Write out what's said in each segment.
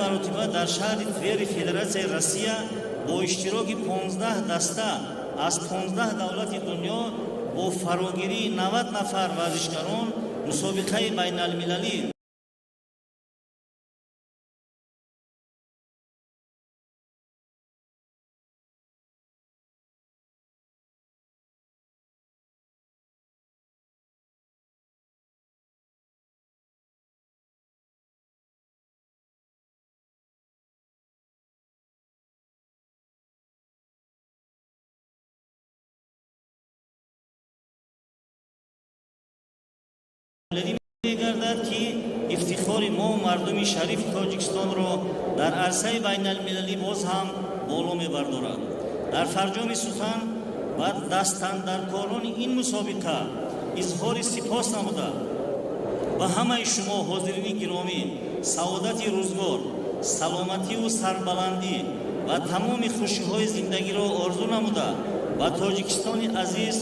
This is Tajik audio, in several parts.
Маротиба дар шаҳри Твери Федератсияи Россия бо иштироки 15 даста аз 15 давлати дунё бо фарогирии 90 нафар варзишгарон мусобиқаи байналмилалӣ мегардад, ки ифтихори мо мардуми шарифи Тоҷикистонро дар арсаи байналмилалӣ боз ҳам боло мебардорад. Дар фарҷоми сухан ба дастандаркорони ин мусобиқа изҳори сипос намуда, ба ҳамаи шумо ҳозирини гиромӣ саодати рӯзгор, саломативу сарбаландӣ ва тамоми хушиҳои зиндагиро орзу намуда, ба Тоҷикистони азиз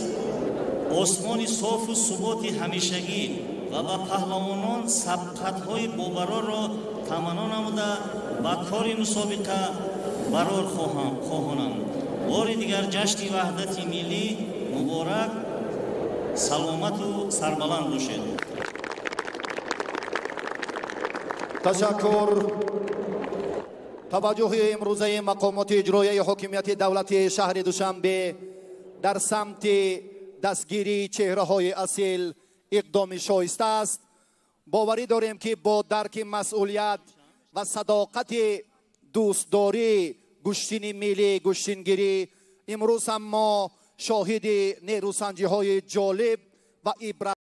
осмони софу суботи ҳамешагӣ ва ба паҳлавонон сабқатҳои бобарорро таманно намуда, ба кори мусобиқа барор хоҳонам. Бори дигар ҷашни ваҳдати миллӣ муборак, саломату сарбаланд бошед. Ташаккур. Таваҷҷӯҳи имрӯзаи мақомоти иҷроияи ҳокимияти давлатии шаҳри Душанбе дар самти дастгирии чеҳраҳои асил иқдоми шоиста аст. Боварӣ дорем, ки бо дарки масъулият ва садоқати дӯстдорӣ гӯштини миллӣ гӯштингирӣ имрӯз ҳам мо шоҳиди нерӯсанҷиҳои ҷолиб ва ибрат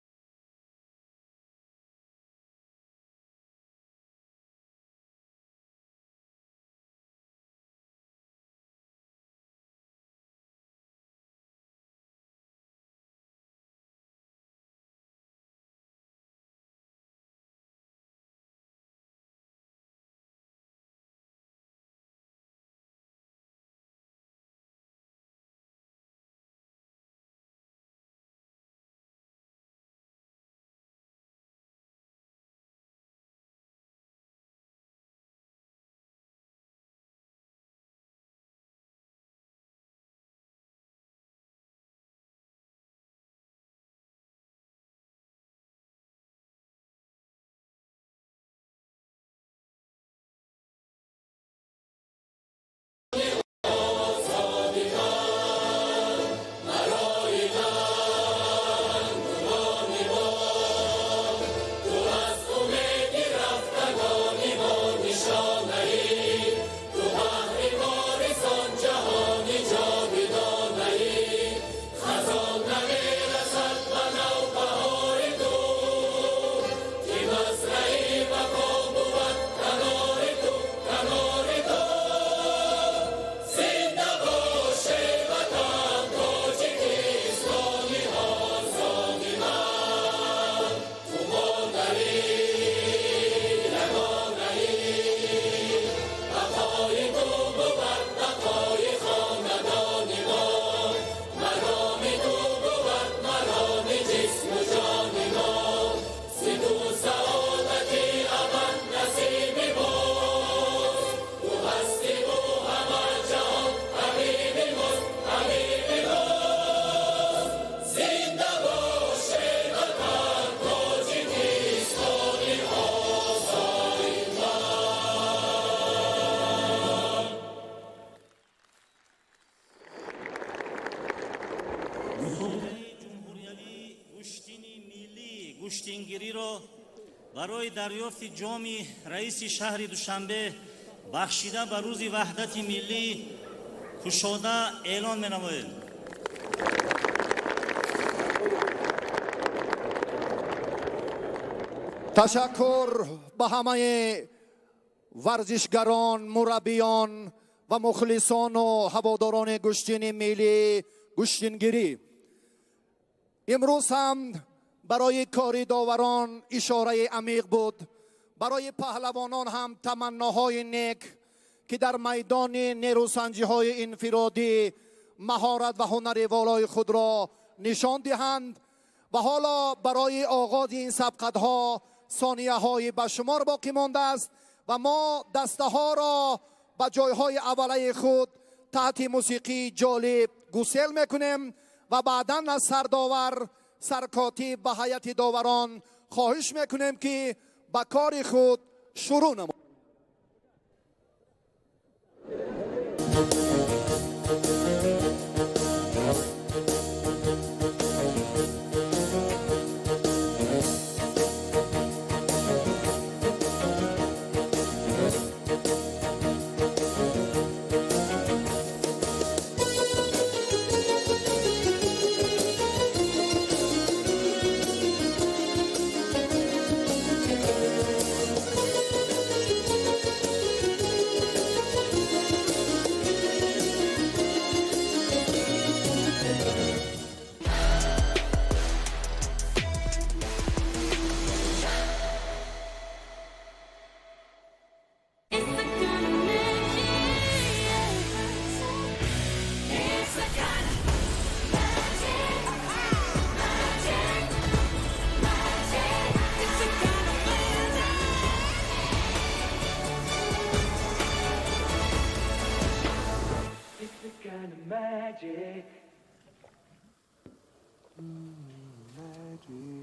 Гӯштингириро барои дарёфти ҷоми раиси шаҳри Душанбе бахшида ба рӯзи ваҳдати миллӣ кушода эълон менамоем. Ташаккур ба ҳамаи варзишгарон, мураббиён ва мухлисону ҳаводорони гӯштини миллӣ гӯштингирӣ. Имрӯз ҳам барои кори доварон ишораи амиқ буд, барои паҳлавонон ҳам таманноҳои нек, ки дар майдони нерӯсанҷиҳои инфиродӣ маҳорат ва ҳунари волои худро нишон диҳанд. Ва ҳоло барои оғози ин сабқатҳо сонияҳои ба шумор боқӣ мондааст. ва мо дастаҳоро ба ҷойҳои аввалаи худ таҳти мусиқии ҷолиб гусел мекунем ва баъдан аз сардовар, саркотиб ва ҳайати доварон хоҳиш мекунем, ки ба кори худ шурӯъ намоянд. Magic. Magic.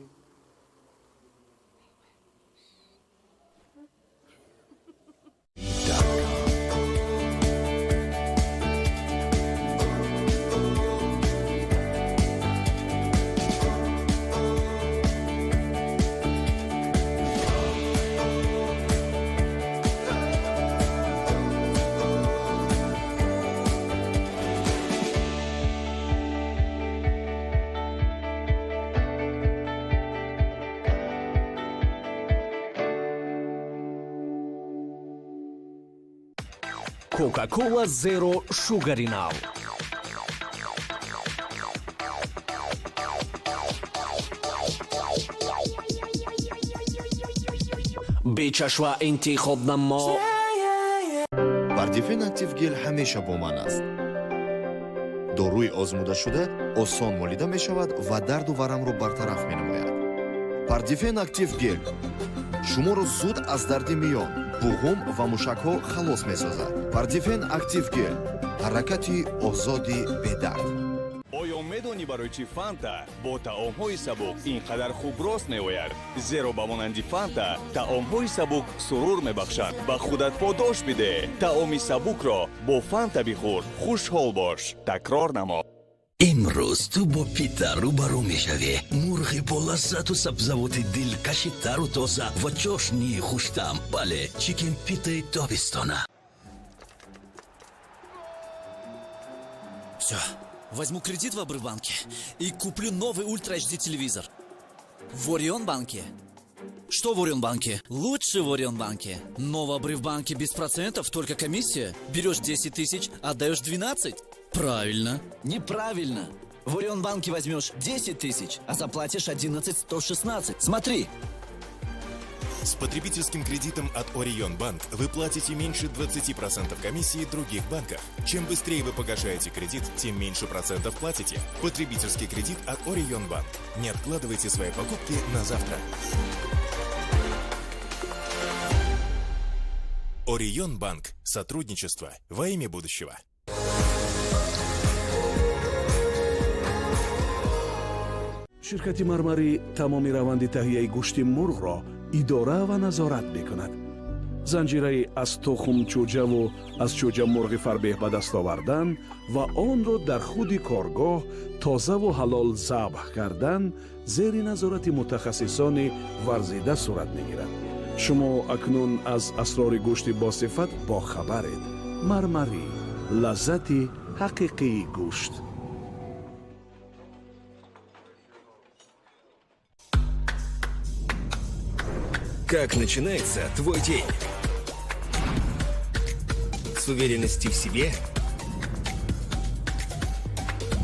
Кока-Кола Зеро Шугари нав. Бечашва интихоб намо. Бардифен Актив Гел ҳамеша бо ман аст. Доруи озмудашуда осон молида мешавад ва дарду варамро бартараф менамояд. Пардифен Актив Гел шуморо зуд аз дарди миён, буғум ва мушакҳо халос месозад. Пардифен Актив Гел ҳаракати озоди бедард. Оё медонӣ, барои чӣ Фанта бо таомҳои сабук ин қадар хуб рост меояд? Зеро ба монанди Фанта таомҳои сабук сурур мебахшанд. Ба худат подош бидеҳ, таоми сабукро бо Фанта бихӯр, хушҳол бош. Такрор намо. Имрӯз ту бо пита рӯбарӯ мешавӣ. Мурғи болаззату сабзавоти дилкаши тару тоза ва чошнии хуштаъм. Бале, чикен питаи тобистона. Все, возьму кредит в Обрывбанке и куплю новый Ультра HD телевизор. В Орион банке. Что в Орион банке? Лучше в Орион банке. Но в Обрывбанке без процентов, только комиссия. Берешь 10 тысяч, отдаешь 12. Правильно. Неправильно. В Орион банке возьмешь 10 тысяч, а заплатишь 11 116. Смотри. С потребительским кредитом от Орион Банк вы платите меньше 20% комиссии других банков. Чем быстрее вы погашаете кредит, тем меньше процентов платите. Потребительский кредит от Орион Банк. Не откладывайте свои покупки на завтра. Орион Банк. Сотрудничество во имя будущего. Ширкати Мармарӣ тамоми раванди таҳияи гӯшти мурғро идора ва назорат мекунад. Занҷираи аз тухм чӯҷаву аз чӯҷа мурғи фарбеҳ ба даст овардан ва онро дар худи коргоҳ тозаву ҳалол забҳ кардан зери назорати мутахассисони варзида сурат мегирад. Шумо акнун аз асрори гӯшти босифат бохабаред. Мармарӣ, лаззати ҳақиқии гӯшт. Как начинается твой день? С уверенности в себе?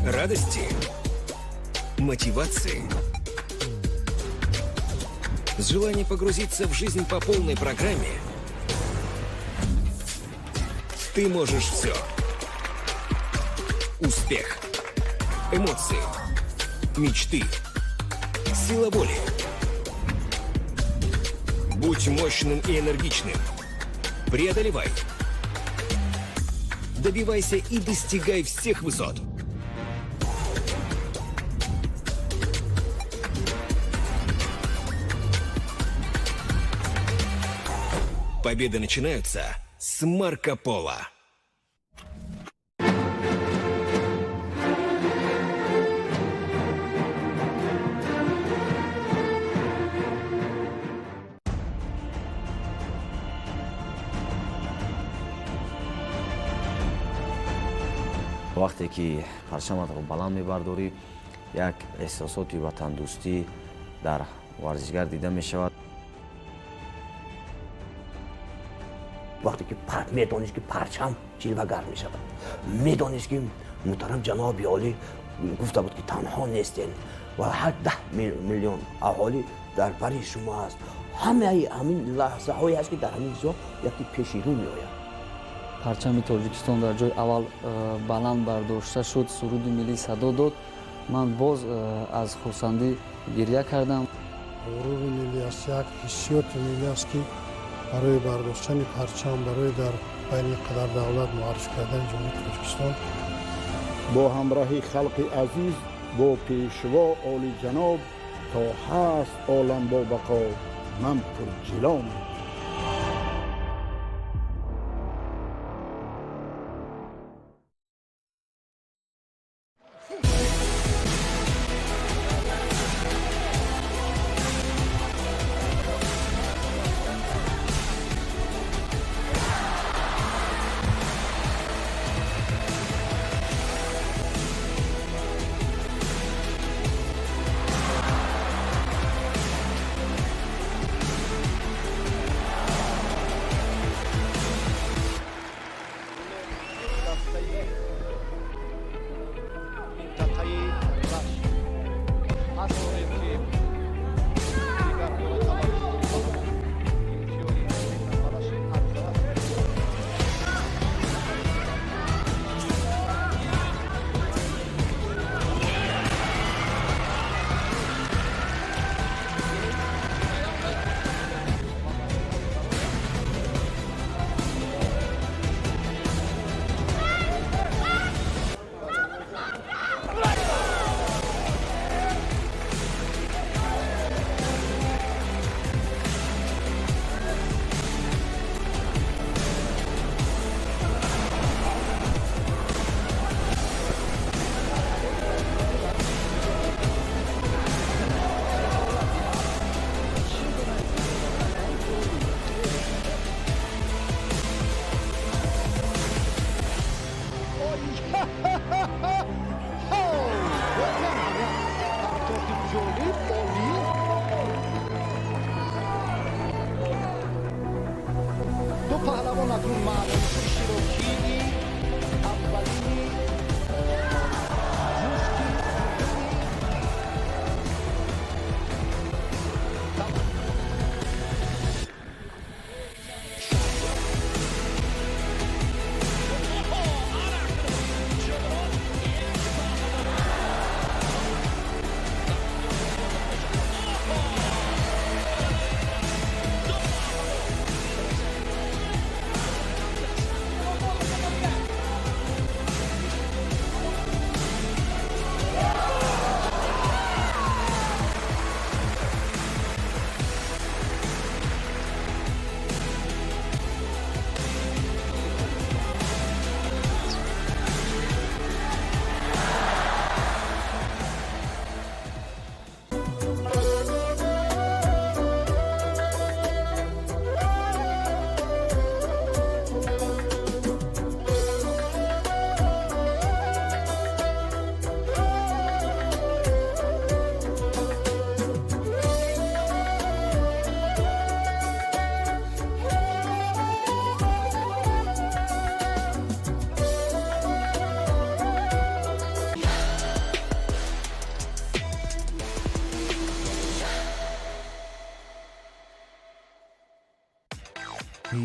Радости? Мотивации? С желанием погрузиться в жизнь по полной программе? Ты можешь все. Успех. Эмоции. Мечты. Сила воли. Будь мощным и энергичным. Преодолевай. Добивайся и достигай всех высот. Победы начинаются с Марко Поло. Вақте ки парчаматро баланд мебардорӣ, як эҳсосоти ватандӯстӣ дар варзишгар дида мешавад. Вақте ки медонист, ки парчам ҷилвагар мешавад, медонист, ки муҳтарам ҷаноби олӣ гуфта буд, ки танҳо нестен ва ҳар 10 миллион аҳолӣ дар бари шумо аст. Ҳамаи ҳамин лаҳзаҳое аст, ки дар ҳамин ҷо яке пеши рӯ меояд. Парчами Тоҷикистон дар ҷои аввал баланд бардошта шуд, суруди миллӣ садо дод. Ман боз аз хурсандӣ гиря кардам. Ғурури миллӣ аст, як ҳиссиёти миллӣ аст, ки барои бардоштани парчам, барои дар байни қадар давлат муаррифӣ кардани Ҷумҳурии Тоҷикистон. Бо ҳамроҳи халқи азиз, бо пешво олиҷаноб, то ҳаст олам бо бақо, ман пурҷилом.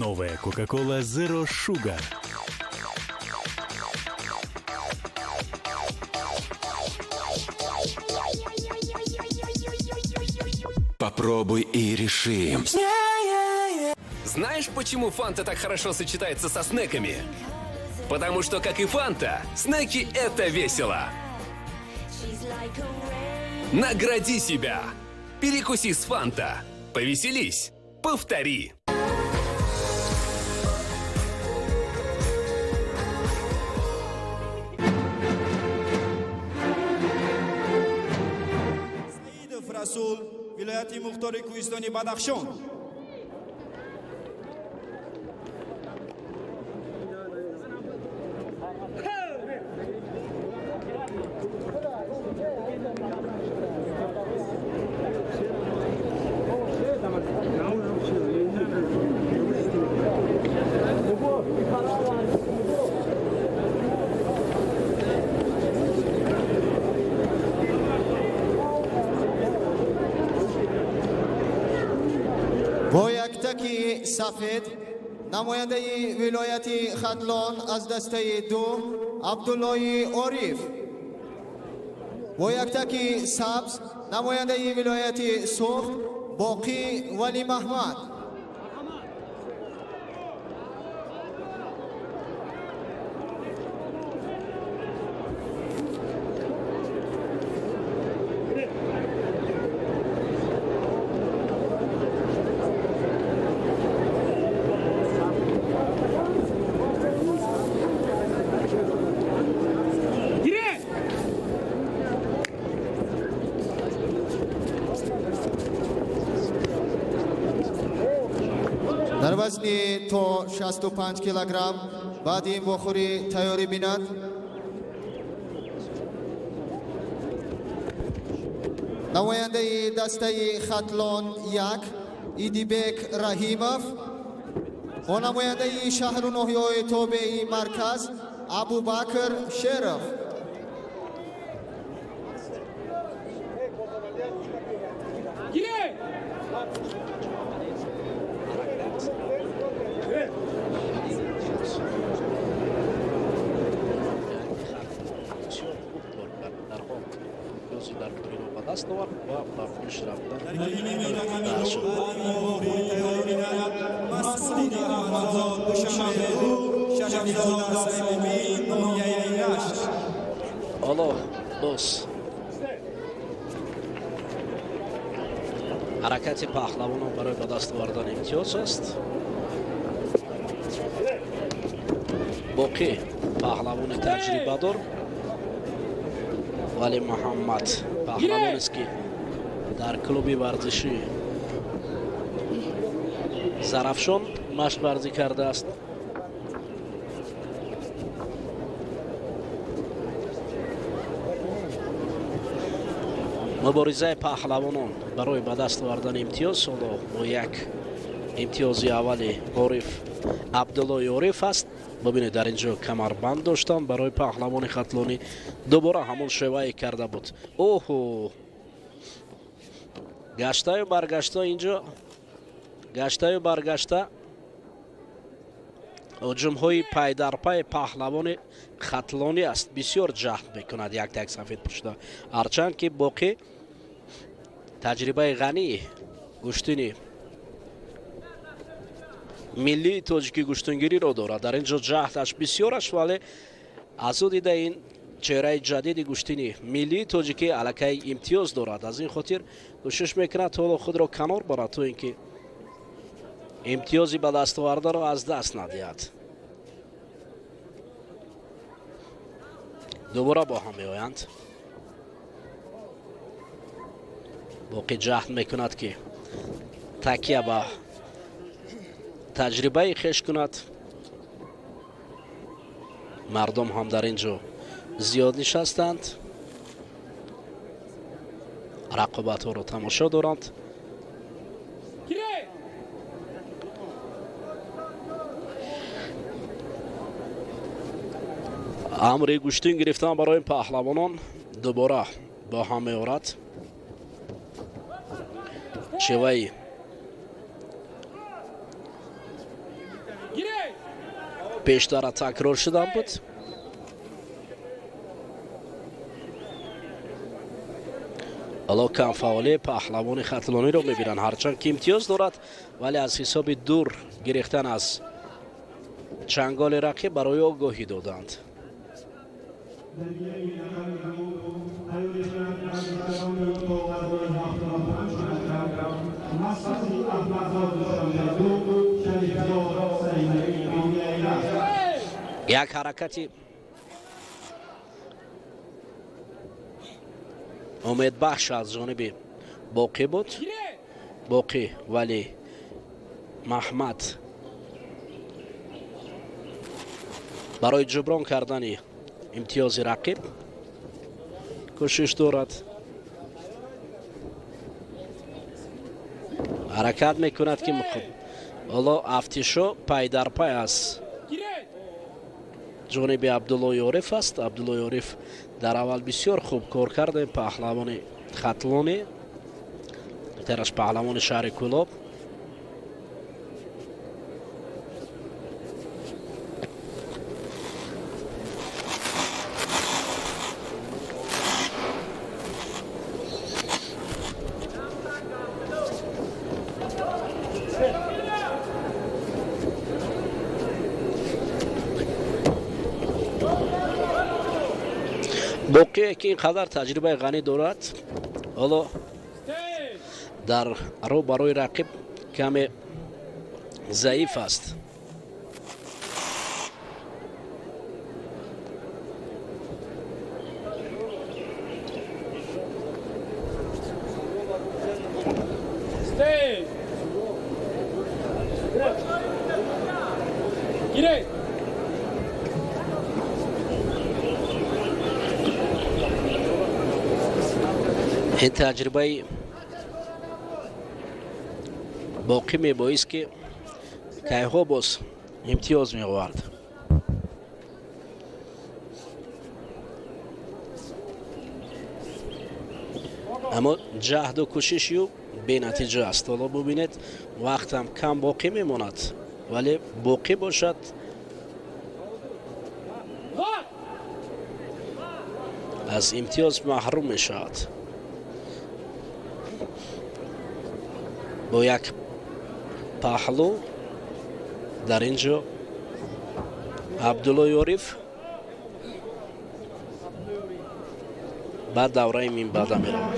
Новая Coca-Cola Zero Sugar. Попробуй и реши. Знаешь, почему Фанта так хорошо сочетается со снеками? Потому что, как и Фанта, снеки – это весело. Награди себя. Перекуси с Фанта. Повеселись. Повтори. Саидов Расул, вилояти Мухтори Кӯҳистони Бадахшон. Бо яктаки сафед намояндаи вилояти Хатлон аз дастаи 2 Абдуллои Ориф. Бо яктаки сабз намояндаи вилояти Суғд Боқӣ Валимаҳмад. Дар вазни то 65 килограмм баъди ин вохӯрӣ тайёрӣ бинад. Намояндаи дастаи Хатлон 1 Идибек Раҳимов бо намояндаи шаҳру ноҳияҳои тобеи марказ Абубакр Шеров. Ҳоло боз ҳаракати паҳлавонон барои ба даст овардани имтиёз аст. Боқӣ паҳлавони таҷрибадор, Вали Муҳаммад паҳлавонест, ки дар клуби варзиши Зарафшон машқварзӣ кардааст. Муборизаи паҳлавонон барои ба даст овардани имтиёз ҳоло бо як имтиёзи аввали Ориф Абдуллои Ориф аст. Бибинед, дар ин ҷо камарбанд доштанд барои паҳлавони хатлонӣ, дубора ҳамон шевае карда буд. Оҳо, гаштаю баргашта, инҷо гаштаю баргашта ҳуҷумҳои пайдарпай паҳлавони хатлонӣ аст. Бисёр ҷаҳд мекунад як так сафед пӯшида, ҳарчанд ки боқӣ таҷрибаи ғании гӯштини миллии тоҷикӣ гӯштингириро дорад. Дар ин ҷо ҷаҳдаш бисёр аст, вале аз ӯ дида ин чеҳраи ҷадиди гӯштини миллии тоҷикӣ аллакай имтиёз дорад. Аз ин хотир кӯшиш мекунад ҳоло худро канор барад, то ин ки имтиёзи ба даст овардаро аз даст надиҳад. Дубора бо ҳам меоянд. Боқӣ ҷаҳд мекунад, ки такя ба таҷрибаи хеш кунад. Мардум ҳам дар ин ҷо зиёд нишастанд, рақобатҳоро тамошо доранд. Амри гӯштин гирифтан барои паҳлавонон дубора бо ҳам меорад. Шеваи пештара такрор шудан буд. Ҳоло камфаъолии паҳлавони хатлониро мебинанд, ҳарчанд ки имтиёз дорад, вале аз ҳисоби дур гирифтан аз чанголи рақиб барои огоҳӣ доданд. Як ҳаракати умедбахш аз ҷониби Боқӣ буд. Боқӣ вале Маҳмад барои ҷуброн кардани имтиёзи рақиб кӯшиш дорад. Ҳаракат мекунад ки ҳоло афтишо пай дар пай аз ҷониби Абдулло Ёриф аст. Абдулло Ёриф дар аввал бисёр хуб кор кард, паҳлавони хатлонӣ, тераш паҳлавони шаҳри Кӯлоб. Боқие ки ин қадар таҷрибаи ғанӣ дорад, ҳоло дар рӯ барои рақиб каме заиф аст. Ин таҷрибаи боқӣ мебоист ки кайҳо боз имтиёз меовард. Аммо ҷаҳду кӯшиши ӯ бенатиҷа аст. Ҳоло бубинед, вақтам кам боқӣ мемонад, вале боқӣ бошад аз имтиёз маҳрум мешавад. Бо як паҳлӯ дар ин ҷо Абдулло Ёриф ба давраи минбаъда меравад.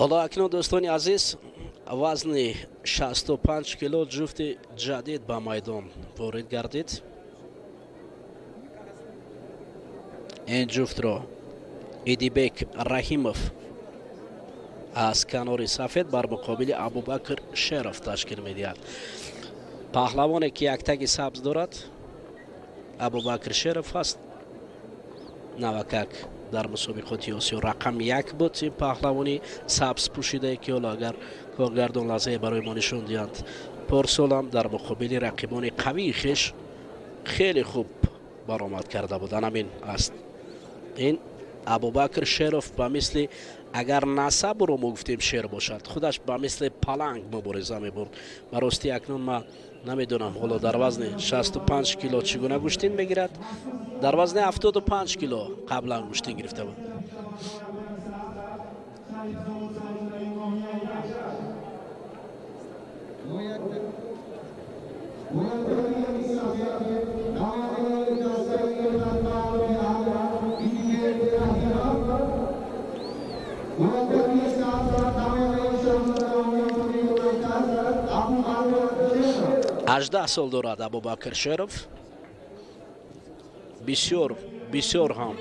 Ҳоло акнун дӯстони азиз, вазни 65 кило ҷуфти ҷадид ба майдон ворид гардид. Ин ҷуфтро Идибек Раҳимов аз канори сафед бар муқобили Абубакр Шеров ташкил медиҳад. Паҳлавоне ки яктаги сабз дорад Абубакр Шеров аст. Навакак дар мусобиқоти Осиё рақам 1 буд ин паҳлавони сабз пӯшидае ки ҳоло агар коргардон лаҳзае барои мо нишон диҳанд, порсолам дар муқобили рақибони қавии хеш хеле хуб баромад карда буд. Ҳамин аст ин Абубакр Шеров, ба мисли агар насабро мо гуфтем шер бошад, худаш ба мисли паланг мубориза мебурд. Ба ростӣ акнун ман намедонам ҳоло дар вазни 65 кило чӣ гуна гӯштин мегирад. Дар вазни 75 кило қаблан гӯштин гирифта буд. 18 сол дорад Абубакр Шеров. Бисёр бисёр ҳам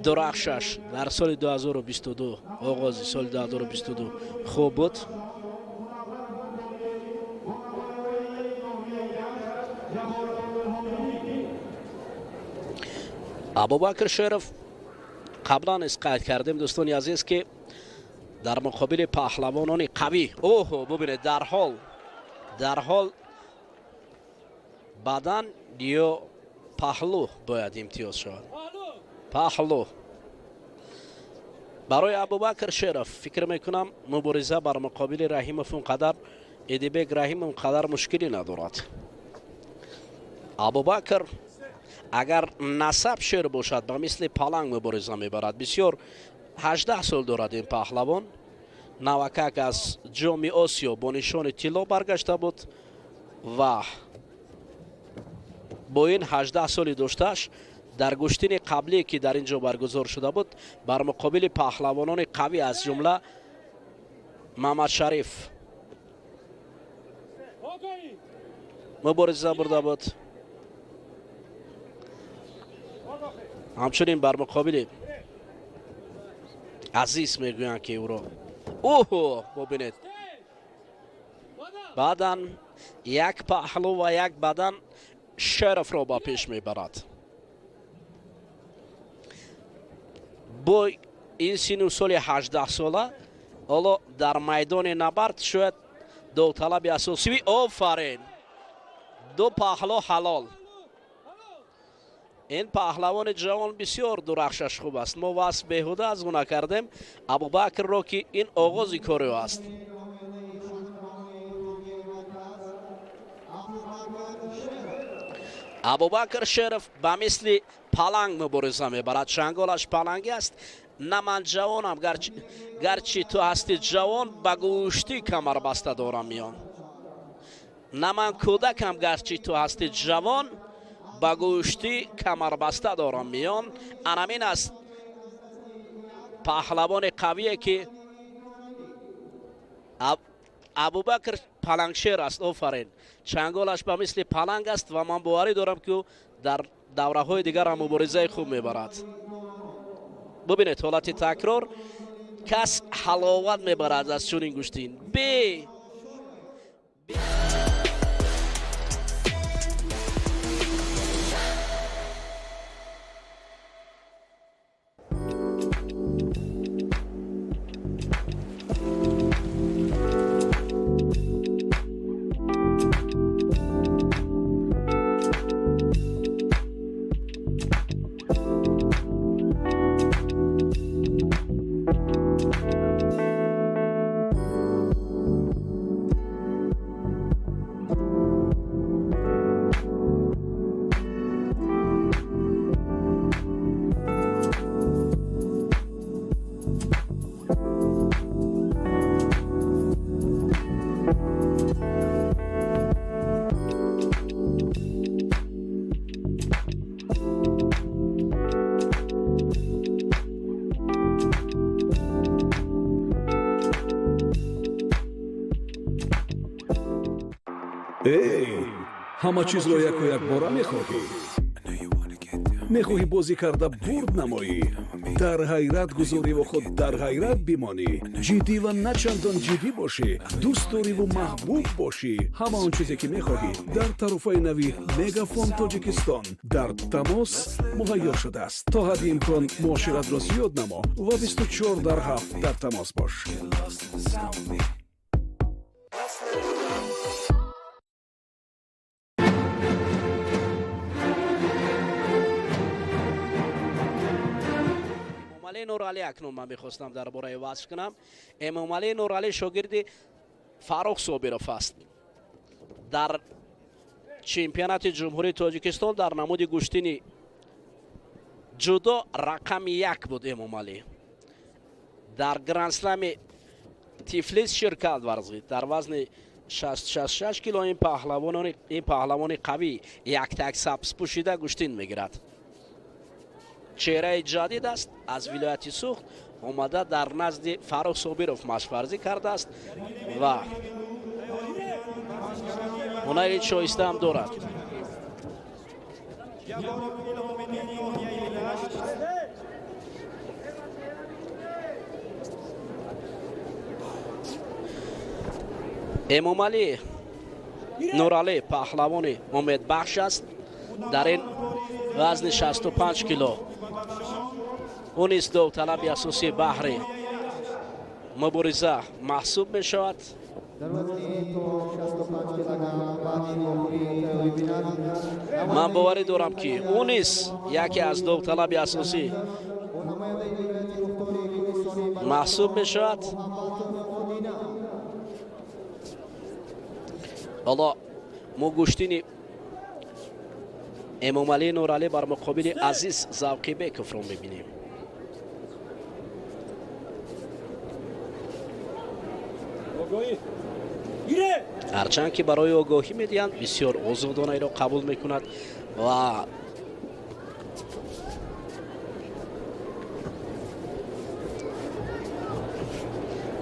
дурахшаш дар соли 2022, оғози соли 2022 хуб буд. Абубакр Шеров қаблан низ қайд кардем, дӯстони азиз, ки дар муқобили паҳлавонони қавӣ, оҳо, бубинед, дарҳол бадан ё паҳлӯ бояд имтиёз шавад. Паҳлӯ барои Абубакр Шеров фикр мекунам мубориза бар муқобили Раҳимов он қадар, Эдибек Раҳимов он қадар мушкилӣ надорад. Абубакр агар насаб шер бошад, ба мисли паланг мубориза мебарад. Бисёр 18 сол дорад ин паҳлавон. Навакак аз ҷоми Осиё бо нишони тилло баргашта буд ва бо ин 18 соли доштааш дар гӯштини қаблие ки дар ин ҷо баргузор шуда буд, бар муқобили паҳлавонони қавӣ аз ҷумла Мамадшариф мубориза бурда буд. Ҳамчунин бар муқобили Азиз мегӯянд ки ӯро, оҳо, бубинед, баъдан як паҳлӯ ва як бадан Шеровро ба пеш мебарад. Бо ин сину соли 18 сола ҳоло дар майдони набард шояд довталаби асосӣ. Офарин, ду паҳлӯ ҳалол. Ин паҳлавони ҷавон бисёр дурахшаш хуб аст. Мо васф беҳуда аз ӯ накардем Абубакрро, ки ин оғози кори ӯ аст. Абубакр Шеров ба мисли паланг мубориза мебарад. Чанголаш палангӣ аст. На ман ҷавонам, гарчи ту ҳасти ҷавон, ба гӯштӣ камарбаста дорам миён. На ман кӯдакам, гарчи ту ҳасти ҷавон, ба гӯштӣ камарбаста дорам миён. Анамин аст паҳлавони қавие ки Абубакр палангшер аст. Офарин, чанголаш ба мисли паланг аст ва ман боварӣ дорам ки ӯ дар давраҳои дигар ҳам муборизаи хуб мебарад. Бубинед ҳолати такрор, кас ҳаловат мебарад аз чунин гӯштин. Бе ҳама чизро яку якбора мехоҳӣ. Мехоҳӣ бозӣ карда бурд намоӣ, дар ҳайрат гузориву худ дар ҳайрат бимонӣ, ҷиддӣ ва на чандон ҷиддӣ бошӣ, дӯст дориву маҳбуб бошӣ. Ҳама он чизе ки мехоҳӣ дар тарофаи нави Мегафон Тоҷикистон дар тамос муҳайё шудааст. То ҳадди имкон муоширатро зиёд намо ва 24/7 дар тамос бош. Нуралӣ акнун ман мехостам дар бораи васф кунам. Эмомалӣ Нуралӣ шогирди Фаррух Собиров аст. Дар чемпионати Ҷумҳурии Тоҷикистон дар намуди гӯштини ҷудо рақами 1 буд Эмомалӣ. Дар грандслами Тифлис ширкат варзид. Дар вазни 66 кило ин паҳлавони қавӣ яктак сабз пӯшида гӯштин мегирад. Чеҳраи ҷадид аст, аз вилояти Суғд омада дар назди Фаррух Собиров машқварзӣ кардааст ва Ҳунари шоиста ҳам дорад. Эмомалӣ Нуралӣ паҳлавони умедбахш аст дар ин вазни 65 кило. Ӯ низ довталаби асосии баҳри мубориза маҳсуб мешавад. Ман боварӣ дорам, ки ӯ низ яке аз довталаби асосӣ маҳсуб мешавад. Ҳоло мо гӯштини Эмомалӣ Нуралӣ бар муқобили Азиз Завқибековро мебинем. Ҳарчанд ки барои огоҳӣ медиҳанд, бисёр озодона инро қабул мекунад ва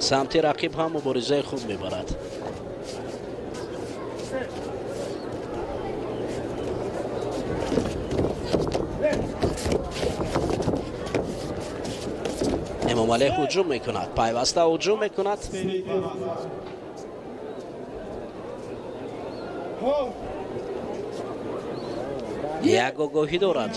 самти рақиб ҳам муборизаи хуб мебарад. Эмомалӣ ҳуҷум мекунад, пайваста ҳуҷум мекунад. Як огоҳӣ дорад.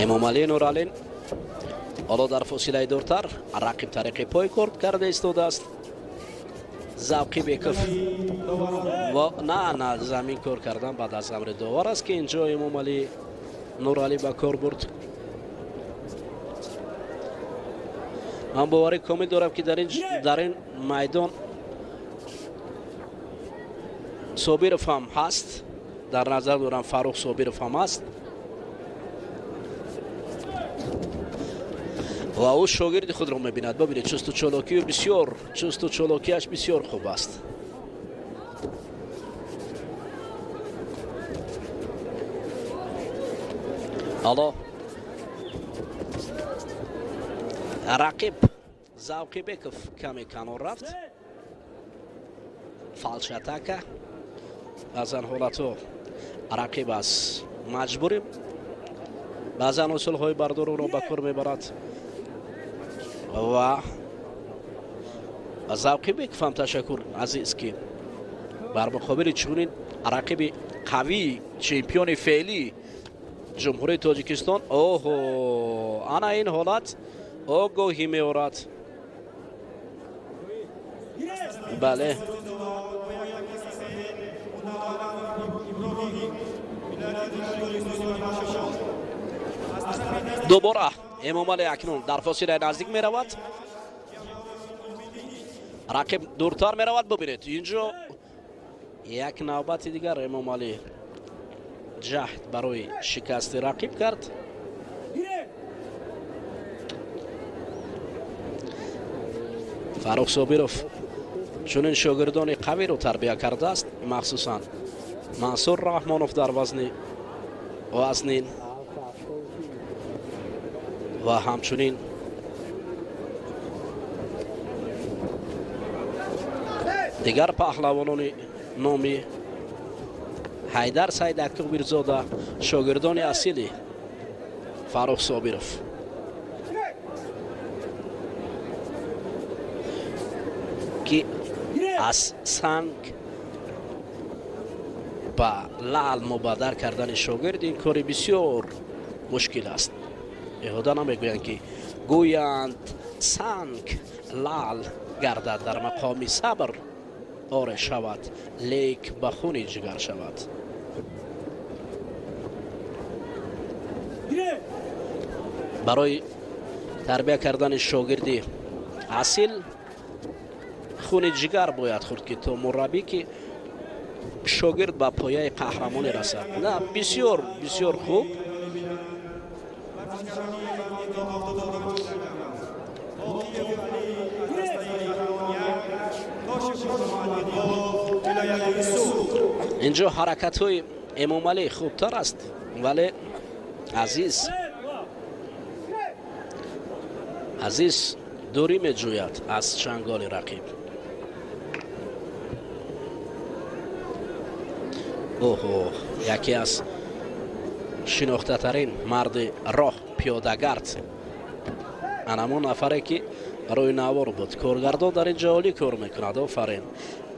Эмомалӣ Нуралӣ ҳоло дар фосилаи дуртар рақиб тариқи пой кор карда истодааст. Завқибеков ва на замин кор кардан баъд аз амри довар аст, ки инҷо Эмомалӣ Нуралӣ ба кор бурд. Ман боварӣ комил дорам, ки дар ин майдон Собиров ҳам ҳаст. Дар назар дорам, Фаррух Собиров ҳам ҳаст ва ӯ шогирди худро мебинад. Бибинед, чусту чолокию бисёр, чусту чолокиаш бисёр хуб аст. Ҳоло рақиб Завқибеков каме канор рафт. Фалшатака баъзан ҳолатҳо рақиб аз маҷбурӣ баъзан усулҳои бардоруро ба кор мебарад ва Завқибеков ҳам ташаккур, азиз, ки бар муқобили чунин рақиби қавии чемпиони феълии Ҷумҳурии Тоҷикистон, оҳо, ана ин ҳолат огоҳӣ меорад. Бале, дубора Эмомалӣ акнун дар фосилаи наздик меравад, рақиб дуртар меравад. Бубинед, инҷо як навбати дигар Эмомалӣ ҷаҳд барои шикасти рақиб кард. Фаррух Собиров чунин шогирдони қавиро тарбия кардааст, махсусан Мансур Раҳмонов дар вазни вазнин ва ҳамчунин дигар паҳлавонони номи Ҳайдар Сайдакбирзода, шогирдони асили Фаррух Собиров. Ки аз санг ба лаъл мубаддал кардани шогирд ин кори бисёр мушкил аст. Иҳода намегӯянд, ки гӯянд санг лаъл гардад дар мақоми сабр оре шавад, лек ба хуни ҷигар шавад. Барои тарбия кардани шогирди асил хуни ҷигар бояд хӯрд, ки то мураббӣ ки шогирд ба пояи қаҳрамонӣ расад. На, бисёр бисёр хуб. Инҷо ҳаракатҳои Эмомалӣ хубтар аст, вале Азиз дурӣ меҷӯяд аз чанголи рақиб. Оҳо, яке аз шинохтатарин марди роҳ, пиёдагард, анамон нафаре ки рӯи навор буд. Коргардон дар ин ҷо олӣ кор мекунад. Офарин.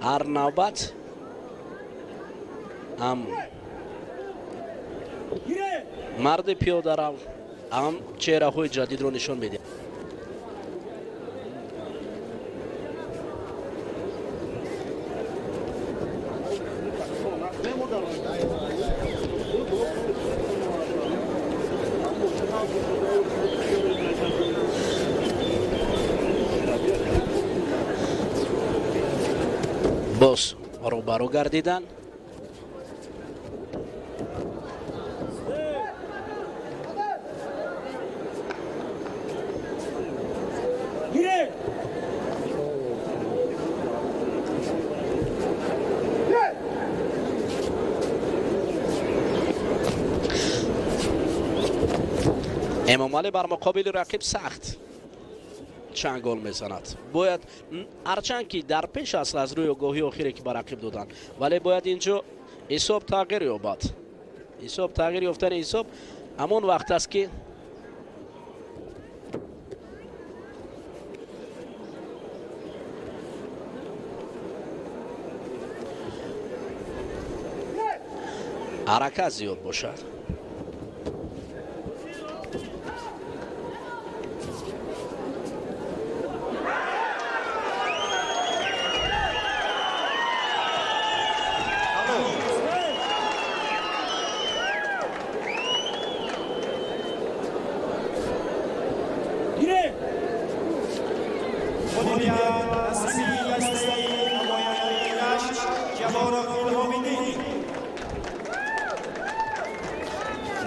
Ҳар навбат ҳам марди пиёдарав, ҳам чеҳраҳои ҷадидро нишон медиҳад. Боз рӯбарӯ гардидан. Эмомалӣ бар муқобили рақиб сахт чангол мезанад. Бояд ҳарчанд ки дар пеш аст аз рӯи огоҳии охире ки ба рақиб доданд, вале бояд инҷо ҳисоб тағйир ёбад. Ҳисоб тағйир ёфтани ҳисоб ҳамон вақт аст ки ҳаракат зиёд бошад.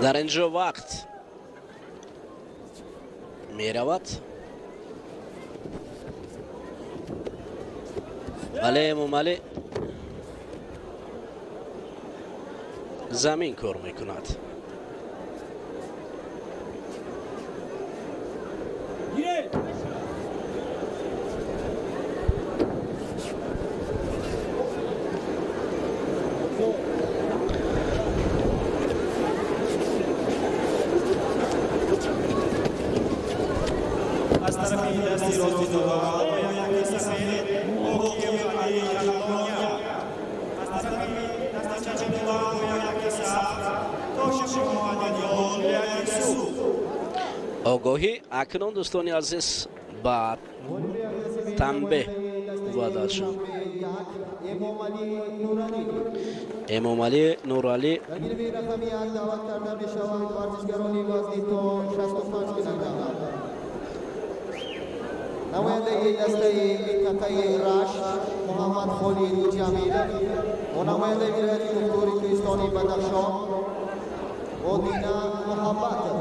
Дар инҷо вақт меравад, вале Эмомалӣ замин кор мекунад. Огоҳӣ акнун дӯстони азиз ба танбеҳ ваъда шуд. Эмомалӣ Нуралӣ намояндаи дастаи минтақаи Рашт Муҳаммад Холид Ҷамилов ва намояндаи вилояти мухтори кӯҳистони Бадахшон Одина Муҳаббатов.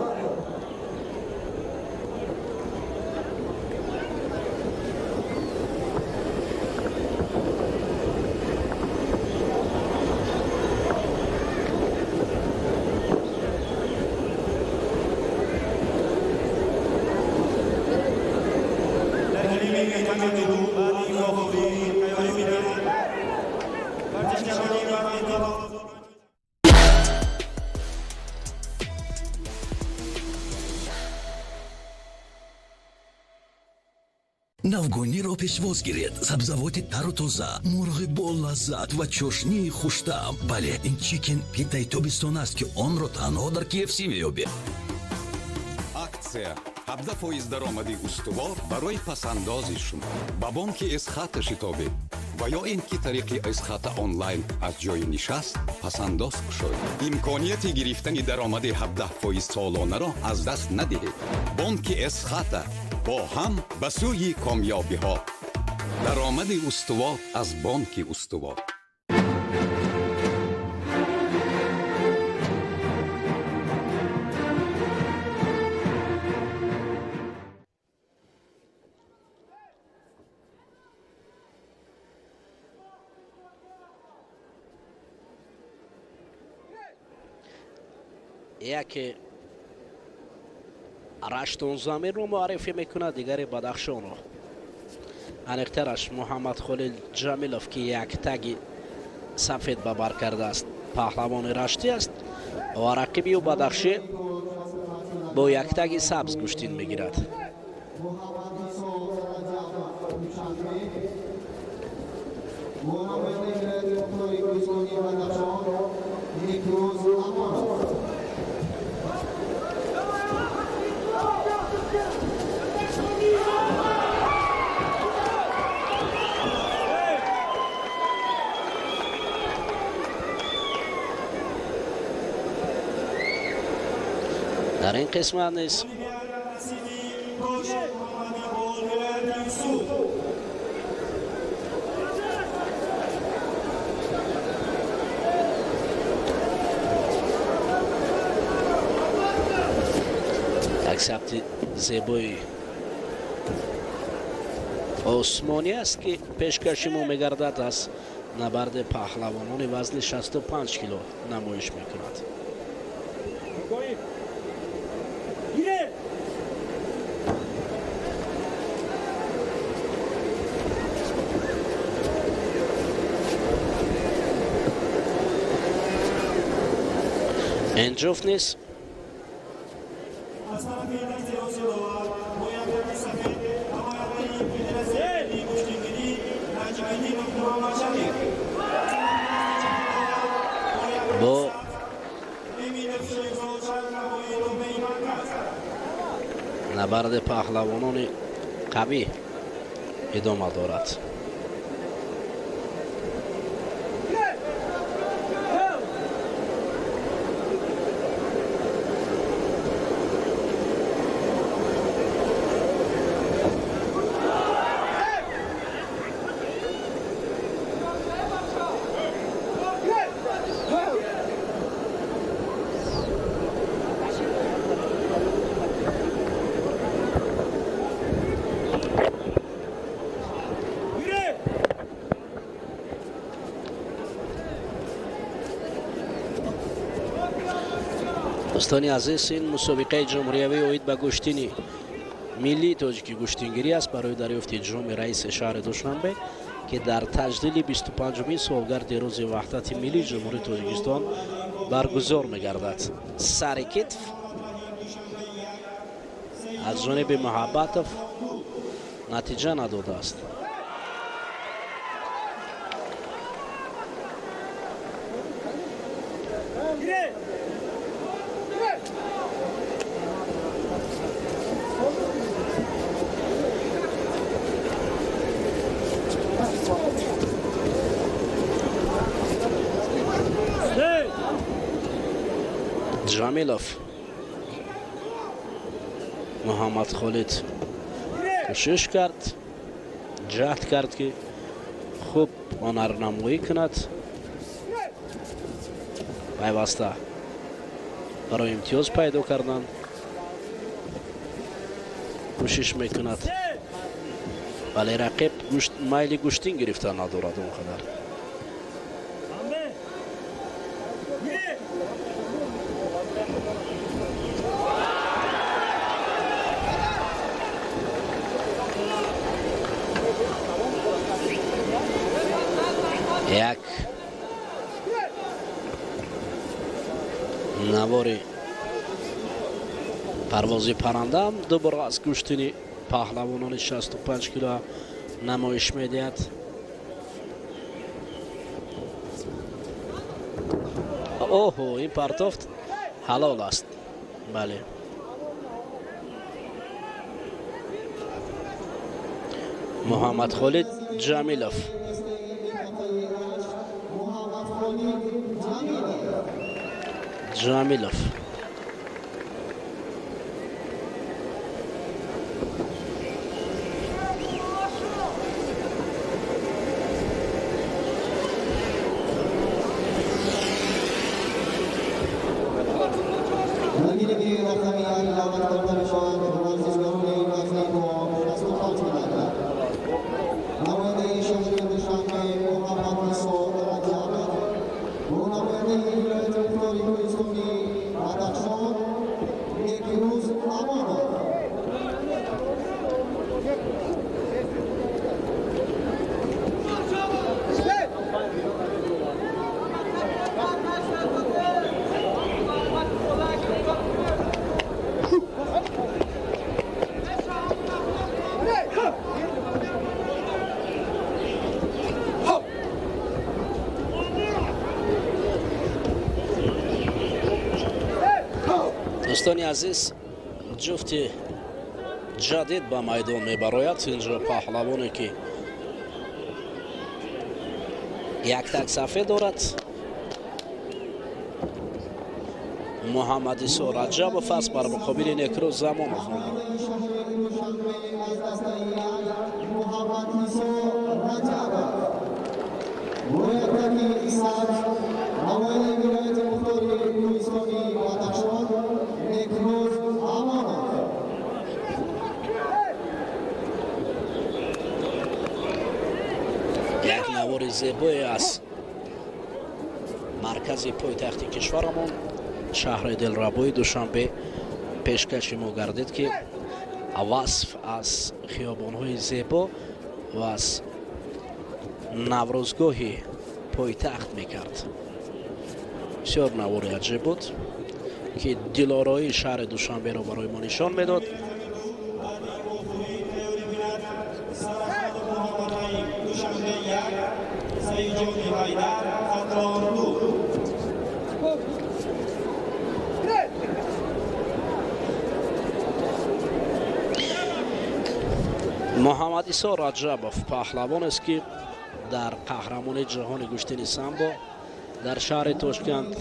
Навгониро пешвоз гиред. Сабзавоти тару тоза, мурғи болаззат ва чошнии хуштаъм. Бале, ин чикен питаи тобистон аст, ки онро танҳо дар KFC меёбед. Аксия 17% даромади устувор барои пасандози шумо. Ба бонки Эсхата шитобед ва ё ин ки тариқи Эсхата онлайн аз ҷои нишаст пасандоз кушоед. Имконияти гирифтани даромади 17% солонаро аз даст надиҳед. Бонки Эсхата бо ҳам ба сӯи комёбиҳо. Даромади устувор аз бонки устувор. Яке Раштонзаминро муаррифӣ мекунад, дигаре Бадахшонро. Аниқтараш Муҳаммад Холил Ҷамилов, ки як таги сафед ба бар кардааст, паҳлавони раштӣ аст ва рақиби ӯ бадахшӣ бо як таги сабз гӯштин мегирад. Дар ин қисмат низ як сабти зебои осмонӣ аст, ки пешкаши мо мегардад, аз набарди паҳлавонони вазни 65 кило намоиш мекунад. Энҷоф низ бо набарди паҳлавонони қавӣ идома дорад. Дӯстони азиз, ин мусобиқаи ҷумҳуриявӣ оид ба гӯштини миллии тоҷики гӯштингирӣ аст барои дарёфти ҷоми раиси шаҳри Душанбе, ки дар таҷлили 25-умин солгарди рӯзи ваҳдати миллии Ҷумҳурии Тоҷикистон баргузор мегардад. Сари китф аз ҷониби Муҳаббатов натиҷа надодааст. Ҷамилов Муҳаммад Холид кӯшиш кард, ҷаҳд кард, ки хуб ҳунарнамоӣ кунад, пайваста барои имтиёз пайдо кардан кӯшиш мекунад, вале рақиб майли гӯштин гирифта надорад он қадар. Як навори парвози парандаам дубора аз гӯштини паҳлавонони 65 кило намоиш медиҳад. Оҳо, ин партофт ҳалол аст. Бале, Муҳаммад Холид Ҷамилов. Ҷамилов Дӯстони азиз, ҷуфти ҷадид ба майдон мебарояд. Инҷо паҳлавоне ки як так сафед дорад, Муҳаммадисо Раҷабов аст бар муқобили Некрӯз Замонов. Як навори зебое аз маркази пойтахти кишварамон, шаҳри дилрабои Душанбе, пешкаши мо гардид, ки васф аз хиёбонҳои зебо ва аз наврӯзгоҳи пойтахт мекард. Бисёр навори аҷиб буд, ки дилороии шаҳри Душанберо барои мо нишон медод. Муҳаммад Исо Раҷабов паҳлавон аст, ки дар қаҳрамони ҷаҳони гӯштини самбо дар шаҳри Тошканд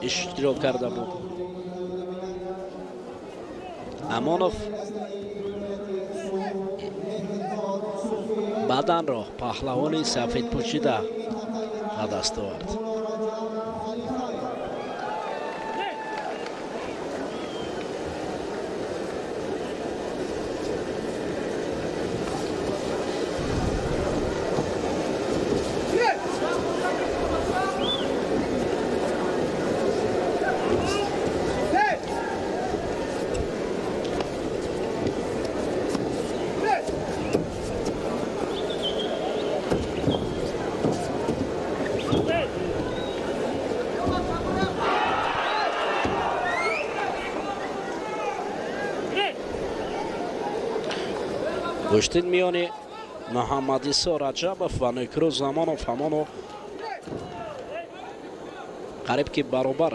иштирок карда буд. Амонов баданро паҳлавони сафедпӯшида ба даст овард. Гӯштин миёни Муҳаммадисо Раҷабов ва Некрӯз Замонов ҳамоно қариб ки баробар.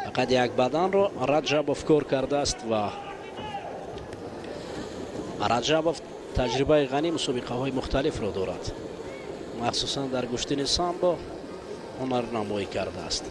Фақат як баданро Раҷабов кор кардааст ва Раҷабов таҷрибаи ғании мусобиқаҳои мухталифро дорад. Махсусан дар гӯштини самбо ҳунарнамоӣ кардааст.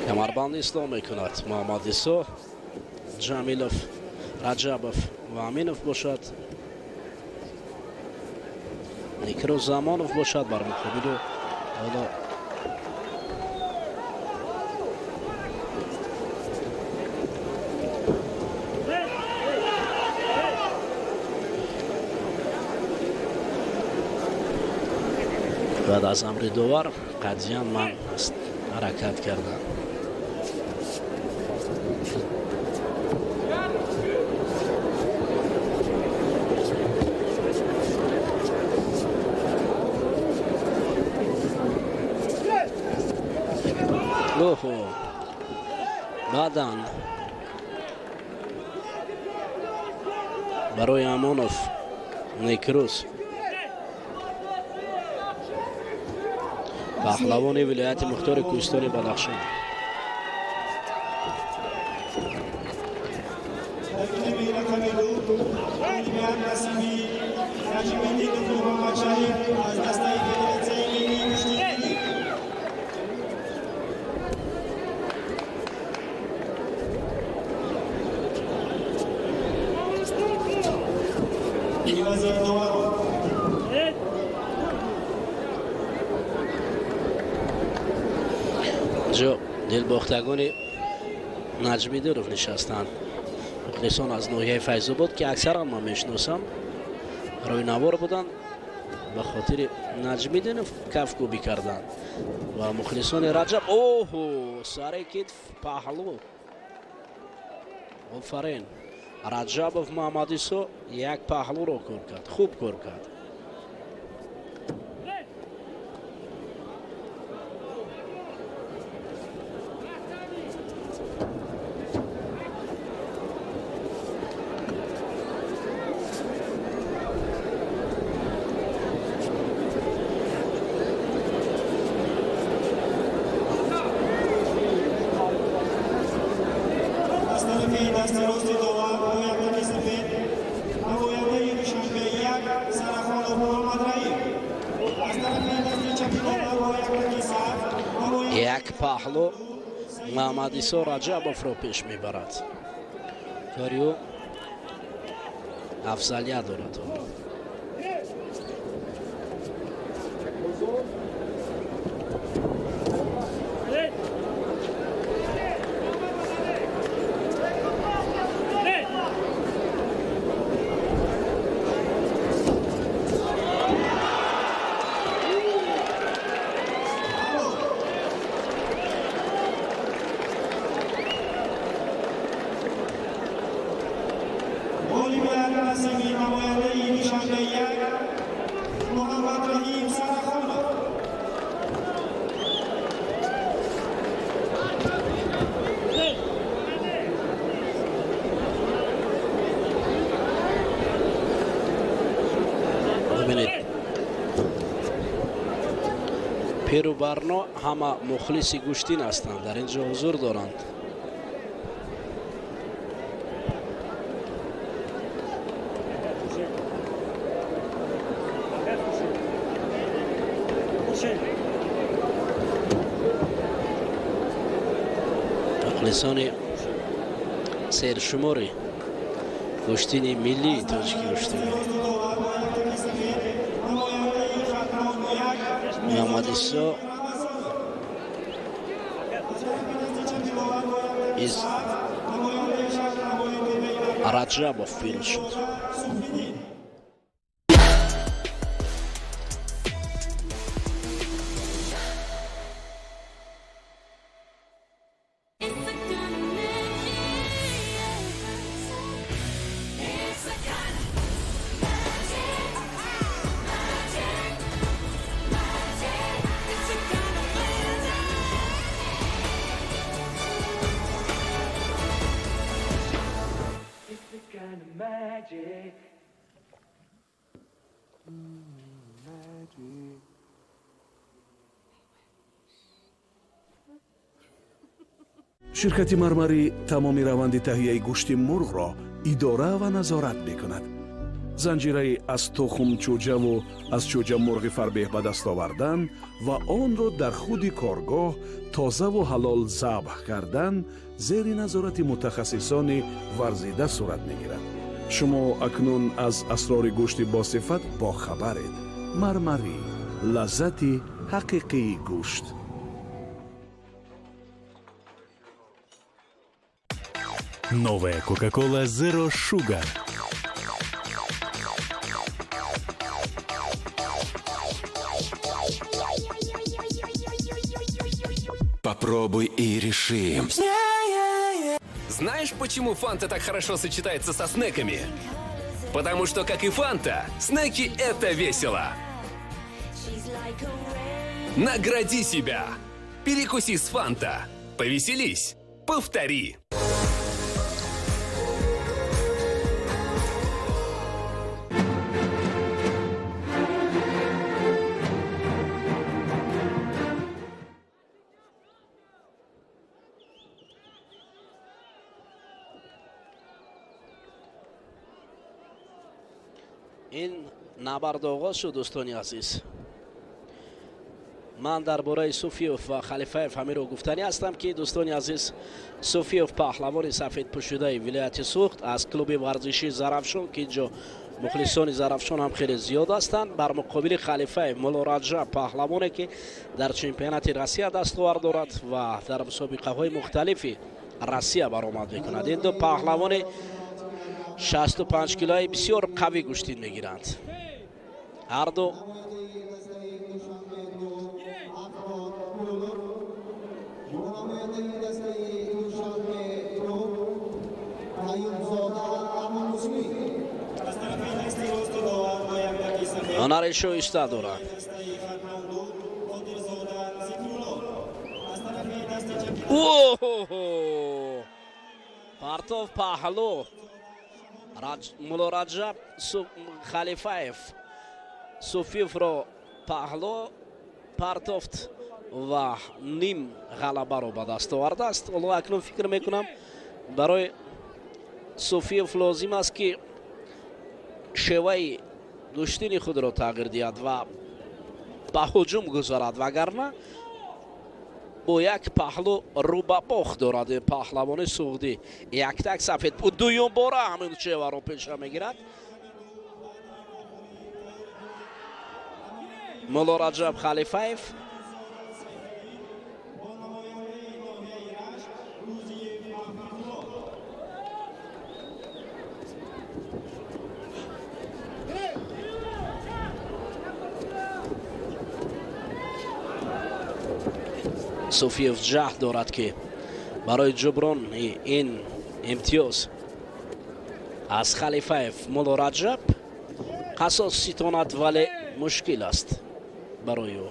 Камарбанд ислом мекунад Муҳаммад Исо Ҷамилов, Раҷабов ва Аминов бошад, Некрӯз Замонов бошад бар муқобилу ҳоло баъд аз амри довар қатъиян ман аст ҳаракат кардам. Баъдан барои Амонов Некрӯз, паҳлавони вилояти мухтори кӯҳистони Бадахшон. Дилбохтагони Наҷмиддинов нишастанд. Мухлисон аз ноҳияи Файзобод, ки аксаран ман мешиносам, рӯйнавор буданд, ба хотири Наҷмиддинов кафкӯбӣ карданд. Ва мухлисони Раҷаб, оҳо, сари китф паҳлӯ. Офарин. Раҷабов Муҳаммадисо як паҳлӯро кор кард, хуб кор кард. Як паҳлӯ Муҳаммадисо Раҷабовро пеш мебарад. Кори ӯ афзалият дорад. Пиру Барно ҳама мухлиси гӯштин ҳастанд, дар ин ҷо ҳузур доранд. Мухлисони сершумори гӯштини миллии тоҷики гӯштингирӣ. Муҳаммадисо из Раҷабов пирӯз шуд. Ширкати Мармарӣ тамоми раванди таҳияи гӯшти мурғро идора ва назорат мекунад. Занҷираи аз тухм чӯҷаву аз чӯҷа мурғи фарбеҳ ба даст овардан ва онро дар худи коргоҳ тозаву ҳалол забҳ кардан зери назорати мутахассисони варзида сурат мегирад. Шумо акнун аз асрори гӯшти босифат бохабаред. Мармарӣ – лаззати ҳақиқии гӯшт. Новая Coca-Cola Zero Sugar. Попробуй и реши. Знаешь, почему Фанта так хорошо сочетается со снеками? Потому что, как и Фанта, снеки – это весело. Награди себя. Перекуси с Фанта. Повеселись. Повтори. Ин набард оғоз шуд, дӯстони азиз. Ман дар бораи Суфиев ва Халифаев ҳаминро гуфтанӣ ҳастам, ки дӯстони азиз, Суфиев паҳлавони сафедпӯшидаи вилояти Суғд аз клуби варзишии Зарафшон, ки инҷо Мухлисони Зарафшон ҳам хеле зиёд ҳастанд. Бар муқобили Халифаев Мулло Раҷаб, паҳлавоне ки дар чемпионати Россия дастовар дорад ва дар мусобиқаҳои мухталифи Россия баромад мекунад. Ин ду паҳлавони 65 килои бисёр қавӣ гӯштин мегиранд. Ҳарду ҳунари шоиста дорад. Партов паҳлу. Мулло Раҷаб Халифаев Суфиевро паҳлу партофт ва ним ғалабаро ба даст овардааст. Ҳоло акнун фикр мекунам, барои Суфиев лозим аст, ки шеваи гӯштини худро тағйир диҳад ва ба ҳуҷум гузарад, вагарна бо як паҳлу рӯ ба бохт дорад паҳлавони суғдӣ. Яктак сафед дуюм бора ҳамин шеваро пеша мегирад. Мулло Раҷаб Халифаев Суфиев ҷаҳд дорад, ки барои ҷуброни ин имтиёз аз Халифаев Мулло Раҷаб қасос ситонад, вале мушкил аст барои ӯ.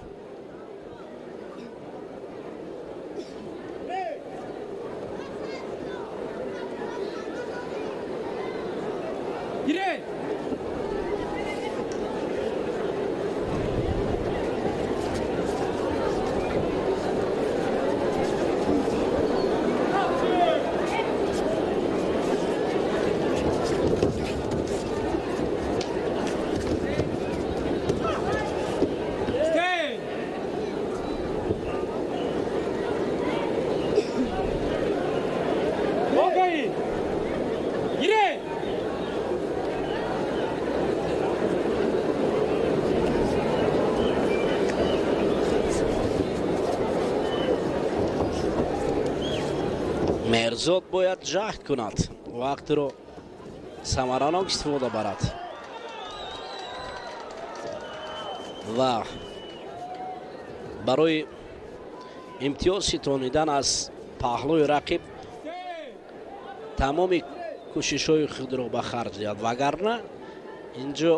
Меҳрзод бояд ҷаҳд кунад, вақтро самаранок истифода барад ва барои имтиёз ситонидан аз паҳлӯи рақиб тамоми кӯшишҳои худро ба харҷ диҳад, вагарна инҷо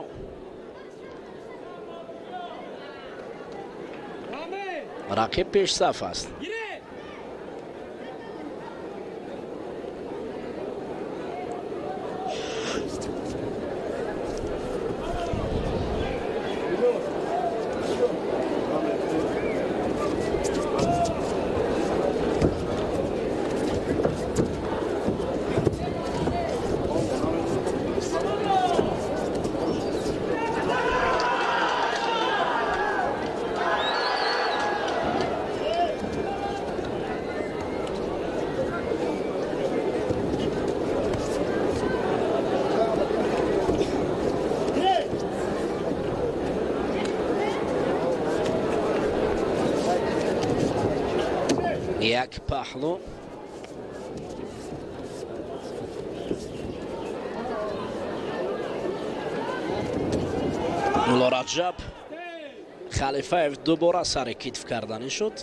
рақиб пешсаф аст. Як паҳлу Мулло Раҷаб Халифаев дубора сари китф карданӣ шуд.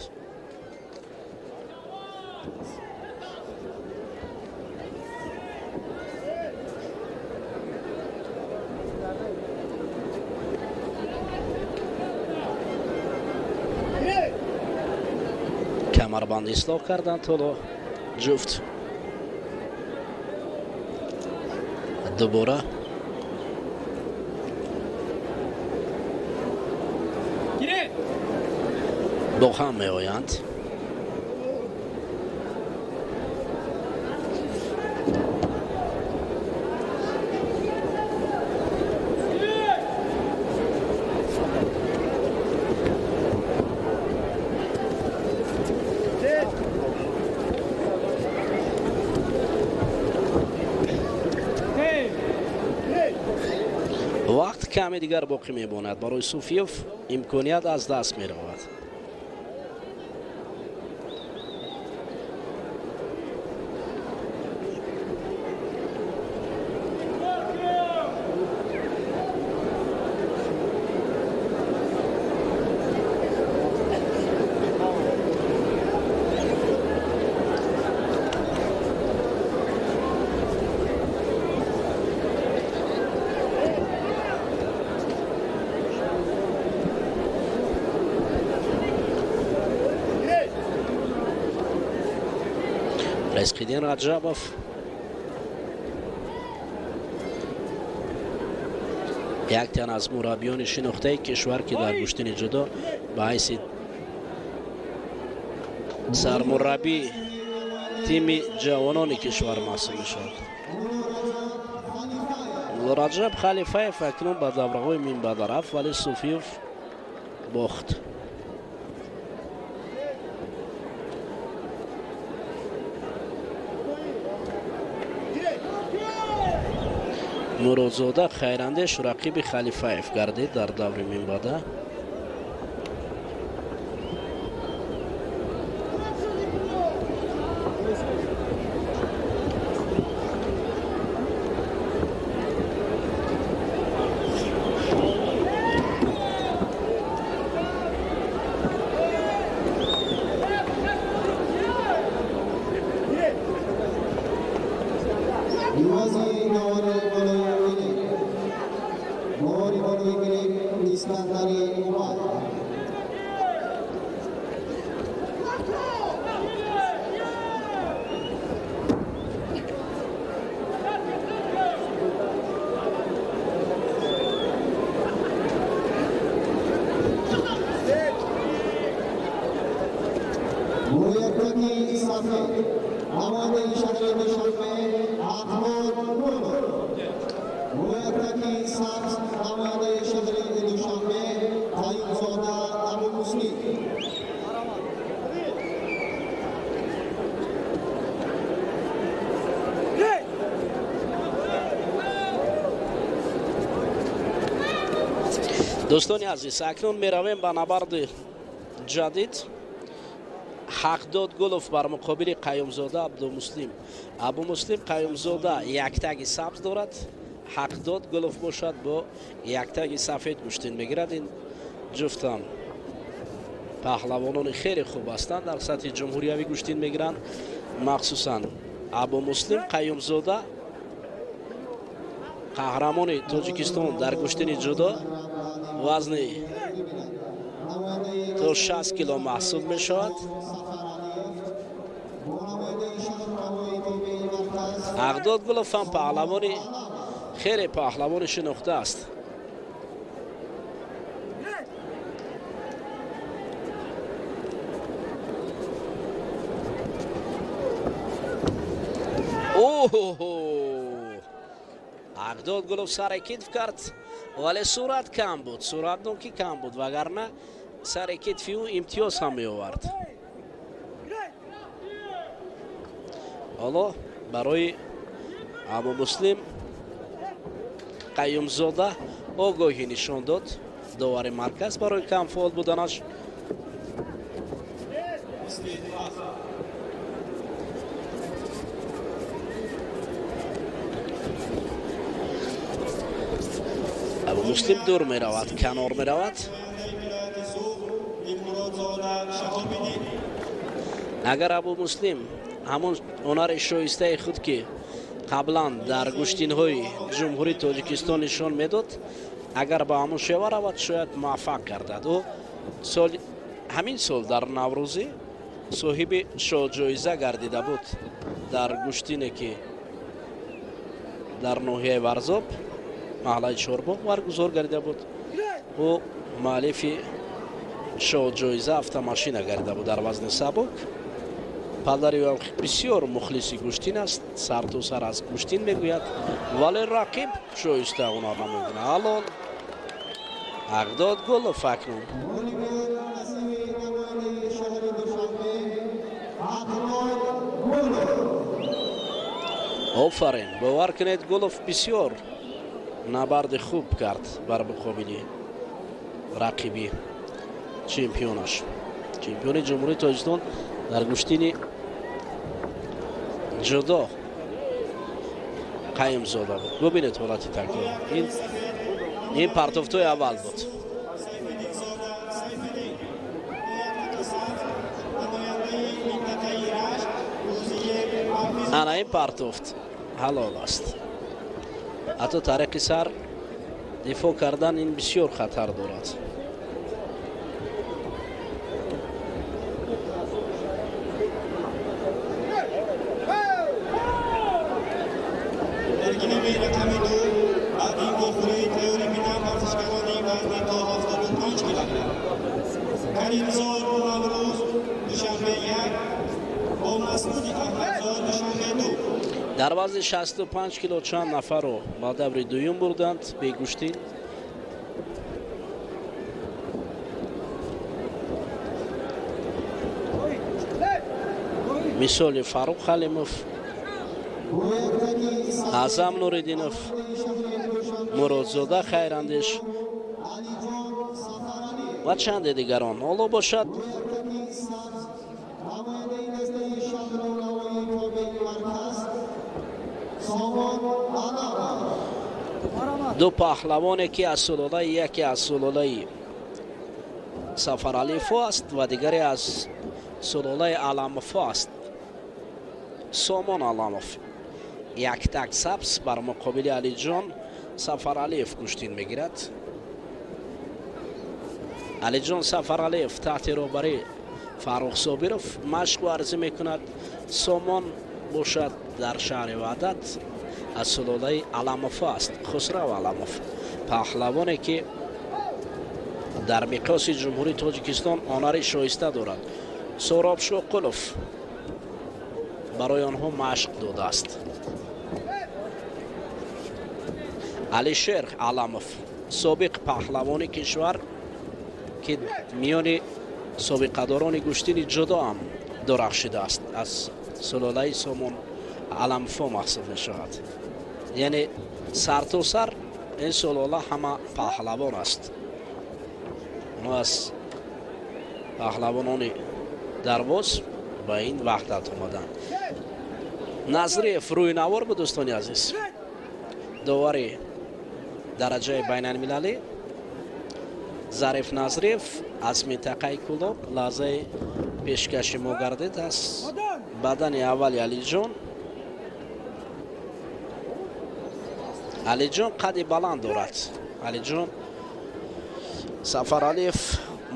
Камарбанд ислоҳ карданд, ҳоло ҷуфт дубора бо ҳам меоянд. Каме дигар боқӣ мемонад барои Суфиев, имконият аз даст меравад. Ризқиддин Раҷабов як тан аз мураббиёни шинохтаи кишвар, ки дар гӯштини ҷудо ба ҳайси сармураббии тими ҷавонони кишвар маҳсуб мешавад. Раҷаб Халифаев акнун ба давраҳои минбаъда рафт, вале Суфиев бохт. Муродзода Хайрандеш рақиби Халифаев гардид дар даври минбаъда. Дӯстони азиз, акнун меравем ба набарди ҷадид. Ҳақдод Гулов бар муқобили Қаюмзода Абдумуслим. Абумуслим Қаюмзода яктаги сабз дорад, Ҳақдод Гулов бошад бо яктаги сафед гӯштин мегирад. Ин ҷуфтам паҳлавонони хеле хуб ҳастанд, дар сатҳи ҷумҳуриявӣ гӯштин мегиранд. Махсусан Абумуслим Қаюмзода қаҳрамони Тоҷикистон дар гӯштини ҷудо, вазни то 60 кило маҳсуб мешавад. Ҳақдод Гулов ҳам паҳлавони хеле паҳлавони шинохта аст. Оҳо, Ҳақдод Гулов сари китф кард, вале сурат кам буд, суратнокӣ кам буд, вагарна сари китфи ӯ имтиёз ҳам меовард. Ҳоло барои Абумуслим Қаюмзода огоҳӣ нишон дод довари марказ барои камфаъол буданаш. Абумуслим дур меравад, канор меравад. Агар Абумуслим ҳамон ҳунари шоистаи худ, ки қаблан дар гӯштинҳои Ҷумҳурии Тоҷикистон нишон медод, агар ба ҳамон шева равад, шояд муваффақ гардад. Ӯ ҳамин сол дар Наврӯзӣ соҳиби шоҳҷоиза гардида буд дар гӯштине, ки дар ноҳияи Варзоб, маҳаллаи Чорбоғ баргузор гардида буд. Ӯ муаллифи шоҳҷоиза автомашина гардида буд дар вазни сабук. Падари ӯ бисёр мухлиси гӯштин аст, сарту сар аз гӯштин мегӯяд, вале рақиб шоиста ҳунар намекунад. Ҳалол Ҳақдод Гулов акнун. Офарин, бовар кунед, Гулов бисёр Набарди хуб кард бар муқобили рақиби чемпионаш. Чемпиони Ҷумҳурии Тоҷикистон дар гӯштини ҷудо Қайимзода буд. Бубинед ҳолати такрор. Ин партофтои аввал буд. Ана ин партофт ҳалол аст. Ҳатто тариқи сар дифоъ кардан ин бисёр хатар дорад. Дар гилеми рақами 2 баъди вохӯрии тайёрӣ бинанд варзишгарони вазни то 75 килограмм. Каримзод Наврӯз, Душанбе 1, бо Масъуди Аҳмадзод, Душанбе 2. Дар вазни 65 кило чанд нафарро ба даври дуюм бурданд бегӯштин. Мисоли Фаруқ Халимов, Аъзам Нуриддинов, Муродзода Хайрандеш ва чанде дигарон. Ҳоло бошад ду паҳлавоне ки аз сулолаи яке аз сулолаи Сафаралиевҳо аст ва дигаре аз сулолаи Аламовҳо аст. Сомон Аламов яктак сабз бар муқобили Алиҷон Сафаралиев гӯштин мегирад. Алиҷон Сафаралиев таҳти роҳбарии Фаррух Собиров машқ варзӣ мекунад. Сомон бошад дар шаҳри Ваҳдат аз сулолаи Аламовҳо аст. Хусрав Аламов паҳлавоне ки дар миқёси Ҷумҳурии Тоҷикистон ҳунари шоиста дорад. Сӯроб Шоқулов барои онҳо машқ додааст. Алишер Аламов собиқ паҳлавони кишвар ки миёни собиқадорони гӯштини ҷудо ҳам дурахшидааст, аз сулолаи Сомон Аламовҳо маҳсуб мешавад. Яъне сартосар ин сулола ҳама паҳлавон аст. Онҳо аз паҳлавонони дарвоз ба ин ваҳдат омаданд. Назриев рӯйнавор буд, дӯстони азиз. Довари дараҷаи байналмилалӣ Зариф Назриев аз минтақаи Кӯлоб лаҳзаи пешкаши мо гардид аз бадани аввали Алиҷон. Алиҷон қади баланд дорад. Алиҷон Сафаралиев,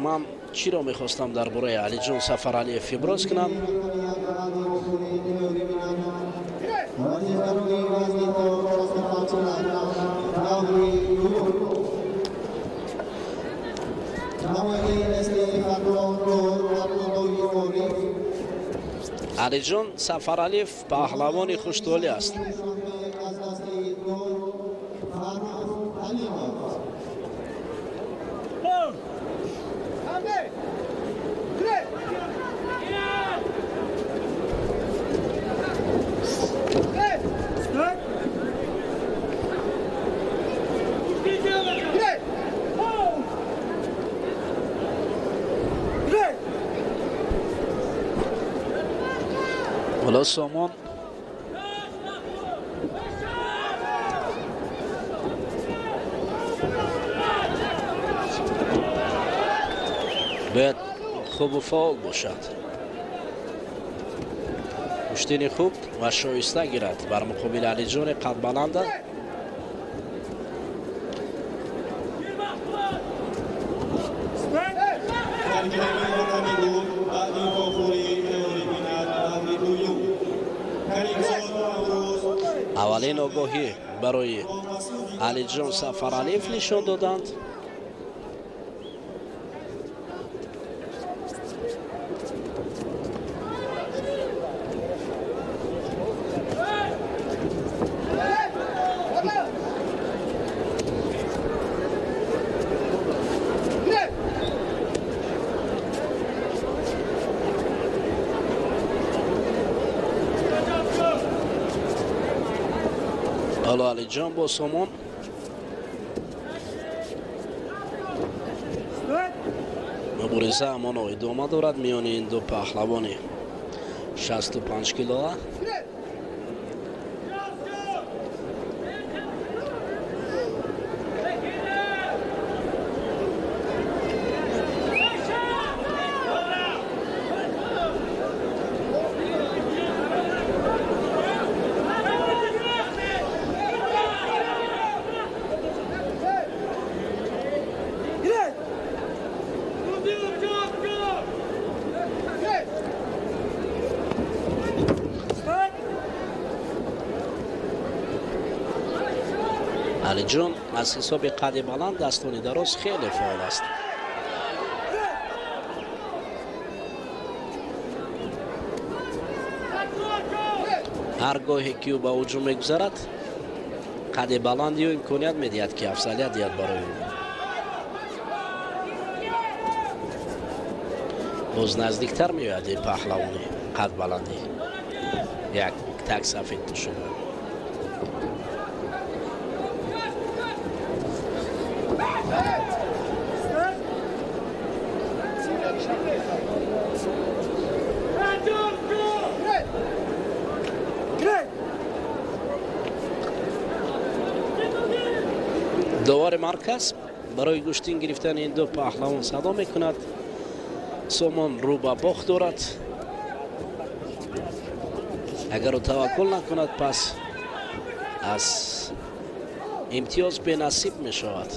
ман чиро мехостам дар бораи Алиҷон Сафаралиев иброз кунам? Алиҷон Сафаралиев паҳлавони хуштолӣ аст. Ҳоло Сомон бояд хубу фаъол бошад, гӯштини хуб ва шоиста гирад бар муқобили Алиҷони қадбаланда. Дар гилеми рақами 2 баъди вохӯрии тайёрӣ бинад даври дуюм. Каримзод Наврӯз Аввалин огоҳӣ барои Алиҷон Сафаралиев нишон доданд. Ҳоло Алиҷон бо Сомон Мубориза ҳамоно идома дорад миёни ин ду паҳлавони 65 килоа. Алиҷон аз ҳисоби қади баланд, дастони дароз хеле фаъол аст. Ҳар гоҳе ки ӯ ба ҳуҷум мегузарад, қади баланди ӯ имконият медиҳад, ки афзалият диҳад барои ӯ. Боз наздиктар меояд ин паҳлавони қадбаландӣ, як так сафед пӯшида. Довари марказ барои гӯштин гирифтани ин ду паҳлавон садо мекунад. Сомон рӯ ба бохт дорад. Агар ӯ таваккул накунад, пас аз имтиёз бенасиб мешавад.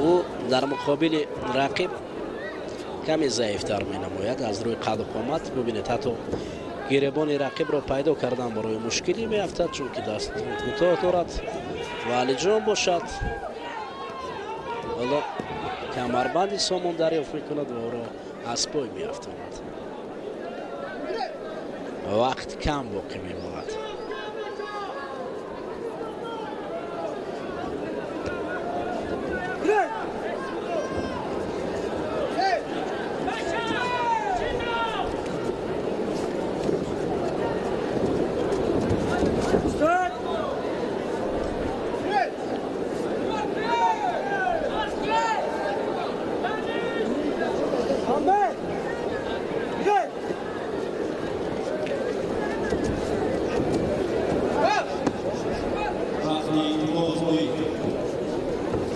Ӯ дар муқобили рақиб каме заифтар менамояд аз рӯи қаду қомат. Бубинед, ҳатто гиребони рақибро пайдо кардан барои мушкилӣ меафтад, чунки даст кӯтоҳ дорад ва Алиҷон бошад ҳоло камарбанди Сомон дарёфт мекунад ва ӯро аз пой меафтонад. Вақт кам боқӣ мемонад.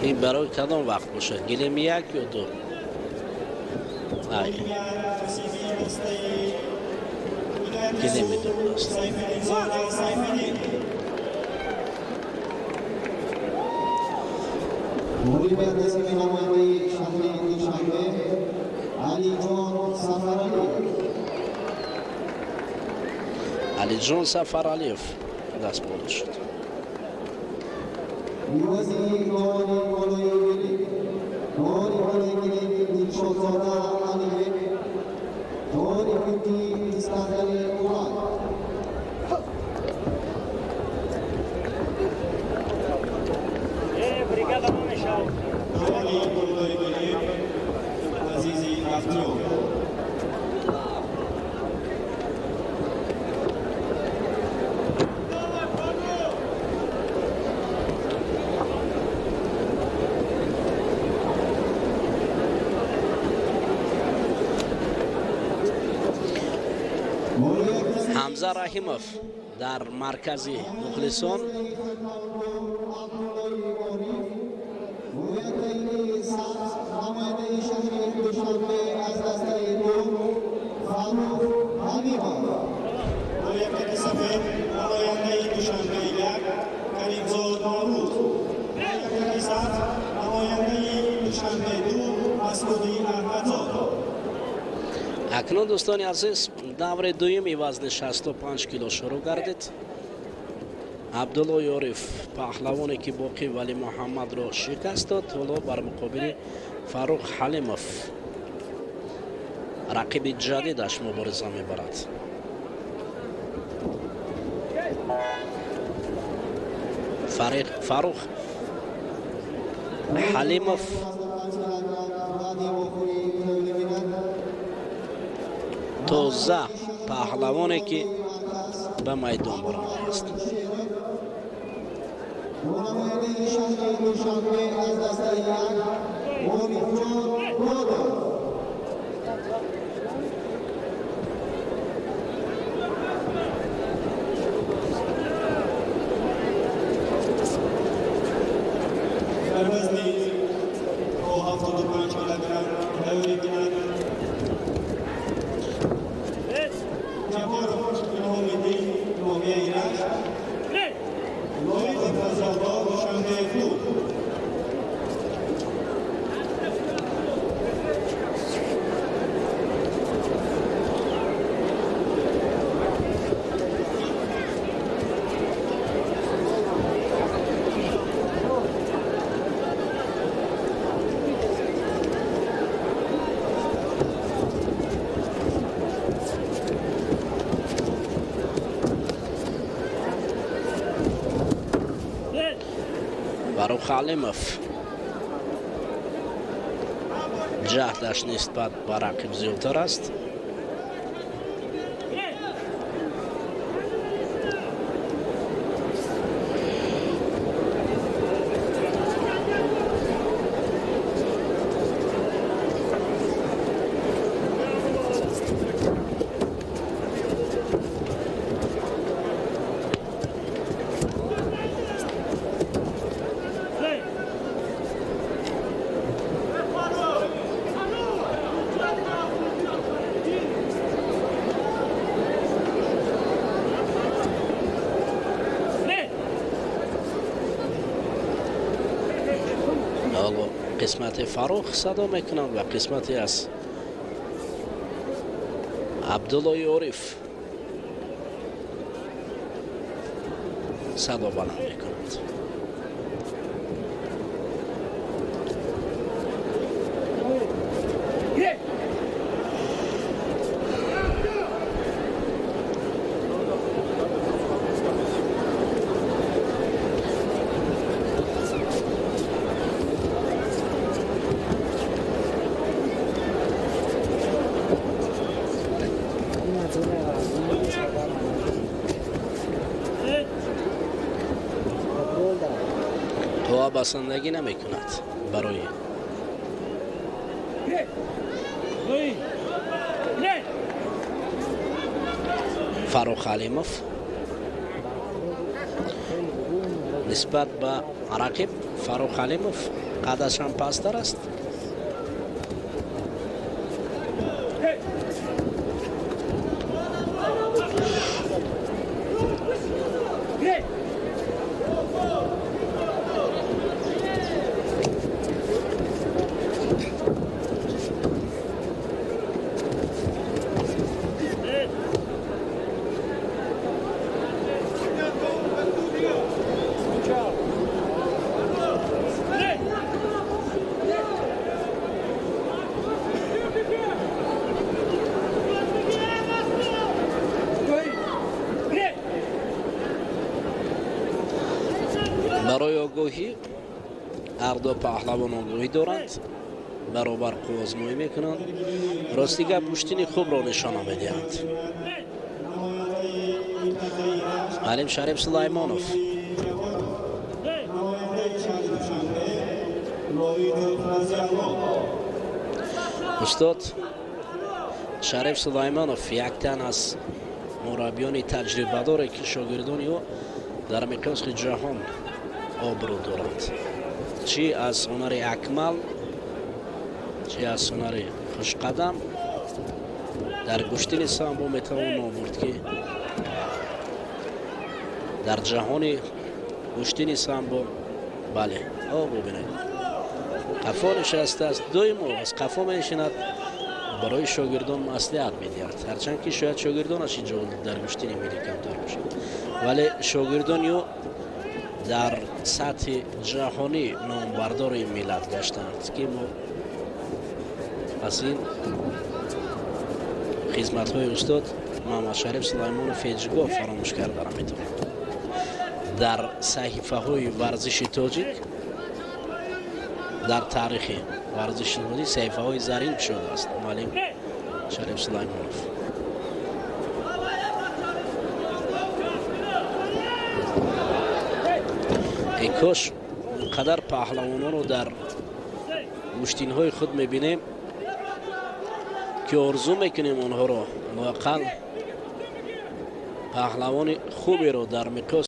Ин барои кадом вақт бошад? Гилеми як ё ду? Ай. Гилеми ду аст. Алиҷон Сафаралиев даст боло шуд. Ҳамза Раҳимов дар маркази мухлисон. Акнун, дӯстони азиз, даври дуюми вазни 65 кило шурӯъ гардид. Абдулло Ёриф, паҳлавоне ки боқӣ Вали Муҳаммадро шикаст дод, ҳоло бар муқобили Фаррух Ҳалимов, рақиби ҷадидаш, мубориза мебарад. Фаррух Ҳалимов тоза паҳлавоне ки ба майдон баромадааст. Намояндаи шаҳри Душанбе аз дастаи як Орифҷон Муродов. Дар вазни то 75 килограмм тайёрӣ бинанд Ҷабборов Илҳомиддин, ноҳияи Рашт, Лоиқов Фазлалло, Душанбе 2. Фаррух Алимов ҷаҳдаш нисбат ба рақиб зиёдтар аст. Қисмати Фаррух садо мекунанд ва қисмати аз Абдуллои Ориф садо баланд мекунанд. Басандагӣ намекунад барои Фаррух Алимов нисбат ба рақиб. Фаррух Алимов қадаш ҳам пасттар аст. Барои огоҳӣ ҳарду паҳлавон огоҳӣ доранд, баробар қувваозмоӣ мекунанд. Рости гап, гӯштини хубро нишона медиҳанд. Алим Шариф Сулаймонов устод Шариф Сулаймонов як тан аз мураббиёни таҷрибадоре ки шогирдони ӯ дар миқёси ҷаҳон обрӯ доранд, чӣ аз ҳунари Акмал, чӣ аз ҳунари Хушқадам. Дар гӯштини самбо метавон ном бурд, ки дар ҷаҳони гӯштини самбо, бале, о бубинед, қафо нишастааст, доимо аз қафо менишинад, барои шогирдон маслиҳат медиҳад. Ҳарчанд ки шояд шогирдонаш инҷо дар гӯштини миллӣ камтар бошад, вале шогирдони ӯ дар сатҳи ҷаҳонӣ номбардори миллат гаштанд, ки мо аз ин хизматҳои устод Муҳаммадшариф Сулаймонов ҳеҷ гоҳ фаромӯш карда наметавонем. Дар саҳифаҳои варзиши тоҷик, дар таърихи варзиши тоҷик саҳифаҳои зарин шудааст муаллим Шариф Сулаймонов. Эй кош инқадар паҳлавононро дар гӯштинҳои худ мебинем, ки орзу мекунем онҳоро лоақал паҳлавони хуберо дар миқёс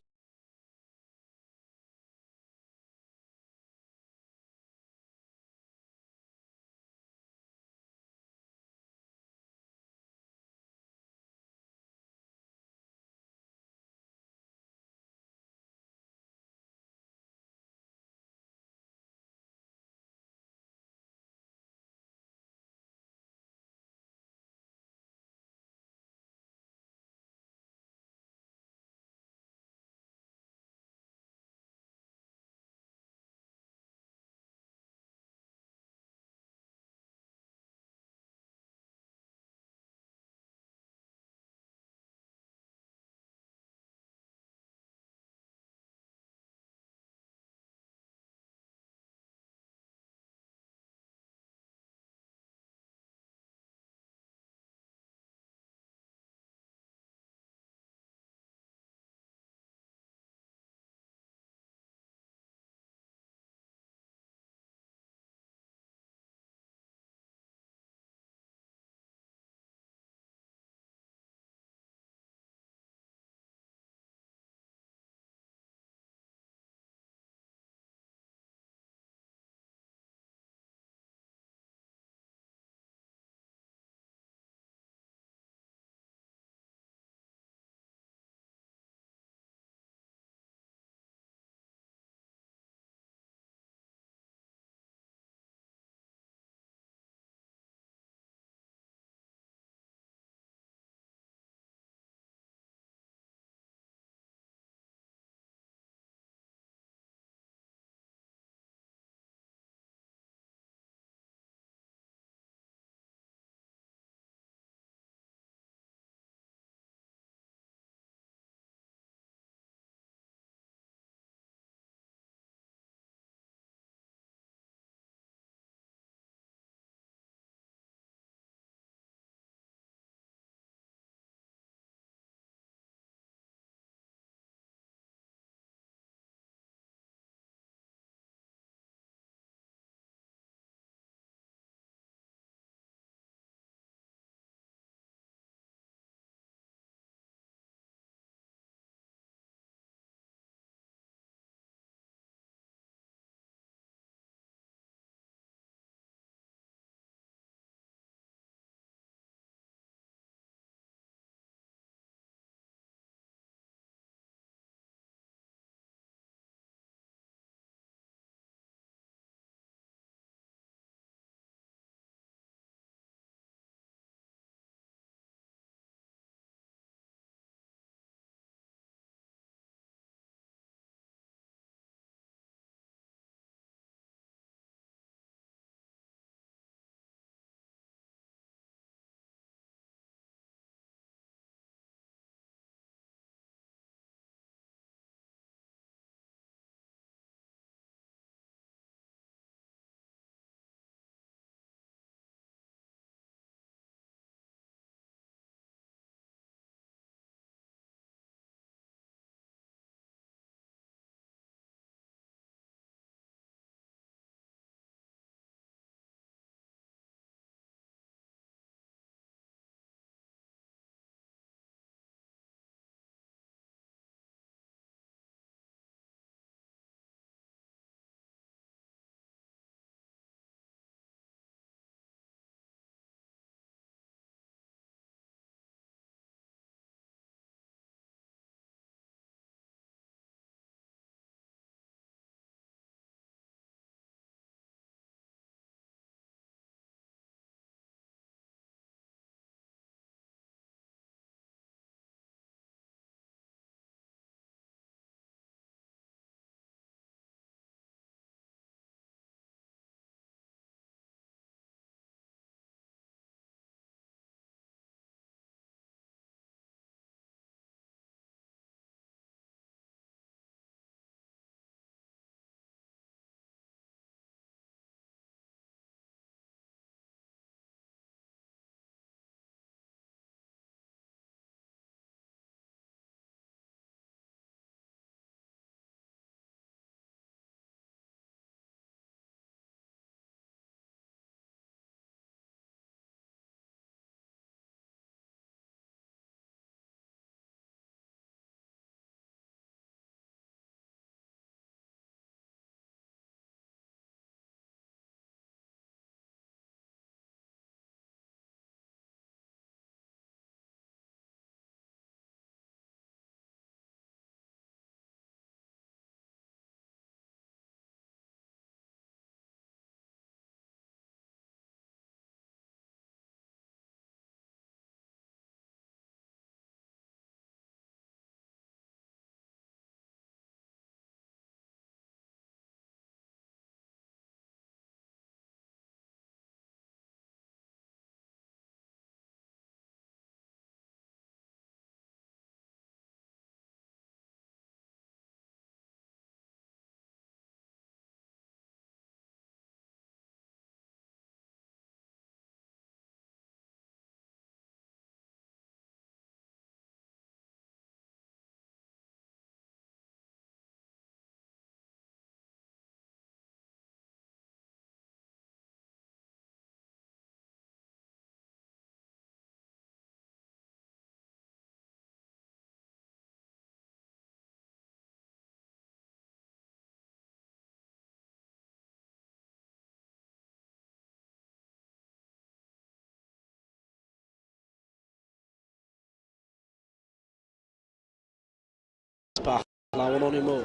Паҳлавонони мо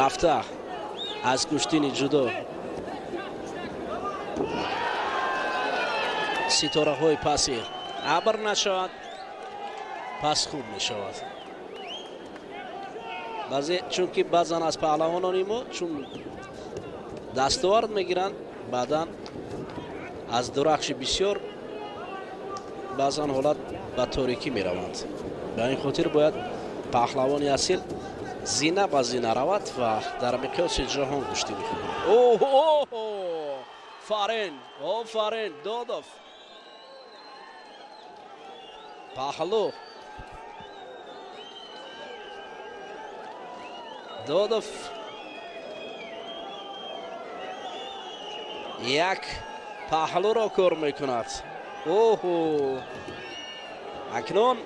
рафта аз гӯштини ҷудо ситораҳои паси абр нашавад, пас хуб мешавад. Баъзе чунки баъзан аз паҳлавонони мо чун дастовард мегиранд, баъдан аз дурахши бисёр баъзан ҳолат ба торикӣ мераванд. Ба ин хотир бояд паҳлавони асил зина ба зина равад ва дар миқёси ҷаҳон гӯштӣ бихӯрад. Оҳ, офарин, офарин, Додов. Паҳлу. Додов як паҳлуро кор мекунад. Оҳу, акнун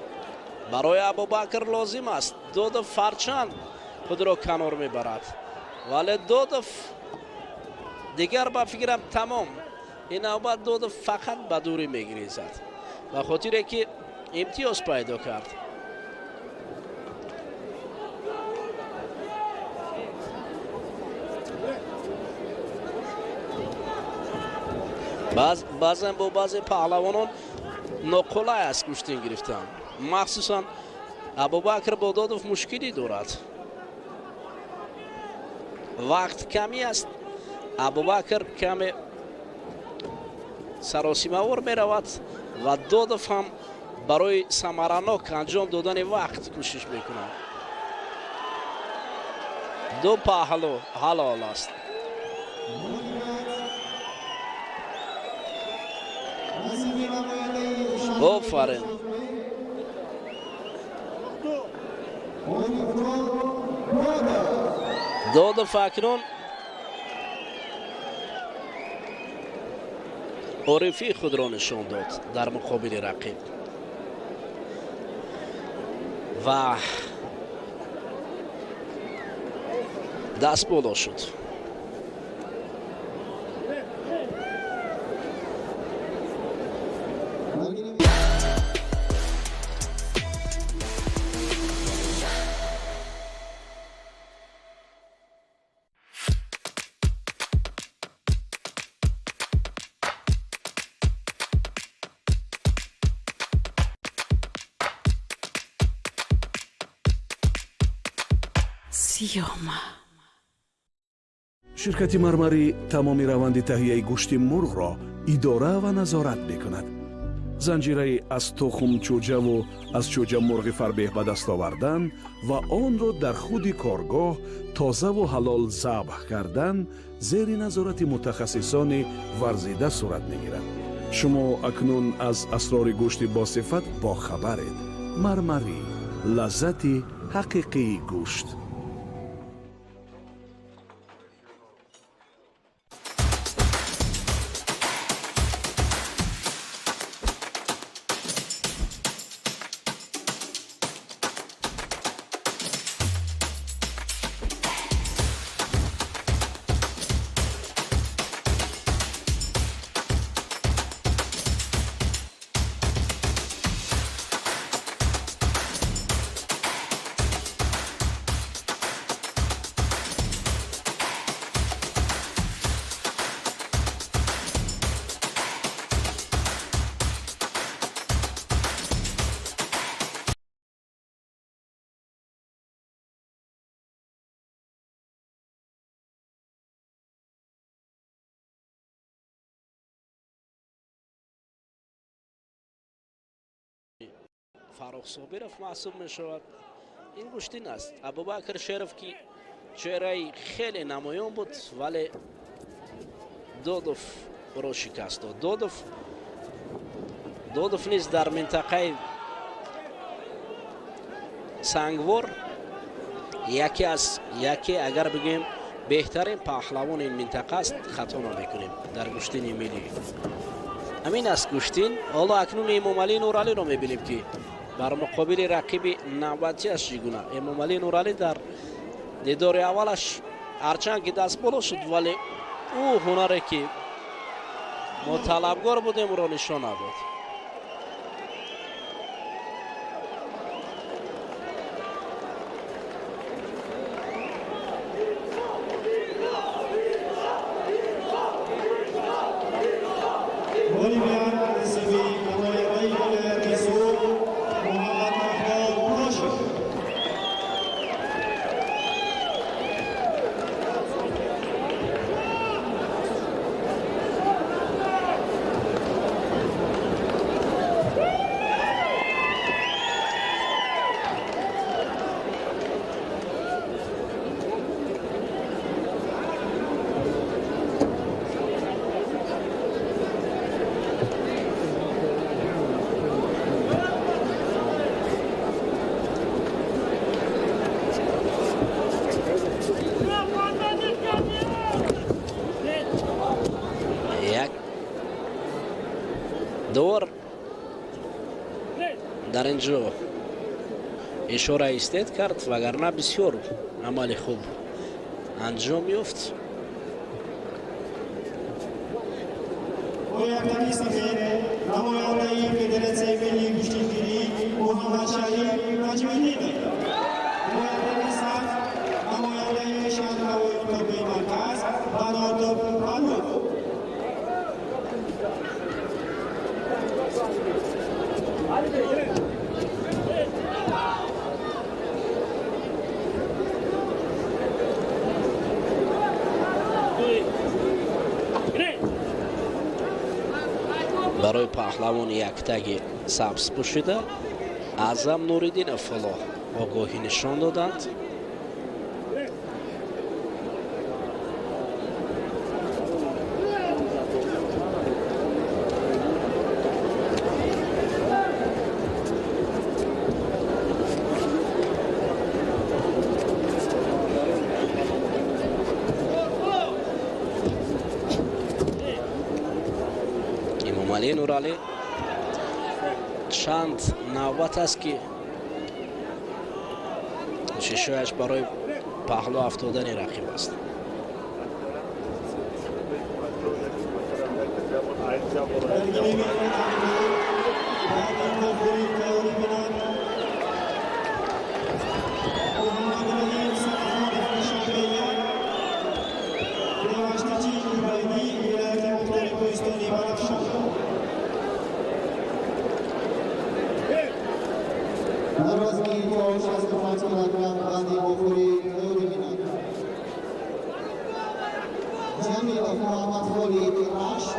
барои Абубакр лозим аст. Додов ҳарчанд худро канор мебарад, вале Додов дигар ба фикрам тамом. Ин навбат Додов фақат ба дурӣ мегирезад, ба хотире ки имтиёз пайдо кард. Баъзан бо баъзе паҳлавонон ноқулай аст гӯштин гирифтан. Махсусан Абубакр бо Додов мушкилӣ дорад. Вақт камӣ аст. Абубакр каме саросимавор меравад ва Додов ҳам барои самаранок анҷом додани вақт кӯшиш мекунад. Ду паҳлу ҳалол аст. Офарин. Додов акнун орифии худро нишон дод дар муқобили рақиб ва даст боло шуд. Ширкати Мармарӣ тамоми раванди таҳияи гӯшти мурғро идора ва назорат мекунад. Занҷираи аз тухм чӯҷаву аз чӯҷа мурғи фарбеҳ ба даст овардан ва онро дар худи коргоҳ тозаву ҳалол забҳ кардан зери назорати мутахассисони варзида сурат мегирад. Шумо акнун аз асрори гӯшти босифат бохабаред. Мармарӣ, лаззати ҳақиқии гӯшт. Фаррух Собиров маҳсуб мешавад. Ин гӯштин аст. Абубакр Шеров ки чеҳраи хеле намоён буд, вале Додов ӯро шикаст дод. Додов низ дар минтақаи Сангвор яке агар бигӯем беҳтарин паҳлавони ин минтақа аст, хато намекунем дар гӯштини миллӣ. Ҳамин аст гӯштин. Ҳоло акнун Эмомалӣ Нуралиро мебинем ки бар муқобили рақиби навбатиаш чӣ гуна. Эмомалӣ Нуралӣ дар дидори аввалаш ҳарчанд ки даст боло шуд, вале ӯ ҳунаре ки мо талабгор будем ӯро нишон надод. Дар ин ҷо ишора истед кард, вагарна бисёр амали хуб анҷом ёфт. Бо яктаги сафед намояндаи Федератсияи миллии гӯштингирӣ Муҳаммадшариф Наҷмиддинов. Бо яктаги сабз намояндаи шаҳри ҳавои тобеи марказ Баротов Фаррух. Барои паҳлавони яктаги сабз пӯшида Аъзам Нуриддинов ҳоло огоҳӣ нишон доданд. Эмомалӣ Нуралӣ чанд навбат аст, ки шишояш барои паҳлӯ афтодани рақиб аст. Дар вазни то 65 килограмм банди вохӯрӣ тайёрӣ бинад. Ҷамилов Муҳаммад Холид, Рашт,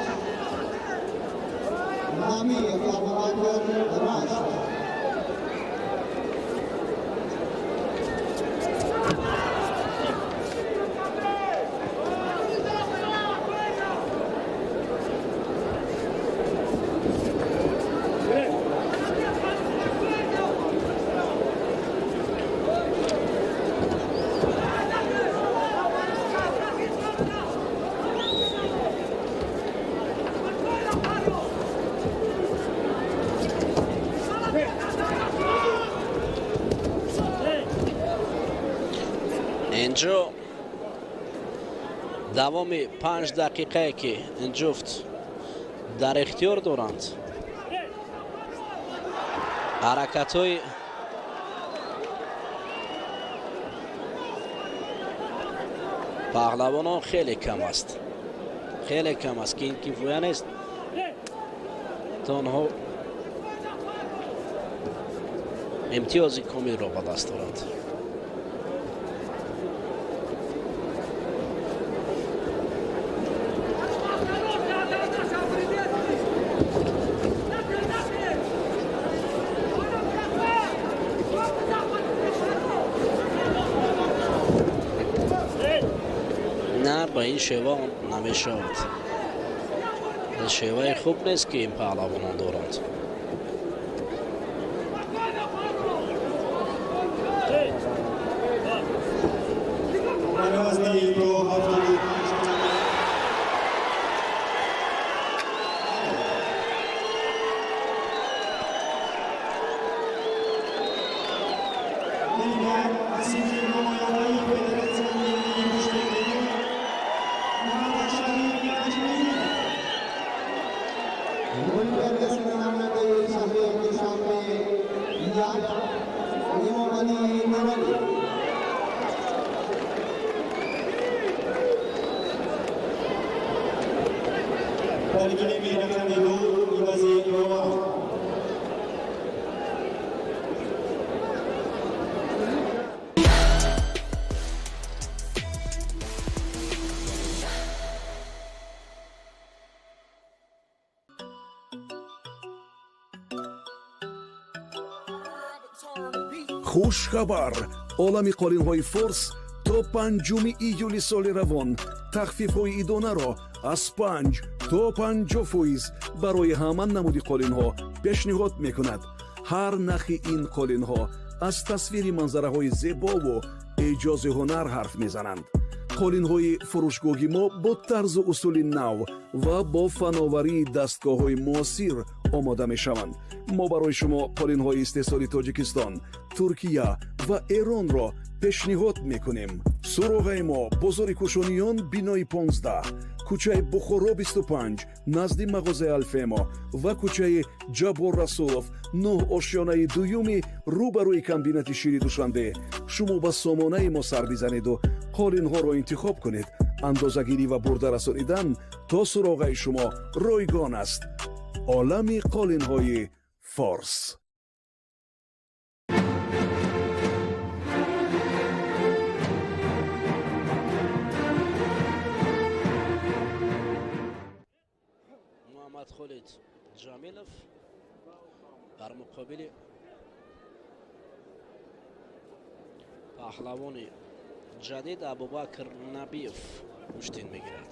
Намиев Абубакр, Рашт. Инҷо давоми 5 дақиқае, ки ин ҷуфт дар ихтиёр доранд, ҳаракатҳои паҳлавонон хеле кам аст, хеле кам аст, ки ин кифоя нест, то онҳо имтиёзи комилро ба даст доранд. На, ба ин шева намешавад. Шеваи хуб нест, ки ин паҳлавонон доранд. Дар вазни то 75 килограмм синфи намояндаи Федератсияи миллии гӯштингирӣ Муҳаммадшариф Наҷмиддинов. Ғолибияти намояндаи шаҳри Душанбе як Эмомалӣ Нуралӣ. Дар гилеми рақами 2 ивази Ёвар. Хушхабар! Олами қолинҳои форс то 5 июли соли равон тахфифҳои идонаро аз 5 то 50% барои ҳама намуди қолинҳо пешниҳод мекунад. Ҳар нахи ин қолинҳо аз тасвири манзараҳои зебову эъҷози ҳунар ҳарф мезананд. Қолинҳои фурӯшгоҳи мо бо тарзу усули нав ва бо фановарии дастгоҳҳои муосир омода мешаванд. Мо барои шумо қолинҳои истеҳсоли Тоҷикистон, Туркия ва Эронро пешниҳод мекунем. Суроғаи мо: бозори Кӯшониён, бинои 15, кӯчаи Бухоро 25, назди мағозаи Алфемо ва кӯчаи Ҷаббор Расулов 9, ошёнаи дуюми, рӯ ба рӯи комбинати шири Душанбе. Шумо ба сомонаи мо сар бизанеду қолинҳоро интихоб кунед. Андозагирӣ ва бурда расонидан то суроғаи шумо ройгон аст. Олами қолинҳои форс. Муҳаммадхолид Ҷамилов дар муқобили паҳлавони ҷадид Абубакр Набиев гӯштин мегирад.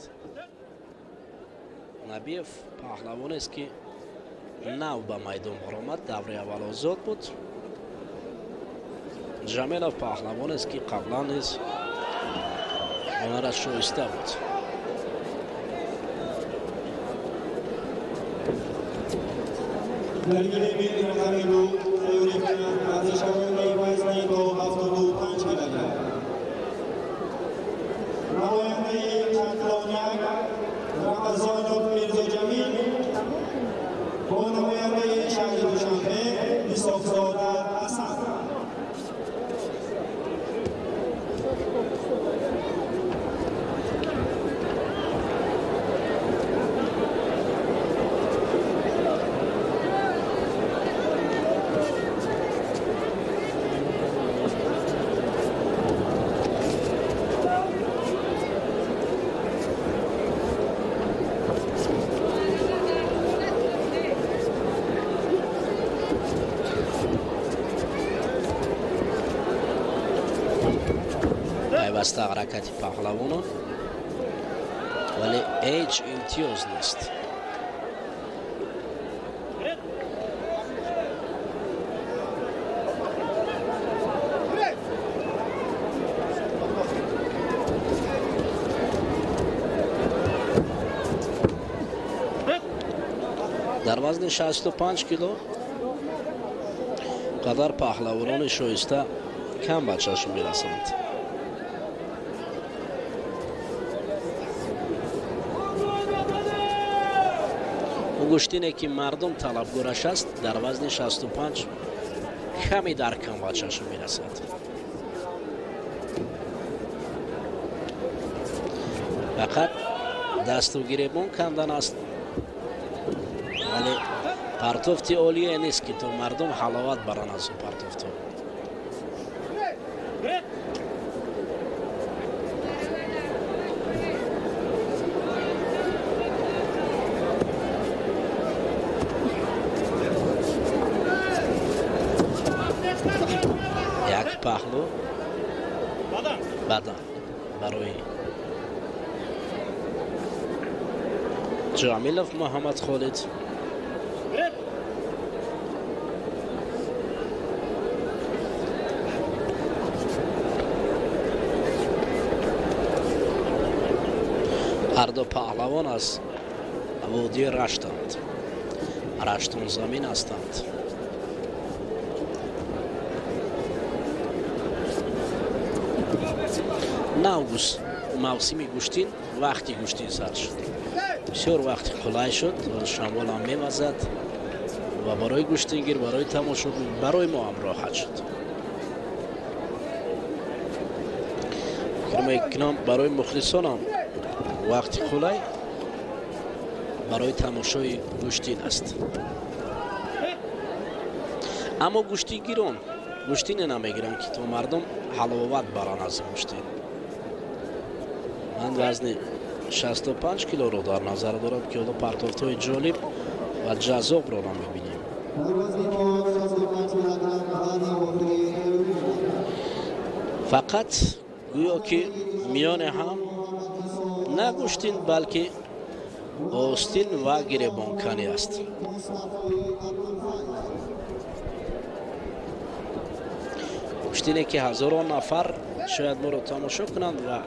Набиев паҳлавонест, ки нав ба майдон баромад, даври аввал озод буд. Ҷамилов паҳлавонест, ки қаблан низ ҳунараш шоиста буд. Дар гилеми рақами 2 тайёрӣ кунанд варзишгарони вазни то 75 килограмм. Намояндаи Хатлон 1 Рамазонов Мирзоҷамил бо намояндаи шаҳри Душанбе Исоқзода Ҳасан. Пайваста ҳаракати паҳлавонон, вале ҳеҷ имтиёз нест. Дар вазни 65 кило қадар паҳлавонони шоиста кам ба чашм мерасанд. Гӯштине, ки мардум талабгораш аст, дар вазни 65 каме дар кам ба чашм мерасад. Фақат дасту гиребон кандан аст, вале партофти олие нест, ки то мардум ҳаловат баранд аз он партофтҳо. Як паҳлу бадан барои Ҷамилов Муҳаммадхолид. Ҳарду паҳлавон аз водии Раштанд, Раштонзамин ҳастанд. Навгус мавсими гӯштин, вақти гӯштин сар шуд. Бисёр вақти қулай шуд, шамолам мевазад ва барои гӯштингир, барои тамошобин, барои мо ҳам роҳат шуд. Фикр мекунам, барои мухлисонам вақти қулай барои тамошои гӯштин аст. Аммо гӯштингирон гӯштине намегиранд, ки то мардум ҳаловат баранд аз гӯштин. Ман вазни 65 килоро дар назар дорам, ки ҳоло партофтҳои ҷолиб ва ҷаззобро намебинем. Фақат гӯё ки миёни ҳам на гӯштин, балки остин ва гиребонканӣ аст. Гӯштине, ки ҳазорон нафар шояд моро тамошо кунанд ва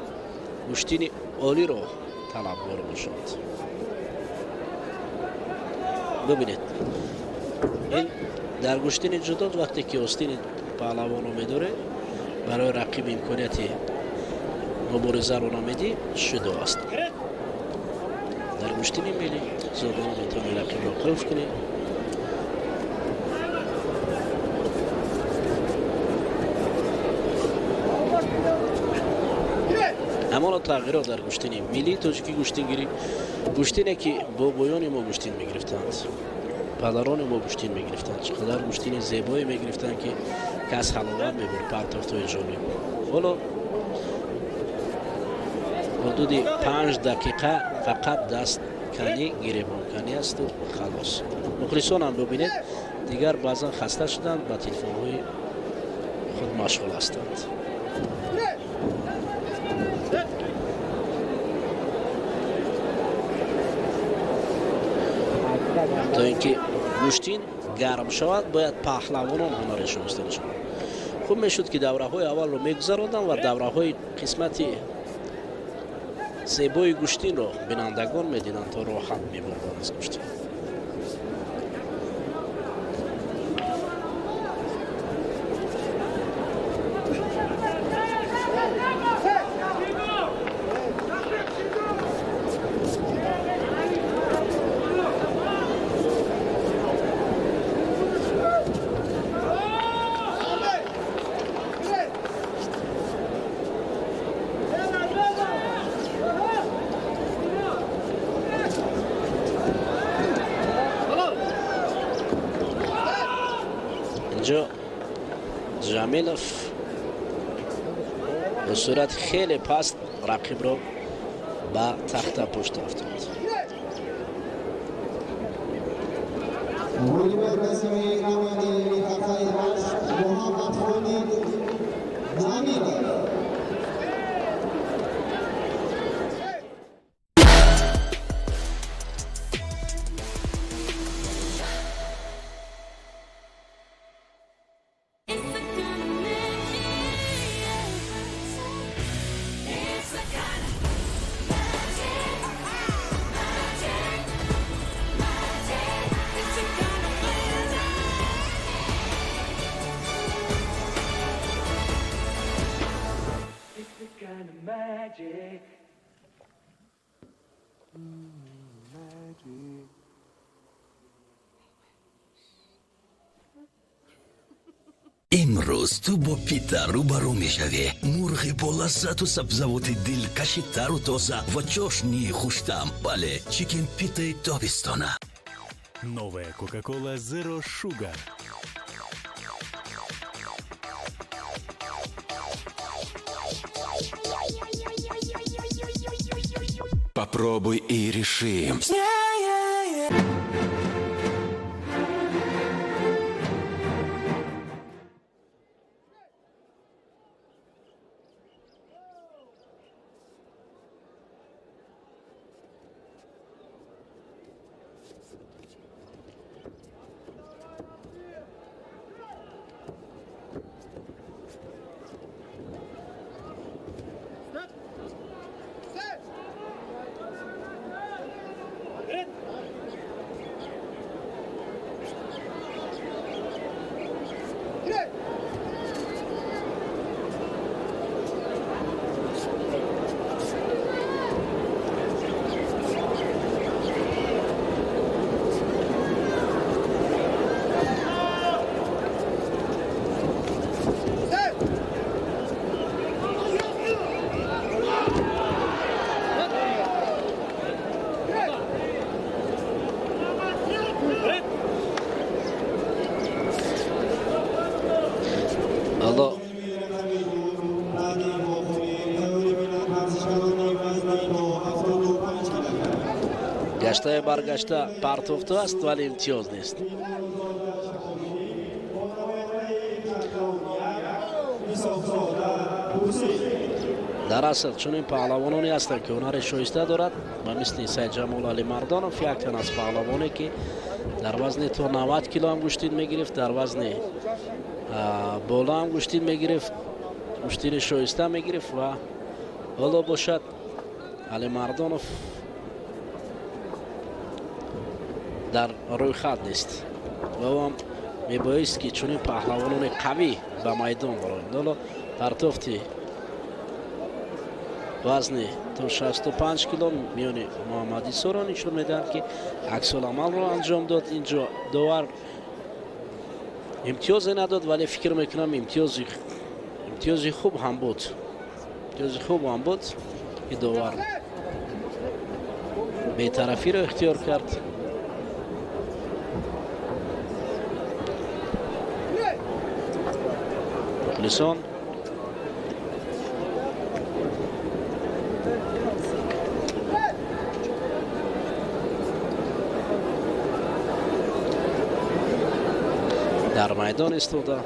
гӯштини олиро талабгор бошанд. Бибинед, Ин дар гӯштини ҷудо вақте ки остини паҳлавонро медоред, барои рақиб имконияти муборизаро намедӣ, шудо аст. Дар гӯштини миллӣ зодона метавонӣ рақибро қулф кунӣ. Ҳамоно тағйирот дар гӯштини миллии тоҷикӣ гӯштингирӣ, гӯштине ки бобоёни мо гӯштин мегирифтанд, падарони мо гӯштин мегирифтанд, чӣ қадар гӯштини зебое мегирифтанд, ки кас ҳаловат мебурд, партофтҳои ҷолиб. Ҳоло ҳудуди 5 дақиқа фақат дастканӣ, гиребонканӣ асту халос. Мухлисонам бибинед, дигар баъзан хаста шуданд, ба телефонҳои худ машғул ҳастанд. То ин ки гӯштин гарм шавад, бояд паҳлавонон ҳунари шоиста нишон. Хуб мешуд, ки давраҳои аввалро мегузаронданд ва давраҳои қисмати зебои гӯштинро бинандагон медиданд, то роҳат мебурданд аз гӯштин. Инҷо Ҷамилов ба сурати хеле паст рақибро ба тахта пушт афтод. Имрӯз ту бо пита рӯбарӯ мешавӣ. Мурғи болаззату сабзавоти дилкаши тару тоза ва чошнии хуштаъм. Бале, чикен питаи тобистона. Новая Coca-Cola Zero Sugar. Попробуй и реши. Гаштаи баргашта партофто аст, вале имтиёз нест. Дар асл чунин паҳлавононе ҳастанд, ки ҳунари шоиста дорад, ба мисли Сайдҷамол Алимардонов, як тан аз паҳлавоне, ки дар вазни то 90 кило ҳам гӯштин мегирифт, дар вазни боло ҳам гӯштин мегирифт, гӯштини шоиста мегирифт ва ҳоло бошад Алимардонов дар рӯйхат нест. Ва ӯ ҳам мебоист ки чунин паҳлавонони қавӣ ба майдон бароянд. Ҳоло партофти вазни то 65 кило миёни Муҳаммад Исоро нишон медиҳанд, ки аксуламалро анҷом дод. Инҷо довар имтиёзе надод, вале фикр мекунам имтиёзи хуб ҳам буд. Имтиёзи хуб ҳам буд ки довар бетарафиро ихтиёр кард. Мухлисон дар майдон истода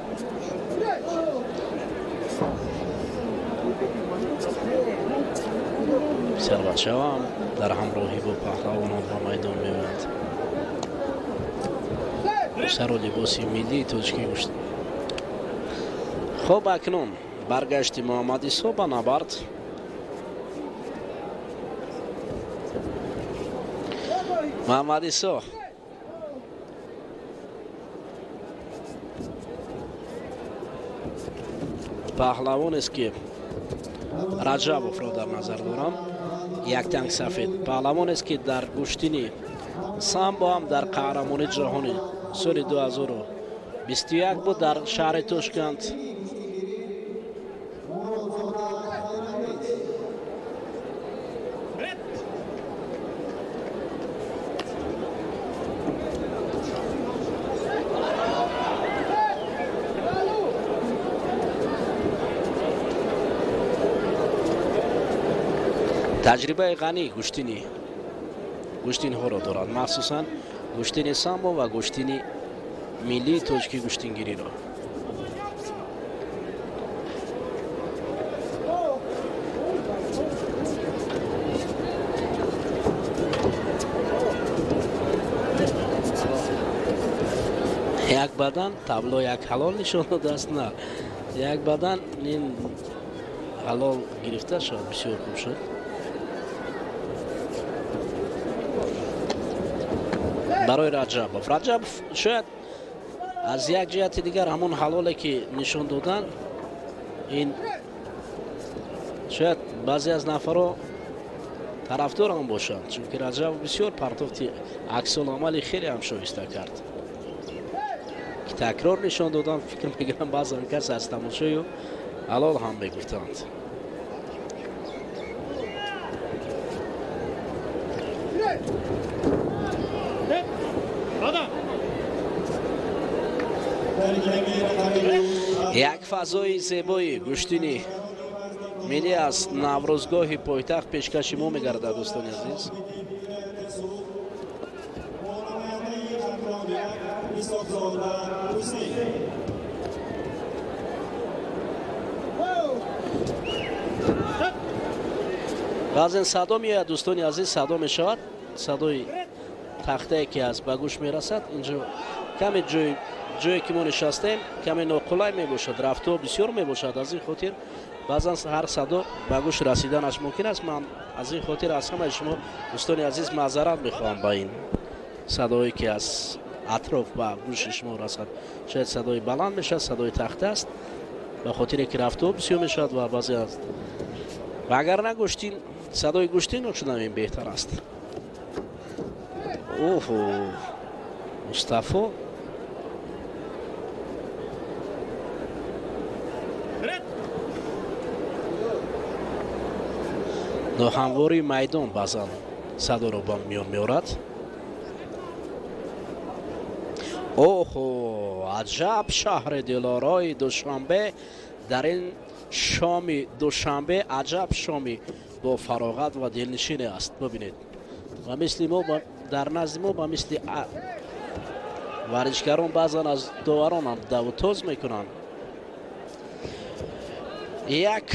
писарбачаҳоам дар ҳамроҳӣ бо паҳлавонон ба майдон меоянд. Сару либоси миллии тоҷикӣ гӯшт. Хоб, акнун баргашти Муҳаммад Исо ба набард. Муҳаммад Исо паҳлавонест, ки Раҷабовро дар назар дорам, як танг сафед. Паҳлавонест, ки дар гӯштини самбо ҳам дар қаҳрамони ҷаҳони соли 2021 буд дар шаҳри Тошканд. Таҷрибаи ғании гӯштинҳоро дорад, махсусан гӯштини самбо ва гӯштини миллии тоҷикӣ гӯштингириро. Як бадан табло як ҳалол нишон додааст, на як бадан ин ҳалол гирифта шуд, бисёр хуб шуд. Барои Раҷабов. Раҷабов шояд аз як ҷиҳати дигар ҳамон ҳалоле ки нишон додан, ин шояд баъзе аз нафарҳо тарафдор ҳам бошанд, чунки Раҷабов бисёр партофти аксуламали хеле ҳам шоиста кард, ки такрор нишон додан, фикр мекунам баъзан кас аз тамошою ҳалол ҳам мегуфтанд. Як фазои зебои гӯштини миллӣ аз Наврӯзгоҳи пойтахт пешкаши мо мегардад, дӯстони азиз. Баъзен садо меояд, дӯстони азиз, садо мешавад, садои тахтае ки аз ба гӯш мерасад. Инҷо каме ҷое ки мо нишастем каме ноқулай мебошад, рафтҳо бисёр мебошад. Аз ин хотир баъзан ҳар садо ба гӯш расиданаш мумкин аст. Ман аз ин хотир аз ҳамаи шумо дӯстони азиз маъзарат мехоҳам ба ин садое ки аз атроф ба гӯши шумо расад. Шояд садои баланд мешавад, садои тахта аст, ба хотире ки рафтҳо бисёр мешавад ва баъзе аз ва агар на гӯштин, садои гӯштинро шунавем беҳтар аст. Оҳо, Мустафо ноҳамвории майдон баъзан садоро ба миён меорад. Оҳо, аҷаб шаҳри дилорои Душанбе дар ин шоми душанбе, аҷаб шоми бо фароғат ва дилнишине аст. Бибинед, ва мисли мо дар назди мо ба мисли варзишгарон баъзан аз доварон ҳам даву тоз мекунанд. Як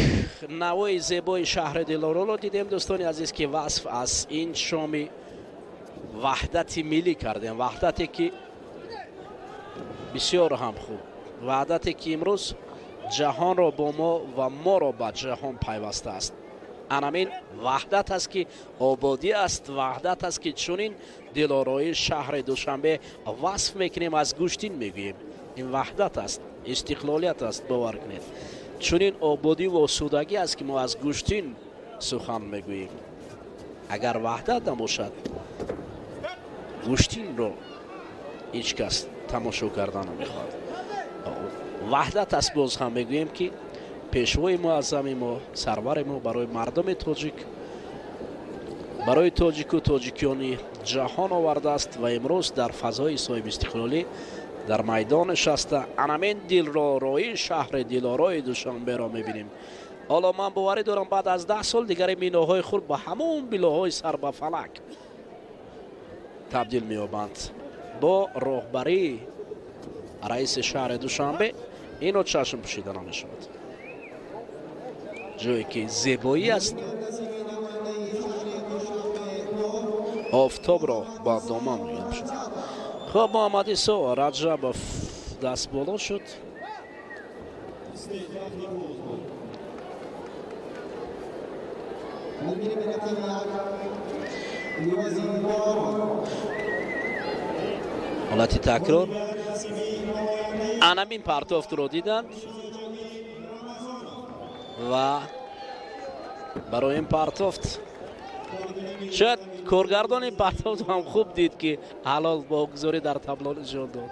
навои зебои шаҳри Дилороро дидем, дӯстони азиз, ки васф аз ин шоми ваҳдати миллӣ кардем, ваҳдате ки бисёр ҳам хуб, ваҳдате ки имрӯз ҷаҳонро бо мо ва моро ба ҷаҳон пайваста аст. Анамин ваҳдат аст ки ободӣ аст, ваҳдат аст ки чунин дилорои шаҳри Душанбе васф мекунем, аз гӯштин мегӯем. Ин ваҳдат аст, истиқлолият аст, бовар кунед. Чунин ободӣ ва осудагӣ аст ки мо аз гӯштин сухан мегӯем. Агар ваҳдат набошад, гӯштинро ҳеҷ кас тамошо кардан намехоҳад. Ваҳдат аст, боз ҳам мегӯем ки пешвои муаззами мо, сарвари мо барои мардуми тоҷик, барои тоҷику тоҷикиёни ҷаҳон овардааст ва имрӯз дар фазои соҳибистиқлолӣ дар майдон нишаста анамин дилророи шаҳри дилорои Душанберо мебинем. Ҳоло ман боварӣ дорам баъд аз 10 сол дигари миноҳои хурд ба ҳамон билоҳои сар ба фалак табдил меёбанд. Бо роҳбарии раиси шаҳри Душанбе ино чашм пӯшида намешавад. Ҷое ки зебоӣ аст, офтобро ба доман мегӯям шуд. Хуб, Муҳаммад Исо Раҷабов даст боло шуд. Ҳолати такрор. Анамин партофтро диданд ва барои ин партофт шояд коргардони партофт ҳам хуб дид ки ҳалол богузорӣ дар табло нишон дод.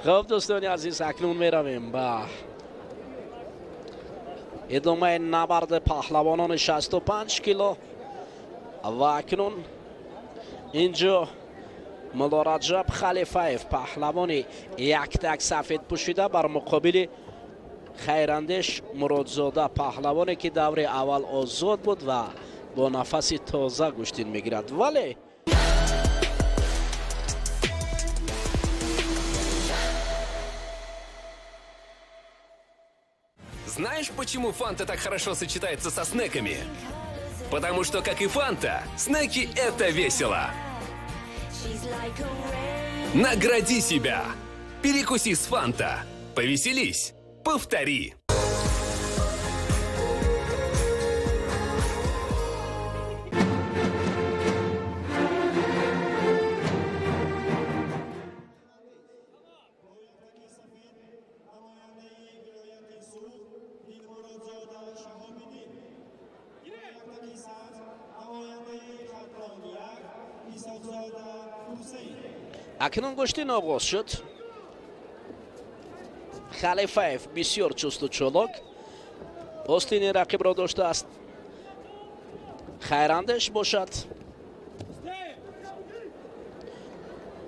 Хуб, дӯстони азиз, акнун меравем ба идомаи набарди паҳлавонони 65 кило ва акнун инҷо Мулло Раҷаб Халифаев, паҳлавони яктак сафед пӯшида бар муқобили Хайрандеш Муродзода, паҳлавоне ки даври аввал озод буд ва бо нафаси тоза гӯштин мегирад. Вале Знаешь, почему Фанта так хорошо сочетается со снеками? Потому что, как и Фанта, снеки – это весело. Награди себя! Перекуси с Фанта. Повеселись. Повтори. Акнун гӯштин оғоз шуд. Халифаев бисёр чусту чолок остини рақибро доштааст. Хайрандеш бошад,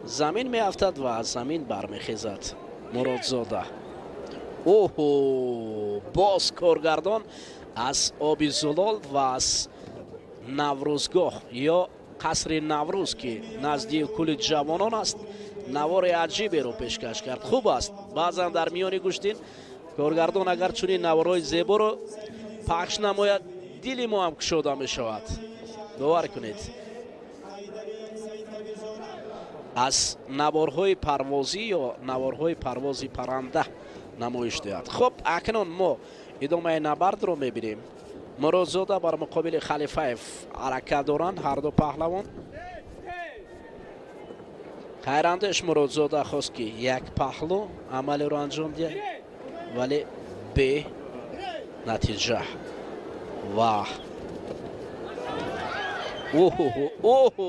замин меафтад ва аз замин бармехезад Муродзода. Оҳо, боз коргардон аз оби зулол ва аз Наврӯзгоҳ ё қасри Наврӯз ки назди кули ҷавонон аст, навори аҷиберо пешкаш кард. Хуб аст, баъзан дар миёни гӯштин коргардон агар чунин наворҳои зеборо пахш намояд, дили мо ҳам кушода мешавад. Бовар кунед, аз наворҳои парвозӣ ё наворҳои парвози парранда намоиш диҳад. Хуб, акнун мо идомаи набардро мебинем. Муродзода бар муқобили Халифаев ҳаракат доранд ҳарду паҳлавон. Хайрандеш Муродзода хост ки як паҳлу амалиро анҷом диҳад, вале бе натиҷа. Ва оҳо,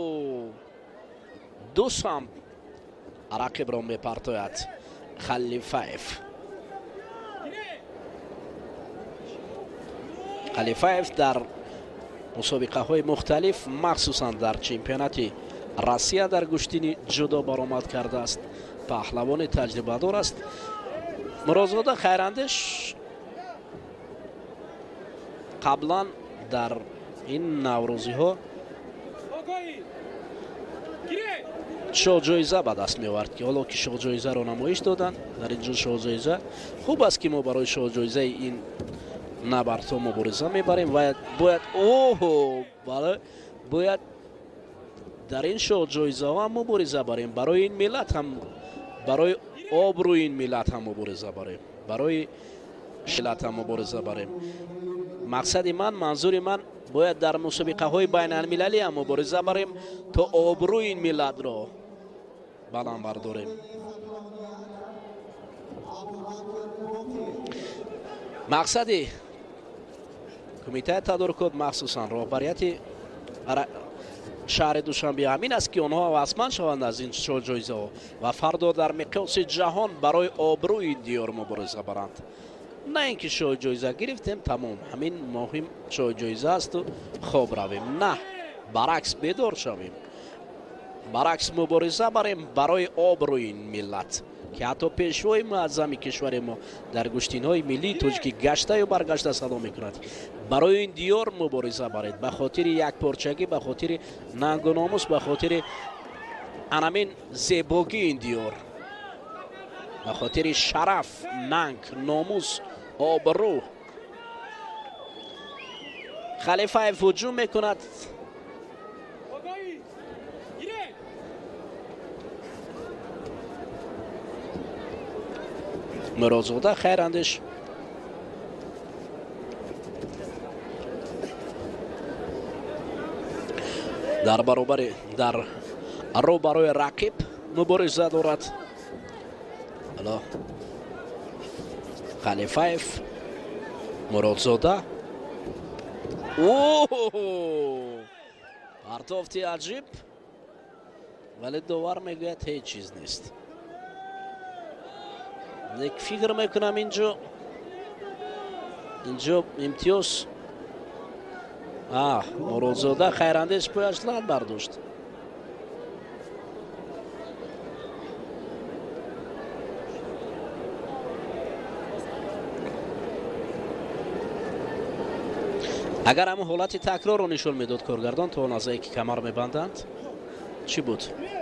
ду самт рақибро мепартояд Халифаев. Халифаев дар мусобиқаҳои мухталиф, махсусан дар чемпионати Россия дар гӯштини ҷудо баромад кардааст. Паҳлавони таҷрибадор аст. Муродзода Хайрандеш қаблан дар ин наврӯзиҳо шоҳҷоиза ба даст меовард, ки ҳоло ки шоҳҷоизаро намоиш доданд дар ин ҷо шоҳҷоиза. Хуб аст ки мо барои шоҳҷоизаи ин набардҳо мубориза мебарем ва бояд оҳо, бале, бояд дар ин шоҳҷоизаҳо ҳам мубориза барем, барои ин миллат ҳам, барои обрӯи ин миллат ҳам мубориза барем, барои миллат ҳам мубориза барем. Мақсади ман, манзури ман бояд дар мусобиқаҳои байналмилалӣ ҳам мубориза барем, то обрӯи ин миллатро баланд бардорем. Мақсади кумитаи тадорукот, махсусан роҳбарияти шаҳри Душанбе ҳамин аст, ки онҳо ҳавасманд шаванд аз ин ҷоизаҳо ва фардо дар миқёси ҷаҳон барои обрӯи диёр мубориза баранд. На ин ки шоҳ ҷоиза гирифтем, тамом, ҳамин муҳим шоҳ ҷоиза асту хоб равем. На, баръакс бедор шавем, баръакс мубориза барем барои обрӯи миллат, ки ҳатто пешвои муаззами кишвари мо дар гӯштинҳои миллии тоҷикӣ гаштаю баргашта садо мекунад. Барои ин диёр мубориза баред, ба хотири якпорчагӣ, ба хотири нангу номус, ба хотири анамин зебогии ин диёр, ба хотири шараф, нанг, номус, обрӯ. Халифаев ҳуҷум мекунад. Муродзода Хайрандеш дар баробари дар рӯ барои рақиб мубориза дорад. Ало Халифаев, Муродзода. Партофти аҷиб, вале довар мегӯяд ҳеҷ чиз нест. Лек фикр мекунам инҷо имтиёз. Муродзода Хайрандеш пояш лат бардошт. Агар ҳамон ҳолати такрорро нишон медод коргардон, то он лаҳзае ки камар мебанданд, чӣ буд?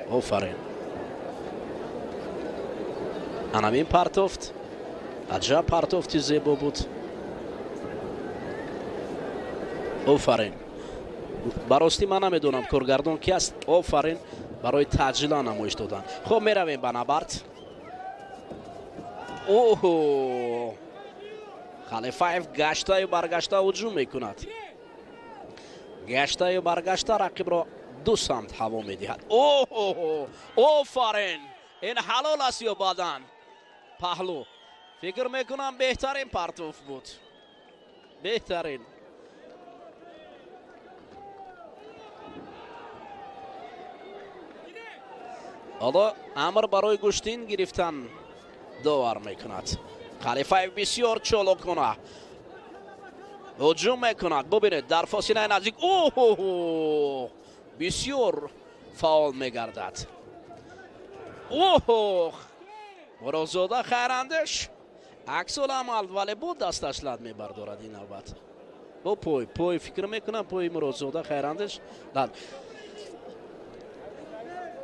Офарин. Анамин партофт, аҷаб партофти зебо буд. Офарин. Ба ростӣ ман намедонам коргардон ки аст. Офарин барои таъҷила намоиш додан. Хуб, меравем ба набард. Оҳо! Халифаев гаштаю баргашта ҳуҷум мекунад. Гаштаю баргашта рақибро ду самт ҳаво медиҳад. Оҳо! Офарин! Ин ҳалол аст ё бадан? Паҳлӯ. Фикр мекунам беҳтарин партоф буд. Беҳтарин. Ҳоло амр барои гӯштин гирифтан довар мекунад. Халифаев бисёр чолокона ҳуҷум мекунад. Бубинед, дар фосилаи наздик оҳо бисёр фаъол мегардад. Оҳо! Муродзода Хайрандеш аксул амал, вале бо дасташ лат мебардорад ин навбат. Бо пой фикр мекунам пои Муродзода Хайрандеш лат.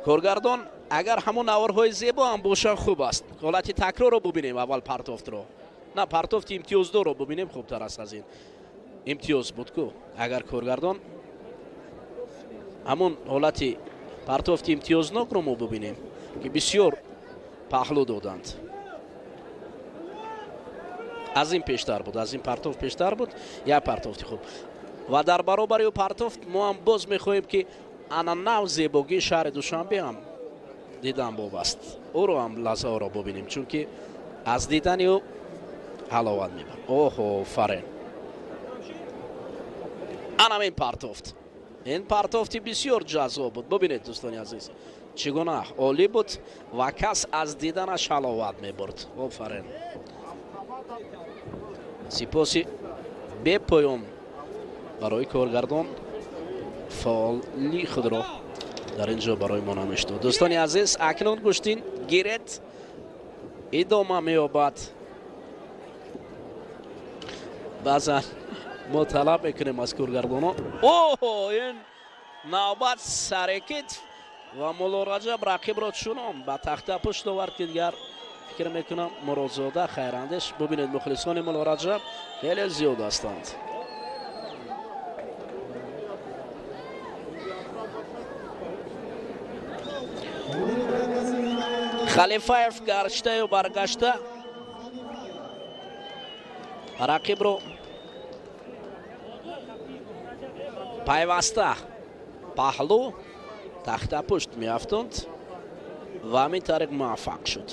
Коргардон агар ҳамон наворҳои зебо ҳам бошанд хуб аст. Ҳолати такрорро бубинем аввал, партофтро. На, партофти имтиёздорро бубинем хубтар аст аз ин. Имтиёз буд ку. Агар коргардон ҳамон ҳолати партофти имтиёзнокро мо бубинем, ки бисёр паҳлӯ доданд. Аз ин пештар буд, аз ин партофт пештар буд, як партофти хуб. Ва дар баробари ӯ партофт мо ҳам боз мехоҳем, ки ана нав зебогии шаҳри Душанбе ҳам дидан боб аст. Ӯро ҳам лаҳзаҳоро бубинем, чунки аз дидани ӯ ҳаловат мебарад. Оҳо, фарен. Анам ин партофт. Ин партофти бисёр ҷаззоб буд. Бубинед дӯстони азиз, чӣ гуна олӣ буд ва кас аз диданаш ҳаловат мебурд. Офарин. Сипоси бепоён барои коргардон, фаъоли худро дар ин ҷо барои мо намоиш дод. Дӯстони азиз, акнун гӯштин гиред, идома меёбад. Баъзан мо талаб мекунем аз коргардонон. Оҳо, ин навбат сарекит ва Мулло Раҷаб рақибро чунон ба тахта пушт овард, ки дигар фикр мекунам Муродзода Хайрандеш. Бубинед, мухлисони Мулло Раҷаб хеле зиёд ҳастанд. Халифаев гаштаю баргашта рақибро Пайваста паҳлу тахтапушт меафтонд ва ҳамин тариқ муваффақ шуд.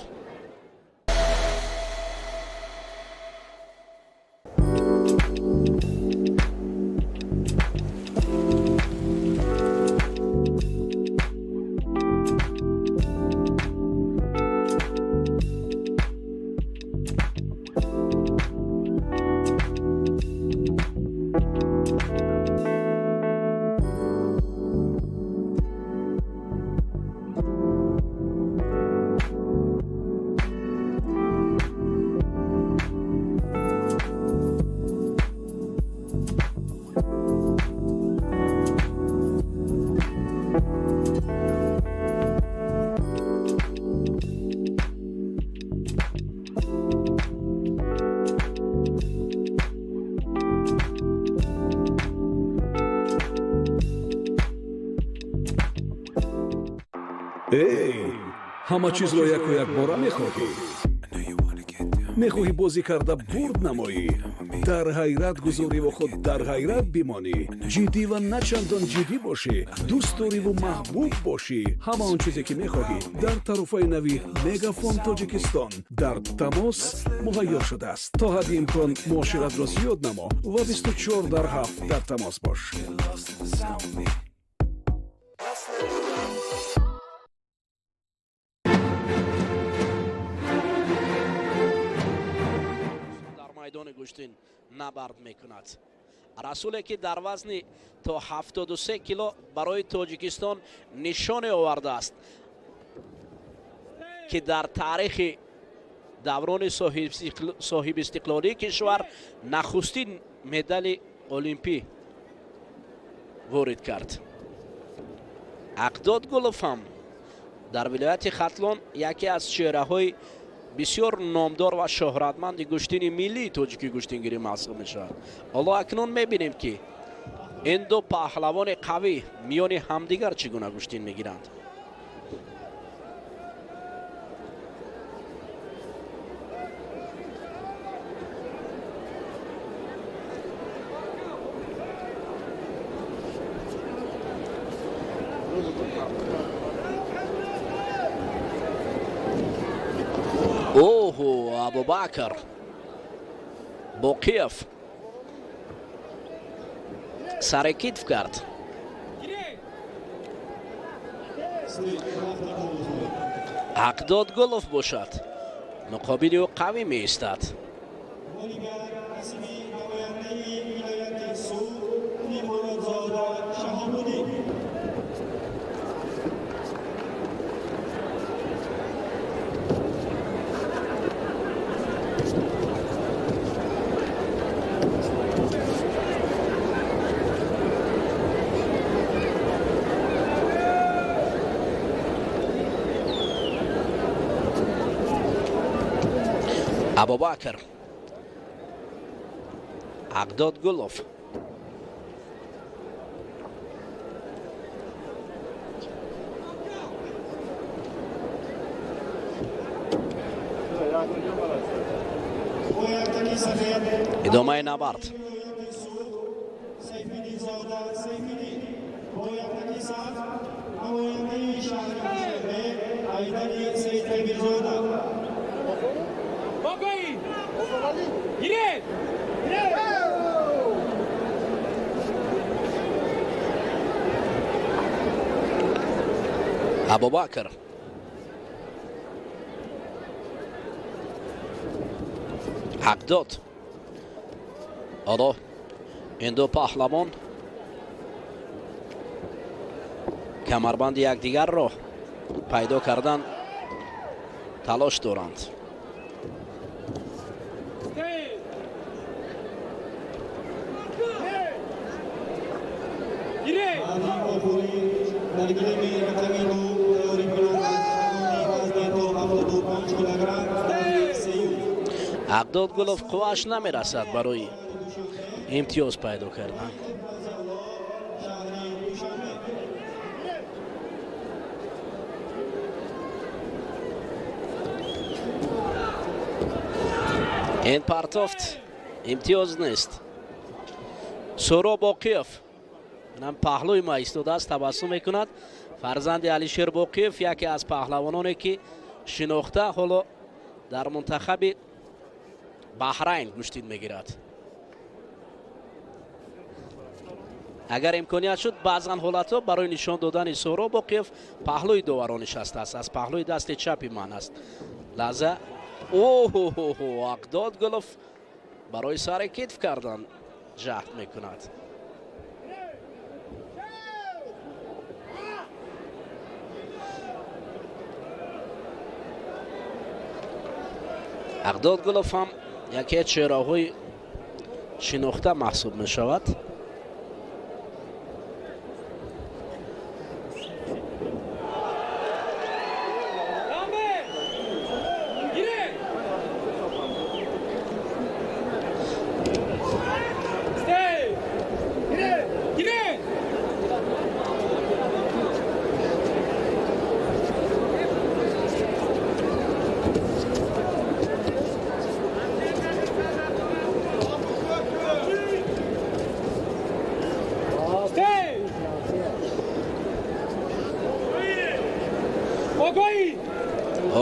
Эй, ҳама чизро яку якбора мехоҳӣ? Мехоҳӣ бозӣ карда бурд намоӣ, дар ҳайрат гузориву худ дар ҳайрат бимонӣ, ҷиддӣ ва на чандон ҷиддӣ бошӣ, дӯст дориву маҳбуб бошӣ. Ҳама он чизе ки мехоҳӣ дар тарофаи нави Мегафон Тоҷикистон дар тамос муҳайё шудааст. То ҳадди имкон муоширатро зиёд намо ва 24/7 дар тамос бош. Гӯштин набард мекунад. Расуле ки дар вазни то 73 кило барои Тоҷикистон нишоне овардааст, ки дар таърихи даврони соҳибистиқлолии кишвар нахустин медали олимпӣ ворид кард. Ақдод Гулов ҳам дар вилояти Хатлон яке аз чеҳраҳои бисёр номдор ва шоҳратманди гӯштини миллии тоҷикӣ гӯштингирӣ маҳсуб мешавад. Ҳоло акнун мебинем, ки ин ду паҳлавони қавӣ миёни ҳамдигар чӣ гуна гӯштин мегиранд. Оҳу, Абубакр Боқиев сарекитф кард. Ақдод Гулов бошад, муқобили ӯ қавӣ меистад. Абубакр Ақдод Гулов идомаи набард. Абубакр Ақдод. Ҳоло ин ду паҳлавон камарбанди якдигарро пайдо кардан талош доранд. Ақдод Гулов қуввааш намерасад барои имтиёз пайдо кардан. Ин партофт имтиёз нест. Суҳроб Боқиев Инам паҳлӯи ма истодааст, табассум мекунад. Фарзанди Алишер Боқиев, яке аз паҳлавононе ки шинохта ҳоло дар мунтахаби Баҳрайн гӯштин мегирад. Агар имконият шуд, баъзан ҳолатҳо барои нишон додани Соҳроб Боқиев паҳлӯи доварон нишастааст, аз паҳлӯи дасти чапи ман аст. Лаҳза, оҳ, Ақдод Гулов барои сари китф кардан ҷаҳд мекунад. Ақдод Гулов ҳам яке аз чеҳраҳои шинохта маҳсуб мешавад.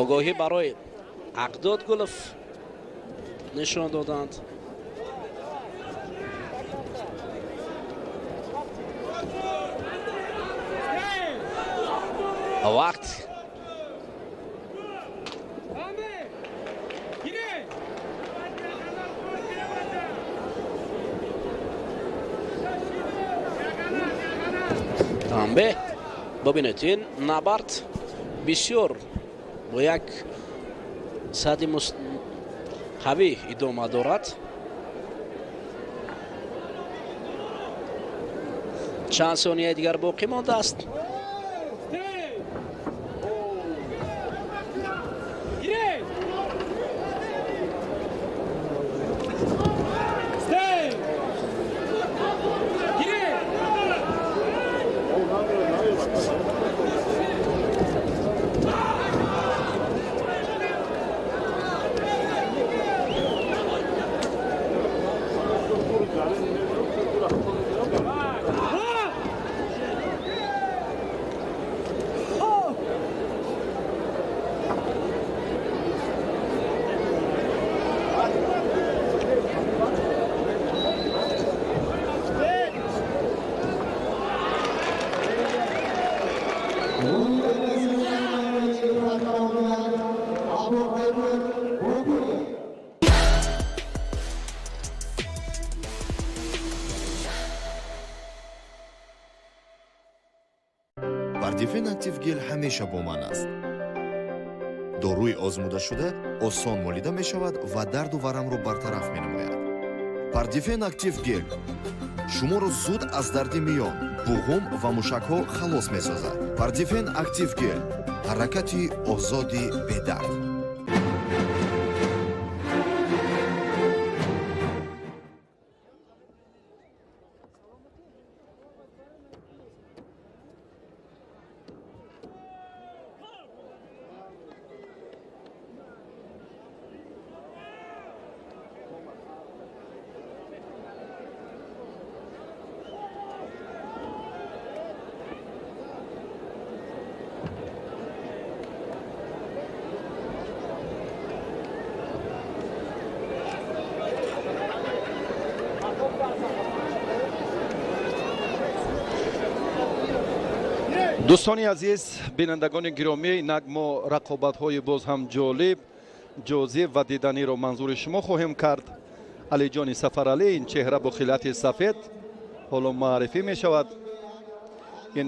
Огоҳӣ барои Ақдод Гулов нишон доданд. Вақт танбеҳ. Бибинед, ин набард бисёр бо як сади қавӣ идома дорад. Чанд сонияи дигар боқӣ мондааст. Пардифен Актив Гел ҳамеша бо ман аст. Доруи озмудашуда осон молида мешавад ва дарду варамро бартараф менамояд. Пардифен Актив Гел шуморо зуд аз дарди миён, буғум ва мушакҳо халос месозад. Пардифен Актив Гел ҳаракати озоди бедард. Дӯстони азиз, бинандагони гиромӣ, инак мо рақобатҳои боз ҳам ҷолиб, ҷозиб ва диданиро манзури шумо хоҳем кард. Алиҷони Сафаралӣ, ин чеҳра бо хилати сафед ҳоло муаррифӣ мешавад. Ин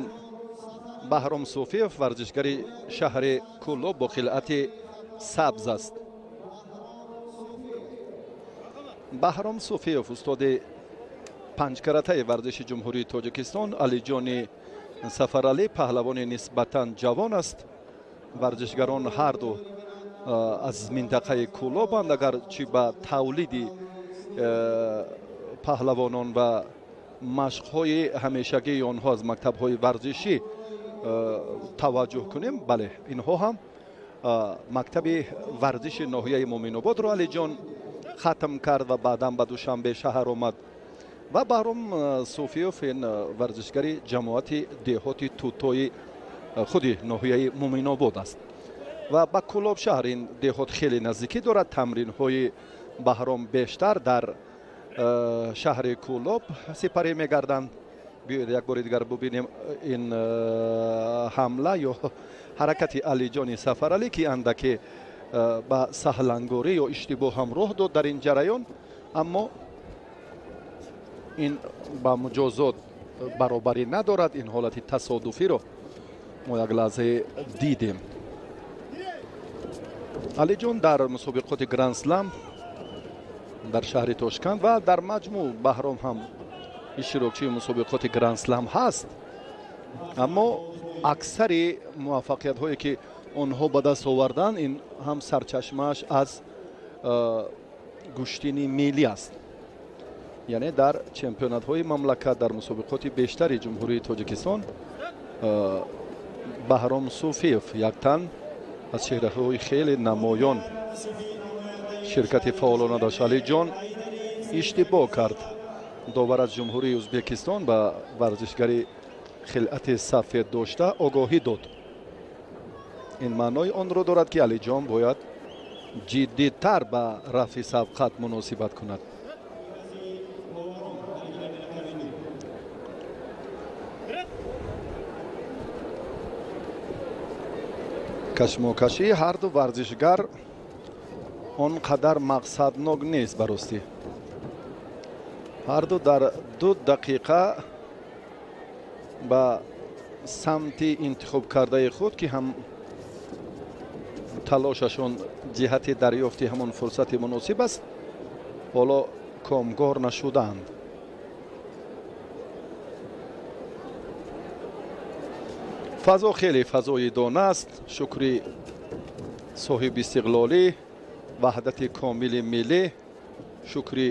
Баҳром Суфиев, варзишгари шаҳри Кӯлоб бо хилати сабз аст. Баҳром Суфиев устоди панҷкаратаи варзиши Ҷумҳурии Тоҷикистон. Алиҷони Сафаралӣ паҳлавони нисбатан ҷавон аст. Варзишгарон ҳарду аз минтақаи Кӯлобанд. Агарчи ба тавлиди паҳлавонон ва машқҳои ҳамешагии онҳо аз мактабҳои варзишӣ таваҷҷӯҳ кунем, бале, инҳо ҳам мактаби варзиши ноҳияи Муъминободро Алиҷон хатм кард ва баъдан ба Душанбе шаҳр омад. Ва Баҳром Суфиев ин варзишгари ҷамоати деҳоти Тутои худи ноҳияи Муминобод аст. Ва ба Кӯлоб шаҳр ин деҳот хеле наздикӣ дорад. Тамринҳои Баҳром бештар дар шаҳри Кӯлоб сипарӣ мегарданд. Биёед як бори дигар бубинем ин ҳамла ё ҳаракати Алиҷони Сафаралӣ, ки андаке ба саҳлангорӣ ё иштибоҳ ҳам роҳ дод дар ин ҷараён, аммо ин ба муҷозот баробарӣ надорад. Ин ҳолати тасодуфиро мо як лаҳзае дидем. Алиҷон дар мусобиқоти Гранд-слам дар шаҳри Тошканд ва дар маҷмӯъ Баҳром ҳам иштирокчии мусобиқоти Гранд-слам ҳаст, аммо аксари муваффақиятҳое ки онҳо ба даст оварданд, ин ҳам сарчашмааш аз гӯштини миллӣ аст. Яъне дар чемпионатҳои мамлакат, дар мусобиқоти бештари Ҷумҳурии Тоҷикистон Баҳром Суфиев як тан аз чеҳраҳои хеле намоён ширкати фаъолона дошт. Алиҷон иштибоҳ кард. Довар аз Ҷумҳурии Ӯзбекистон ба варзишгари хилъати сафед дошта огоҳӣ дод. Ин маънои онро дорад, ки Алиҷон бояд ҷиддитар ба рафъи сабқат муносибат кунад. Кашмокашии ҳарду варзишгар он қадар мақсаднок нест. Баростӣ ҳарду дар 2 дақиқа ба самти интихобкардаи худ, ки ҳам талошашон ҷиҳати дарёфти ҳамон фурсати муносиб аст, ҳоло комгор нашудаанд. Фазо хеле фазои дона аст. Шукри соҳиби истиқлолӣ, ваҳдати комили миллӣ, шукри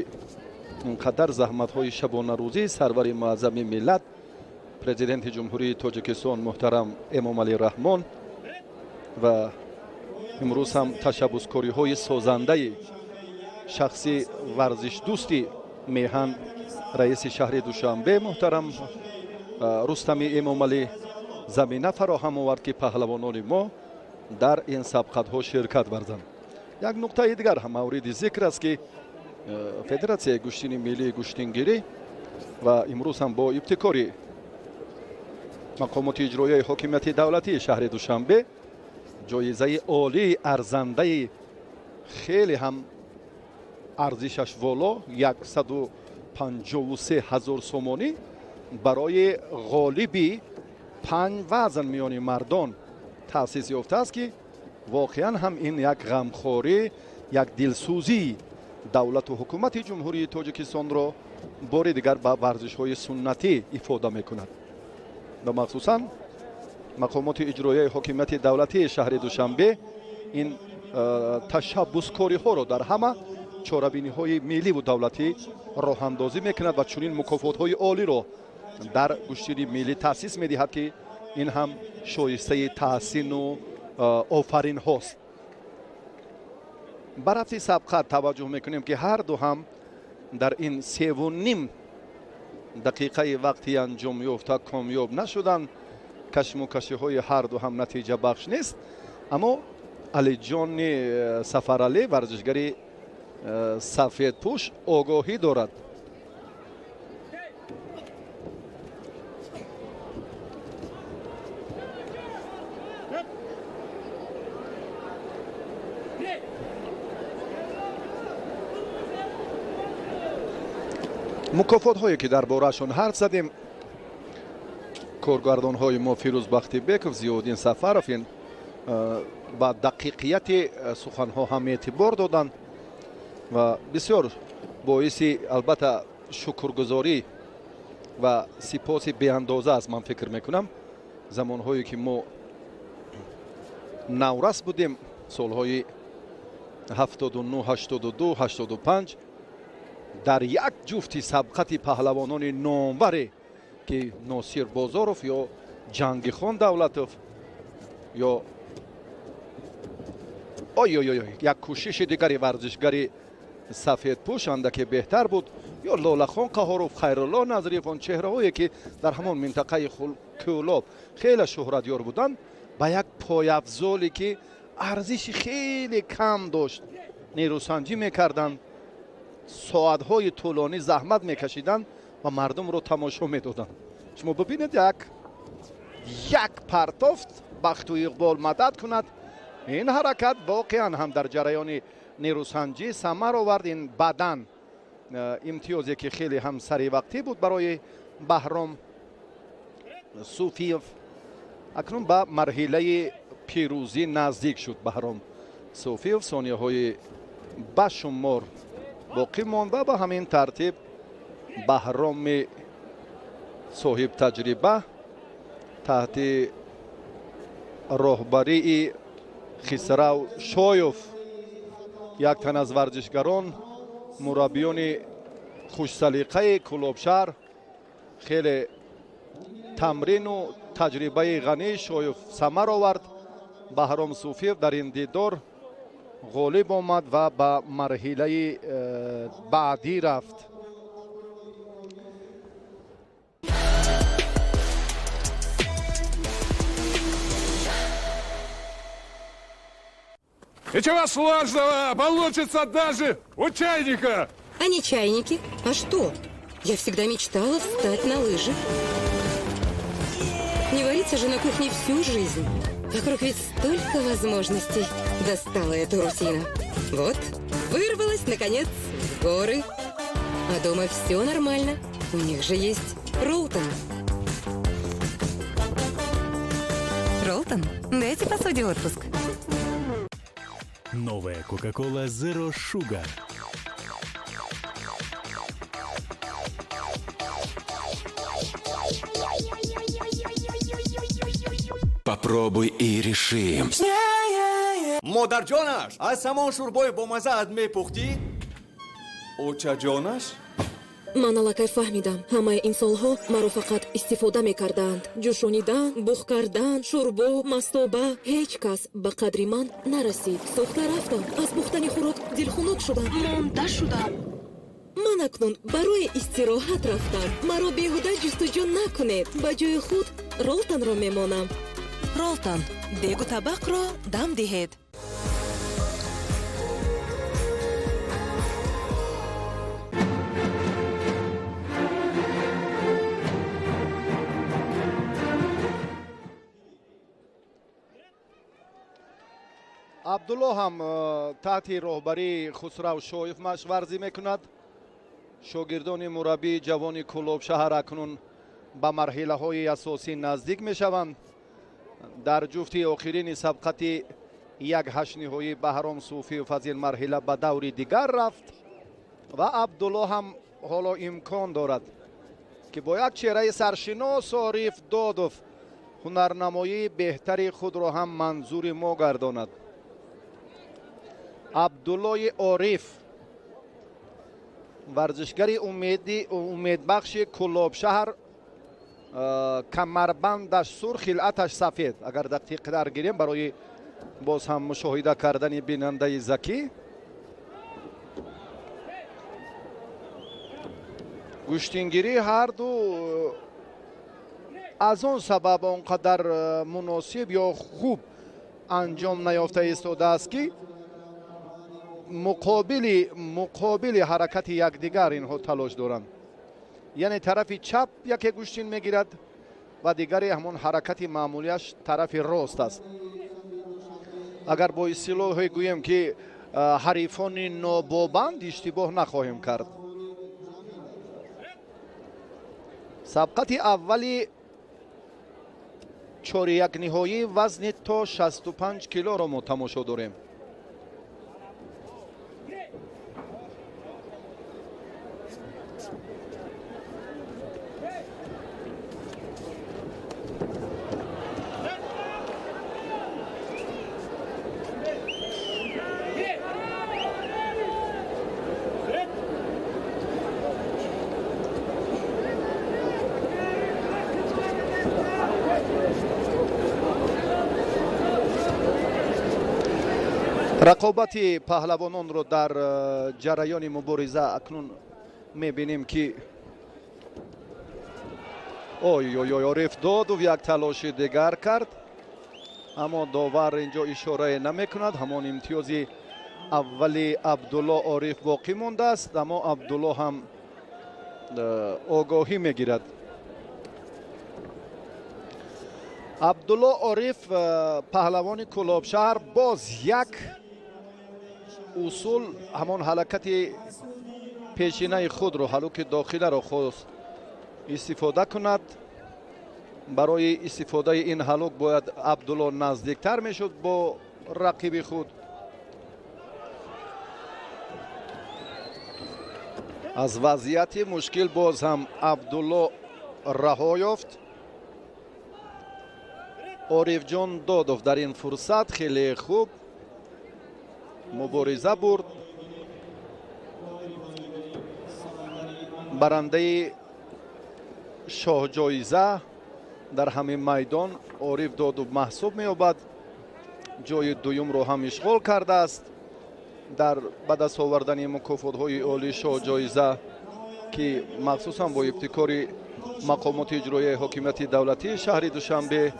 ин қадар заҳматҳои шабонарӯзии сарвари муаззами миллат, президенти Ҷумҳурии Тоҷикистон муҳтарам Эмомалӣ Раҳмон ва имрӯз ҳам ташаббускориҳои созандаи шахси варзишдӯсти меҳан, раиси шаҳри Душанбе муҳтарам Рустами Эмомалӣ замина фароҳам овард, ки паҳлавонони мо дар ин сабқатҳо ширкат варзанд. Як нуқтаи дигар ҳам мавриди зикр аст, ки Федератсияи гӯштини миллии гӯштингирӣ ва имрӯз ҳам бо ибтикори мақомоти иҷроияи ҳокимияти давлатии шаҳри Душанбе ҷоизаи олии арзандаи хеле ҳам арзишаш воло 153 000 сомонӣ барои ғолиби 5 вазн миёни мардон таъсис ёфтааст, ки воқеан ҳам ин як ғамхорӣ, як дилсӯзии давлату ҳукумати Ҷумҳурии Тоҷикистонро бори дигар ба варзишҳои суннатӣ ифода мекунад. Ва махсусан мақомоти иҷроияи ҳокимияти давлатии шаҳри Душанбе ин ташаббускориҳоро дар ҳама чорабиниҳои милливу давлатӣ роҳандозӣ мекунад ва чунин мукофотҳои олиро дар гӯштини миллӣ таъсис медиҳад, ки ин ҳам шоистаи таҳсину офаринҳост. Ба рафти сабқат таваҷҷӯҳ мекунем, ки ҳарду ҳам дар ин 3,5 дақиқаи вақти анҷом ёфта комёб нашуданд. Кашмокашиҳои ҳарду ҳам натиҷабахш нест, аммо Алиҷони Сафаралӣ варзишгари сафедпӯш огоҳӣ дорад. Мукофотҳое ки дар бораашон ҳарф задем, коргардонҳои мо Фирӯз Бахтибеков, Зиёддин Сафаров ин ба дақиқияти суханҳо ҳам эътибор доданд ва бисёр боиси албатта шукргузорӣ ва сипоси беандоза аст. Ман фикр мекунам замонҳое ки мо наврас будем, солҳои 79, 82, 85, дар як ҷуфти сабқати паҳлавонони номваре ки Носир Бозоров ё Ҷангихон Давлатов ё ой ой ой, як кӯшиши дигари варзишгари Сафедпӯш андаке беҳтар буд, ё Лолахон Қаҳоров, Хайрулло Назриев, он чеҳраҳое ки дар ҳамон минтақаи Кӯлоб хеле шӯҳратёр буданд, ба як пойафзоле ки арзиши хеле кам дошт нерӯсанҷӣ мекарданд, соатҳои тӯлонӣ заҳмат мекашиданд ва мардумро тамошо медоданд. Шумо бибинед, як партофт бахту иқбол мадад кунад. Ин ҳаракат воқеан ҳам дар ҷараёни нерӯсанҷӣ самар овард. Ин бадан имтиёзе ки хеле ҳам саривақтӣ буд барои Баҳром Суфиев. Акнун ба марҳилаи пирӯзӣ наздик шуд Баҳром Суфиев. Сонияҳои ба шумор боқӣ монд ва ба ҳамин тартиб Баҳроми соҳибтаҷриба таҳти роҳбарии Хисрав Шоев, як тан аз варзишгарон, мураббиёни хушсалиқаи Кӯлобшаҳр, хеле тамрину таҷрибаи ғании Шоев самар овард. Баҳром Суфиев дар ин дидор ғолиб омад ва ба марҳилаи баъдӣ рафт. Ничего сложного, получится даже у чайника. А не чайники, а что? Я всегда мечтала встать на лыжи. Не вариться же на кухне всю жизнь. Вокруг ведь столько возможностей. Достала эту рутину. Вот, вырвалась, наконец, в горы. А дома все нормально. У них же есть Ролтон. Ролтон, дайте посуде отпуск. Новая Coca-Cola Zero Sugar. Попробуй и реши. Модарҷонаш, аз ҳамон шӯрбои бомазаат мепухтӣ? Очаҷонаш? Ман аллакай фаҳмидам, ҳамаи ин солҳо маро фақат истифода мекардаанд. Ҷӯшонидан, буғ кардан, шӯрбо, мастоба. Ҳеҷ кас ба қадри ман нарасид. Сӯхта рафтам, аз пухтани хӯрок дилхунук шудам, монда шудам. Ман акнун барои истироҳат рафтам. Маро беҳуда ҷустуҷӯ накунед. Ба ҷои худ Ролтонро мемонам. Ролтон, дегу табақро дам диҳед. Абдулло ҳам таҳти роҳбарии Хусрав Шоев машварзӣ мекунад. Шогирдони мураббии ҷавони Кӯлобшаҳр акнун ба марҳилаҳои асосӣ наздик мешаванд. Дар ҷуфти охирини сабқати як ҳаштниҳоӣ Баҳром Суфиев аз ин марҳила ба даври дигар рафт ва Абдулло ҳам ҳоло имкон дорад ки бо як чеҳраи саршинос Ориф Додов ҳунарнамоии беҳтари худро ҳам манзури мо гардонад. Абдуллои Ориф, варзишгари умедбахши Кӯлобшаҳр, камарбандаш сурх, хилъаташ сафед. Агар дақиқтар гирем барои боз ҳам мушоҳида кардани бинандаи закӣ, гӯштингирӣ ҳарду аз он сабаб он қадар муносиб ё хуб анҷом наёфта истодааст, ки муқобили ҳаракати якдигар инҳо талош доранд. Яъне тарафи чап яке гӯштин мегирад ва дигаре ҳамон ҳаракати маъмулияш тарафи рост аст. Агар бо истилоҳе гӯем ки ҳарифони нобобанд, иштибоҳ нахоҳем кард. Сабқати аввали чорякниҳоӣ вазни то 65 килоро мо тамошо дорем. Рақобати паҳлавононро дар ҷараёни мубориза акнун мебинем, ки ой ой ой, Ориф Додов як талоши дигар кард, аммо довар инҷо ишорае намекунад. Ҳамон имтиёзи аввали Абдулло Ориф боқӣ мондааст, аммо Абдулло ҳам огоҳӣ мегирад. Абдулло Ориф, паҳлавони Кӯлобшаҳр, боз як усул, ҳамон ҳаракати пешинаи худро, ҳалуки дохиларо хост истифода кунад. Барои истифодаи ин ҳалук бояд Абдулло наздиктар мешуд бо рақиби худ. Аз вазъияти мушкил боз ҳам Абдулло раҳо ёфт. Орифҷон Додов дар ин фурсат хеле хуб мубориза бурд. Барандаи шоҳҷоиза дар ҳамин майдон Ориф Додов маҳсуб меёбад. Ҷои дуюмро ҳам ишғол кардааст дар ба даст овардани мукофотҳои олии шоҳҷоиза, ки махсусан бо ибтикори мақомоти иҷроияи ҳокимияти давлатии шаҳри Душанбе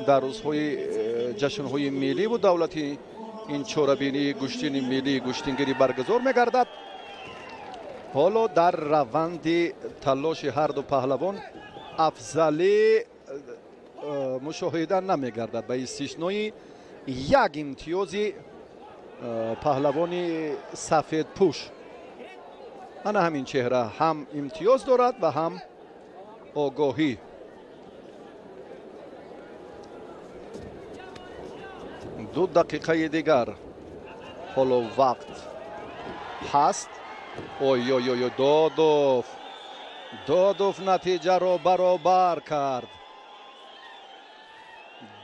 дар рӯзҳои ҷашнҳои милливу давлатӣ ин чорабинии гӯштини миллии гӯштингирӣ баргузор мегардад. Ҳоло дар раванди талоши ҳарду паҳлавон афзалӣ мушоҳида намегардад, ба истиснои як имтиёзи паҳлавони сафедпӯш. Ана ҳамин чеҳра ҳам имтиёз дорад ва ҳам огоҳӣ. 2 дақиқаи дигар ҳоло вақт ҳаст. Ой ой ой, Додов, Додов натиҷаро баробар кард.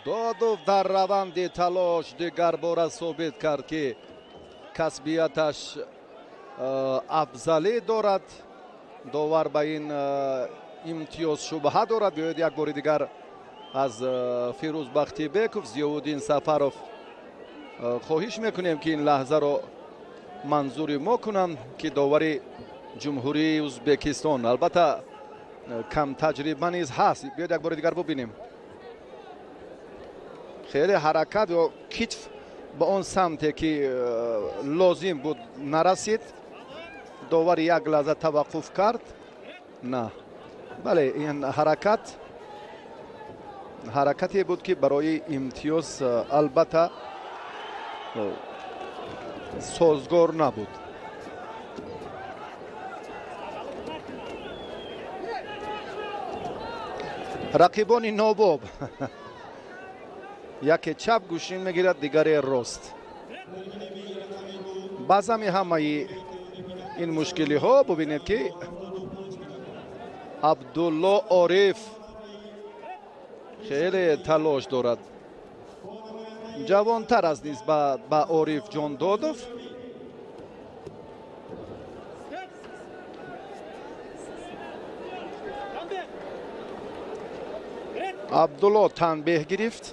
Додов дар раванди талош дигарбора собит кард, ки касбияташ афзалӣ дорад. Довар ба ин имтиёз шубҳа дорад. Биёед як бори дигар аз Фирӯз Бахтибеков, Зиёвуддин Сафаров хоҳиш мекунем, ки ин лаҳзаро манзури мо кунанд, ки довари ҷумҳурии Ӯзбекистон албатта кам таҷриба низ ҳаст. Биёед як бори дигар бубинем. Хеле ҳаракат ё китф ба он самте, ки лозим буд, нарасид. Довар як лаҳза таваққуф кард. На, бале, ин ҳаракат ҳаракате буд, ки барои имтиёз албатта созгор набуд. Рақибони нобоб яке чап гӯшин мегирад, дигаре рост. Баъзами ҳамаи ин мушкилиҳо бубинед, ки Абдулло Ориф хеле талош дорад. Ҷавонтар аст нисбат ба Орифҷон Додов. Абдулло танбеҳ гирифт.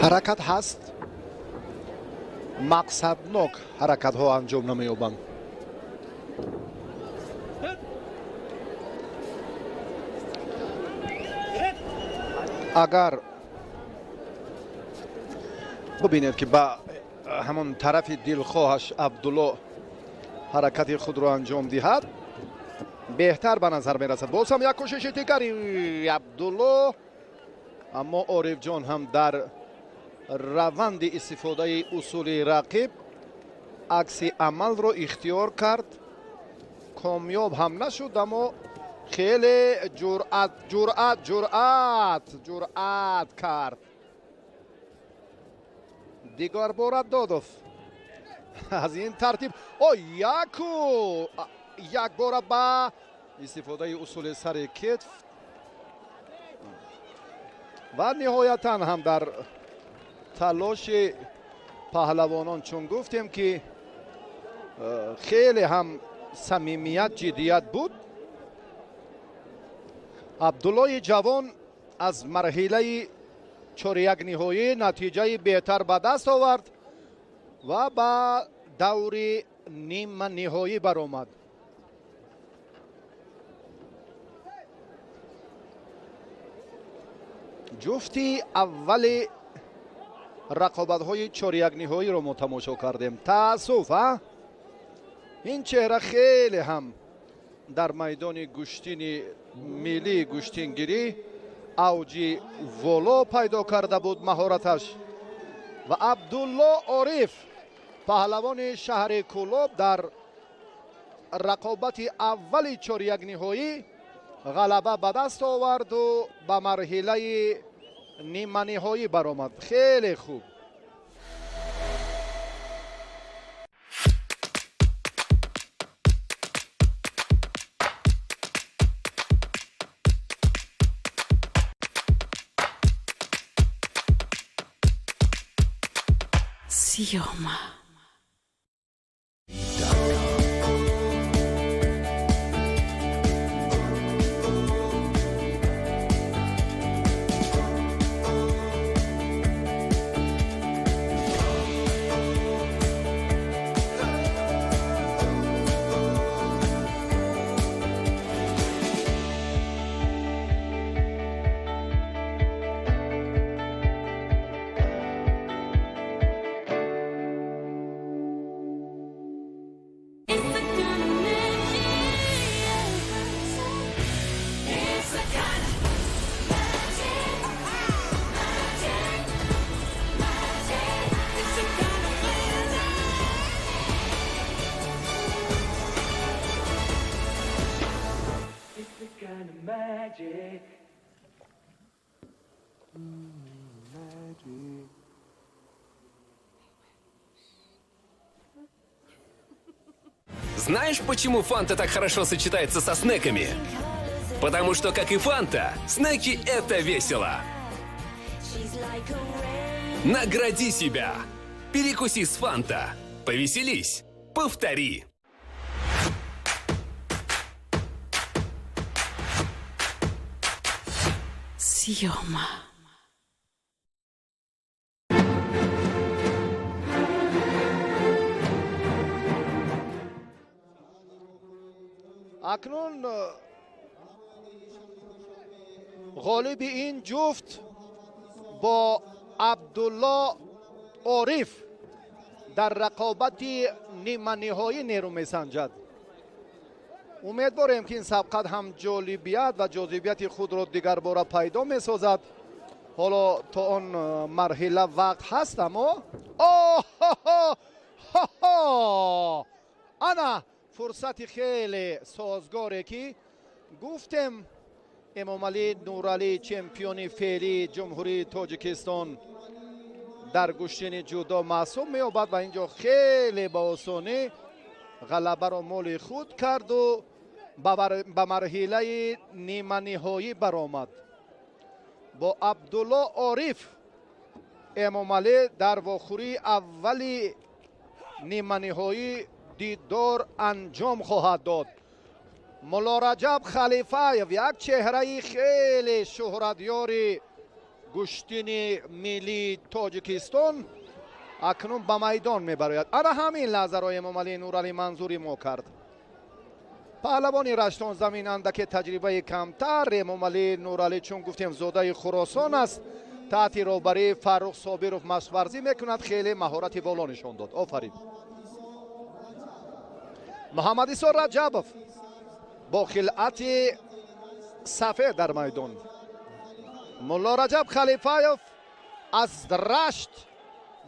Ҳаракат ҳаст, мақсаднок ҳаракатҳо анҷом намеёбанд. Агар бубинед, ки ба ҳамон тарафи дилхоҳаш Абдулло ҳаракати худро анҷом диҳад, беҳтар ба назар мерасад. Боз ҳам як кӯшиши дигари Абдулло, аммо Орифҷон ҳам дар раванди истифодаи усули рақиб акси амалро ихтиёр кард. Комёб ҳам нашуд, аммо хеле ҷуръат ҷуръат ҷуръат ҷуръат кард. Дигарбора Додов аз ин тартиб о яку якбора ба истифодаи усули сари китф Ва ниҳоятан ҳам дар талоши паҳлавонон, чун гуфтем ки хеле ҳам самимият, ҷиддият буд. Абдуллои ҷавон аз марҳилаи чорякниҳоӣ натиҷаи беҳтар ба даст овард ва ба даври ниманиҳоӣ баромад. Ҷуфти аввали рақобатҳои чорякниҳоиро мо тамошо кардем. Таассуф, а? Ин чеҳра хеле ҳам дар майдони гӯштини миллии гӯштингирӣ авҷи воло пайдо карда буд маҳораташ. Ва Абдулло Ориф, паҳлавони шаҳри Кӯлоб, дар рақобати аввали чорякниҳоӣ ғалаба ба даст оварду ба марҳилаи ниманиҳоӣ баромад. Хеле хуб. Съема. Знаешь, почему Фанта так хорошо сочетается со снеками? Потому что, как и Фанта, снеки – это весело. Награди себя. Перекуси с Фанта. Повеселись. Повтори. Съема. Акнун ғолиби ин ҷуфт бо Абдулло Ориф дар рақобати ниманиҳоӣ нерӯ месанҷад. Умедворем, ки ин сабқат ҳам ҷолибият ва ҷозибияти худро дигарбора пайдо месозад. Ҳоло то он марҳила вақт ҳаст, аммо ана фурсати хеле созгоре, ки гуфтем Эмомалӣ Нуралӣ, чемпиони феълии Ҷумҳурии Тоҷикистон, дар гӯштини ҷудо маҳсуб меёбад ва инҷо хеле ба осонӣ ғалабаро моли худ карду ба марҳилаи ниманиҳоӣ баромад. Бо Абдулло Ориф Эмомалӣ дар вохӯрии аввали ниманиҳоӣ дидор анҷом хоҳад дод. Мулло Раҷаб Халифаев, як чеҳраи хеле шӯҳратёри гӯштини миллии Тоҷикистон, акнун ба майдон мебарояд. Ана ҳамин лаҳзаро Эмомалӣ Нуралӣ манзури мо кард. Паҳлавони Раштон замин андаке таҷрибаи камтар. Эмомалӣ Нуралӣ, чун гуфтем, зодаи Хуросон аст, таҳти роҳбарии Фаррух Собиров машқварзӣ мекунад, хеле маҳорати воло нишон дод. Офарин. Муҳаммадисо Раҷабов бо хилъати сафед дар майдон. Мулло Раҷаб Халифаев аз Рашт,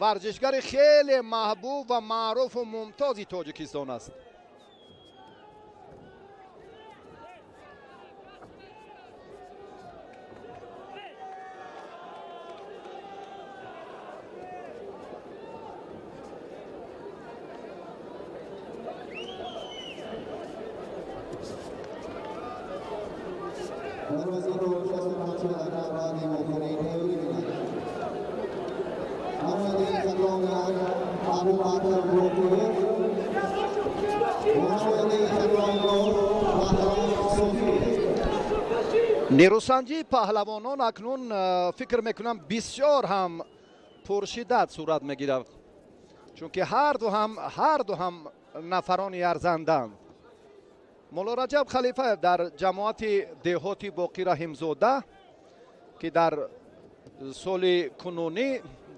варзишгари хеле маҳбуб ва маъруфу мумтози Тоҷикистон аст. Нерӯсанҷии паҳлавонон акнун фикр мекунам бисёр ҳам пуршиддат сурат мегирад, чунки ҳар ду ҳам нафарони арзанданд. Мулло Раҷаб Халифаев дар ҷамоати деҳоти Боқӣ Раҳимзода, ки дар соли кунунӣ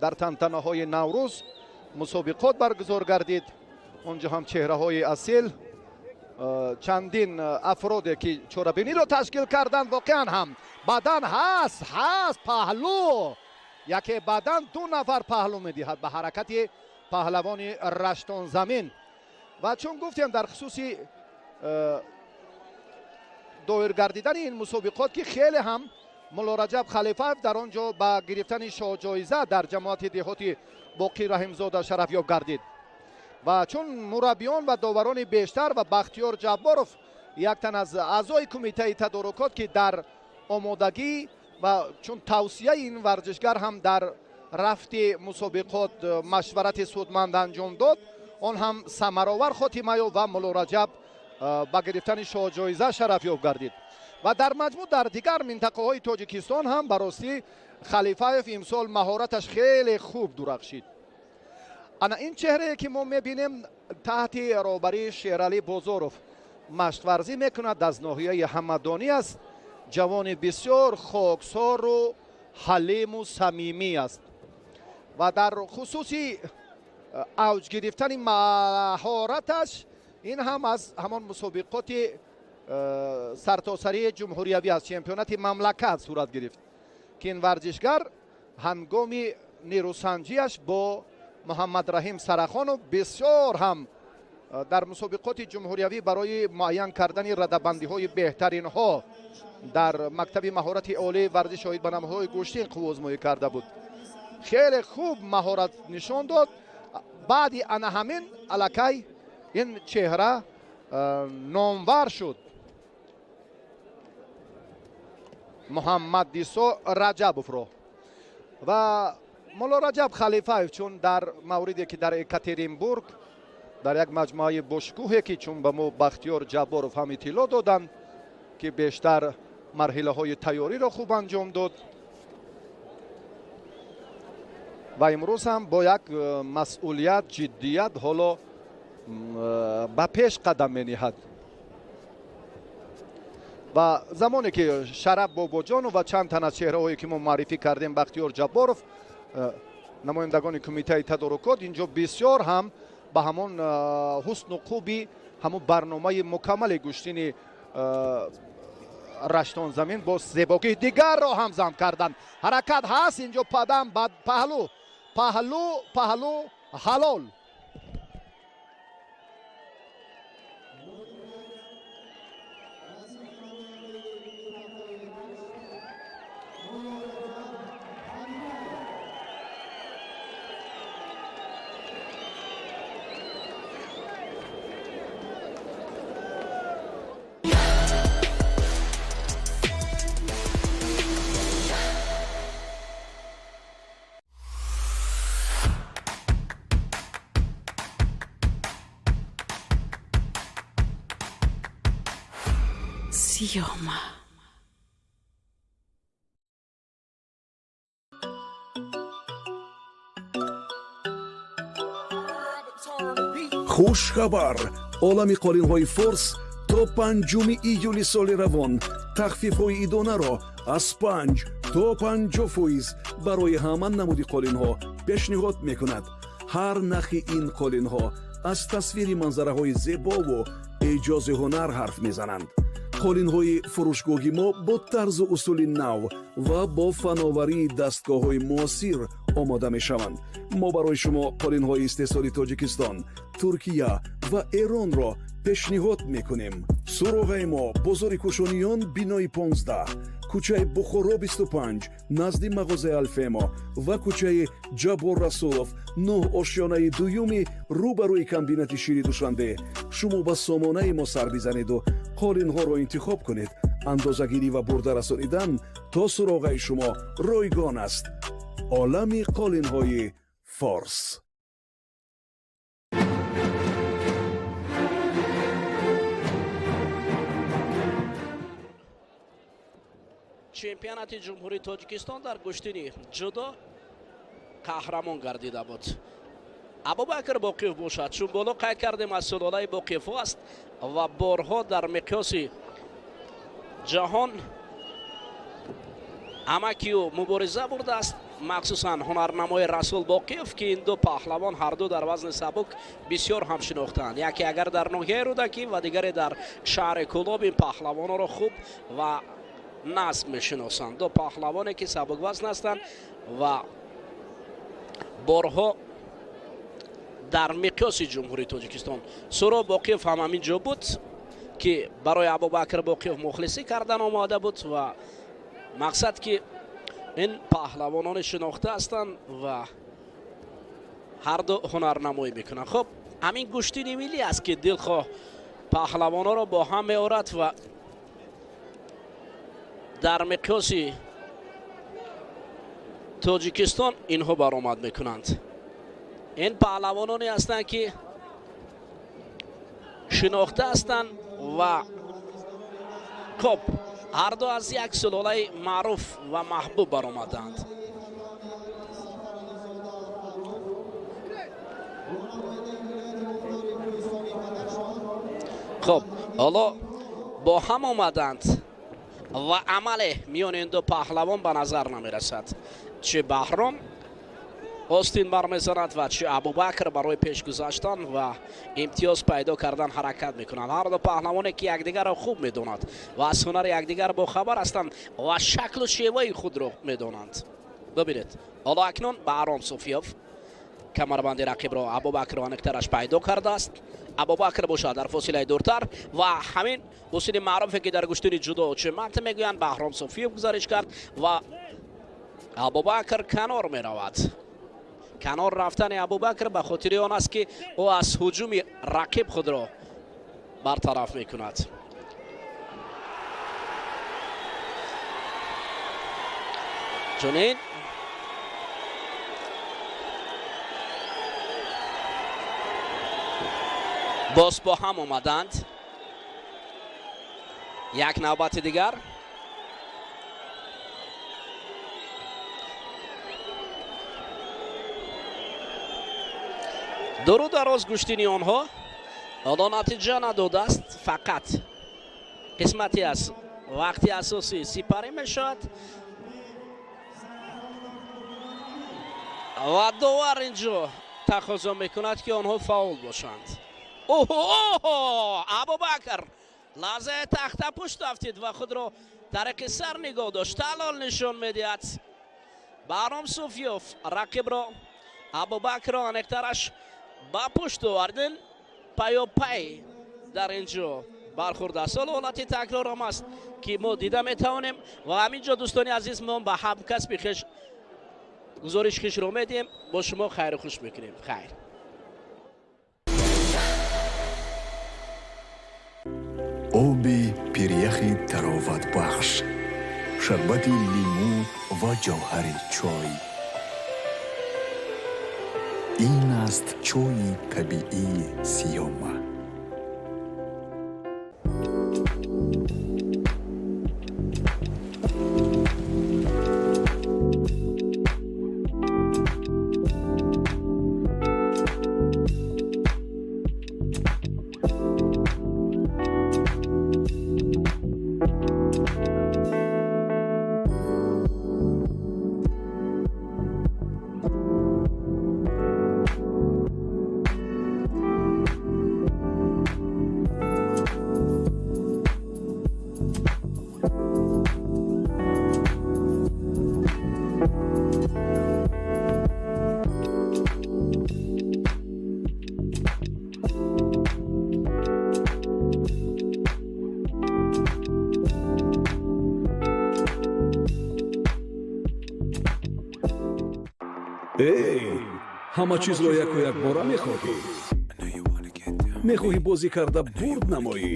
дар тантанаҳои Наврӯз мусобиқот баргузор гардид, онҷо ҳам чеҳраҳои асил, чандин афроде ки чорабиниро ташкил карданд, воқеан ҳам бадан ҳаст паҳлӯ, яке бадан ду нафар паҳлӯ медиҳад ба ҳаракати паҳлавони Раштонзамин. Ва чун гуфтем дар хусуси доир гардидани ин мусобиқот, ки хеле ҳам Мулло Раҷаб Халифаев дар он ҷо ба гирифтани шоҳҷоиза дар ҷамоати деҳоти Боқӣ Раҳимзода шарафёб гардид. Ва чун мураббиён ва доварони бештар ва Бахтиёр Ҷабборов, як тан аз аъзои кумитаи тадорукот, ки дар омодагӣ ва чун тавсияи ин варзишгар ҳам дар рафти мусобиқот машварати судманд анҷом дод, он ҳам самаровар хотима ёфт ва Мулло Раҷаб ба гирифтани шоҳҷоиза шарафёб гардид. Ва дар маҷмӯъ дар дигар минтақаҳои Тоҷикистон ҳам ба ростӣ Халифаев имсол маҳораташ хеле хуб дурахшид. Ана ин чеҳрае ки мо мебинем таҳти роҳбарии Шералӣ Бозоров машқварзӣ мекунад, аз ноҳияи Ҳамадонӣ аст, ҷавони бисёр хоксору ҳалиму самимӣ аст ва дар хусуси авҷ гирифтани маҳораташ ин ҳам аз ҳамон мусобиқоти сартосарии ҷумҳуриявӣ аз чемпионати мамлакат сурат гирифт, ки ин варзишгар ҳангоми нерӯсанҷиаш бо Муҳаммадраҳим Сарахонов бисёр ҳам дар мусобиқоти ҷумҳуриявӣ барои муайян кардани радабандиҳои беҳтаринҳо дар мактаби маҳорати олии варзиш оид ба намудҳои гӯштин қувваозмоӣ карда буд. Хеле хуб маҳорат нишон дод. Баъди ана ҳамин аллакай ин чеҳра номвар шуд. Муҳаммадисо Раҷабовро. Ва Мулло Раҷаб Халифаев чун дар мавриде ки дар Екатеринбург дар як маҷмӯаи бошкӯҳе ки чун ба мо Бахтиёр Ҷабборов ҳам иттилоъ доданд, ки бештар марҳилаҳои тайёриро хуб анҷом дод ва имрӯз ҳам бо як масъулият, ҷиддият ҳоло ба пеш қадам мениҳад. Ва замоне ки Шараф Бобоҷонов ва чанд тан аз чеҳраҳое ки мо муаррифӣ кардем, Бахтиёр Ҷабборов, намояндагони кумитаи тадорукот, инҷо бисёр ҳам ба ҳамон ҳусну хуби ҳамон барномаи мукаммали гӯштини Раштонзамин бо зебогии дигарро ҳам зам карданд. Ҳаракат ҳаст инҷо, падам паҳлӯ, паҳлӯ, паҳлӯ, ҳалол. Съема. Хушхабар! Олами қолинҳои форс то 5 июли соли равон тахфифҳои идонаро аз 5 то 50% барои ҳама намуди қолинҳо пешниҳод мекунад. Ҳар нахи ин қолинҳо аз тасвири манзараҳои зебову эъҷози ҳунар ҳарф мезананд. Қолинҳои фурӯшгоҳи мо бо тарзу усули нав ва бо фановарии дастгоҳҳои муосир омода мешаванд. Мо барои шумо қолинҳои истеҳсоли Тоҷикистон, Туркия ва Эронро пешниҳод мекунем. Суроғаи мо бозори Кӯшониён, бинои 15, кӯчаи Бухоро 25, назди мағозаи Алфемо ва кӯчаи Ҷаббор Расулов 9, ошёнаи дуюми рӯбарӯи комбинати шири Душанбе. Шумо ба сомонаи мо сар бизанеду қолинҳоро интихоб кунед. Андозагирӣ ва бурда расонидан то суроғаи шумо ройгон аст. Олами қолинҳои форс. чемпионати Ҷумҳурии Тоҷикистон дар гӯштини ҷудо қаҳрамон гардида буд. Абубакр Боқиев бошад, чун боло қайд кардем, аз сулолаи Боқиевҳо аст ва борҳо дар миқёси ҷаҳон амаки ӯ мубориза бурдааст, махсусан ҳунарнамои Расул Боқиев, ки ин ду паҳлавон ҳарду дар вазни сабук бисёр ҳам шинохтаанд. Яке агар дар ноҳияи Рӯдакӣ ва дигаре дар шаҳри Кӯлоб ин паҳлавонро хуб ва насб мешиносанд. Ду паҳлавоне ки сабуквазн ҳастанд ва борҳо дар миқёси Ҷумҳурии Тоҷикистон. Суҳроб Боқиев ҳам ҳамин ҷо буд, ки барои Абубакр Боқиев мухлисӣ кардан омода буд ва мақсад ки ин паҳлавонони шинохта ҳастанд ва ҳарду ҳунарнамоӣ мекунанд. Хуб, ҳамин гӯштини миллӣ аст, ки дилхоҳ паҳлавонҳоро бо ҳам меорад ва дар миқёси Тоҷикистон инҳо баромад мекунанд. Ин паҳлавононе ҳастанд, ки шинохта ҳастанд ва хуб ҳарду аз як сулолаи маъруф ва маҳбуб баромаданд. Хуб, ҳоло бо ҳам омаданд ва амале миёни ин ду паҳлавон ба назар намерасад. Чи Баҳром остин бармезанад ва чи Абубакр барои пеш гузаштан ва имтиёз пайдо кардан ҳаракат мекунанд. Ҳар ду паҳлавоне ки якдигарро хуб медонад ва аз ҳунари якдигар бохабар ҳастанд ва шаклу шеваи худро медонанд. Бибинед, ҳоло акнун Баҳром Суфиёв камарбанди рақибро Абубакрро аниқтараш пайдо кардааст. Абубакр бошад дар фосилаи дуртар ва ҳамин усули маъруфе ки дар гӯштини ҷудо чемант мегӯянд, Баҳром Суфиёв гузариш кард ва Абубакр канор меравад. Канор рафтани Абубакр ба хотири он аст, ки ӯ аз ҳуҷуми рақиб худро бартараф мекунад. Чунин боз бо ҳам омаданд. Як навбати дигар. Дуру дароз гӯштини онҳо ҳоло натиҷа надодааст, фақат қисмати аз вақти асосӣ сипарӣ мешавад ва довар инҷо тақозо мекунад, ки онҳо фаъол бошанд. Оҳо, Абубакр лаҳзаи тахтапушт афтид ва худро тариқи сар нигоҳ дошт. Талол нишон медиҳад. Баҳром Суфиёв рақибро Абубакрро аниқтараш ба пушт овардин. Пайопай дар ин ҷо бархӯрд аст. Ҳоло ҳолати такрорам аст, ки мо дида метавонем ва ҳамин ҷо дӯстони азиз, мо ба ҳамкасби хеш гузориш хешро медиҳем. Бо шумо хайру хуш мекунем. Хайр. Оби пиряхи тароватбахш, шарбати лимӯ ва ҷавҳари чой. Ин аст чойи табиии Сиёма. Эй, ҳама чизро яку якбора мехоҳӣ? Мехоҳӣ бозӣ карда бурд намоӣ,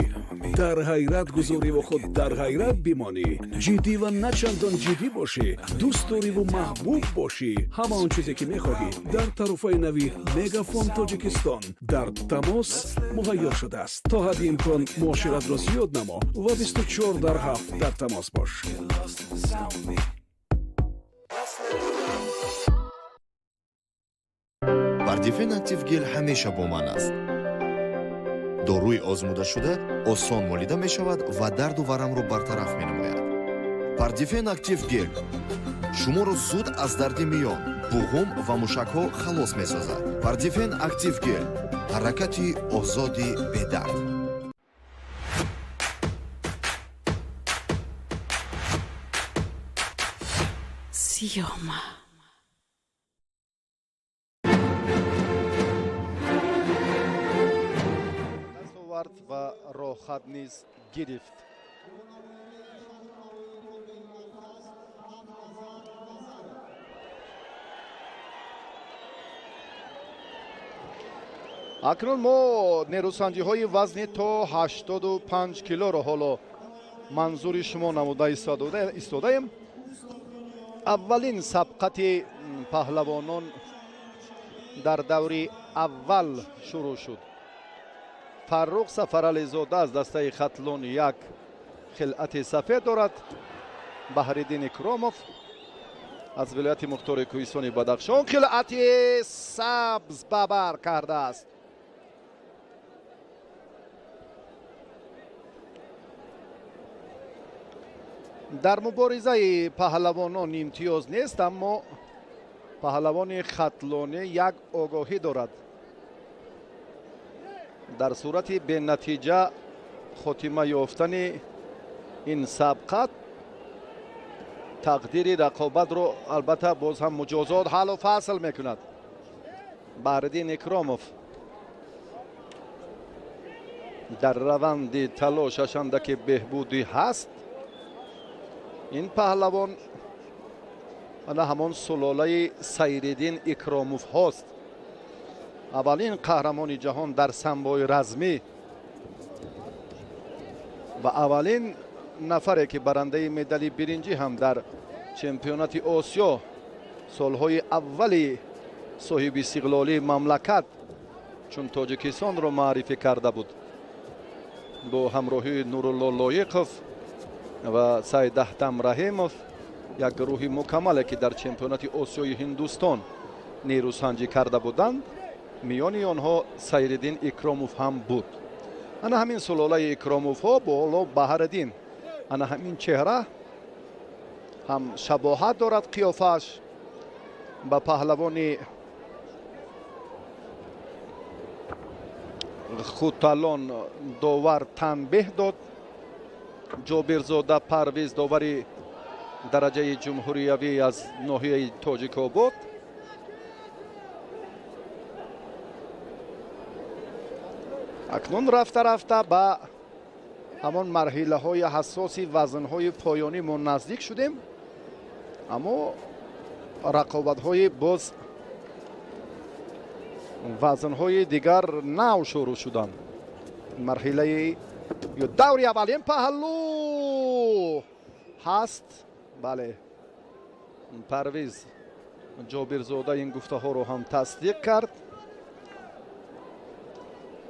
дар ҳайрат гузориву худ дар ҳайрат бимонӣ, ҷиддӣ ва на чандон ҷиддӣ бошӣ, дӯст дориву маҳбуб бошӣ. Ҳама он чизе ки мехоҳӣ дар тарофаи нави Мегафон Тоҷикистон дар тамос муҳайё шудааст. То ҳадди имкон муоширатро зиёд намо ва 24 дар 7 дар тамос бош. Пардифен Актив Гел ҳамеша бо ман аст. Доруи озмудашуда осон молида мешавад ва дарду варамро бартараф менамояд. Пардифен Актив Гел шуморо зуд аз дарди миён, буғум ва мушакҳо халос месозад. Пардифен Актив Гел ҳаракати озоди бедард. Сиёма. Даст овард ва роҳхат низ гирифт. Акнун мо нерӯсанҷиҳои вазни то 85 килоро ҳоло манзури шумо намуда истодаем. Аввалин сабқати паҳлавонон дар даври аввал шурӯъ шуд. Фаррух Сафарализода аз дастаи Хатлон як хилъати сафед дорад. Баҳриддин Икромов аз вилояти мухтори кӯҳистони Бадахшон хилъати сабз ба бар кардааст. Дар муборизаи паҳлавонон имтиёз нест, аммо паҳлавони хатлонӣ як огоҳӣ дорад. Дар сурати бенатиҷа хотима ёфтани ин сабқат тақдири рақобатро албатта боз ҳам муҷозот ҳаллу фасл мекунад. Баҳриддин Икромов дар раванди талошаш андаке беҳбудӣ ҳаст. Ин паҳлавон ана ҳамон сулолаи Сайриддин Икромовҳост. Аввалин қаҳрамони ҷаҳон дар самбои размӣ ва аввалин нафаре ки барандаи медали биринҷӣ ҳам дар чемпионати Осиё солҳои аввали соҳиби истиқлолии мамлакат чун Тоҷикистонро маърифӣ карда буд бо ҳамроҳии Нурулло Лоиқов ва Сайдаҳтам Раҳимов, як гурӯҳи мукаммале ки дар чемпионати Осиёи Ҳиндустон нерӯсанҷӣ карда буданд, миёни онҳо Сайриддин Икромов ҳам буд. Ана ҳамин сулолаи Икромовҳо боло Баҳриддин, ана ҳамин чеҳра ҳам шабоҳат дорад қиёфааш ба паҳлавони Хуталон довар танбеҳ дод. Ҷобирзода Парвиз довари дараҷаи ҷумҳуриявӣ аз ноҳияи Тоҷикобод. Акнун рафта рафта ба ҳамон марҳилаҳои ҳассоси вазнҳои поёнӣ мо наздик шудем, аммо рақобатҳои боз вазнҳои дигар нав шурӯъ шуданд. Марҳилаи ё даври аввалин паҳлӯ ҳаст. Бале, Парвиз Ҷобирзода ин гуфтаҳоро ҳам тасдиқ кард.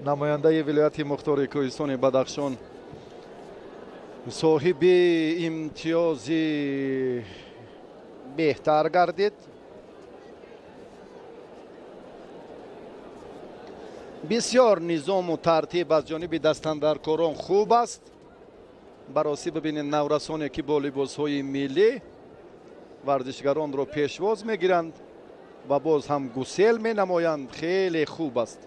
Намояндаи вилояти мухтори кӯҳистони Бадахшон соҳиби имтиёзи беҳтар гардид. Бисёр низому тартиб аз ҷониби дастандаркорон хуб аст. Баросӣ бибинед наврасоне ки бо либосҳои миллӣ варзишгаронро пешвоз мегиранд ва боз ҳам гусел менамоянд. Хеле хуб аст.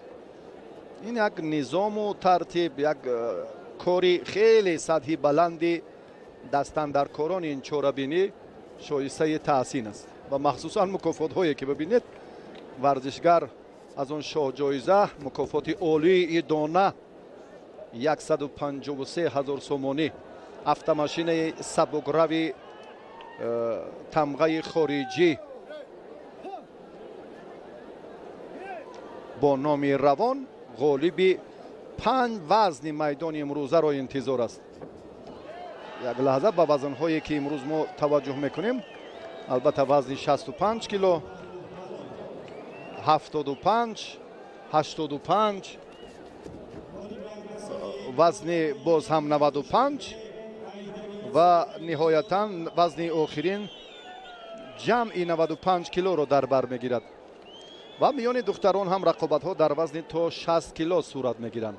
Ин як низому тартиб, як кори хеле сатҳи баланди дастандаркорони ин чорабинӣ шоистаи таҳсин аст ва махсусан мукофотҳое ки бибинед, варзишгар аз он шоҳҷоиза мукофоти олии дона 153 ҳазор сомонӣ, автомашинаи сабукрави тамғаи хориҷӣ бо номи Равон ғолиби 5 вазни майдони имрӯзаро интизор аст. Як лаҳза ба вазнҳое ки имрӯз мо таваҷҷӯҳ мекунем, албатта вазни 65 кило, 75, 85, вазни боз ҳам 95 Ва ниҳоятан вазни охирин ҷамъи 95 килоро дар бар мегирад. Ва миёни духтарон ҳам рақобатҳо дар вазни то 60 кило сурат мегиранд.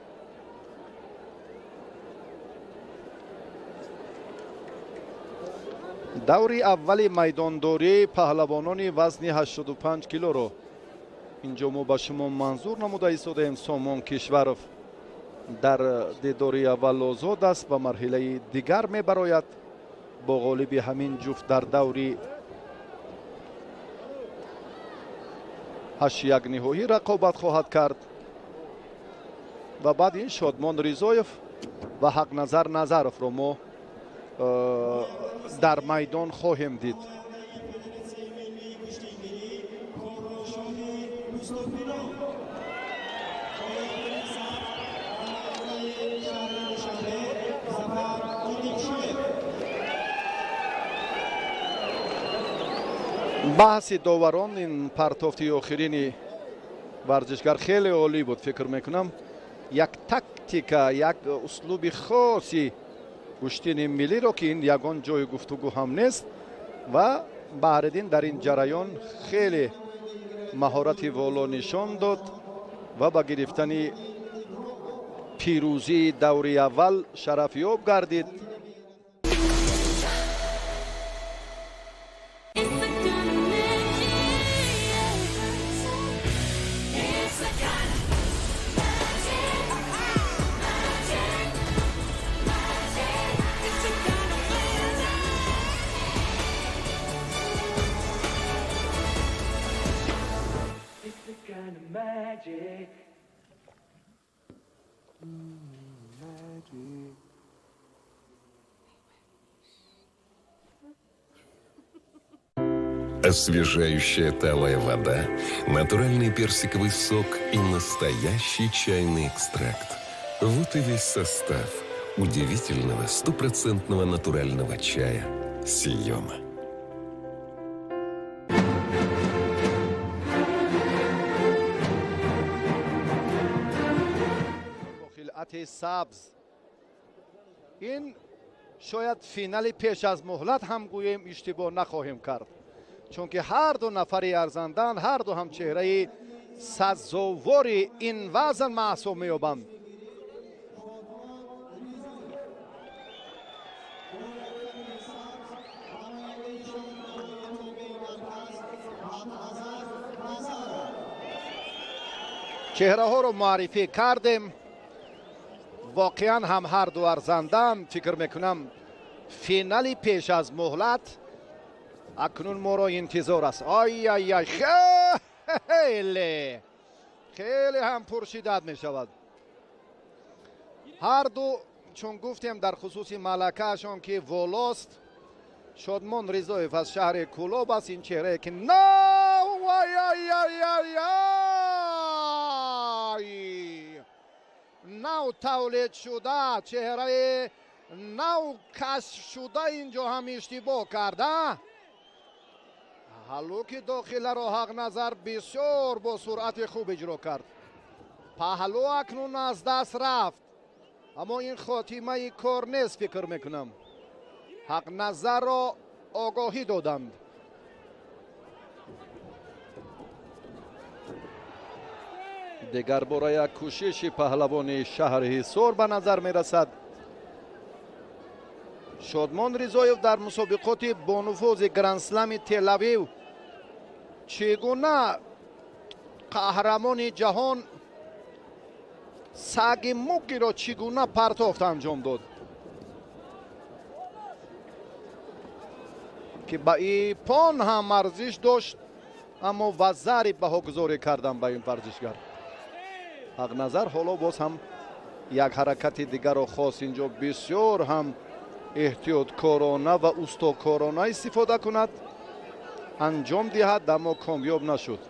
Даври аввали майдондории паҳлавонони вазни 85 килоро инҷо мо ба шумо манзур намуда истодаем. Сомон Кишваров дар дидори аввал озод аст, ба марҳилаи дигар мебарояд. Бо ғолиби ҳамин ҷуфт дар даври 8-1 ниҳоӣ рақобат хоҳад кард. Ва баъд ин Шодмон Ризоев ва Ҳақназар Назаровро мо дар майдон хоҳем дид. Баҳси доварон ин партофти охирини варзишгар хеле олӣ буд, фикр мекунам. Як тактика, як услуби хоси гӯштини миллиро, ки ин ягон ҷои гуфтугӯ ҳам нест, ва Баҳриддин дар ин ҷараён хеле маҳорати воло нишон дод ва ба гирифтани пирӯзии даври аввал шарафёб гардид. Освежающая талая вода, натуральный персиковый сок и настоящий чайный экстракт. Вот и весь состав удивительного стопроцентного натурального чая «Сиема». Сабз. Ин шояд финали пеш аз муҳлат ҳам гӯем иштибоҳ нахоҳем кард, чунки ҳар ду нафари арзанданд, ҳар ду ҳам чеҳраи сазовори ин вазн маҳсуб меёбанд. Чеҳраҳоро муаррифӣ кардем. Воқеан ҳам ҳар ду арзанданд. Фикр мекунам финали пеш аз муҳлат акнун моро интизор аст. Ай ай ай, хеле хеле ҳам пуршиддат мешавад. Ҳар ду, чун гуфтем дар хусуси малакаашон ки волост, Шодмон Ризоев аз шаҳри Кӯлоб аст. Ин чеҳрае ки нав ай ай ай ай ай нав тавлид шуда, чеҳраи нав кашф шуда инҷо ҳам иштибоҳ карда. Ҳалуки дохиларо Ҳақназар бисёр бо суръати хуб иҷро кард. Паҳлӯ акнун аз даст рафт, аммо ин хотимаи кор нест, фикр мекунам. Ҳақназарро огоҳӣ доданд. Дигар бора як кӯшиши паҳлавони шаҳри Ҳисор ба назар мерасад. Шодмон Ризоев дар мусобиқоти бонуфузи Грандслами Телавив чӣ гуна қаҳрамони ҷаҳон саги мукиро чӣ гуна партофт анҷом дод, ки ба ипон ҳам арзиш дошт, аммо вазари баҳогузорӣ кардан ба ин варзишгар. Ҳақназар ҳоло боз ҳам як ҳаракати дигарро хост инҷо бисёр ҳам эҳтиёткорона ва устокорона истифода кунад, анҷом диҳад, аммо комёб нашуд.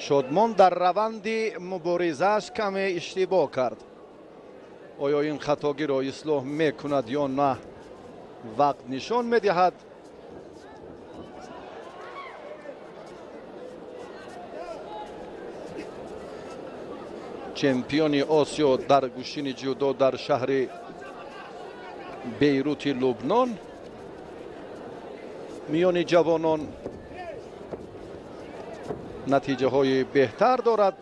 Шодмон дар раванди муборизааш каме иштибоҳ кард. Оё ин хатогиро ислоҳ мекунад ё на, вақт нишон медиҳад. Чемпиони Осиё дар гӯштини ҷудо дар шаҳри Бейрути Лубнон миёни ҷавонон натиҷаҳои беҳтар дорад.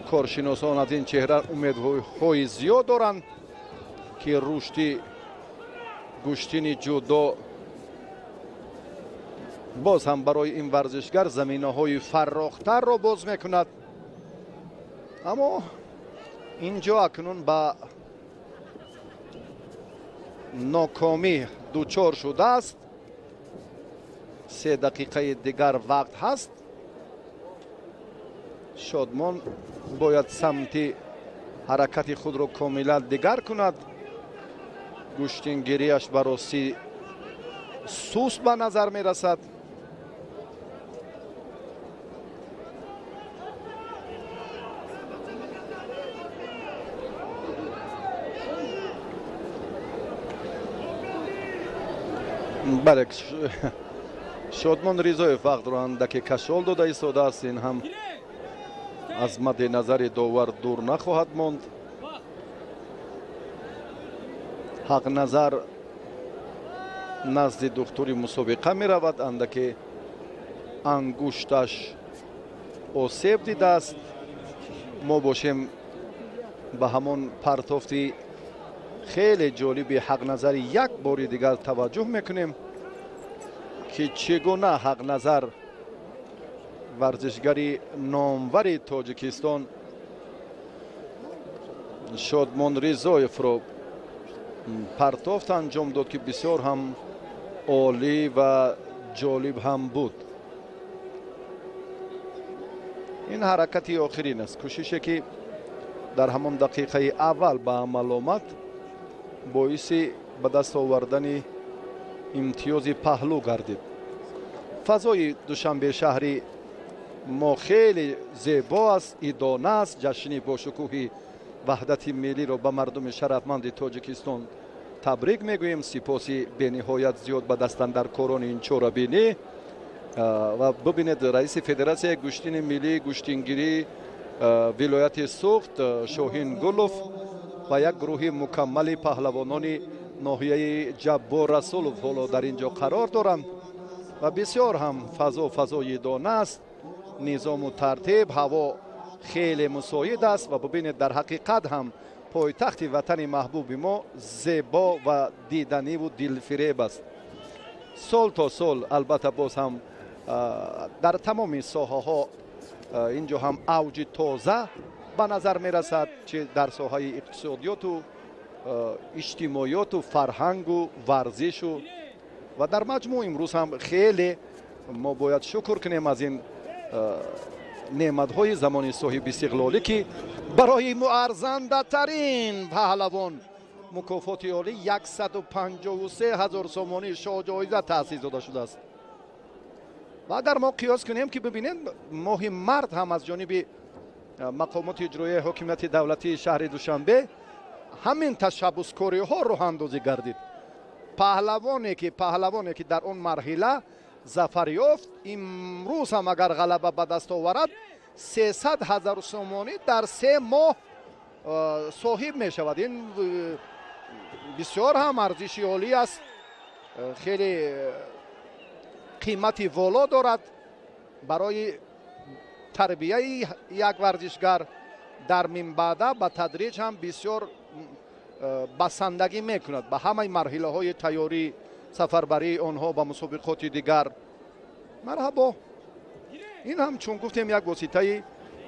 Коршиносон аз ин чеҳра умедҳои зиёд доранд, ки рушди гӯштини ҷудо боз ҳам барои ин варзишгар заминаҳои фаррохтарро боз мекунад. Аммо инҷо акнун ба нокомӣ дучор шудааст. 3 дақиқаи дигар вақт ҳаст. Шодмон бояд самти ҳаракати худро комилан дигар кунад. Гӯштингириаш ба ростӣ суст ба назар мерасад. Бале, Шодмон Ризоев вақтро андаке кашол дода истодааст. Ин ҳам аз мадди назари довар дур нахоҳад монд. Ҳақназар назди духтури мусобиқа меравад, андаке ангушташ осеб дидааст. Мо бошем ба ҳамон партофти хеле ҷолиби Ҳақназари як бори дигар таваҷҷӯҳ мекунем, ки чӣ гуна Ҳақназар варзишгари номвари Тоҷикистон Шодмон Ризоевро партофт анҷом дод, ки бисёр ҳам олӣ ва ҷолиб ҳам буд. Ин ҳаракати охирин аст, кӯшише ки дар ҳамон дақиқаи аввал ба амал омад, боиси ба даст овардани имтиёзи паҳлӯ гардид. Фазои Душанбе шаҳри мо хеле зебо аст, идона аст. Ҷашни бошукӯҳи ваҳдати миллиро ба мардуми шарафманди Тоҷикистон табрик мегӯем. Сипоси бениҳоят зиёд ба дастандаркорони ин чорабинӣ. Ва бибинед, раиси федератсияи гӯштини миллии гӯштингирии вилояти Суғд Шоҳин Гулов ва як гурӯҳи мукаммали паҳлавонони ноҳияи Ҷаббор Расулов ҳоло дар ин ҷо қарор доранд ва бисёр ҳам фазо фазои дона аст. Низому тартиб, ҳаво хеле мусоид аст ва бибинед, дар ҳақиқат ҳам пойтахти ватани маҳбуби мо зебо ва диданиву дилфиреб аст. Сол то сол албатта боз ҳам дар тамоми соҳаҳо ин ҷо ҳам авҷи тоза ба назар мерасад, чи дар соҳаи иқтисодиёту иҷтимоиёту фарҳангу варзишу ва дар маҷмӯъ имрӯз ҳам хеле мо бояд шукр кунем аз ин неъматҳои замони соҳиби истиқлолӣ, ки барои муарзандатарин паҳлавон мукофоти олӣ 153 ҳазор сомонӣ шоҳҷоиза таъсис дода шудааст. Ва агар мо қиёс кунем, ки бибинем, моҳи март ҳам аз ҷониби мақомоти иҷроияи ҳокимияти давлатии шаҳри Душанбе ҳамин ташаббускориҳо роҳандозӣ гардид. Паҳлавоне ки дар он марҳила зафар ёфт, имрӯз ҳам агар ғалаба ба даст оварад, 300 ҳазор сомонӣ дар 3 моҳ соҳиб мешавад. Ин бисёр ҳам арзиши олӣ аст, хеле қимати воло дорад барои тарбияи як варзишгар. Дар минбаъда ба тадриҷ ҳам бисёр басандагӣ мекунад ба ҳамаи марҳилаҳои тайёрӣ, сафарбарии онҳо ба мусобиқоти дигар. Марҳабо, ин ҳам чун гуфтем як воситаи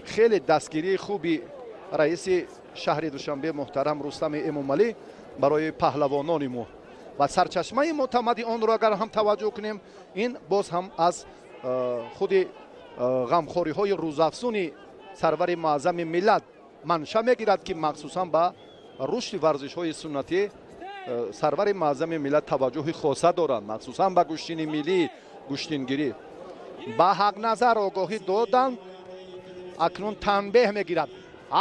хеле дастгирии хуби раиси шаҳри Душанбе муҳтарам Рустами Эмомалӣ барои паҳлавонони мо ва сарчашмаи мӯътамади онро агар ҳам таваҷҷӯҳ кунем, ин боз ҳам аз худи ғамхориҳои рӯзафзуни сарвари муаззами миллат манша мегирад, ки махсусан ба рушди варзишҳои суннатӣ сарвари муаззами миллат таваҷҷӯҳи хоса доранд, махсусан ба гӯштини миллӣ, гӯштингирӣ. Ба Ҳақназар огоҳӣ доданд, акнун танбеҳ мегирад.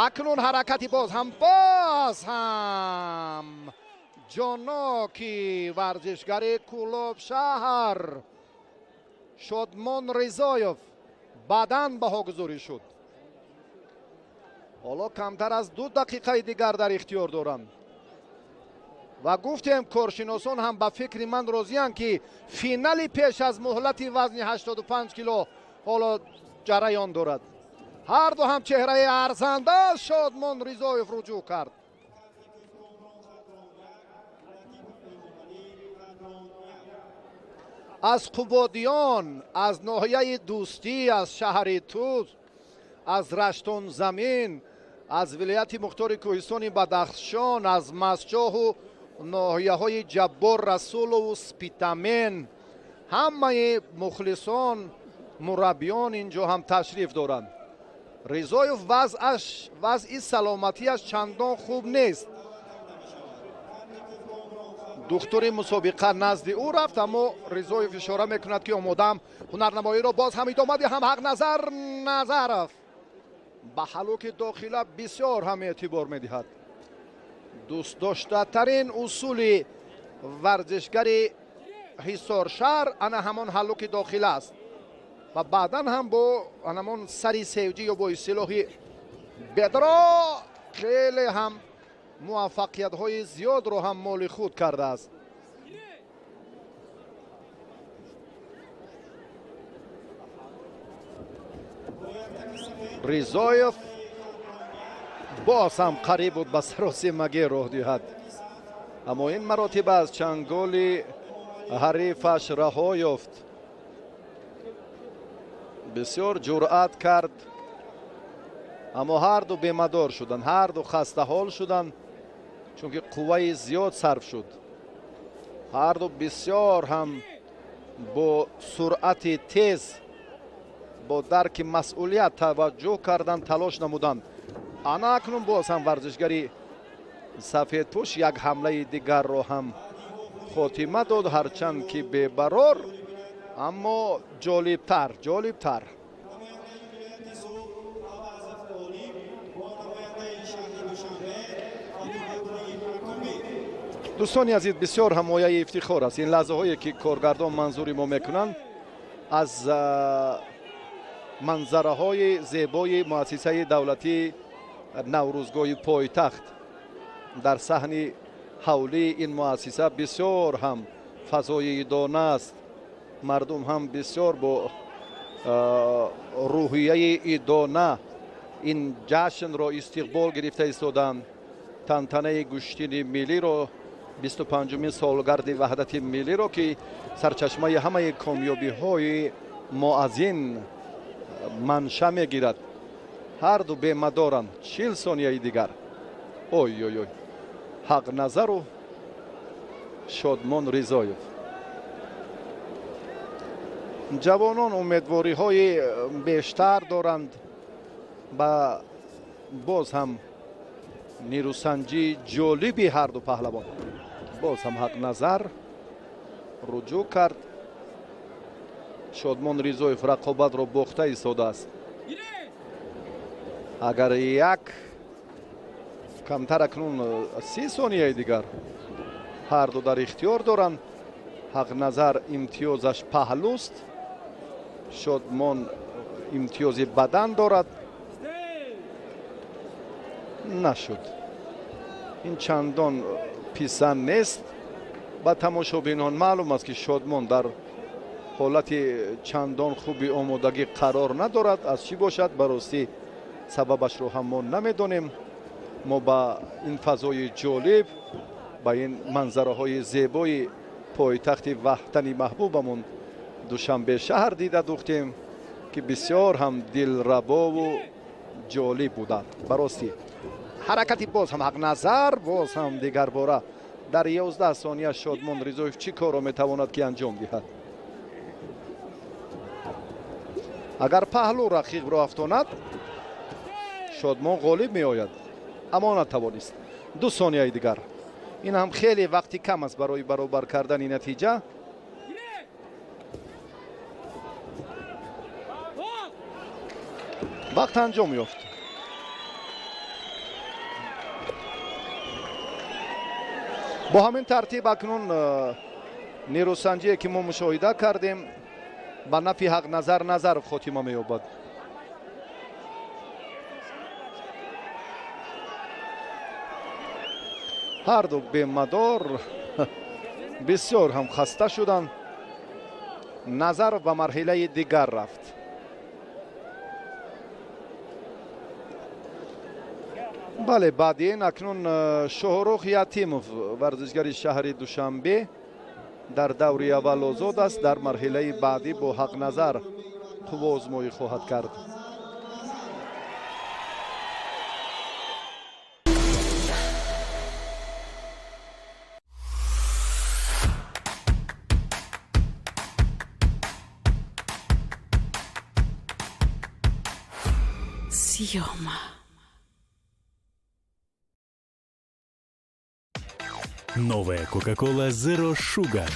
Акнун ҳаракати боз ҳам ҷоноки варзишгари Кӯлоб шаҳр Шодмон Ризоев баъдан баҳогузорӣ шуд. Ҳоло камтар аз 2 дақиқаи дигар дар ихтиёр доранд. Ва гуфтем, коршиносон ҳам ба фикри ман розиянд, ки финали пеш аз муҳлати вазни 85 кило ҳоло ҷараён дорад. Ҳар ду ҳам чеҳраи арзанда. Шодмон Ризоев руҷӯъ кард. Аз Қубодиён, аз ноҳияи Дӯстӣ, аз шаҳри Туз, аз Раштонзамин, аз вилояти мухтори кӯҳистони Бадахшон, аз Масчоҳу ноҳияҳои Ҷаббор Расулову Спитамен, ҳамаи мухлисон, мураббиён инҷо ҳам ташриф доранд. Ризоев вазъи саломатиаш чандон хуб нест. Духтури мусобиқа назди ӯ рафт, аммо Ризоев ишора мекунад, ки омодаам ҳунарнамоиро боз ҳам идома диҳам. Ҳақназар Назаров ба ҳалуки дохила бисёр ҳам эътибор медиҳад. Дӯстдоштатарин усули варзишгари Ҳисоршаҳр ана ҳамон ҳалуки дохила аст ва баъдан ҳам бо ҳамон сари севҷӣ ё бо истилоҳи бедро хеле ҳам муваффақиятҳои зиёдро ҳам моли худ кардааст. Ризоев боз ҳам қариб буд ба саросимагӣ роҳ диҳад, аммо ин маротиба аз чанголи ҳарифаш раҳо ёфт. Бисёр ҷуръат кард, аммо ҳарду бемадор шуданд, ҳарду хастаҳол шуданд, чунки қувваи зиёд сарф шуд. Ҳарду бисёр ҳам бо суръати тез, бо дарки масъулият таваҷҷӯҳ карданд, талош намуданд. Ана акнун боз ҳам варзишгари сафедпӯш як ҳамлаи дигарро ҳам хотима дод, ҳарчанд ки бебарор, аммо ҷолибтар, ҷолибтар. Дӯстони азиз, бисёр ҳамояи ифтихор аст ин лаҳзаҳое, ки коргардон манзури мо мекунанд аз манзараҳои зебои муассисаи давлатии Наврӯзгоҳи пойтахт. Дар саҳни ҳавлии ин муассиса бисёр ҳам фазои идона аст. Мардум ҳам бисёр бо рӯҳияи идона ин ҷашнро истиқбол гирифта истоданд. Тантанаи гӯштини миллиро, 25-умин солгарди ваҳдати миллиро, ки сарчашмаи ҳамаи комёбиҳои мо аз ин манша мегирад. Ҳарду бемадоранд. 40 сонияи дигар. Ой ой ой, Ҳақназару Шодмон Ризоев. Ҷавонон умедвориҳои бештар доранд ба боз ҳам нерӯсанҷии ҷолиби ҳарду паҳлавон. Боз ҳам Ҳақназар руҷӯъ кард. Шодмон Ризоев рақобатро бохта истодааст. Агар як камтар акнун 30 сонияи дигар ҳарду дар ихтиёр доранд. Ҳақназар имтиёзаш паҳлӯст, Шодмон имтиёзи бадан дорад. Нашуд. Ин чандон писанд нест. Ба тамошобинон маълум аст, ки Шодмон дар ҳолати чандон хуби омодагӣ қарор надорад. Аз чӣ бошад, ба ростӣ сабабашро ҳам мо намедонем. Мо ба ин фазои ҷолиб, ба ин манзараҳои зебои пойтахти ваҳдани маҳбубамон Душанбе шаҳр дида духтем, ки бисёр ҳам дилрабову ҷолиб буданд. Ба ростӣ ҳаракати боз ҳам Ҳақназар, боз ҳам дигарбора дар 11 сония Шодмон Ризоев чӣ корро метавонад ки анҷом диҳад? Агар паҳлӯ рақибро афтонад, Шодмон ғолиб меояд, аммо натавонист. 2 сонияи дигар. Ин ҳам хеле вақти кам аст барои баробар кардани натиҷа. Вақт анҷом ёфт. Бо ҳамин тартиб акнун нерӯсанҷие, ки мо мушоҳида кардем, ба нафи Ҳақназар Назаров хотима меёбад. Ҳарду бемадор бисёр ҳам хаста шуданд. Назаров ба марҳилаи дигар рафт. Бале, баъди ин акнун Шоҳрух Ятимов, варзишгари шаҳри Душанбе, дар даври аввал озод аст. Дар марҳилаи баъдӣ бо Ҳақназар қувваозмоӣ хоҳад кард. Съема. Новая Coca-Cola Zero Sugar.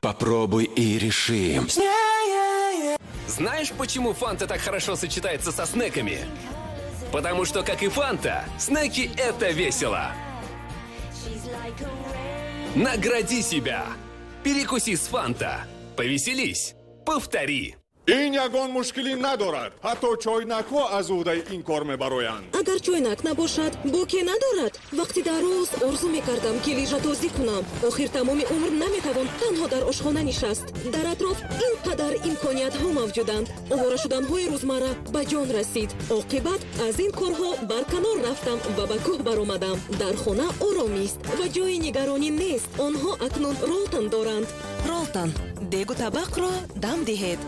Попробуй и реши. Знаешь, почему Фанта так хорошо сочетается со снеками? Потому что, как и Фанта, снеки – это весело. Награди себя. Перекуси с Фанта. Повеселись. Повтори. Ин ягон мушкилӣ надорад, ҳатто чойнакҳо аз ӯҳдаи ин кор мебароянд. Агар чойнак набошад, боке надорад. Вақти дароз орзу мекардам, ки лижатозӣ кунам. Охир тамоми умр наметавон танҳо дар ошхона нишаст. Дар атроф ин қадар имкониятҳо мавҷуданд. Овора шуданҳои рӯзмарра ба ҷон расид. Оқибат аз ин корҳо барканор рафтам ва ба кӯҳ баромадам. Дар хона оромист ва ҷои нигаронӣ нест. Онҳо акнун Ролтон доранд. Ролтон, дегу табақро дам диҳед.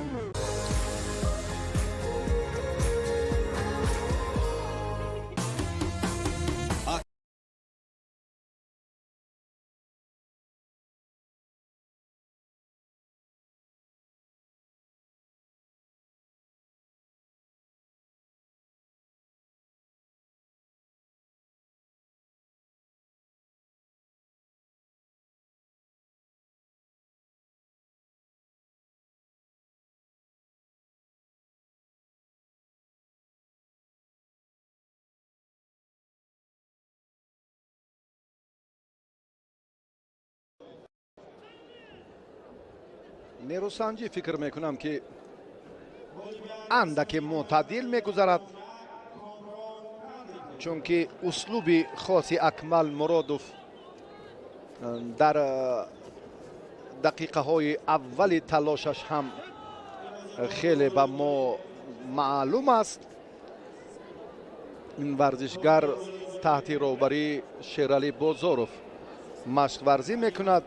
Нерӯсанҷӣ фикр мекунам, ки андаке мӯътадил мегузарад, чунки услуби хоси Акмал Муродов дар дақиқаҳои аввали талошаш ҳам хеле ба мо маълум аст. Ин варзишгар таҳти роҳбарии Шералӣ Бозоров машқварзӣ мекунад.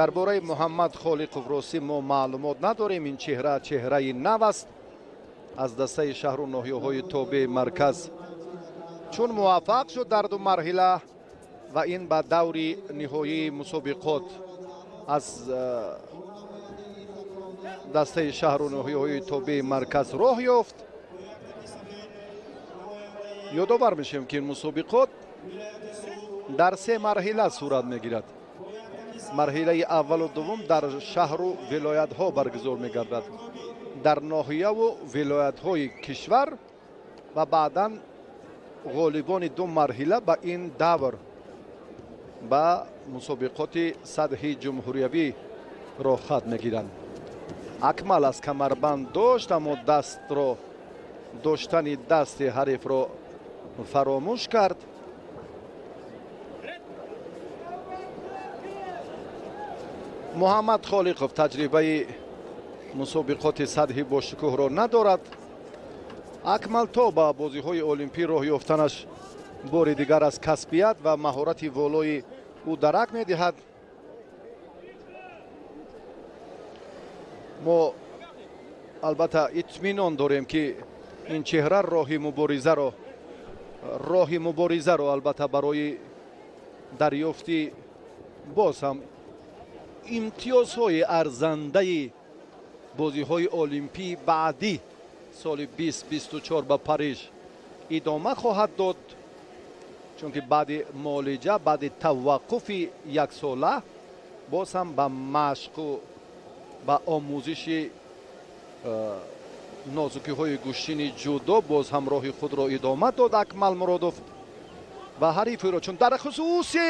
Дар бораи Муҳаммад Холиқов ростӣ мо маълумот надорем. Ин чеҳра чеҳраи нав аст аз дастаи шаҳру ноҳияҳои тобеи марказ, чун муваффақ шуд дар ду марҳила ва ин ба даври ниҳоии мусобиқот аз дастаи шаҳру ноҳияҳои тобеи марказ роҳ ёфт. Ёдовар мешавем, ки ин мусобиқот дар се марҳила сурат мегирад. Марҳилаи аввалу дуввум дар шаҳру вилоятҳо баргузор мегардад, дар ноҳияву вилоятҳои кишвар, ва баъдан ғолибони ду марҳила ба ин давр ба мусобиқоти сатҳи ҷумҳуриявӣ роҳхат мегиранд. Акмал аз камарбанд дошт, аммо дастро доштани дасти ҳарифро фаромӯш кард. Муҳаммад Холиқов таҷрибаи мусобиқоти сатҳи бошукӯҳро надорад. Акмал то ба бозиҳои олимпӣ роҳ ёфтанаш бори дигар аз касбият ва маҳорати волои ӯ дарак медиҳад. Мо албатта итминон дорем, ки ин чеҳра роҳи муборизаро албатта барои дарёфти боз ҳам имтиёзҳои арзандаи бозиҳои олимпии баъдӣ соли 2024 ба Париж идома хоҳад дод, чунки баъди муолиҷа, баъди таваққуфи яксола боз ҳам ба машқу ба омӯзиши нозукиҳои гӯштини ҷудо боз ҳам роҳи худро идома дод Акмал Муродов ва ҳарифиро чун дар хусуси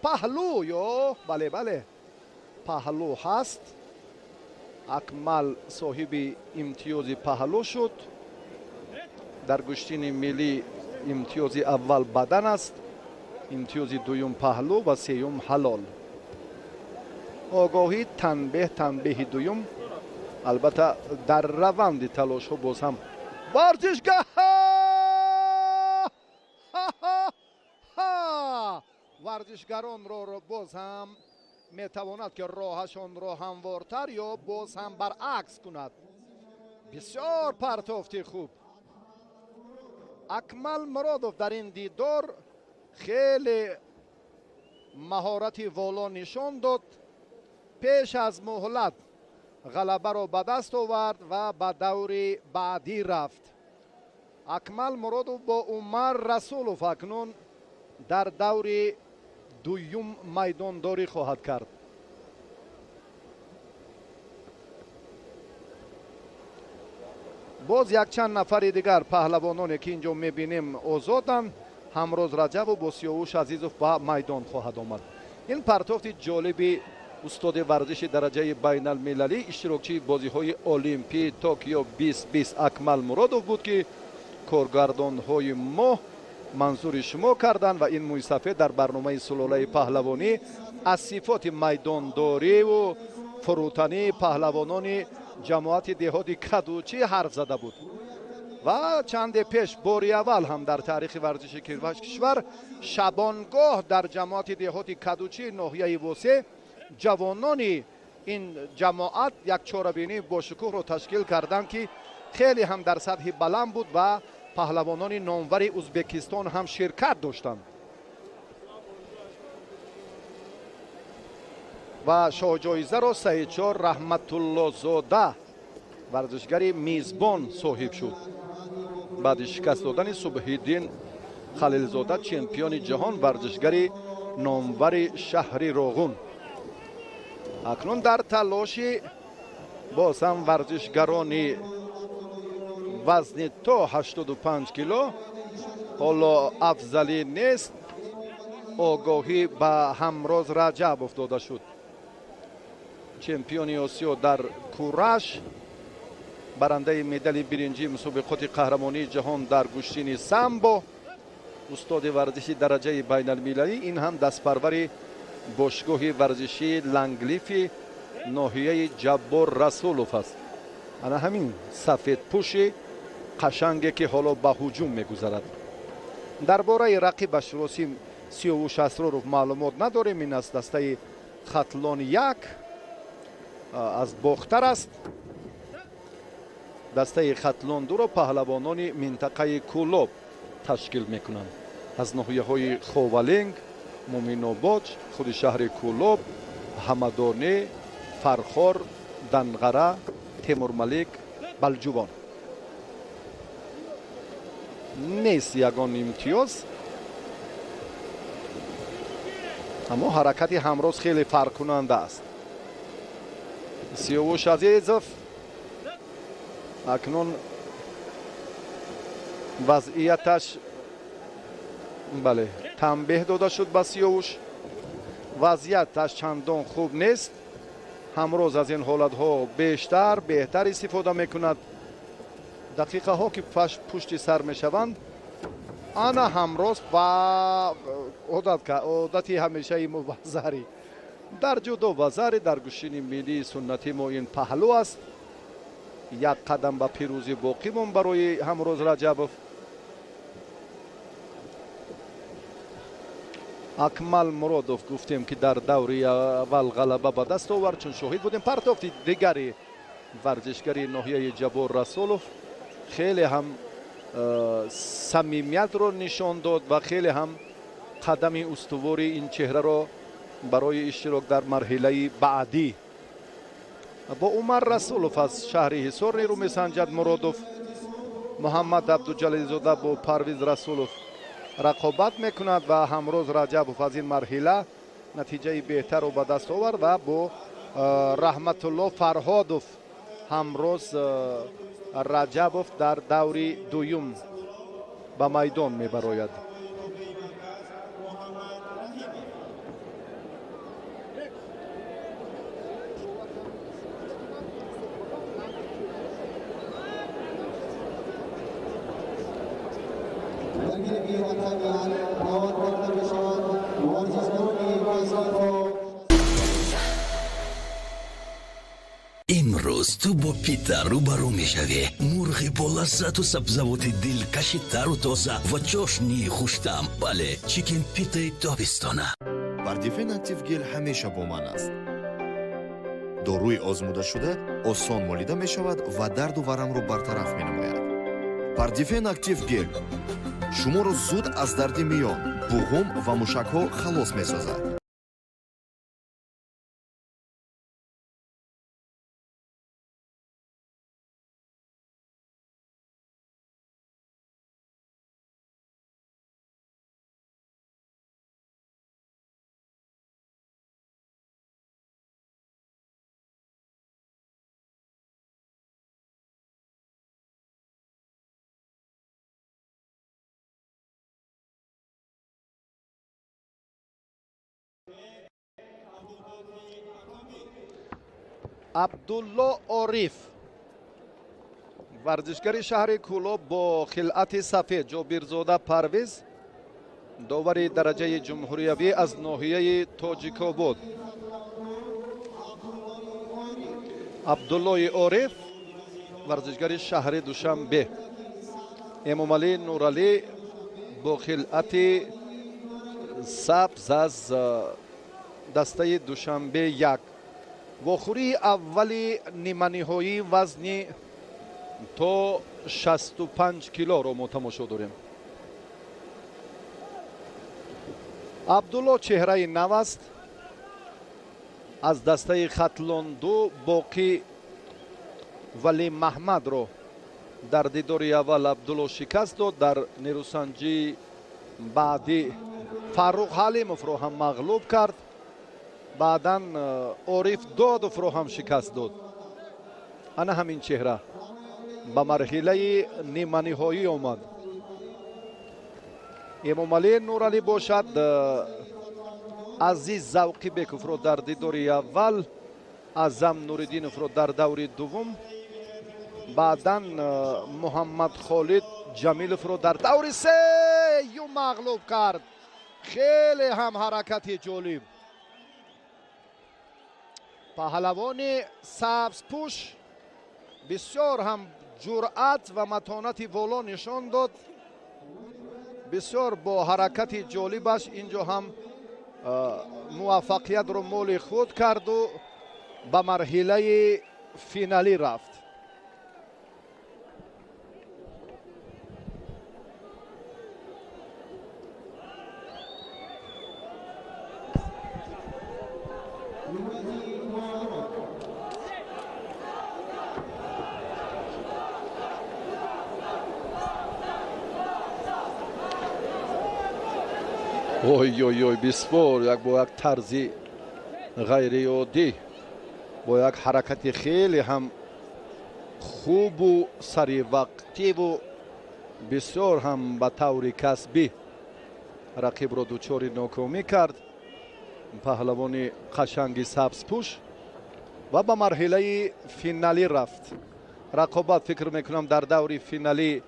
паҳлӯ ё бале бале паҳлӯ ҳаст. Акмал соҳиби имтиёзи паҳлӯ шуд. Дар гӯштини миллӣ имтиёзи аввал бадан аст, имтиёзи дуюм паҳлӯ ва сеюм ҳалол. Огоҳӣ, танбеҳ, танбеҳи дуюм. Албатта дар раванди талошҳо боз ҳам варзишгаҳ варзишгаронро боз ҳам метавонад ки роҳашонро ҳамвортар ё боз ҳам баръакс кунад. Бисёр партофти хуб. Акмал Муродов дар ин дидор хеле маҳорати воло нишон дод. Пеш аз муҳлат ғалабаро ба даст овард ва ба даври баъдӣ рафт. Акмал Муродов бо Умар Расулов акнун дар даври дуюм майдондорӣ хоҳад кард. Боз якчанд нафари дигар паҳлавононе ки инҷо мебинем озоданд. Ҳамроз Раҷабов бо Сиёвуш Азизов ба майдон хоҳад омад. Ин партофти ҷолиби устоди варзиши дараҷаи байналмилалӣ, иштирокчии бозиҳои Олимпии Токио 2020 Акмал Муродов буд ки коргардонҳои мо манзури шумо карданд ва ин мӯйсафед дар барномаи сулолаи паҳлавонӣ аз сифоти майдондориву фурӯтании паҳлавонони ҷамоати деҳоти Кадучӣ ҳарф зада буд. Ва чанде пеш бори аввал ҳам дар таърихи варзиши кишвар шабонгоҳ дар ҷамоати деҳоти Кадучӣ ноҳияи Восеъ ҷавонони ин ҷамоат як чорабинии бошукӯҳро ташкил карданд ки хеле ҳам дар сатҳи баланд буд ва паҳлавонони номвари Ӯзбекистон ҳам ширкат доштанд. Ва шоҳҷоизаро Саидшоҳ Раҳматуллозода, варзишгари мизбон, соҳиб шуд. Баъди шикаст додани Субҳиддин Халилзода, чемпиони ҷаҳон, варзишгари номвари шаҳри Роғун. Акнун дар талоши боз ҳам варзишгарони вазни то 85 кило, ҳоло афзалӣ нест, огоҳӣ ба Ҳамроз Раҷабов дода шуд. Чемпиони Осиё дар кураш, барандаи медали биринҷии мусобиқоти қаҳрамонии ҷаҳон дар гӯштини самбо, устоди варзиши дараҷаи байналмилалӣ, ин ҳам дастпарвари бошгоҳи варзишии Ланглифи ноҳияи Ҷаббор Расулов аст. Ана ҳамин сафедпӯши қашанге ки ҳоло ба ҳуҷум мегузарад. Дар бораи рақибаш Росим Сиёвуш Асроров маълумот надорем. Ин аз дастаи Хатлон 1 аз Бохтар аст. Дастаи Хатлон 2-ро паҳлавонони минтақаи Кӯлоб ташкил мекунанд. Аз ноҳияҳои Ховалинг, Муминобод, худи шаҳри Кӯлоб, Ҳамадонӣ, Фархор, Данғара, Темурмалик, Балҷувон. Нест ягон имтиёз, аммо ҳаракати ҳамроз хеле фарқкунанда аст. Сиёвуш Азизов акнун вазъияташ, бале, танбеҳ дода шуд ба Сиёвуш. Вазъияташ чандон хуб нест. Ҳамроз аз ин ҳолатҳо бештар беҳтар истифода мекунад. Дақиқаҳо ки пушти сар мешаванд, ана ҳамроз ба одати ҳамешаи мо вазари дар ҷудо, вазари дар гӯштини миллии суннати мо ин паҳлӯ аст. Як қадам ба пирӯзӣ боқӣ монд барои Ҳамроз Раҷабов. Акмал Муродов гуфтем ки дар даври аввал ғалаба ба даст овард, чун шоҳид будем партофти дигари варзишгари ноҳияи Ҷаббор Расулов хеле ҳам самимиятро нишон дод ва хеле ҳам қадами устувори ин чеҳраро барои иштирок дар марҳилаи баъдӣ. Бо Умар Расулов аз шаҳри Ҳисор нерӯ месанҷад Муродов. Муҳаммад Абдуҷалилзода бо Парвиз Расулов рақобат мекунад ва Ҳамроз Раҷабов аз ин марҳила натиҷаи беҳтарро ба даст овард ва бо Раҳматулло Фарҳодов Ҳамроз Раҷабов дар даври дуюм ба майдон мебарояд. Имрӯз ту бо пита рӯбарӯ мешавӣ. Мурғи болаззату сабзавоти дилкаши тару тоза ва чошнии хуштаъм. Бале, чикен питаи тобистона. Пардифен Актив Гел ҳамеша бо ман аст. Доруи озмудашуда осон молида мешавад ва дарду варамро бартараф менамояд. Пардифен Актив Гел шуморо зуд аз дарди миён, буғум ва мушакҳо халос месозад. Абдулло Ориф, варзишгари шаҳри Кӯлоб бо хилъати сафед, Ҷобирзода Парвиз, довари дараҷаи ҷумҳуриявӣ аз ноҳияи Тоҷикобод. Абдуллои Ориф, варзишгари шаҳри Душанбе. Эмомалӣ Нуралӣ бо хилъати сабз аз дастаи Душанбе 1. Вохӯрии аввали ниманиҳоӣ вазни то 65 килоро мо тамошо дорем. Абдулло чеҳраи нав аст, аз дастаи Хатлон 2 Боқӣ Вали Маҳмадро дар дидори аввал Абдулло шикаст дод. Дар нерӯсанҷии баъдӣ Фаррух Ҳалимовро ҳам мағлуб кард. Баъдан Ориф Додовро ҳам шикаст дод. Ана ҳамин чеҳра ба марҳилаи ниманиҳоӣ омад. Эмомалӣ Нуралӣ бошад, Азиз Завқибековро дар дидори аввал, Аъзам Нуриддиновро дар даври дуввум, баъдан Муҳаммад Холид Ҷамиловро дар даври сеюм мағлуб кард. Хеле ҳам ҳаракати ҷолиб. Паҳлавони сабзпӯш бисёр ҳам ҷуръат ва матонати воло нишон дод. Бисёр бо ҳаракати ҷолибаш инҷо ҳам муваффақиятро моли худ карду ба марҳилаи финалӣ рафт. Ой ой ой, бисёр як бо як тарзи ғайриоддӣ, бо як ҳаракати хеле ҳам хубу саривақтиву бисёр ҳам ба таври касбӣ рақибро дучори нокомӣ кард паҳлавони қашанги сабзпӯш ва ба марҳилаи финалӣ рафт. Рақобат фикр мекунам дар даври финалӣ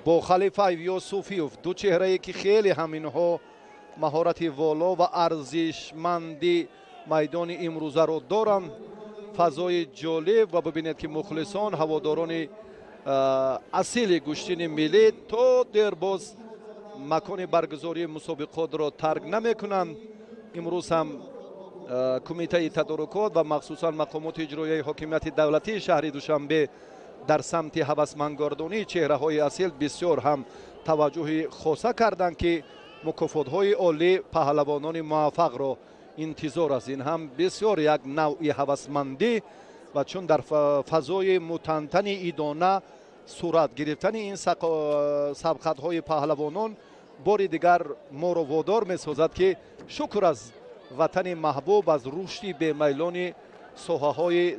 бо Халифаев ё Суфиев, ду чеҳрае ки хеле ҳам инҳо маҳорати воло ва арзишманди майдони имрӯзаро доранд. Фазои ҷолиб ва бибинед ки мухлисон, ҳаводорони асили гӯштини миллӣ то дербоз макони баргузории мусобиқотро тарк намекунанд. Имрӯз ҳам кумитаи тадорукот ва махсусан мақомоти иҷроияи ҳокимияти давлатии шаҳри Душанбе дар самти ҳавасмандгардонии чеҳраҳои асил бисёр ҳам таваҷҷӯҳи хоса карданд, ки мукофотҳои олӣ паҳлавонони муваффақро интизор аст. Ин ҳам бисёр як навъи ҳавасмандӣ ва чун дар фазои мутантани идона сурат гирифтани ин сабқатҳои паҳлавонон бори дигар моро водор месозад, ки шукр аз ватани маҳбуб, аз рушди бемайлони соҳаҳои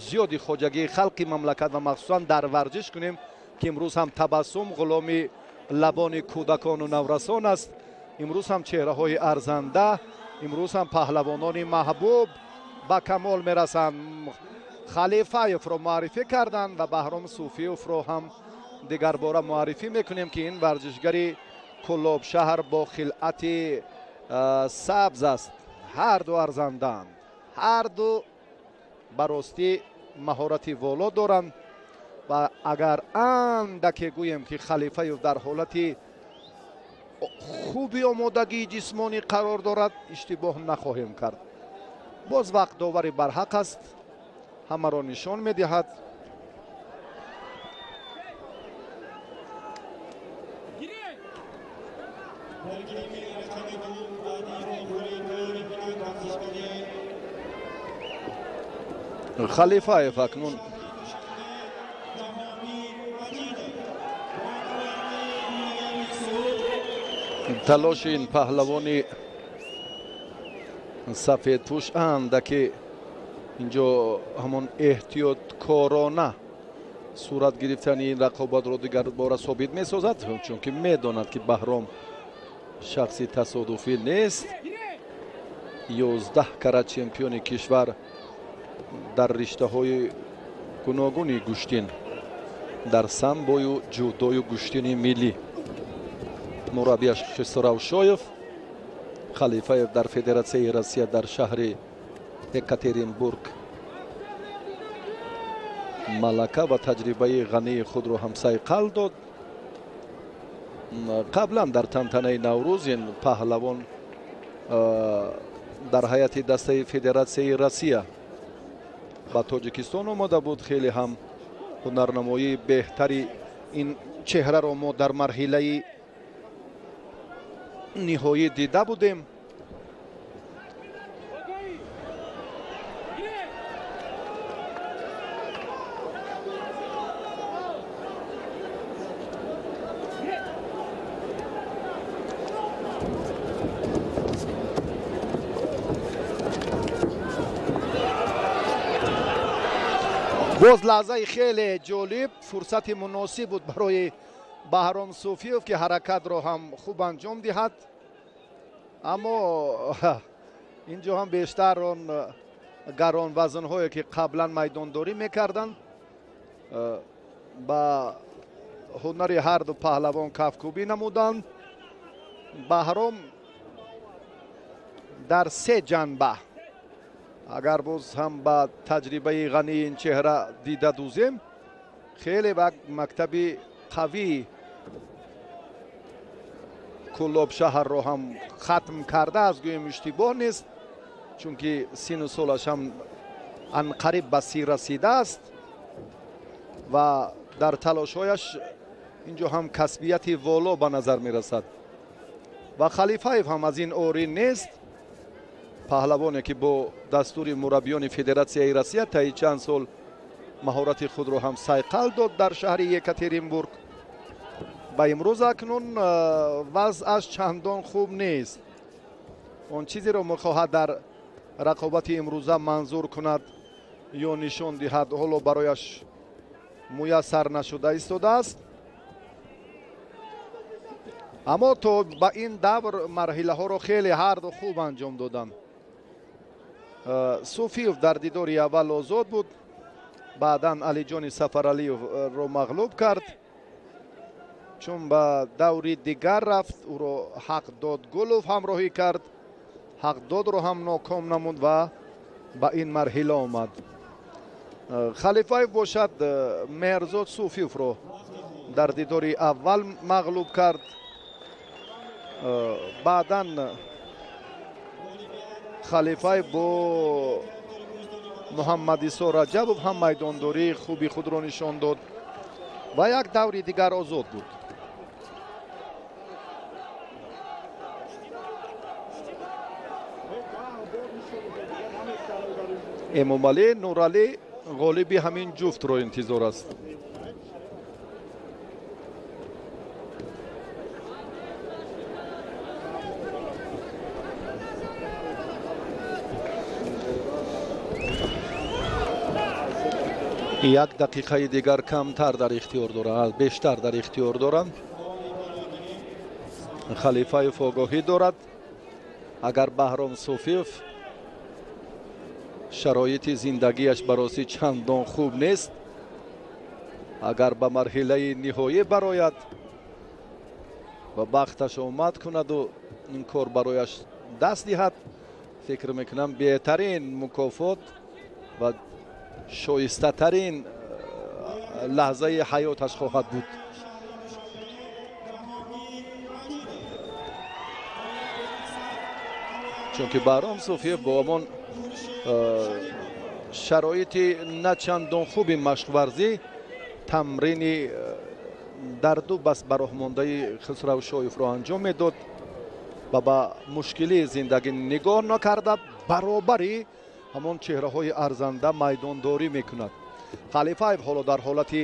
зиёди хоҷагии халқи мамлакат ва махсусан дар варзиш кунем, ки имрӯз ҳам табассум ғуломи лабони кӯдакону наврасон аст. Имрӯз ҳам чеҳраҳои арзанда, имрӯз ҳам паҳлавонони маҳбуб ба камол мерасанд. Халифаевро муаррифӣ карданд ва Баҳром Суфиевро ҳам Дигарбора муаррифӣ мекунем, ки ин варзишгари Кӯлоб шаҳр бо хилъати сабз аст. Ҳар ду арзандаанд, ҳар ду ба ростӣ маҳорати воло доранд ва агар андаке гӯем, ки Халифаев дар ҳолати хуби омодагии ҷисмонӣ қарор дорад, иштибоҳ нахоҳем кард. Боз вақт довари барҳақ аст, ҳамаро нишон медиҳад. Халифаев акнун талоши ин паҳлавони сафедпӯш андаке инҷо ҳамон эҳтиёткорона сурат гирифтани ин рақобатро дигарбора собит месозад, чунки медонад, ки Баҳром шахси тасодуфӣ нест. 11 карат чемпиони кишвар дар риштаҳои гуногуни гӯштин, дар самбою ҷудою гӯштини миллӣ. Мураббияш Хисравшоев. Халифаев дар Федератсияи Россия дар шаҳри Екатеринбург малака ва таҷрибаи ғании худро ҳам сайқал дод. Қаблан дар тантанаи Наврӯз ин паҳлавон дар ҳайати дастаи Федератсияи Россия ба Тоҷикистон омода буд. Хеле ҳам ҳунарнамоии беҳтари ин чеҳраро мо дар марҳилаи ниҳоӣ дида будем. Боз лаҳзаи хеле ҷолиб, фурсати муносиб буд барои Баҳром Суфиев, ки ҳаракатро ҳам хуб анҷом диҳад, аммо инҷо ҳам бештар он гаронвазнҳое, ки қаблан майдондорӣ мекарданд, ба ҳунари ҳарду паҳлавон кафкӯбӣ намуданд. Баҳром дар се ҷанба, агар боз ҳам ба таҷрибаи ғании ин чеҳра дида дӯзем, хеле ба мактаби қавии Кӯлоб шаҳрро ҳам хатм кардааст, гӯем иштибоҳ нест, чунки сину солаш ҳам анқариб ба 30 расидааст ва дар талошҳояш инҷо ҳам касбияти воло ба назар мерасад. Ва Халифаев ҳам аз ин орӣ нест. Паҳлавоне, ки бо дастури мураббиёни Федератсияи Россия таи чанд сол маҳорати худро ҳам сайқал дод дар шаҳри Екатеринбург. Ба имрӯз акнун вазъаш чандон хуб нест. Он чизеро мехоҳад дар рақобати имрӯза манзур кунад ё нишон диҳад, ҳоло барояш муяссар нашуда истодааст. Аммо то ба ин давр марҳилаҳоро хеле ҳарду хуб анҷом доданд. Суфиев дар дидори аввал озод буд, баъдан Алиҷони Сафаралиевро мағлуб кард. Чун ба даври дигар рафт, ӯро Ҳақдод Гулов ҳамроҳӣ кард, Ҳақдодро ҳам ноком намуд ва ба ин марҳила омад. Халифаев бошад, Меҳрзод Суфиевро дар дидори аввал мағлуб кард. Баъдан Халифаев бо Муҳаммадисо Раҷабов ҳам майдондории хуби худро нишон дод ва як даври дигар озод буд. Эмомалӣ Нуралӣ ғолиби ҳамин ҷуфтро интизор аст. Як дақиқаи дигар камтар дар ихтиёр доранд, бештар дар ихтиёр доранд. Халифаев огоҳӣ дорад, агар Баҳром Суфиев шароити зиндагиаш баросӣ чандон хуб нест, Агар ба марҳилаи ниҳоӣ барояд ва бахташ омад кунаду ин кор барояш даст диҳад, фикр мекунам беҳтарин мукофот ва шоистатарин лаҳзаи ҳаёташ хоҳад буд. Чунки Баҳром Суфиев бо ҳамон шароити на чандон хуби машқварзӣ тамрини дарду бас ба роҳ мондаи Хусравшоевро анҷом медод ва ба мушкилии зиндагӣ нигоҳ накарда баробари ҳамон чеҳраҳои арзанда майдондорӣ мекунад. Халифаев ҳоло дар ҳолати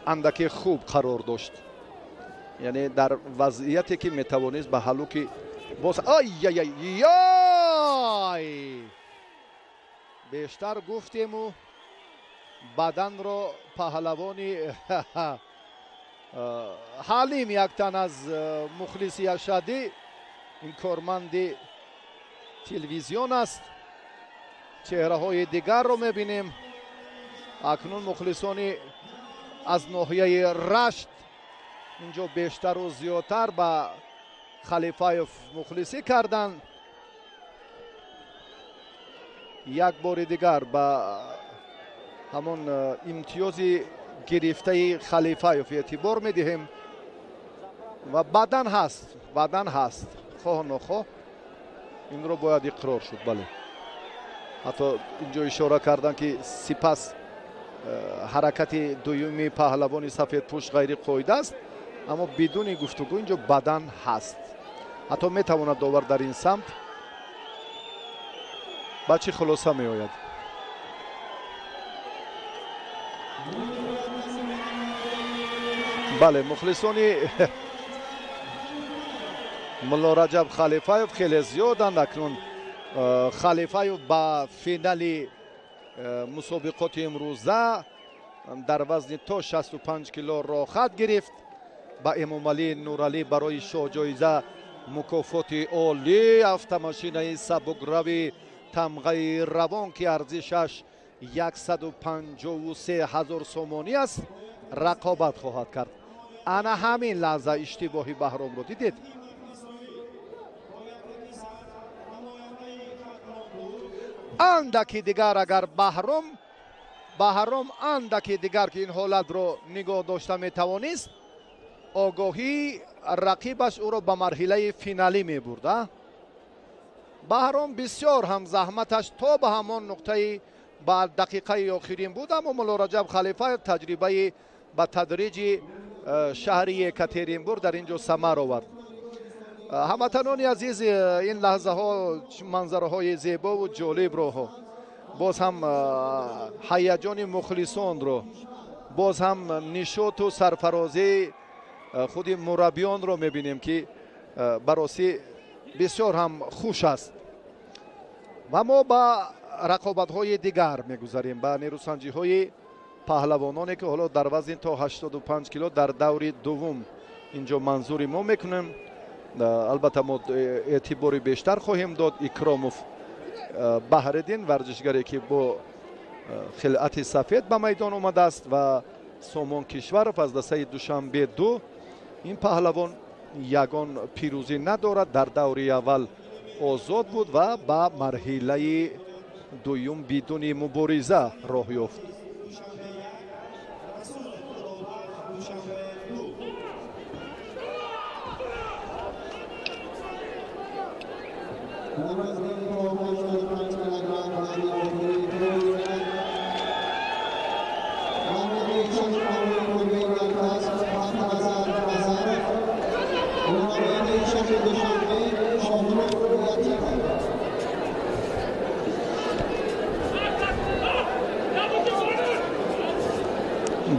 андаке хуб қарор дошт, яъне дар вазъияте ки метавонист ба ҳалуки боз ай-яй-яй бештар гуфтему баданро паҳлавони Ҳалим, як тан аз мухлиси ашадӣ, ин корманди телевизион аст. Чеҳраҳои дигарро мебинем. Акнун мухлисони аз ноҳияи Рашт инҷо бештару зиёдтар ба Халифаев мухлисӣ карданд. Як бори дигар ба ҳамон имтиёзи гирифтаи Халифаев эътибор медиҳем ва бадан ҳаст, бадан ҳаст, хоҳ нохоҳ инро бояд иқрор шуд. Бале, ҳатто инҷо ишора карданд ки сипас ҳаракати дуюми паҳлавони сафедпӯш ғайриқоида аст, аммо бидуни гуфтугӯ инҷо бадан ҳаст. Ҳатто метавонад довар дар ин самт ба чӣ хулоса меояд. Бале, мухлисони Мулло Раҷаб Халифаев хеле зиёданд. Акнун Халифаев ба финали мусобиқоти имрӯза дар вазни то 65 кило роҳхат гирифт. Ба Эмомалӣ Нуралӣ барои шоҳҷоиза мукофоти олӣ автомошинаи сабукрави тамғаи равон, ки арзишаш 153 ҳазор сомонӣ аст, рақобат хоҳад кард. Ана ҳамин лаҳза иштибоҳи Баҳромро дидед. Андаки дигар агар Баҳром андаки дигар ки ин ҳолатро нигоҳ дошта метавонист, огоҳии рақибаш ӯро ба марҳилаи финалӣ мебурд. Баҳром бисёр ҳам заҳматаш то ба ҳамон нуқтаи ба дақиқаи охирин буд, аммо Мулло Раҷаб Халифаев таҷрибаи ба тадриҷи шаҳри Екатеринбург дар ин ҷо самар овард. Ҳамватанони азиз, ин лаҳзаҳо манзараҳои зебову ҷолибро, боз ҳам ҳаяҷони мухлисонро, боз ҳам нишоту сарфарозии худи мураббиёнро мебинем, ки баросӣ бисёр ҳам хуш аст. Ва мо ба рақобатҳои дигар мегузарем, ба нерӯсанҷиҳои паҳлавононе, ки ҳоло дар вазни то 85 кило дар даври дуввум инҷо манзури мо мекунем. Албатта мо эътибори бештар хоҳем дод Икромов Баҳриддин, варзишгаре ки бо хилъати сафед ба майдон омадааст, ва Сомон Кишваров аз дастаи Душанбе 2. Ин паҳлавон ягон пирӯзӣ надорад, дар даври аввал озод буд ва ба марҳилаи дуюм бидуни мубориза роҳ ёфт.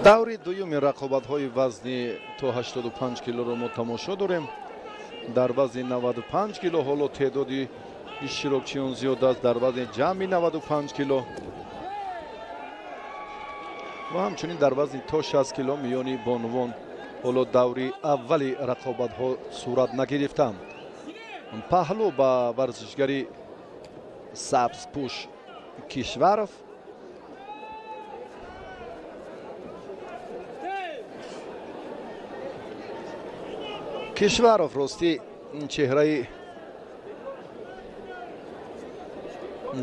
Даври дуюми рақобатҳои вазни то 85 килоро мо тамошо дорем. Дар вазни 95 кило ҳоло теъдоди иштирокчиён зиёд аст, дар вазни ҷамъи 95 кило ва ҳамчунин дар вазни то 60 кило миёни бонувон ҳоло даври аввали рақобатҳо сурат нагирифтанд. Паҳлӯ ба варзишгари сабзпӯш Кишваров Кишваров ростӣ чеҳраи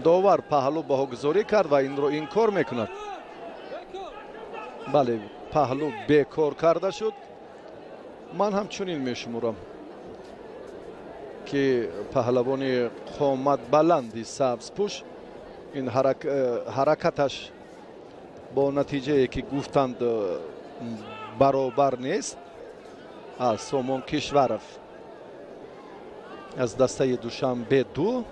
довар паҳлӯ баҳогузорӣ кард ва инро инкор мекунад. Бале, паҳлӯ бекор карда шуд. Ман ҳам чунин мешуморам ки паҳлавони қоматбаланди сабзпӯш ин ҳаракаташ бо натиҷае ки гуфтанд баробар нест. Сомон Кишваров аз дастаи Душанбе 2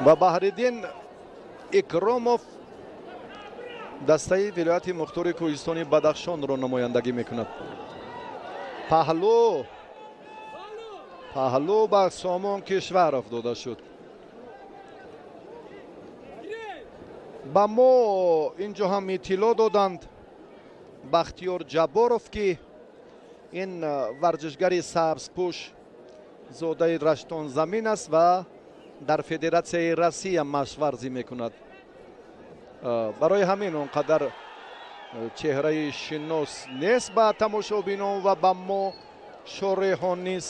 ва Баҳриддин Икромов дастаи вилояти мухтори кӯҳистони Бадахшонро намояндагӣ мекунад. Паҳлӯ ба Сомон Кишваров дода шуд. Ба мо инҷо ҳам иттилоъ доданд Бахтиёр Ҷабборов, ки ин варзишгари сабзпӯш зодаи Раштонзамин аст ва дар Федератсияи Россия машқварзӣ мекунад. Барои ҳамин он қадар чеҳраи шинос нест ба тамошобинон ва ба мо шореҳон низ.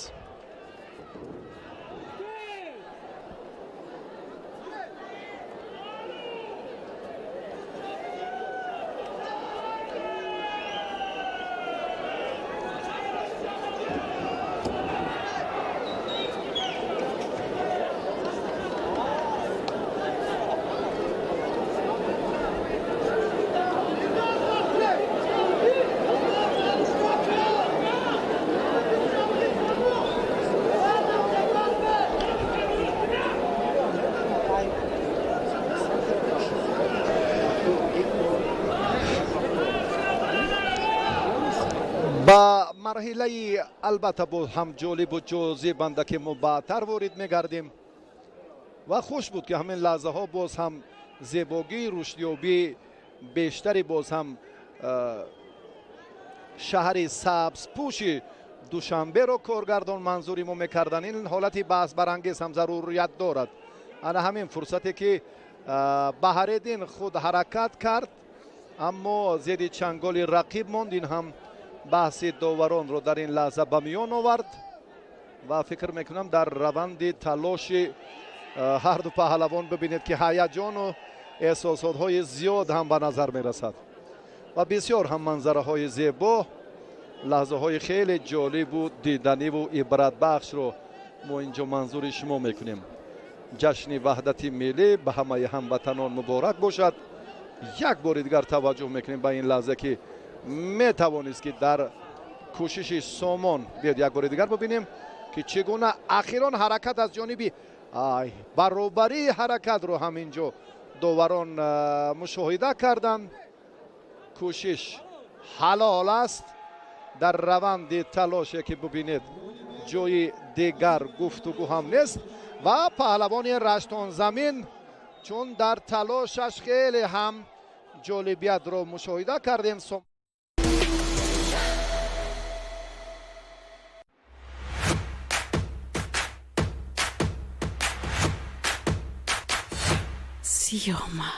Ба марҳилаи албатта боз ҳам ҷолибу ҷозибанда ки мо баъдтар ворид мегардем ва хуш буд ки ҳамин лаҳзаҳо боз ҳам зебогӣ, рушдёбии бештари боз ҳам шаҳри сабзпӯши Душанберо коргардон манзури мо мекарданд. Ин ҳолати баҳсбарангез ҳам зарурият дорад. Ана ҳамин фурсате ки Баҳриддин худ ҳаракат кард, аммо зери чанголи рақиб монд. Ин ҳам баҳси доваронро дар ин лаҳза ба миён овард ва фикр мекунам дар раванди талоши ҳарду паҳлавон бибинед ки ҳаяҷону эҳсосотҳои зиёд ҳам ба назар мерасад ва бисёр ҳам манзараҳои зебо, лаҳзаҳои хеле ҷолибу диданиву ибратбахшро мо инҷо манзури шумо мекунем. Ҷашни ваҳдати миллӣ ба ҳамаи ҳамватанон муборак бошад. Як бори дигар таваҷҷӯҳ мекунем ба ин лаҳза ки метавонист ки дар кӯшиши Сомон биёд як бори дигар бибинем ки чӣ гуна ахирон ҳаракат аз ҷониби баробарии ҳаракатро ҳам инҷо доварон мушоҳида карданд. Кӯшиш ҳалол аст. Дар раванди талоше ки бибинед ҷои дигар гуфтугӯ ҳам нест ва паҳлавони Раштонзамин чун дар талошаш хеле ҳам ҷолибиятро мушоҳида кардем. Съема.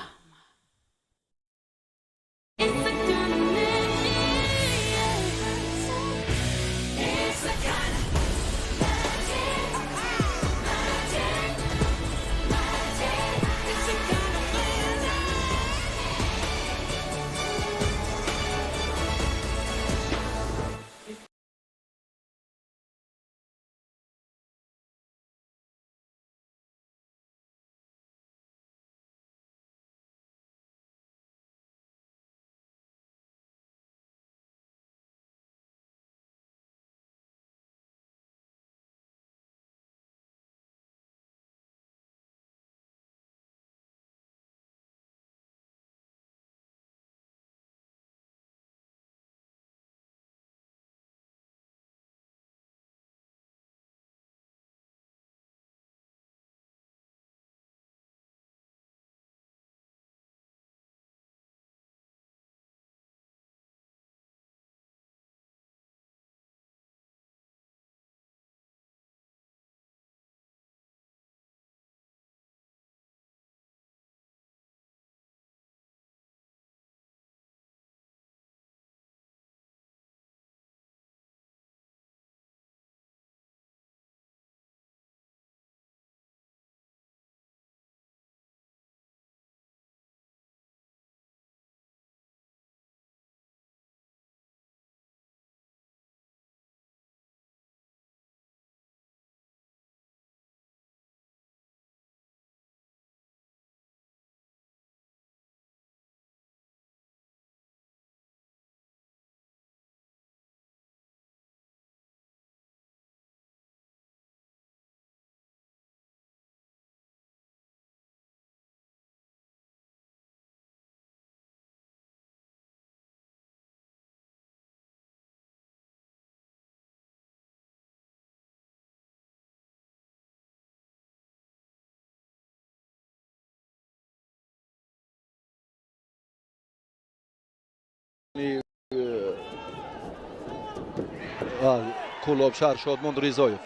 Кӯлоб шаҳр Шодмон Ризоев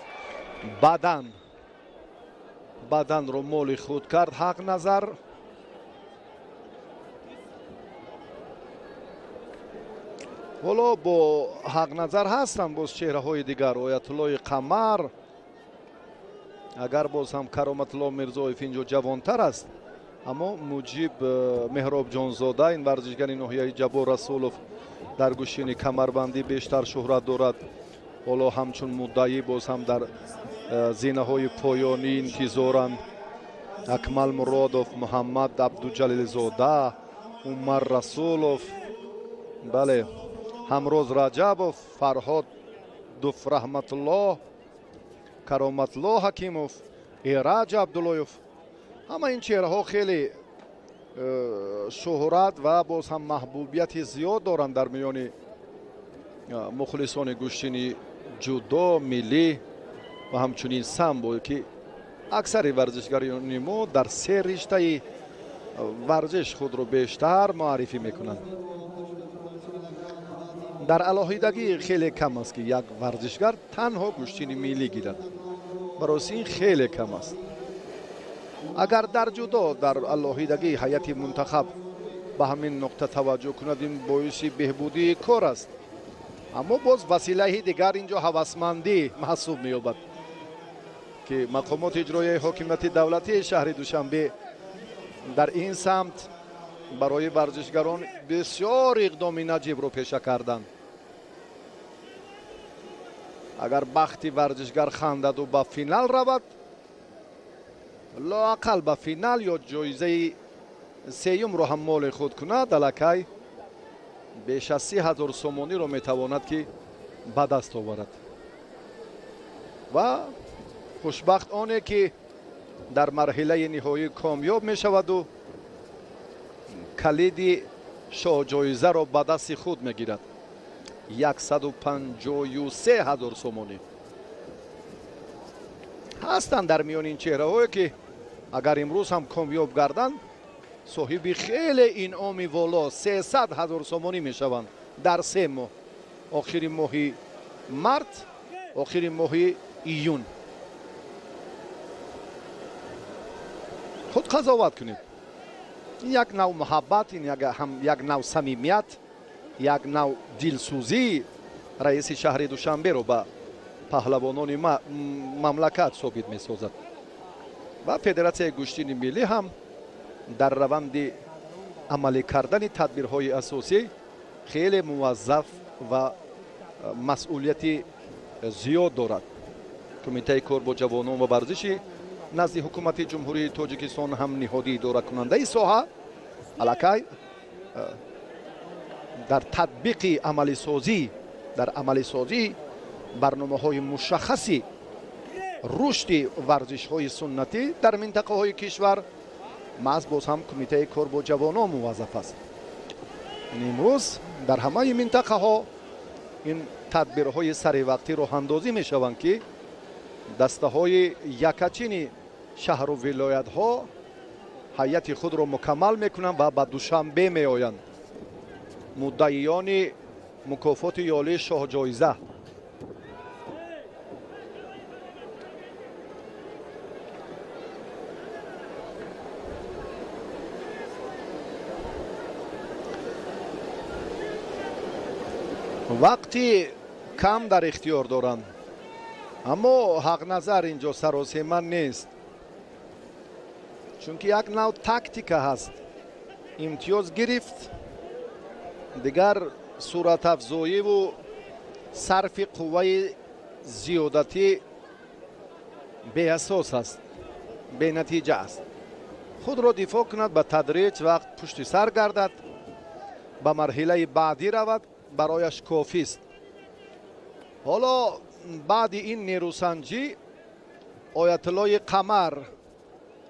баданро моли худ кард Ҳақназар. Ҳоло бо Ҳақназар ҳастанд боз чеҳраҳои дигар, Оятуллои Қамар, агар боз ҳам Кароматулло Мирзоев инҷо ҷавонтар аст, аммо Муҷиб Меҳробҷонзода, ин варзишгари ноҳияи Ҷаббор Расулов, дар гӯштини камарбандӣ бештар шӯҳрат дорад. Ҳоло ҳамчун муддаӣ боз ҳам дар зинаҳои поёнӣ интизоранд Акмал Муродов, Муҳаммад Абдуҷалилзода, Умар Расулов, бале, Ҳамроз Раҷабов, Фарҳод Дуфраҳматуллоҳ, Кароматулло Ҳакимов, Эраҷ Абдуллоев. Ҳама ин чеҳраҳо хеле шӯҳрат ва боз ҳам маҳбубияти зиёд доранд дар миёни мухлисони гӯштини ҷудо, миллӣ ва ҳамчунин самбо, ки аксари варзишгарони мо дар се риштаи варзиш худро бештар муаррифӣ мекунанд. Дар алоҳидагӣ хеле кам аст, ки як варзишгар танҳо гӯштини миллӣ гирад. Барои ин хеле кам аст. Агар дар ҷудо дар алоҳидагӣ ҳайати мунтахаб ба ҳамин нуқта таваҷҷӯҳ кунад, ин боиси беҳбудии кор аст. Аммо боз василаи дигар инҷо ҳавасмандӣ маҳсуб меёбад, ки мақомоти иҷроияи ҳокимияти давлатии шаҳри Душанбе дар ин самт барои варзишгарон бисёр иқдоми наҷибро пеша карданд. Агар бахти варзишгар хандаду ба финал равад, лоақал ба финал ё ҷоизаи сеюмро ҳам моли худ кунад, аллакай беш аз 30 000 сомониро метавонад ки ба даст оварад. Ва хушбахт оне ки дар марҳилаи ниҳоӣ комёб мешаваду калиди шоҳҷоизаро ба дасти худ мегирад, 153 000 сомонӣ. Ҳастанд дар миёни ин чеҳраҳое ки агар имрӯз ҳам комёб гарданд, соҳиби хеле инъоми воло 300 000 сомонӣ мешаванд дар 3 моҳ, охири моҳи март, охири моҳи июн. Худ қазоват кунед. Ин як нав муҳаббат, ин як нав самимият, як нав дилсӯзии раиси шаҳри Душанберо ба паҳлавонони мамлакат собит месозад. Ва федератсияи гӯштини миллӣ ҳам дар раванди амалӣ кардани тадбирҳои асосӣ хеле муваззаф ва масъулияти зиёд дорад. Кумитаи кор бо ҷавонон ва варзиши назди ҳукумати Ҷумҳурии Тоҷикистон ҳам ниҳоди идоракунандаи соҳа аллакай дар татбиқи амалисозӣ, дар амалисозии барномаҳои мушаххаси рушди варзишҳои суннатӣ дар минтақаҳои кишвар маҳз боз ҳам Кумитаи кор бо ҷавонон муваззаф аст. Имрӯз дар ҳамаи минтақаҳо ин тадбирҳои саривақтӣ роҳандозӣ мешаванд, ки дастаҳои якачини шаҳру вилоятҳо ҳайати худро мукаммал мекунанд ва ба Душанбе меоянд. Муддаиёни мукофоти ёлии шоҳҷоиза. Вақти кам дар ихтиёр доранд, аммо Ҳақназар инҷо саросема нест, чунки як нав тактика ҳаст. Имтиёз гирифт, дигар суратафзоиву сарфи қувваи зиёдатӣ беасос аст, бенатиҷа аст. Худро дифоъ кунад, ба тадриҷ вақт пушти сар гардад, ба марҳилаи баъдӣ равад, барояш кофист. Ҳоло баъди ин нерӯсанҷӣ Оятуллои Қамар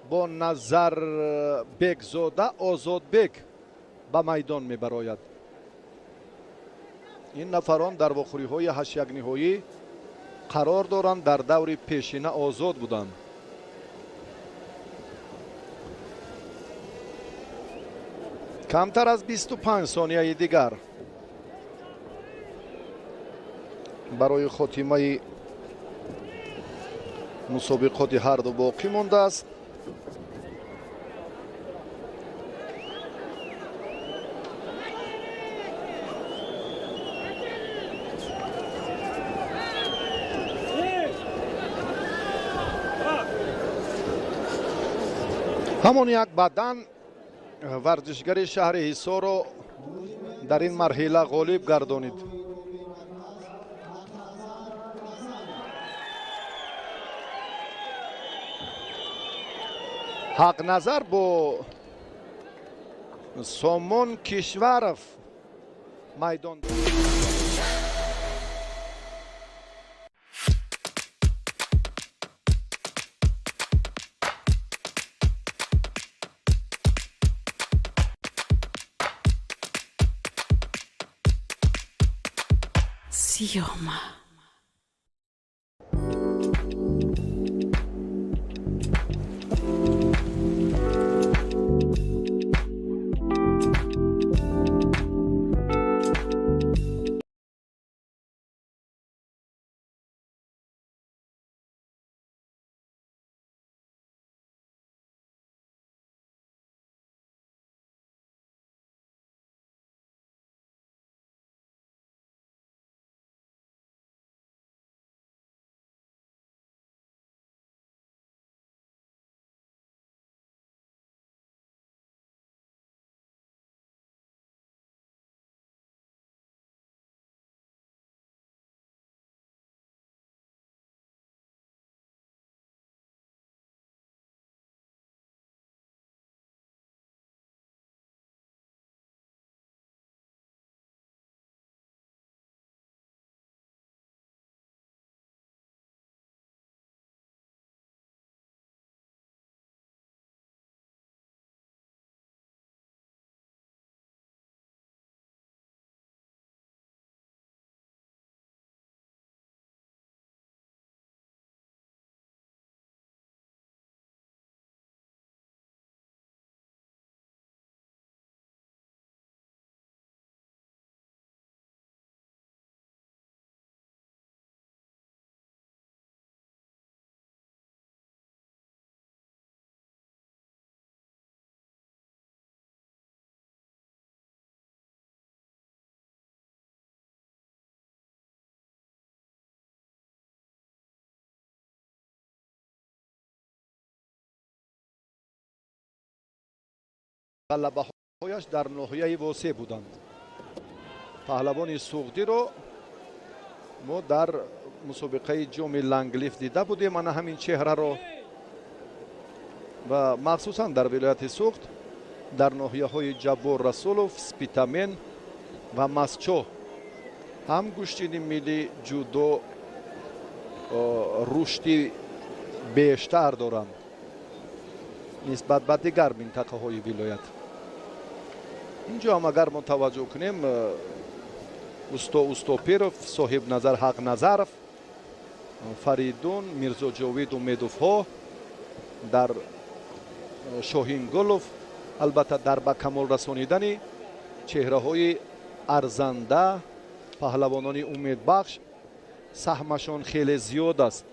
бо Назарбекзода Озодбек ба майдон мебарояд. Ин нафарон дар вохӯриҳои ҳаштякниҳоӣ қарор доранд, дар даври пешина озод буданд. Камтар аз 25 сонияи дигар. Барои хотимаи мусобиқоти ҳарду боқӣ мондааст. Ҳамон як бадан варзишгари шаҳри Ҳисорро дар ин марҳила ғолиб гардонид. Ҳақназар бо Сомон Кишваров майдон. Съема. Ғалабаҳояш дар ноҳияи Восеъ буданд. Паҳлавони Суғдиро мо дар мусобиқаи ҷоми Ланглиф дида будем, ана ҳамин чеҳраро, ва махсусан дар вилояти Суғд дар ноҳияҳои Ҷаббор Расулов, Спитамен ва Масчоҳ ҳам гӯштини миллӣ ҷудо рушди бештар доранд нисбат ба дигар минтақаҳои вилоят. Инҷо ҳам агар мо таваҷҷӯҳ кунем, усто Устопиров, Соҳибназар Ҳақназаров, Фаридун, Мирзоҷовид Умедовҳо, дар Шоҳингулов, албатта дар ба камол расонидани чеҳраҳои арзанда, паҳлавонони умедбахш саҳмашон хеле зиёд аст.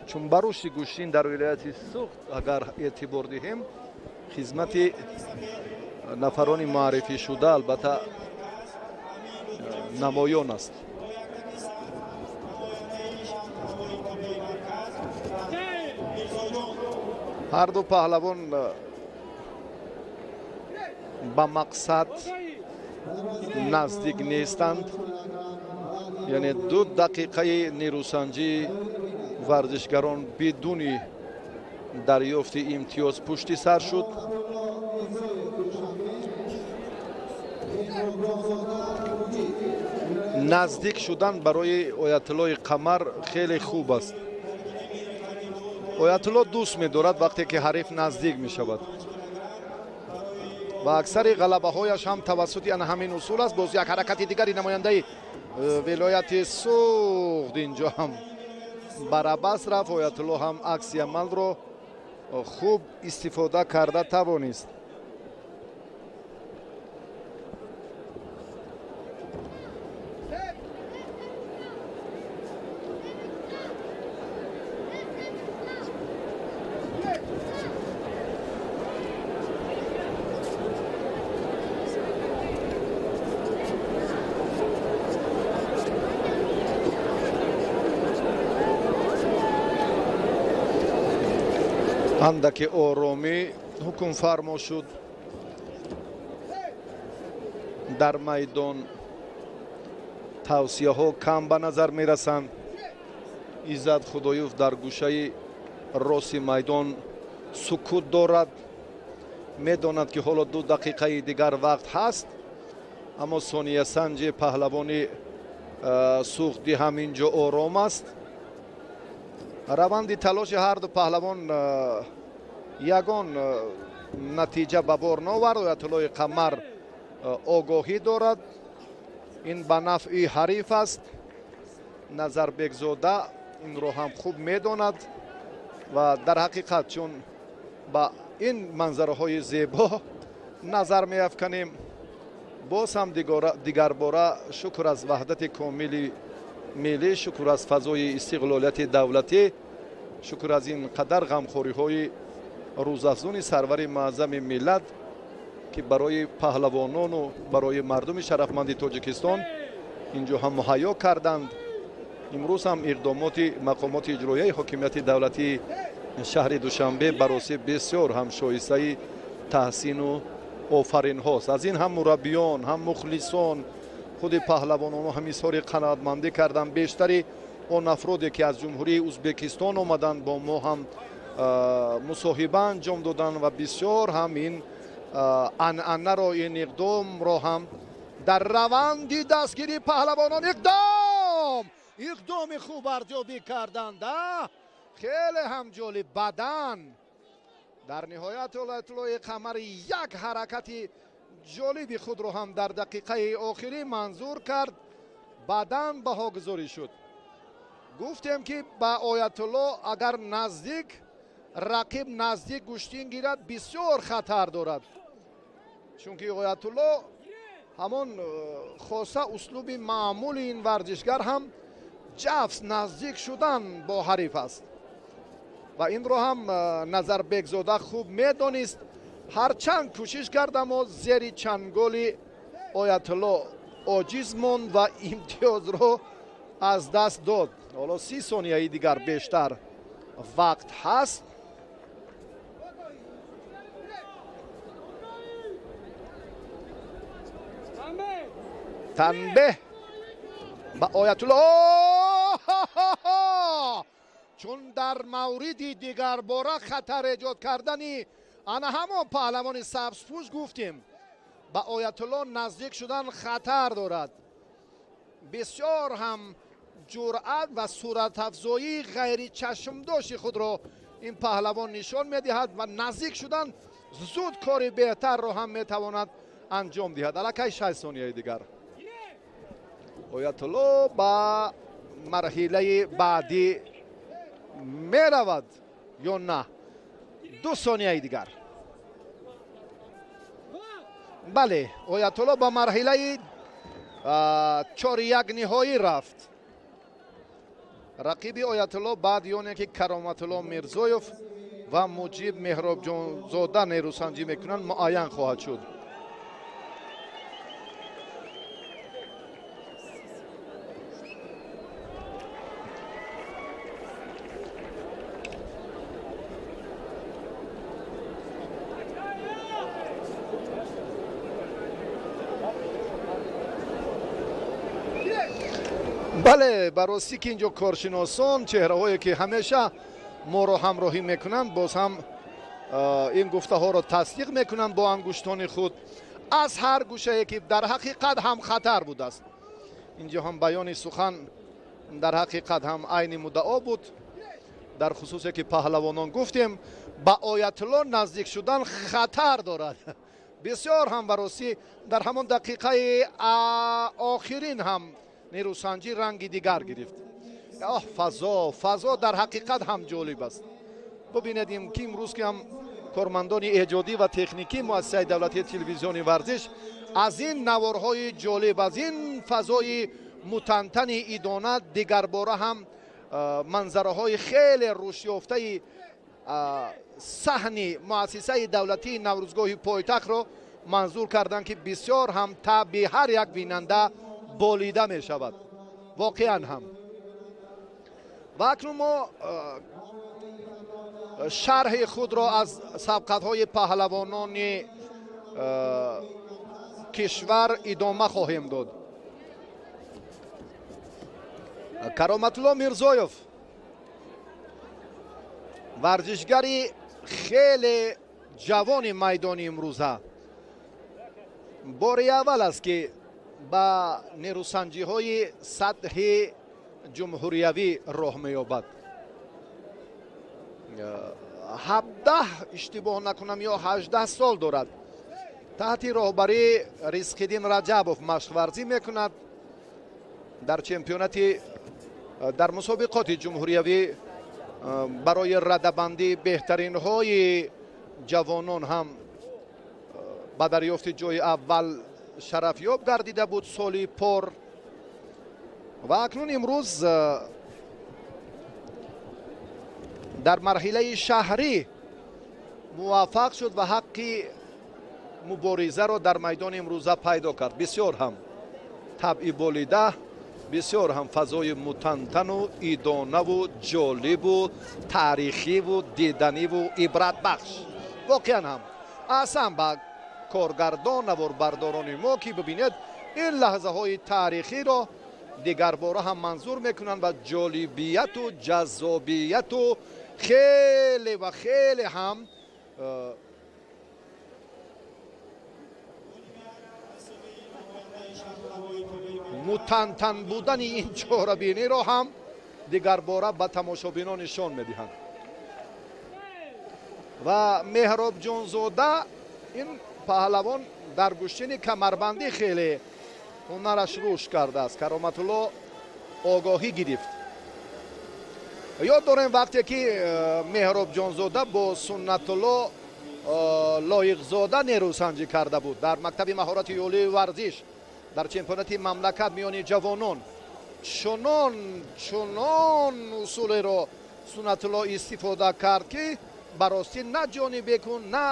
Чун ба рушди гӯштин дар вилояти Суғд агар эътибор диҳем, хизмати нафарони муаррифӣ шуда албатта намоён аст. Ҳарду паҳлавон ба мақсад наздик нестанд, яъне 2 дақиқаи нерӯсанҷии варзишгарон бидуни дарёфти имтиёз пушти сар шуд. Наздик шудан барои Оятуллои Қамар хеле хуб аст. Оятулло дӯст медорад вақте ки ҳариф наздик мешавад ва аксари ғалабаҳояш ҳам тавассути ана ҳамин усул аст. Боз як ҳаракати дигари намояндаи вилояти Суғд инҷо ҳам барабас рафт. Оятулло ҳам акси амалро хуб истифода карда тавонист. Андаки оромӣ ҳукмфармо шуд дар майдон. Тавсияҳо кам ба назар мерасанд. Иззат Худоёв дар гӯшаи рости майдон сукут дорад. Медонад, ки ҳоло 2 дақиқаи дигар вақт ҳаст, аммо сониясанҷи паҳлавони Суғдӣ ҳам инҷо ором аст. Раванди талоши ҳарду паҳлавон ягон натиҷа ба бор новард. Оятуллои Қамар огоҳӣ дорад, ин ба нафъи ҳариф аст. Назарбекзода инро ҳам хуб медонад ва дар ҳақиқат чун ба ин манзараҳои зебо назар меафканем, боз ҳам дигарбора шукр аз ваҳдати комили миллӣ, шукр аз фазои истиқлолияти давлатӣ, шукр аз ин қадар ғамхориҳои рӯзафзуни сарвари муаззами миллат, ки барои паҳлавонону барои мардуми шарафманди Тоҷикистон инҷо ҳам муҳайё карданд. Имрӯз ҳам иқдомоти мақомоти иҷроияи ҳокимияти давлатии шаҳри Душанбе бароси бисёр ҳам шоистаи таҳсину офаринҳост. Аз ин ҳам мураббиён, ҳам мухлисон, худи паҳлавонон ҳам изҳори қаноатмандӣ карданд. Бештари он афроде, ки аз Ҷумҳурии Ӯзбекистон омаданд, бо мо ҳам мусоҳиба анҷом доданд ва бисёр ҳам ин анъанаро, ин иқдомро ҳам дар раванди дастгирии паҳлавонон иқдоми хуб арзёбӣ карданд. Хеле ҳам ҷолиб. Бадан дар ниҳоят Оятуллои Қамар як ҳаракати ҷолиби худро ҳам дар дақиқаи охирӣ манзур кард. Бадан баҳогузорӣ шуд. Гуфтем, ки ба Оятулло агар наздик рақиб наздик гӯштин гирад, бисёр хатар дорад, чунки Оятулло ҳамон хоса услуби маъмули ин варзишгар ҳам ҷафс наздик шудан бо ҳариф аст ва инро ҳам Назарбекзода хуб медонист. Ҳарчанд кӯшиш кард, аммо зери чанголи Оятулло оҷиз монд ва имтиёзро аз даст дод. Ҳоло 30 сонияи дигар бештар вақт ҳаст. Танбеҳ ба Оятулло, чун дар мавриди дигарбора хатар эҷод кардани ана ҳамон паҳлавони сабзпӯш гуфтем, ба Оятулло наздик шудан хатар дорад. Бисёр ҳам ҷуръат ва суратафзоии ғайричашмдошти худро ин паҳлавон нишон медиҳад ва наздик шудан зуд кори беҳтарро ҳам метавонад анҷом диҳад. Аллакай 6 сонияи дигар. Оятулло ба марҳилаи баъдӣ меравад ё на? 2 сонияи дигар. Бале, Оятулло ба марҳилаи 4-1 ниҳоӣ рафт. Рақиби Оятулло баъди оне ки Кароматулло Мирзоев ва Муҷиб Меҳробҷонзода нерӯсанҷӣ мекунанд, муайян хоҳад шуд. Бале, ба ростӣ ки инҷо коршиносон, чеҳраҳое ки ҳамеша моро ҳамроҳӣ мекунанд, боз ҳам ин гуфтаҳоро тасдиқ мекунанд бо ангуштони худ. Аз ҳар гӯшае ки дар ҳақиқат ҳам хатар будааст. Инҷо ҳам баёни сухан дар ҳақиқат ҳам айни муддао буд. Дар хусусе ки паҳлавонон гуфтем, ба Оятулло наздик шудан хатар дорад. Бисёр ҳам ба ростӣ дар ҳамон дақиқаи охирин ҳам нерӯсанҷӣ ранги дигар гирифт. Оҳ, фазо дар ҳақиқат ҳам ҷолиб аст. Бубинед, ки имрӯз ки ҳам кормандони эҷодӣ ва техникии муассисаи давлатии телевизиони варзиш аз ин наворҳои ҷолиб, аз ин фазои мутантани идона дигарбора ҳам манзараҳои хеле рушдёфтаи саҳни муассисаи давлатии Наврӯзгоҳи пойтахтро манзур карданд, ки бисёр ҳам таби ҳар як бинанда болида мешавад. Воқеан ҳам. Ва акнун мо Шарҳи худро аз сабқатҳои паҳлавонони кишвар идома хоҳем дод. Кароматулло Мирзоев варзишгари хеле ҷавони майдони имрӯза, бори аввал аст ки ба нерӯсанҷиҳои сатҳи ҷумҳуриявӣ роҳ меёбад. 17 иштибоҳ накунам ё 18 сол дорад. Таҳти роҳбарии Ризқиддин Раҷабов машқварзӣ мекунад. Дар чемпионати дар мусобиқоти ҷумҳуриявӣ барои радабандии беҳтаринҳои ҷавонон ҳам ба дарёфти ҷои аввал шарафёб гардида буд соли пор ва акнун имрӯз дар марҳилаи шаҳрӣ муваффақ шуд ва ҳаққи муборизаро дар майдони имрӯза пайдо кард. Бисёр ҳам табъи болида, бисёр ҳам фазои мутантану идонаву ҷолибу таърихиву диданиву ибратбахш. Воқеан ҳам аҳсан ба коргардон наворбардорони мо, ки бибинед ин лаҳзаҳои таърихиро дигарбора ҳам манзур мекунанд ва ҷолибияту ҷаззобияту хеле ва хеле ҳам мутантан будани ин чорабиниро ҳам дигарбора ба тамошобинон нишон медиҳанд. Ва Меҳробҷонзода ин паҳлавон дар гӯштини камарбандӣ хеле ҳунараш рушд кардааст. Кароматулло огоҳӣ гирифт. Ёд дорем вақте ки Меҳробҷонзода бо Суннатулло Лоиқзода нерӯсанҷӣ карда буд дар мактаби маҳорати олии варзиш дар чемпионати мамлакат миёни ҷавонон, чунон усулеро Суннатулло истифода кард, ки ба ростӣ на Ҷонибеку, на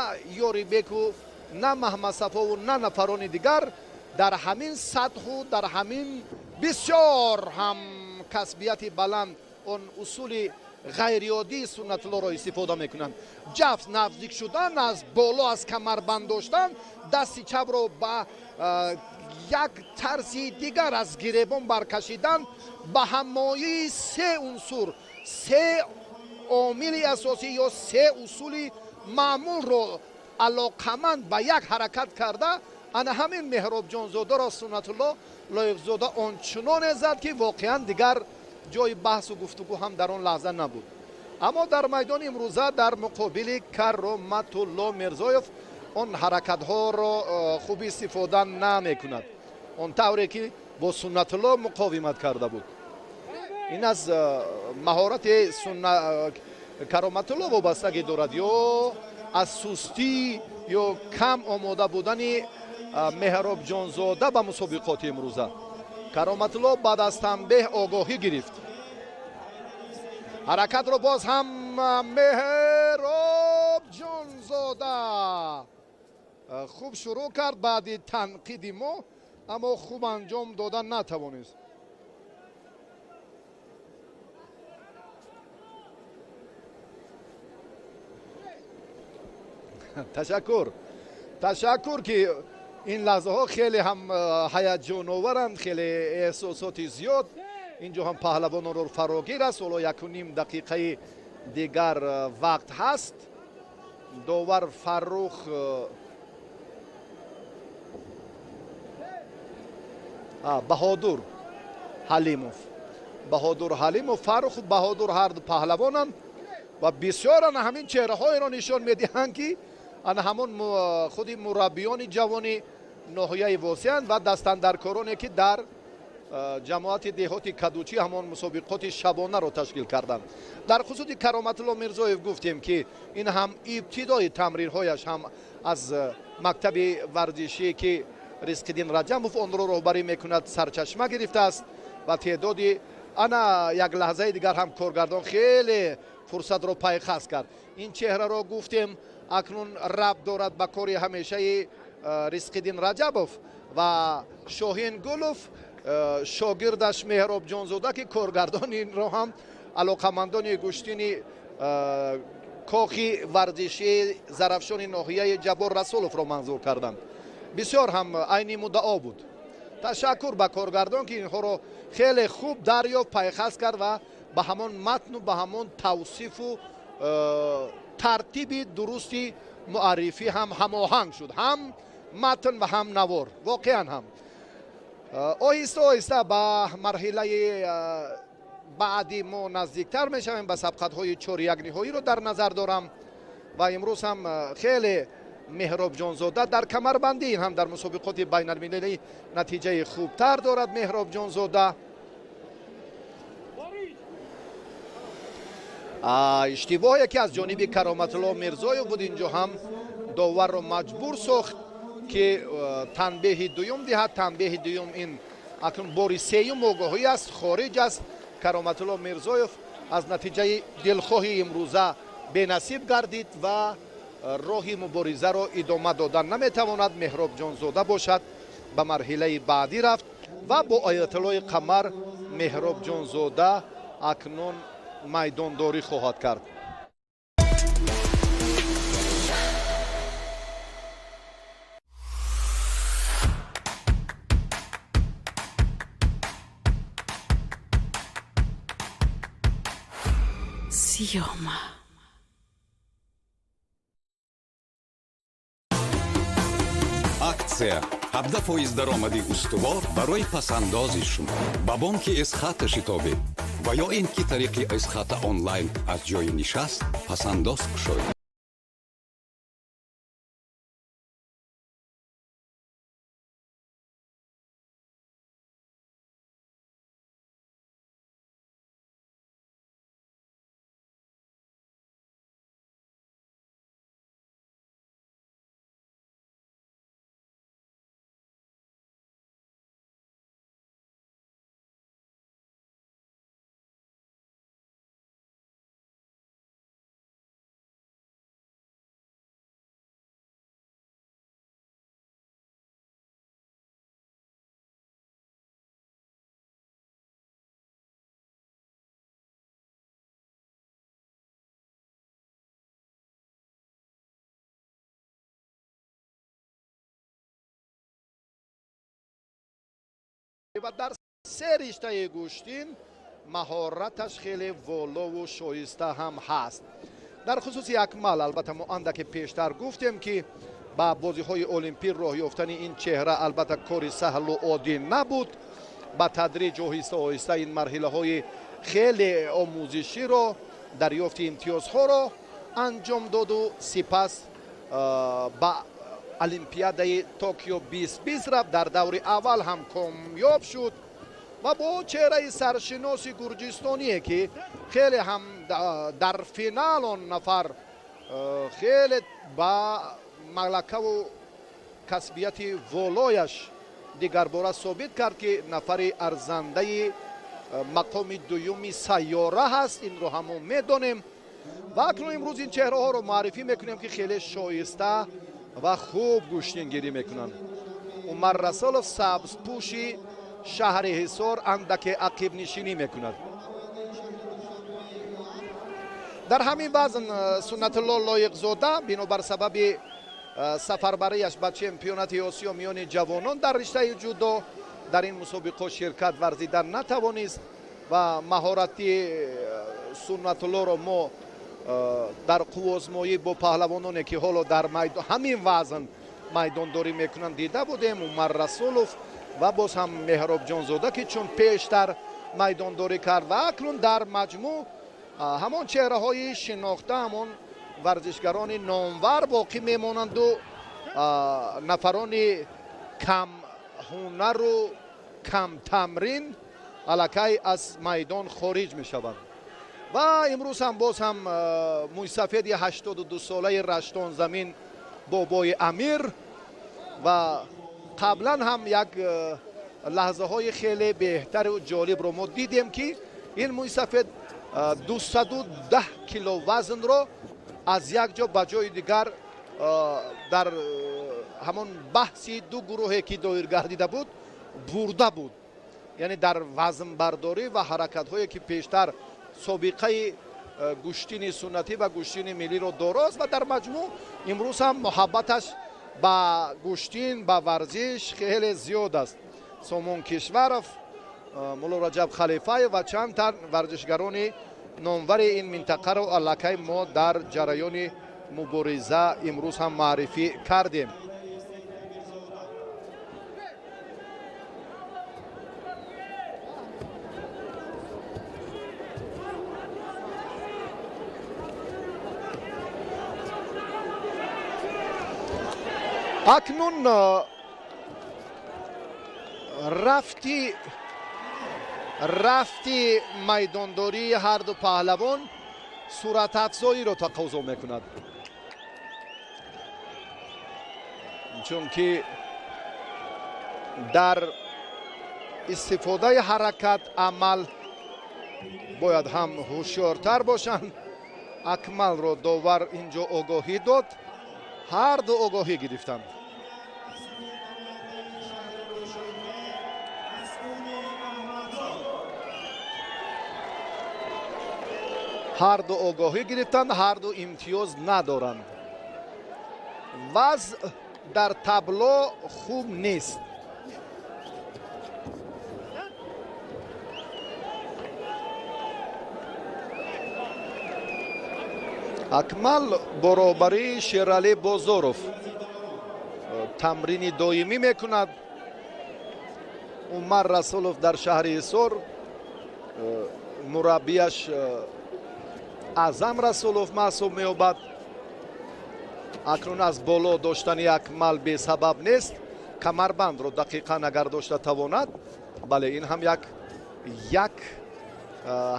Ёрибеку, на Маҳмадсафову, на нафарони дигар дар ҳамин сатҳу дар ҳамин бисёр ҳам касбияти баланд он усули ғайриоддии Суннатуллоро истифода мекунанд. Ҷафт наздик шудан, аз боло аз камарбанд доштан, дасти чапро ба як тарзи дигар аз гиребон баркашидан, ба ҳамоии се унсур, се омили асосӣ ё се усули маъмулро алоқаманд ба як ҳаракат карда, ана ҳамин Меҳробҷонзодаро Суннатулло Лоиқзода ончуноне зад, ки воқеан дигар ҷои баҳсу гуфтугӯ ҳам дар он лаҳза набуд. Аммо дар майдони имрӯза дар муқобили Кароматулло Мирзоев он ҳаракатҳоро хуб истифода намекунад, он тавре ки бо Суннатулло муқовимат карда буд. Ин аз маҳорати Кароматулло вобастагӣ дорад ё аз сустӣ ё кам омода будани Меҳробҷонзода ба мусобиқоти имрӯза. Кароматулло баъд аз танбеҳ огоҳӣ гирифт. Ҳаракатро боз ҳам Меҳробҷонзода хуб шурӯъ кард баъди танқиди мо, аммо хуб анҷом дода натавонист. Ташаккур, ташаккур, ки ин лаҳзаҳо хеле ҳам ҳаяҷоноваранд, хеле эҳсосоти зиёд. Инҷо ҳам паҳлавононро фарогир аст. Ҳоло 1,5 дақиқаи дигар вақт ҳаст. Довар Фаррух Баҳодур Ҳалимов, Баҳодур Ҳалимов, Фарруху Баҳодур ҳарду паҳлавонанд ва бисёр ана ҳамин чеҳраҳоеро нишон медиҳанд, ки ана ҳамон худи мураббиёни ҷавони ноҳияи Восеанд ва дастандаркороне, ки дар ҷамоати деҳоти Кадучӣ ҳамон мусобиқоти шабонаро ташкил карданд. Дар хусуси Кароматулло Мирзоев гуфтем, ки ин ҳам ибтидои тамринҳояш ҳам аз мактаби варзишие, ки Ризқиддин Раҷабов онро роҳбарӣ мекунад, сарчашма гирифтааст ва теъдоди ана як лаҳзаи дигар ҳам коргардон хеле фурсатро пайхас кард. Ин чеҳраро гуфтем акнун рабт дорад ба кори ҳамешаи Ризқиддин Раҷабов ва Шоҳин Гулов, шогирдаш Меҳробҷонзода, ки коргардони инро ҳам алоқамандони гӯштини Кохи варзишии Зарафшони ноҳияи Ҷаббор Расуловро манзур карданд. Бисёр ҳам айни муддао буд. Ташаккур ба коргардон, ки инҳоро хеле хуб дарёфт, пайхас кард ва ба ҳамон матну ба ҳамон тавсифу тартиби дурусти муаррифӣ ҳам ҳамоҳанг шуд, ҳам матн ва ҳам навор. Воқеан ҳам оҳиста оҳиста ба марҳилаи баъди мо наздиктар мешавем, ба сабқатҳои чоряк ниҳоиро дар назар дорам. Ва имрӯз ҳам хеле Меҳробҷонзода дар камарбандӣ ҳам дар мусобиқоти байналмилалӣ натиҷаи хубтар дорад. Меҳробҷонзода иштибоҳе ки аз ҷониби Кароматулло Мирзоев буд, инҷо ҳам доварро маҷбур сохт, ки танбеҳи дуюм диҳад. Танбеҳи дуюм ин акнун бори сеюм огоҳӣ аст, хориҷ аст. Кароматулло Мирзоев аз натиҷаи дилхоҳи имрӯза бенасиб гардид ва роҳи муборизаро идома додан наметавонад. Меҳробҷонзода бошад ба марҳилаи баъдӣ рафт ва бо Оятуллои Қамар Меҳробҷонзода акнун майдондорӣ хоҳад кард. Съема. Акция 17% даромади устувор барои пасандози шумо. Ба бонки Эсхата шитобед ва ё ин ки тариқи Эсхата онлайн аз ҷои нишаст пасандоз кушоед. Ва дар се риштаи гӯштин маҳораташ хеле волову шоиста ҳам ҳаст. Дар хусуси Акмал албатта мо андаке пештар гуфтем, ки ба бозиҳои олимпӣ роҳ ёфтани ин чеҳра албатта кори саҳлу оддӣ набуд. Ба тадриҷ оҳиста оҳиста ин марҳилаҳои хеле омӯзиширо, дарёфти имтиёзҳоро анҷом доду сипас ба Олимпиадаи Токио 2020 рафт. Дар даври аввал ҳам комёб шуд ва бо чеҳраи саршиноси гурҷистоние, ки хеле ҳам дар финал он нафар хеле ба малакаву касбияти волояш дигарбора собит кард, ки нафари арзандаи мақоми дуюми сайёра ҳаст. Инро ҳамо медонем ва акнун имрӯз ин чеҳраҳоро муаррифӣ мекунем, ки хеле шоиста ва хуб гӯштингирӣ мекунанд. Умар Расулов сабзпӯши шаҳри Ҳисор андаке ақибнишинӣ мекунад. Дар ҳамин вазн Суннатулло Лоиқзода бинобар сабаби сафарбарияш ба чемпионати Осиё миёни ҷавонон дар риштаи ҷудо дар ин мусобиқо ширкат варзида натавонист ва маҳорати Суннатуллоро мо дар қуввозмоӣ бо паҳлавононе, ки ҳоло дар ҳамин вазн майдондорӣ мекунанд, дида будем. Умар Расулов ва боз ҳам Меҳробҷонзода, ки чун пештар майдондорӣ кард ва акнун дар маҷмӯъ ҳамон чеҳраҳои шинохта, ҳамон варзишгарони номвар боқӣ мемонанду нафарони камҳунару камтамрин аллакай аз майдон хориҷ мешаванд. Ва имрӯз ҳам боз ҳам мӯйсафеди 82-солаи Раштонзамин Бобои Амир ва қаблан ҳам як лаҳзаҳои хеле беҳтару ҷолибро мо дидем, ки ин мӯйсафед 210 кило вазнро аз як ҷо ба ҷои дигар дар ҳамон баҳси ду гурӯҳе ки доир гардида буд бурда буд. Яъне дар вазнбардорӣ ва ҳаракатҳое ки пештар собиқаи гӯштини суннатӣ ва гӯштини миллиро дорост ва дар маҷмӯъ имрӯз ҳам муҳаббаташ ба гӯштин, ба варзиш хеле зиёд аст. Сомон Кишваров, Мулло Раҷаб Халифаев ва чанд тан варзишгарони номвари ин минтақаро аллакай мо дар ҷараёни мубориза имрӯз ҳам маърифӣ кардем. Акнун рафти майдондории ҳарду паҳлавон суратафзоиро тақозо мекунад, чунки дар истифодаи ҳаракат амал бояд ҳам ҳушёртар бошанд. Акмалро довар инҷо огоҳӣ дод, ҳарду огоҳӣ гирифтанд. Ҳарду огоҳӣ гирифтанд, ҳарду имтиёз надоранд. Вазъ дар табло хуб нест. Акмал баробари Шералӣ Бозоров тамрини доимӣ мекунад. Умар Расулов дар шаҳри Ҳисор, мураббияш Аъзам Расулов маҳсуб меёбад. Акнун аз боло доштани Акмал бесабаб нест. Камарбандро дақиқан агар дошта тавонад, бале, ин ҳам як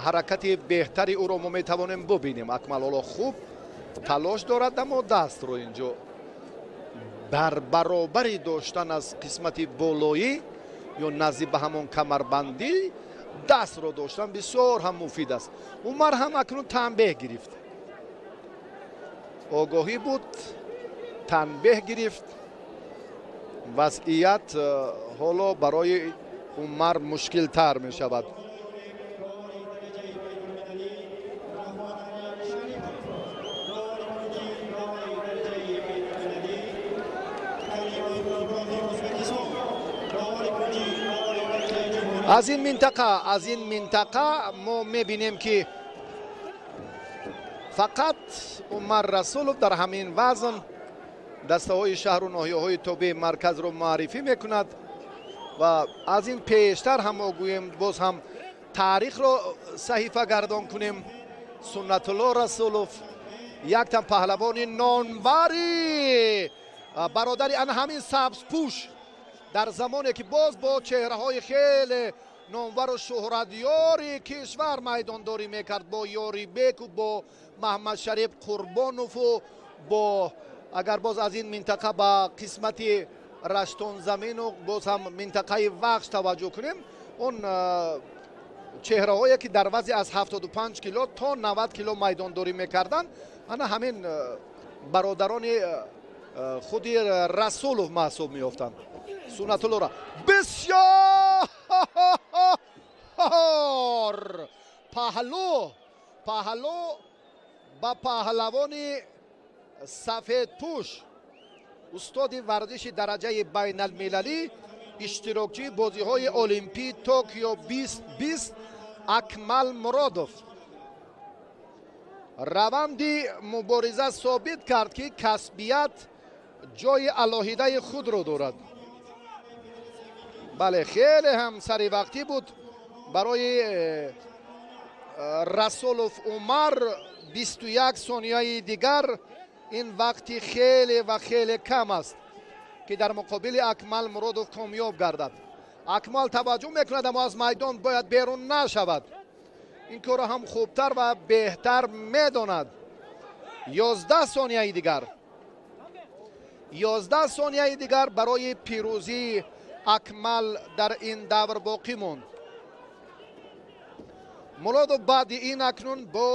ҳаракати беҳтари ӯро мо метавонем бубинем. Акмал ҳоло хуб талош дорад, аммо дастро инҷо дар баробари доштан аз қисмати болоӣ ё назди ба ҳамон камарбандӣ дастро доштан бисёр ҳам муфид аст. Умар ҳам акнун танбеҳ гирифт. Огоҳӣ буд, танбеҳ гирифт. Вазъият ҳоло барои Умар мушкилтар мешавад. Аз ин минтақа мо мебинем, ки фақат Умар Расулов дар ҳамин вазн дастаҳои шаҳру ноҳияҳои тобеи марказро муаррифӣ мекунад ва аз ин пештар ҳам мо гӯем, боз ҳам таърихро саҳифа гардон кунем. Суннатулло Расулов яктан паҳлавони нонвари бародари ана ҳамин сабзпӯш дар замоне ки боз бо чеҳраҳои хеле номвару шӯҳратёри кишвар майдондорӣ мекард, бо Ёрибеку, бо Маҳмадшариф Қурбонову, бо агар боз аз ин минтақа ба қисмати Раштонзамину боз ҳам минтақаи Вахш таваҷҷӯҳ кунем, он чеҳраҳое ки дар вазъи аз 75 кило то 90 кило майдондорӣ мекарданд, ана ҳамин бародарони худи Расулов маҳсуб меёфтанд. Суннатуллоро бисёр паҳлу ба паҳлавони сафедпӯш, устоди варзиши дараҷаи байналмилалӣ, иштирокчии бозиҳои Олимпӣ Токио 2020 Акмал Муродов. Раванди мубориза собит кард, ки касбият ҷои алоҳидаи худро дорад. Бале, хеле ҳам саривақтӣ буд барои Расулов Умар. 21 сонияи дигар, ин вақти хеле ва хеле кам аст, ки дар муқобили Акмал Муродов комёб гардад. Акмал таваҷҷӯҳ мекунад, аммо аз майдон бояд берун нашавад. Ин корро ҳам хубтар ва беҳтар медонад. 11 сонияи дигар, 11 сонияи дигар барои пирӯзии Акмал дар ин давр боқӣ монд. Муродов баъди ин акнун бо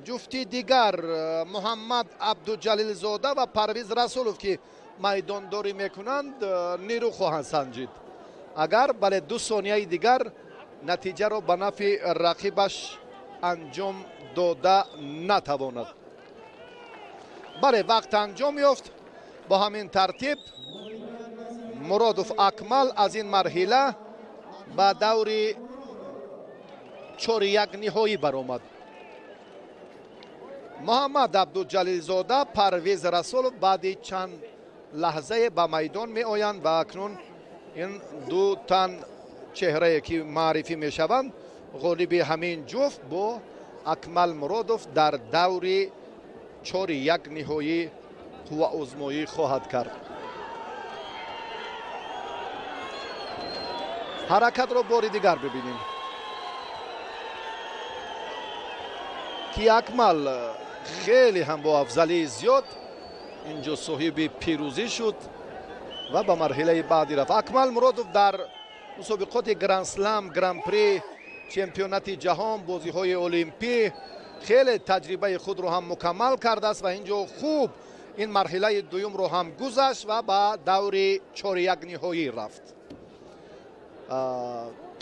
ҷуфти дигар Муҳаммад Абдуҷалилзода ва Парвиз Расулов, ки майдондорӣ мекунанд, нерӯ хоҳанд санҷид. Агар бале 2 сонияи дигар натиҷаро ба нафъи рақибаш анҷом дода натавонад. Бале, вақт анҷом ёфт. Бо ҳамин тартиб Муродов Акмал аз ин марҳила ба даври 4-1 ниҳоӣ баромад. Муҳаммад Абдуҷалилзода, Парвиз Расулов баъди чанд лаҳзае ба майдон меоянд ва акнун ин ду тан чеҳрае ки маърифӣ мешаванд, ғолиби ҳамин ҷуфт бо Акмал Муродов дар даври 4-1 ниҳоӣ қувваозмоӣ хоҳад кард. Ҳаракатро бори дигар бибинем ки Акмал хеле ҳам бо афзалии зиёд инҷо соҳиби пирӯзӣ шуд ва ба марҳилаи баъдӣ рафт. Акмал Муродов дар мусобиқоти Гранд-слам, Гран-при, чемпионати ҷаҳон, бозиҳои олимпӣ хеле таҷрибаи худро ҳам мукаммал кардааст ва инҷо хуб ин марҳилаи дуюмро ҳам гузашт ва ба даври 4-1 ниҳоӣ рафт.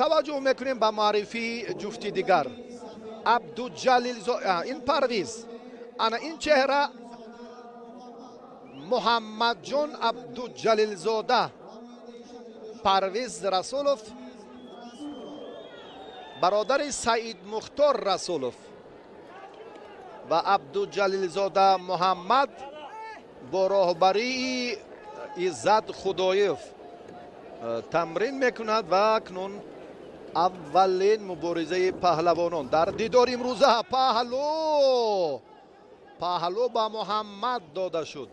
Таваҷҷӯҳ мекунем ба маърифии ҷуфти дигар. Абдуҷалилзода, ин Парвиз, ана ин чеҳра Муҳаммадҷон Абдуҷалилзода, Парвиз Расулов, бародари Саид Мухтор Расулов ва Абдуҷалилзода Муҳаммад бо роҳбарии Иззат Худоев тамрин мекунад ва акнун аввалин муборизаи паҳлавонон дар дидори имрӯза. Паҳлӯ ба Муҳаммад дода шуд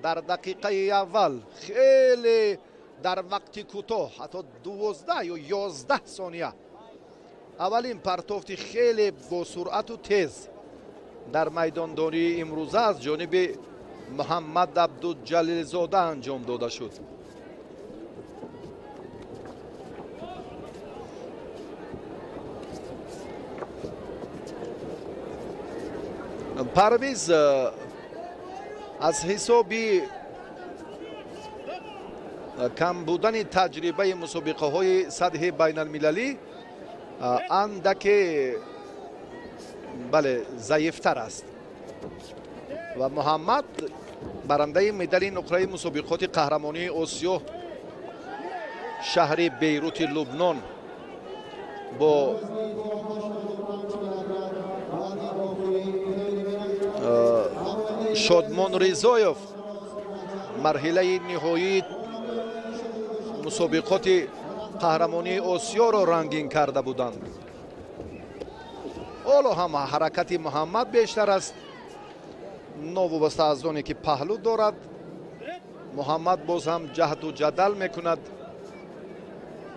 дар дақиқаи аввал, хеле дар вақти кӯтоҳ, ҳатто 12 ё 11 сония. Аввалин партофти хеле босуръату тез дар майдондории имрӯза аз ҷониби Муҳаммад Абдуҷалилзода анҷом дода шуд. Парвиз аз ҳисоби кам будани таҷрибаи мусобиқаҳои сатҳи байналмилалӣ андаке бале заифтар аст ва Муҳаммад барандаи медали нуқраи мусобиқоти қаҳрамонии Осиё шаҳри Бейрути Лубнон бо Шодмон Ризоев марҳилаи ниҳоии мусобиқоти қаҳрамонии Осиёро рангин карда буданд. Ҳоло ҳам ҳаракати Муҳаммад бештар аст, новобаста аз оне ки паҳлӯ дорад. Муҳаммад боз ҳам ҷаҳду ҷадал мекунад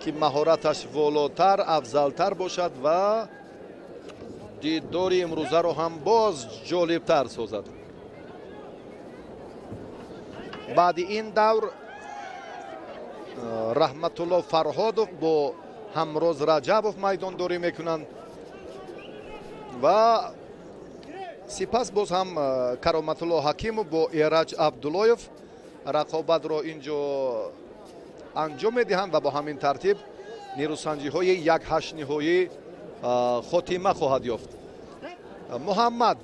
ки маҳораташ волотар, афзалтар бошад ва дидори имрӯзаро ҳам боз ҷолибтар созад. Баъди ин давр Раҳматулло Фарҳодов бо Ҳамроз Раҷабов майдондорӣ мекунанд ва сипас боз ҳам Кароматулло Ҳакимов бо Эраҷ Абдуллоев рақобатро инҷо анҷом медиҳанд ва бо ҳамин тартиб нерӯсанҷиҳои 1-8 ниҳоӣ хотима хоҳад ёфт. Муҳаммад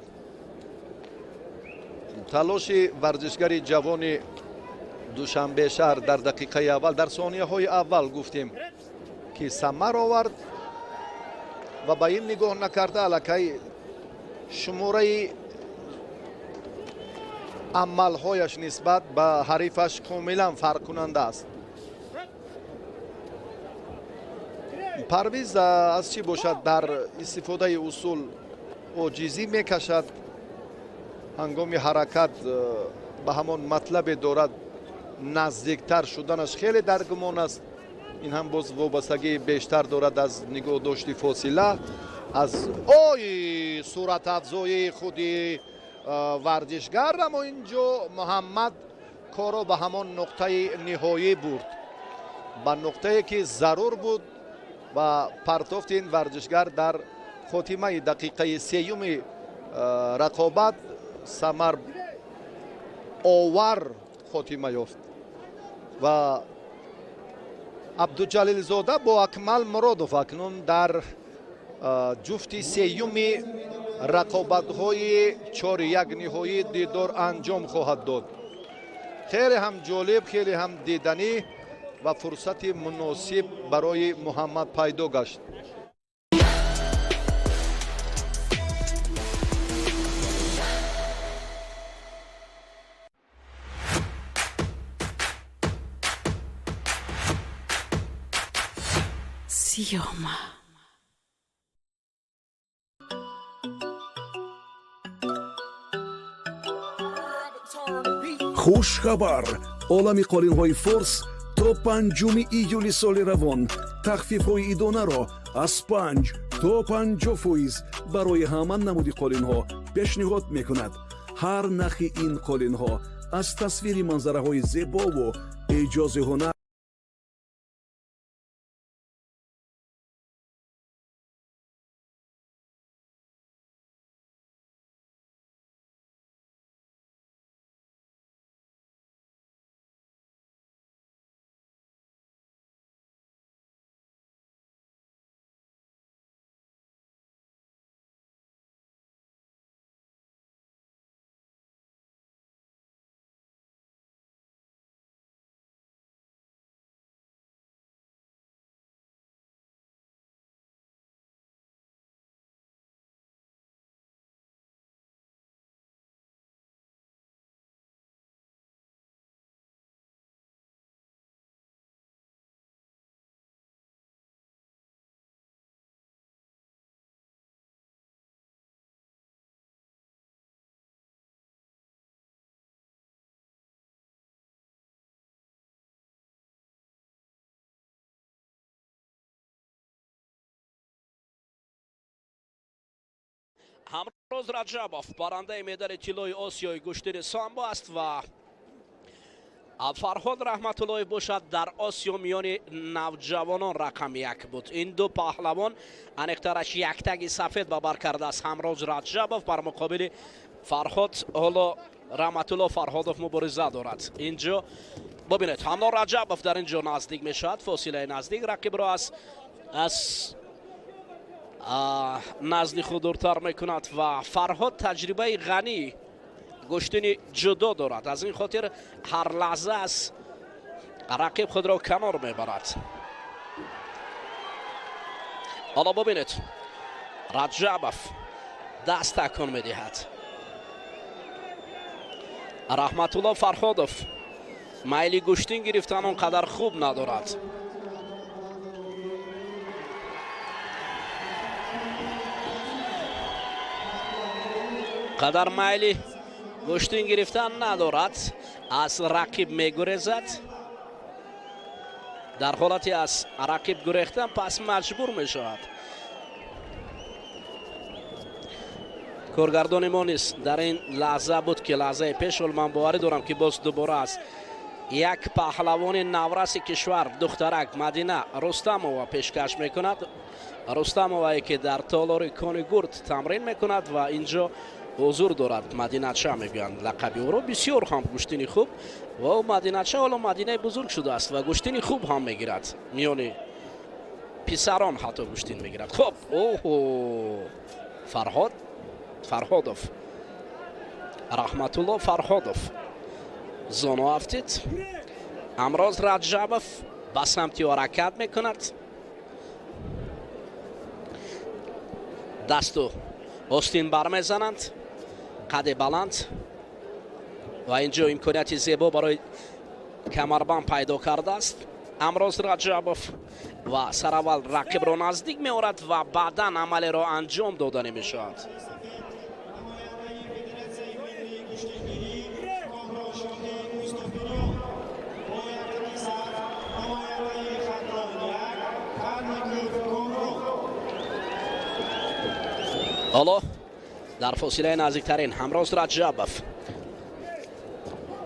талоши варзишгари ҷавони Душанбе шаҳр дар дақиқаи аввал, дар сонияҳои аввал гуфтем ки самар овард ва ба ин нигоҳ накарда аллакай шумораи амалҳояш нисбат ба ҳарифаш комилан фарқкунанда аст. Парвиз аз чӣ бошад дар истифодаи усул оҷизӣ мекашад, ҳангоми ҳаракат ба ҳамон матлабе дорад наздиктар шуданаш хеле дар гумон аст. Ин ҳам боз вобастагии бештар дорад аз нигоҳдошти фосила, аз ой суратафзоии худи варзишгар. Аммо инҷо Муҳаммад корро ба ҳамон нуқтаи ниҳоӣ бурд, ба нуқтае ки зарур буд ва партофти ин варзишгар дар хотимаи дақиқаи сеюми рақобат самар овар хотима ёфт ва Абдуҷалилзода бо Акмал Муродов акнун дар Ҷуфти сеюми рақобатҳои 4-1 ниҳоӣ дидор анҷом хоҳад дод. Хеле ҳам ҷолиб, хеле ҳам диданӣ ва фурсати муносиб барои Муҳаммад пайдо гашт. Сиёма. Хушхабар! Олами қолинҳои форс то 5 июли соли равон тахфифҳои идонаро аз 5 то 50% барои ҳама намуди қолинҳо пешниҳод мекунад. Ҳар нахи ин қолинҳо аз тасвири манзараҳои зебову эъҷози ҳунар Ҳамроз Раҷабов барандаи медали тиллои Осиёи гӯштини самбо аст ва Фарҳод Раҳматуллоев бошад дар Осиё миёни навҷавонон рақами 1 буд. Ин ду паҳлавон аниқтараш яктаги сафед ба бар кардааст. Ҳамроз Раҷабов бар муқобили Фарҳод ҳоло Раҳматулло Фарҳодов мубориза дорад. Инҷо бибинед, Ҳамроз Раҷабов дар ин ҷо наздик мешавад, фосилаи наздик рақибро аз назди худ дуртар мекунад ва Фарҳод таҷрибаи ғанӣ гӯштини ҷудо дорад. Аз ин хотир ҳар лаҳза аз рақиб худро канор мебарад. Ҳоло бибинед, Раҷабов даст такон медиҳад. Раҳматулло Фарҳодов майли гӯштин гирифтан он қадар хуб надорад. Қадар майли гӯштин гирифтан надорад, аз рақиб мегурезад. Дар ҳолати аз рақиб гурехтан пас маҷбур мешавад. Коргардони мо низ дар ин лаҳза буд ки лаҳзаи пеш, ҳол ман боварӣ дорам ки боз дубора аст як паҳлавони навраси кишвар духтарак Мадина Рустамова пешкаш мекунад. Рустамовае ки дар толори Кони Гурд тамрин мекунад ва инҷо ҳузур дорад. Мадинача мегӯянд лақаби ӯро. Бисёр ҳам гӯштини хуб ва ӯ Мадинача ҳоло Мадинаи бузург шудааст ва гӯштини хуб ҳам мегирад. Миёни писарон ҳатто гӯштин мегирад. Хуб, оҳо, Фарҳод Фарҳодов, Раҳматулло Фарҳодов зону афтид. Амроз Раҷабов ба самти ӯ ҳаракат мекунад. Дасту остин бармезананд, қади баланд ва инҷо имконияти зебо барои камарбанд пайдо кардааст Амроз Раҷабов ва сараввал рақибро наздик меорад ва баъдан амалеро анҷом доданӣ мешавад. Ҳоло дар фосилаи наздиктарин Ҳамроз Раҷабов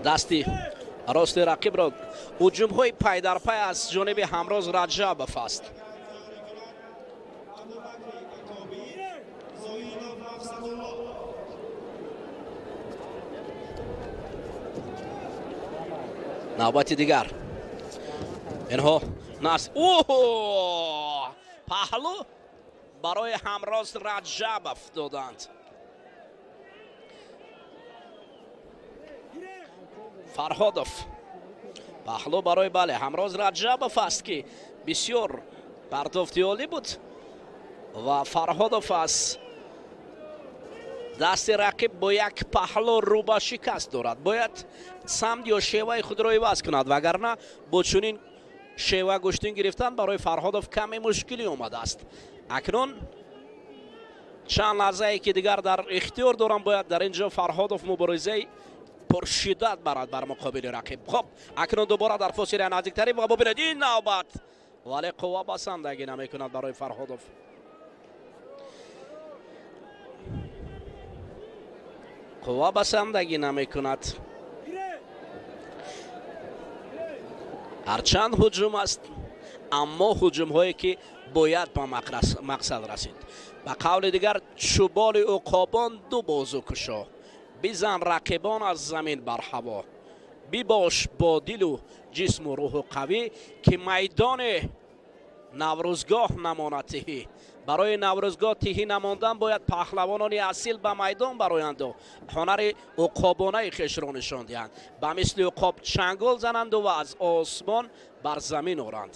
дасти рости рақибро, ҳуҷумҳои пайдарпай аз ҷониби Ҳамроз Раҷабов аст. Навбати дигар инҳо нас, оҳо, паҳлу Барои Ҳамроз Раҷабов доданд. Фарҳодов паҳлӯ барои бале Ҳамроз Раҷабов аст, ки бисёр партофти олӣ буд ва Фарҳодов аз дасти рақиб бо як паҳлӯ рӯ ба шикаст дорад. Бояд самт ё шеваи худро иваз кунад, вагарна бо чунин шева гӯштин гирифтан барои Фарҳодов каме мушкилӣ омадааст. Акнун чанд лаҳзае ки дигар дар ихтиёр дорам, бояд дар ин ҷо Фарҳодов муборизаи пуршиддат барад бар муқобили рақиб. Хуб, акнун дубора дар фосилаи наздиктарин ва бубинед ин навбат, вале қувва басандагӣ намекунад барои Фарҳодов. Қувва басандагӣ намекунад. Ҳарчанд ҳуҷум аст, аммо ҳуҷумҳое ки бояд ба мақсад расид. Ба қавли дигар, чӯболи уқобон ду бозу кушо, бизан рақибон аз замин бар ҳаво, бибош бо дилу ҷисму рӯҳу қавӣ, ки майдони наврӯзгоҳ намонад тиҳӣ. Барои наврӯзгоҳ тиҳӣ намондан бояд паҳлавонони асил ба майдон бароянду ҳунари уқобонаи хешро нишон диҳанд, ба мисли уқоб чангол зананду ва аз осмон бар замин оранд.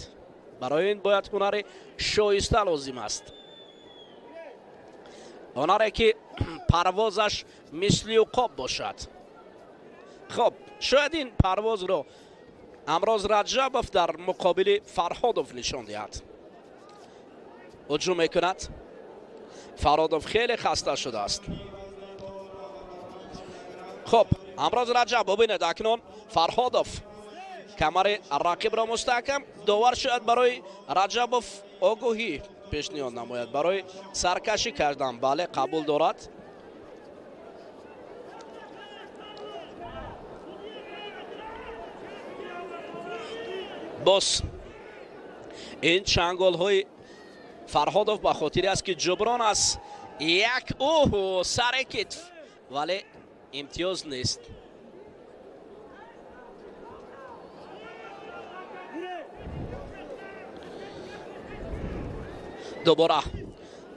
Барои ин бояд ҳунари шоиста лозим аст, ҳунаре ки парвозаш мисли уқоб бошад. Хуб, шояд ин парвозро Ҳамроз Раҷабов дар муқобили Фарҳодов нишон диҳад. Ҳуҷум мекунад. Фарҳодов хеле хаста шудааст. Хуб, Ҳамроз Раҷаб, бубинед акнун Фарҳодов камари рақибро мустаҳкам. Довар шояд барои Раҷабов огоҳӣ пешниҳод намояд барои саркашӣ кардан. Бале, қабул дорад. Боз ин чанголҳои Фарҳодов ба хотире аст, ки ҷуброн аз як оҳу сари китф, вале имтиёз нест. Дубора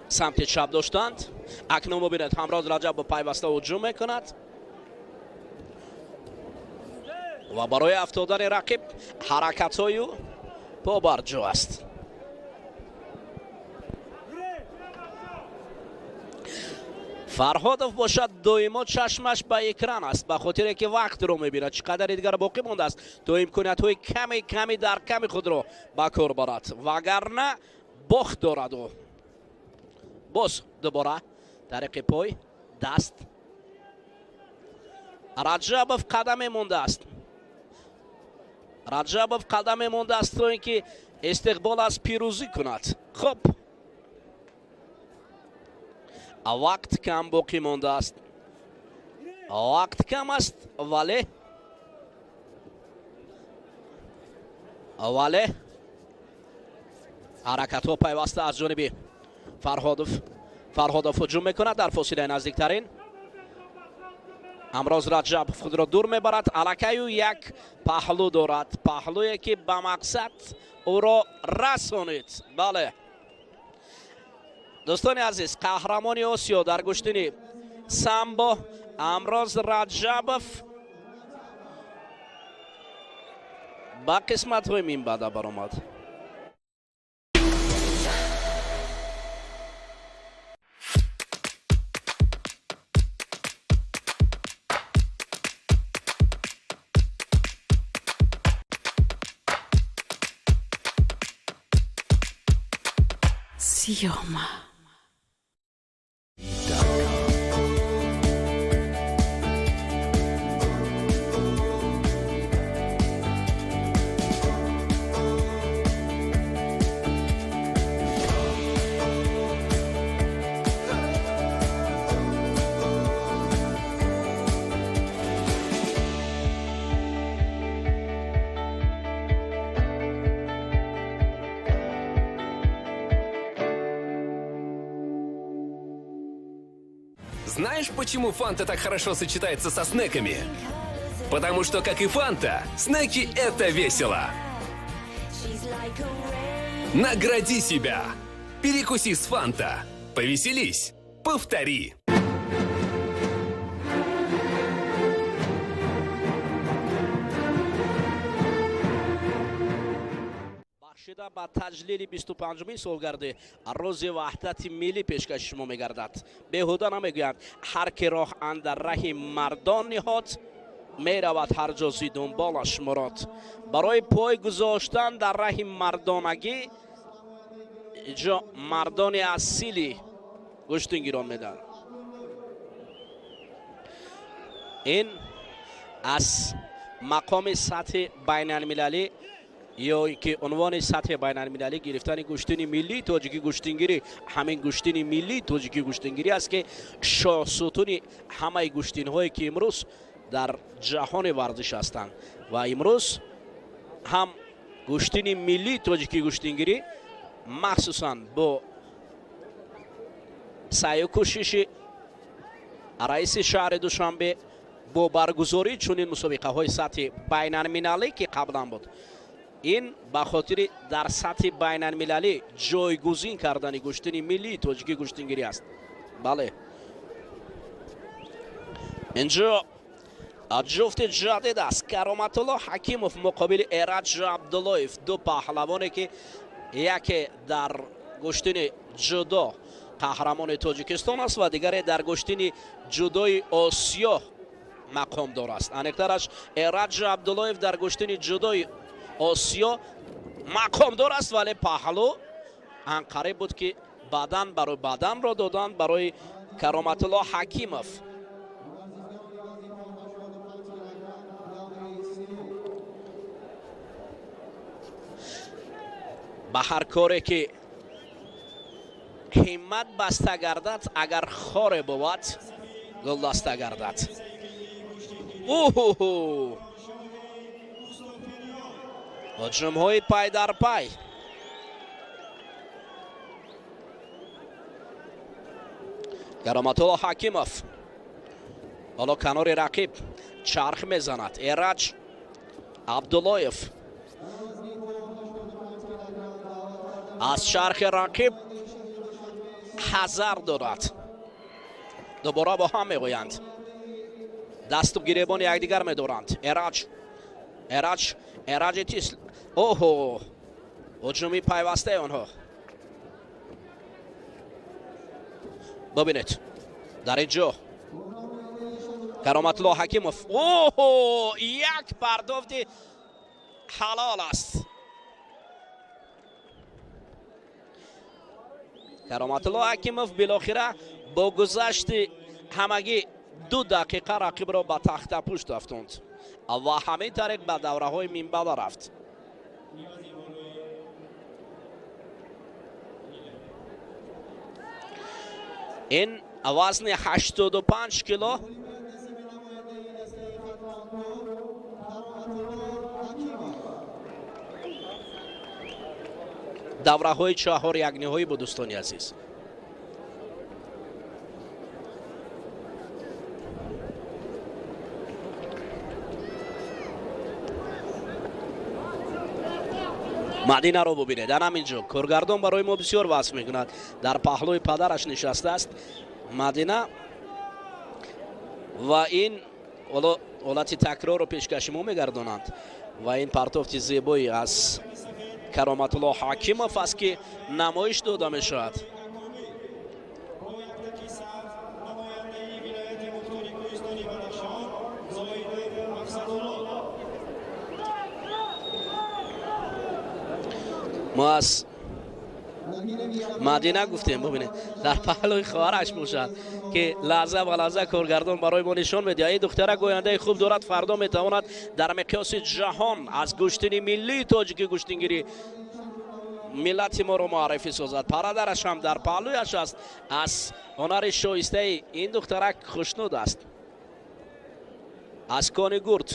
самти чап доштанд. Акнун бубинед, Ҳамроз Раҷабов пайваста ҳуҷум мекунад ва барои афтодани рақиб ҳаракатҳою побарҷо аст. Фарҳодов бошад доимо чашмаш ба экран аст, ба хотире ки вақтро мебинад, чӣ қадаре дигар боқӣ мондааст то имкониятҳои ками ками дар ками худро ба кор барад, вагарна бохт дорад ӯ. Боз дубора тариқи пой даст Раҷабов қадаме мондааст. Раҷабов қадаме мондааст то ин ки истиқбол аз пирӯзӣ кунад. Хуб, вақт кам боқӣ мондааст, вақт кам аст, вале ҳаракатҳо пайваста аз ҷониби Фарҳодов. Фарҳодов ҳуҷум мекунад дар фосилаи наздиктарин. Ҳамроз Раҷабов худро дур мебарад. Аллакай ӯ як паҳлӯ дорад, паҳлӯе ки ба мақсад ӯро расонид. Бале, дӯстони азиз, қаҳрамони Осиё дар гӯштини самбо Ҳамроз Раҷабов ба қисматҳои минбаъда баромад. Съема. Знаешь, почему Фанта так хорошо сочетается со снеками? Потому что, как и Фанта, снеки – это весело. Награди себя! Перекуси с Фанта. Повеселись. Повтори. Бахшида ба таҷлили 25-умин солгарди рӯзи ваҳдати миллӣ пешкаши шумо мегардад. Беҳуда намегӯянд, ҳар ки роҳ андар раҳи мардон ниҳод, меравад ҳар ҷо зи дунболаш мурод. Барои пой гузоштан дар раҳи мардонагӣ ҷо мардони асили гӯштингирон медиҳанд. Ин аз мақоми сатҳи байналмилалӣ ё ки унвони сатҳи байналмилалӣ гирифтани гӯштини миллии тоҷикӣ гӯштингирӣ, ҳамин гӯштини миллии тоҷикӣ гӯштингирӣ аст, ки шоҳсутуни ҳамаи гӯштинҳое ки имрӯз дар ҷаҳони варзиш ҳастанд. Ва имрӯз ҳам гӯштини миллии тоҷикӣ гӯштингирӣ махсусан бо саъю кӯшиши раиси шаҳри Душанбе бо баргузории чунин мусобиқаҳои сатҳи байналмилалӣ, ки қаблан буд, ин ба хотири дар сатҳи байналмилалӣ ҷойгузин кардани гӯштини миллии тоҷикӣ гӯштингирӣ аст. Бале, инҷо ҷуфти ҷадид аст. Кароматулло Ҳакимов муқобили Эраҷ Абдуллоев, ду паҳлавоне ки яке дар гӯштини ҷудо қаҳрамони Тоҷикистон аст ва дигаре дар гӯштини ҷудои Осиё мақомдор аст. Аниқтараш Эраҷ Абдуллоев дар гӯштини ҷудои Осиё мақомдор аст, вале паҳлӯ анқариб буд ки бадан барои баданро доданд барои Кароматулло Ҳакимов. Ба ҳар коре ки ҳиммат баста гардад, агар хоре бувад, гулдаста гардад. Уҳу! Ҳуҷумҳои пай дар пай. Кароматулло Ҳакимов ҳоло канори рақиб чарх мезанад. Эраҷ Абдуллоев аз чархи рақиб ҳазар дорад. Дубора бо ҳам мегӯянд, дасту гиребони якдигар медоранд. Эраҷ, Эраҷ, Эраҷи тис. Оҳо, ҳуҷуми пайвастаи онҳо. Бибинед, дар ин ҷо Кароматулло Ҳакимов. Оҳо, як пардофти ҳалол аст. Кароматулло Ҳакимов билохира бо гузашти ҳамагӣ 2 дақиқа рақибро ба тахтапушт афтонд ва ҳамин тариқ ба давраҳои минбаъда рафт. Ин вазни 85 кило давраҳои чаҳор якниҳоӣ буд, дӯстони азиз. Мадинаро бубинед, дар ҳамин ҷо коргардон барои мо бисёр васф мекунад. Дар паҳлӯи падараш нишастааст Мадина ва ин ҳолати такрорро пешкаши мо мегардонанд. Ва ин партофти зебои аз Кароматулло Ҳакимов аст, ки намоиш дода мешавад. Мо аз Мадина гуфтем, бубинед, дар паҳлӯи хоҳараш бошад, ки лаҳза ба лаҳза коргардон барои мо нишон медиҳад. Ин духтара гӯяндаи хуб дорад, фардо метавонад дар миқёси ҷаҳон аз гӯштини миллии тоҷикӣ гӯштингирӣ миллати моро муаррифӣ созад. Парадараш ҳам дар паҳлӯяш аст. Аз ҳунари шоистаи ин духтарак хушнуд аст. Аз кони гурд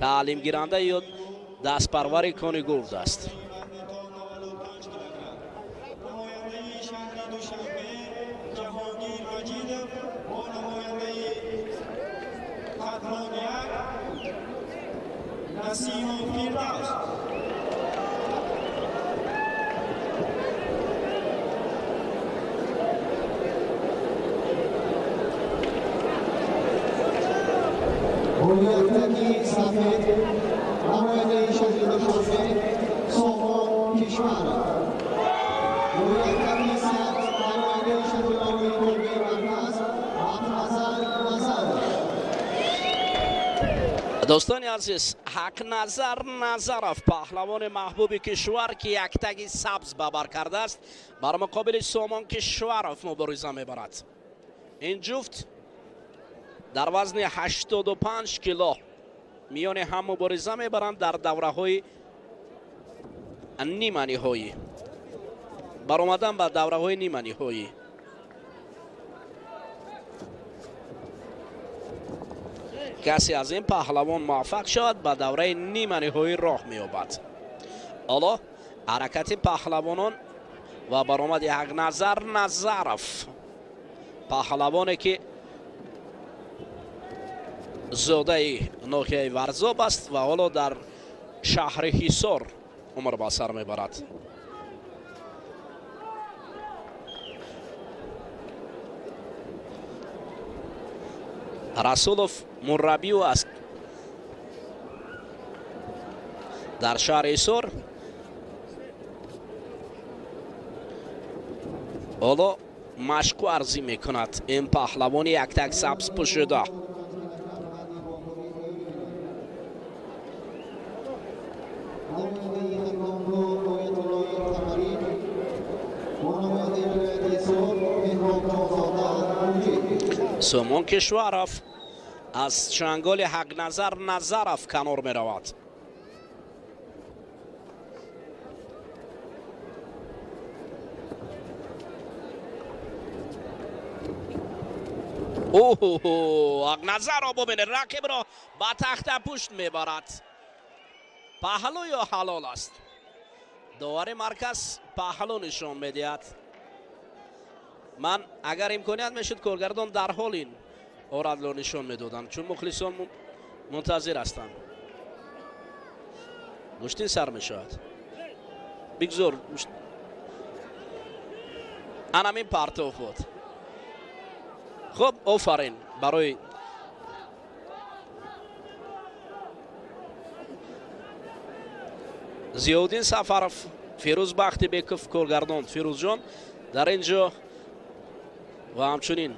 таълимгиранда ё дастпарвари кони гурд аст. яктаги сафед, намояндаи шаҳри Душанбе Сомон Кишваров. Бо яктаги сабз, намояндаи шаҳри ноҳияи Колбаи Марказ Ҳақназар Назаров. Дӯстони азиз, Ҳақназар Назаров, паҳлавони маҳбуби кишвар, ки яктаги сабз ба бар кардааст, бар муқобили Сомон Кишваров мубориза мебарад. Ин ҷуфт дар вазни 85 кило миёни ҳам мубориза мебаранд дар давраҳои ниманиҳоӣ, баромадан ба давраҳои ниманиҳоӣ. Касе аз ин паҳлавон муваффақ шавад, ба давраи ниманиҳоӣ роҳ меёбад. Ҳоло ҳаракати паҳлавонон ва баромади Ҳақназар Назаров, паҳлавоне ки зодаи ноҳияи Варзоб аст ва ҳоло дар шаҳри Ҳисор умр ба сар мебарад. Расулов мураббиу аст дар шаҳри Ҳисор. Ҳоло машқу арзӣ мекунад ин паҳлавони яктак сабз пӯшида. Намояндаи Хатлонро Оятуллои Қамарӣ бо намояндаи вилояти Ҳисор Меҳробҷонзода Муҷид. Сомон Кишваров аз чанголи Ҳақназар Назаров канор меравад. Оҳ, Ҳақназарро бубинед, рақибро ба тахта пушт мебарад. Паҳлӯ ё ҳалол аст? Довари марказ паҳлӯ нишон медиҳад. Ман агар имконият мешуд, коргардон дар ҳол ин орадло нишон медодам, чун мухлисон мунтазир ҳастанд. Гӯштин сар мешавад. Бигзор анамин партов буд. Хуб, офарин барои Зиёуддин Сафаров, Фирӯз Бахтибеков, коргардон Фирӯзҷон дар ин ҷо ва ҳамчунин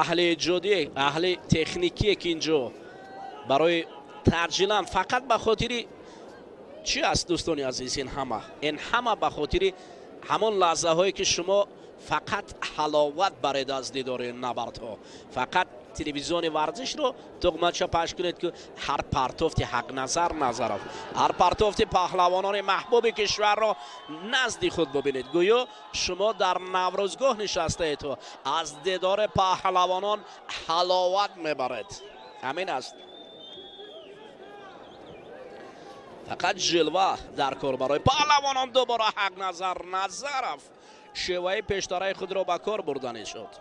аҳли эҷодӣ, аҳли техникие ки ин ҷо барои таъҷилан фақат ба хотири чӣ аст, дӯстони азиз, ин ҳама ба хотири ҳамон лаҳзаҳое ки шумо фақат ҳаловат баред аз дидори набардҳо. Фақат телевизиони варзишро тугмача пахш кунед, ки ҳар партофти Ҳақназар Назаров, ҳар партофти паҳлавонони маҳбуби кишварро назди худ бубинед. Гӯё шумо дар наврӯзгоҳ нишастаед ва аз дидори паҳлавонон ҳаловат мебаред. Ҳамин аст. Фақат жилва дар кор барои паҳлавонон. Дубора Ҳақназар Назаров шеваи пештараи худро ба кор бурданӣ шуд.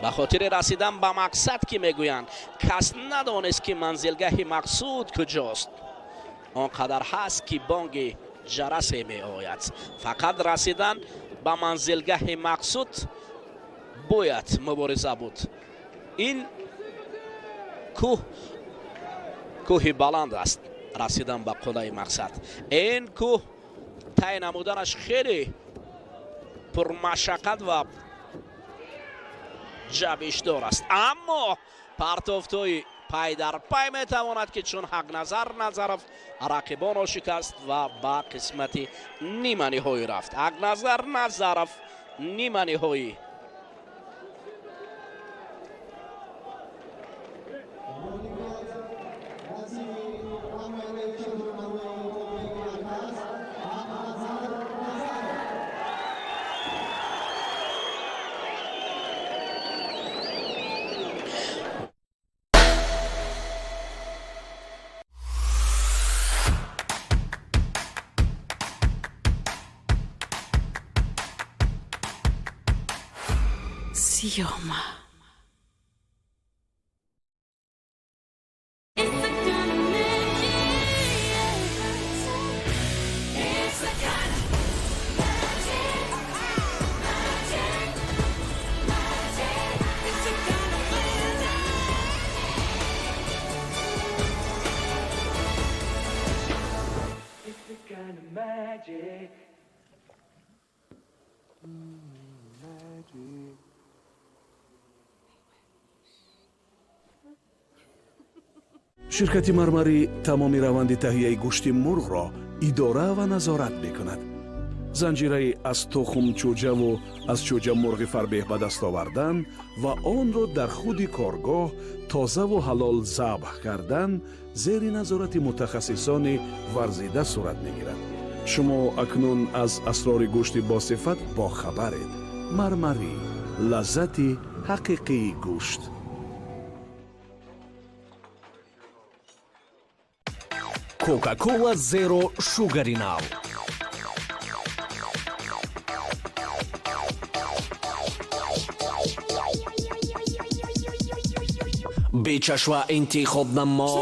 Ба хотири расидан ба мақсад, ки мегӯянд, кас надонист ки манзилгаҳи мақсуд куҷост. Он қадар ҳаст ки бонги ҷарасе меояд. Фақат расидан ба манзилгаҳи мақсуд бояд мубориза буд. Ин кӯҳ кӯҳи баланд аст. Расидан ба қуллаи мақсад, ин кӯҳ тай намуданаш хеле пурмашаққат ва ҷабишдор аст. Аммо партофтҳои пай дар пай метавонад ки чун Ҳақназар Назаров рақибонро шикаст ва ба қисмати ниманиҳоӣ рафт. Ҳақназар Назаров ниманиҳоӣ. Съема. Ширкати Мармарӣ тамоми раванди таҳияи гӯшти мурғро идора ва назорат мекунад. Занҷираи аз тухм чӯҷаву аз чӯҷа мурғи фарбеҳ ба даст овардан ва онро дар худи коргоҳ тозаву ҳалол забҳ кардан зери назорати мутахассисони варзида сурат мегирад. Шумо акнун аз асрори гӯшти босифат бохабаред. Мармарӣ, лаззати ҳақиқии гӯшт. Кока-кола Зеро Шугари нав. Бечашва интихоб намо.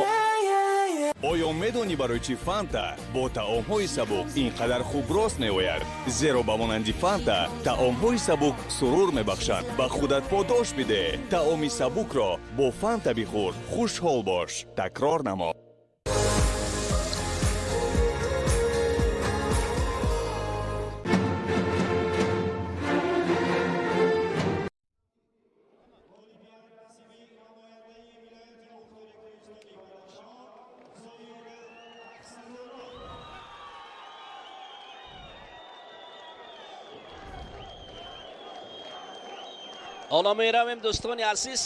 Оё медонӣ барои чӣ Фанта бо таомҳои сабук ин қадар хуб рост меояд? Зеро ба монанди Фанта таомҳои сабук сурур мебахшанд. Ба худат подош бидеҳ. Таоми сабукро бо Фанта бихӯр. Хушҳол бош. Такрор намо. Ҳоло меравем, дӯстони азиз,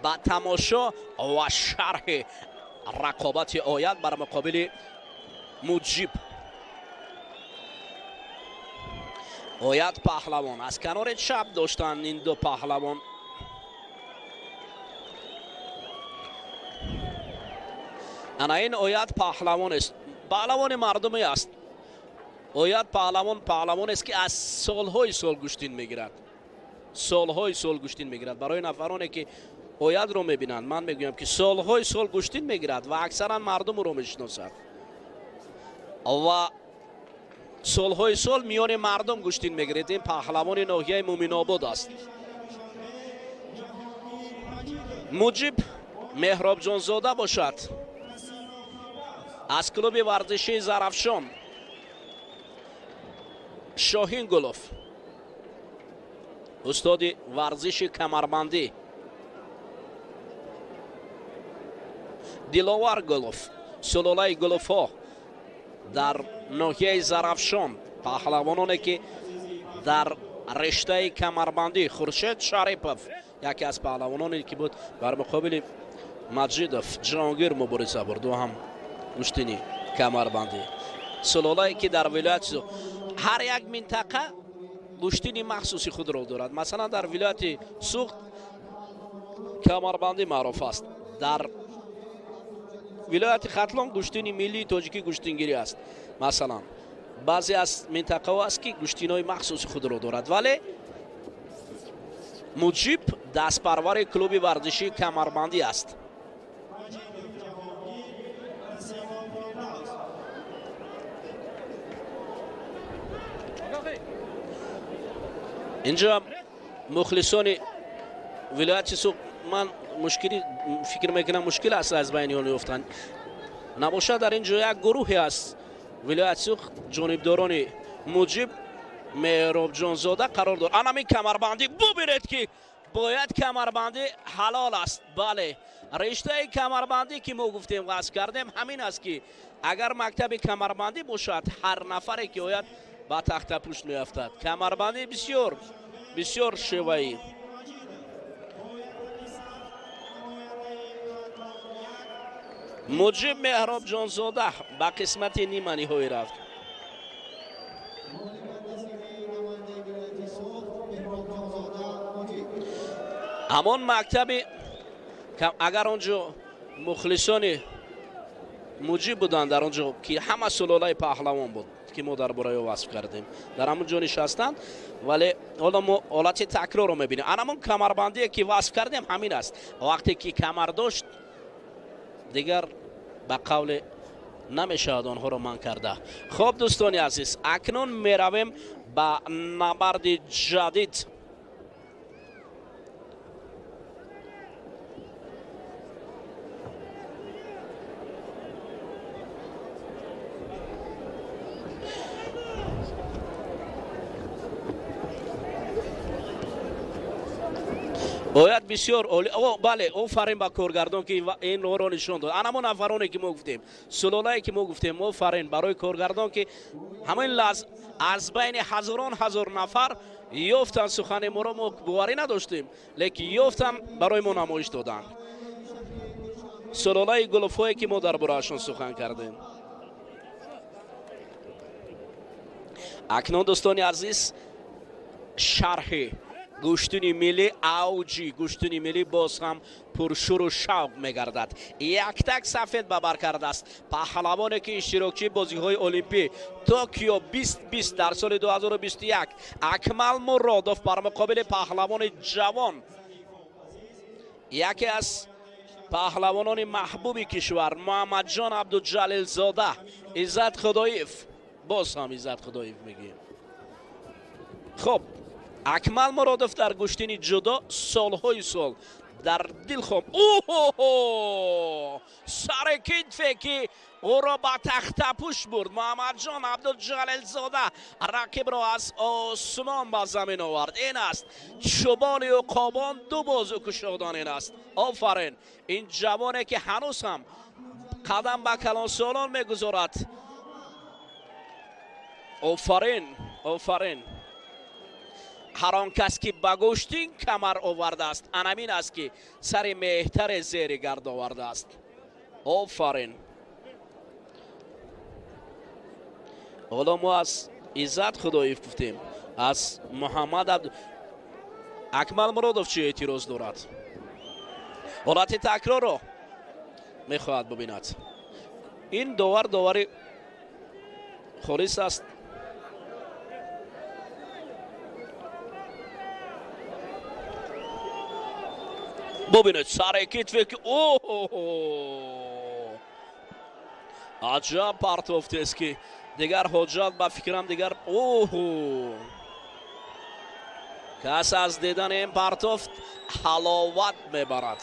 ба тамошо ва шарҳи рақобати Оят бар муқобили Муҷиб. Оят паҳлавон аз канори чап доштанд ин ду паҳлавон. Ана ин Оят паҳлавон аст, паҳлавони мардумӣ аст. Оят паҳлавон паҳлавонест, ки аз солҳои сол гӯштин мегирад, солҳои сол гӯштин мегирад. Барои нафароне ки Оятро мебинанд, ман мегӯям, ки солҳои сол гӯштин мегирад ва аксаран мардум ӯро мешиносад ва солҳои сол миёни мардум гӯштин мегирад. Ин паҳлавони ноҳияи Муминобод аст. Муҷиб Меҳробҷонзода бошад аз клуби варзишии Зарафшон. Шоҳин Гулов, устоди варзиши камарбандӣ. Диловар Гулов, сулолаи Гуловҳо дар ноҳияи Зарафшон, паҳлавононе ки дар рештаи камарбандӣ. Хуршед Шарипов яке аз паҳлавононе ки буд, бар муқобили Маҷидов Ҷаҳонгир мубориза бурд, ӯ ҳам гӯштини камарбандӣ. Сулолае ки дар вилояти, ҳар як минтақа гӯштини махсуси худро дорад. Масалан, дар вилояти Суғд камарбандӣ маъруф аст, дар вилояти Хатлон гӯштини миллии тоҷикӣ гӯштингирӣ аст. Масалан, баъзе аз минтақаҳо аст, ки гӯштинҳои махсуси худро дорад, вале Муҷиб дастпарвари клуби варзишии камарбандӣ аст. Инҷо мухлисони вилояти Суғд, ман мушкили фикр мекунам, мушкил аст аз байни он ёфтан набошад. Дар ин ҷо як гурӯҳе аз вилояти Суғд, ҷонибдорони Муҷиб Меҳробҷонзода қарор дорад. Анамин камарбандӣ бубинед, ки бояд камарбандӣ ҳалол аст. Бале, рештаи камарбандӣ ки мо гуфтем, ғасб кардем, ҳамин аст, ки агар мактаби камарбандӣ бошад, ҳар нафаре ки ояд ба тахтапушт меафтад. Камарбандӣ бисёр бисёр шеваӣ. Муҷиб Меҳробҷонзода ба қисмати ниманиҳоӣ рафт. Ҳамон мактаби, агар он ҷо мухлисони Муҷиб буданд, дар он ҷо ки ҳама сулолаи паҳлавон буд, ки мо дар бораи ӯ васф кардем, дар ҳамон ҷо нишастанд. Вале ҳоло мо ҳолати такрорро мебинем. Анамон камарбандие ки васф кардем, ҳамин аст. Вақте ки камар дошт, дигар ба қавле намешавад онҳоро манъ карда. Хоб, дӯстони азиз, акнун меравем ба набарди ҷадид. Бояд бисёр олӣ. Бале, офарин ба коргардон, ки инро нишон дод. Ана мо нафароне ки мо гуфтем, сулолае ки мо гуфтем, офарин барои коргардон, ки ҳамин лаҳза аз байни ҳазорон ҳазор нафар ёфтанд сухани моро. Мо боварӣ надоштем, лекин ёфтанд, барои мо намоиш доданд. Сулолаи гулуфҳое ки мо дар бораашон сухан кардем. Акнун, дӯстони азиз, шарҳи гӯштини миллӣ, авҷи гӯштини миллӣ боз ҳам пуршуру шавқ мегардад. Яктак сафед ба бар кардааст паҳлавоне ки иштирокчии бозиҳои олимпӣ Токио 2020 дар соли 2021 Акмал Муродов бар муқобили паҳлавони ҷавон, яке аз паҳлавонони маҳбуби кишвар, Муҳаммадҷон Абдуҷалилзода, Иззат Худоев. Боз ҳам Иззат Худоев мегӯем. Хоб, Акмал Муродов дар гӯштини ҷудо солҳои сол дар дилхом оҳо сари китфе ки ӯро ба тахтапӯш бурд. Муҳаммадҷон Абдуҷалилзода рақибро аз осмон ба замин овард. Ин аст чӯбони уқобон, ду бозу кушодан ин аст. Офарин ин ҷавоне ки ҳанӯз ҳам қадам ба калонсолон мегузорад. Офарин, офарин. Ҳар он кас ки ба гӯштин камар овардааст, анамин аст ки сари меҳтаре зери гард овардааст. Офарин. Ҳоло мо аз Иззат Худоев гуфтем, аз Муҳаммад Абд. Акмал Муродов чӣ эътироз дорад? Ҳолати такрорро мехоҳад бубинад. Ин довар довари холис аст. Бубинед сари китфе ки оҳо аҷаб партофтест, ки дигар ҳоҷат ба фикрам дигар оҳо кас аз дидани ин партофт ҳаловат мебарад.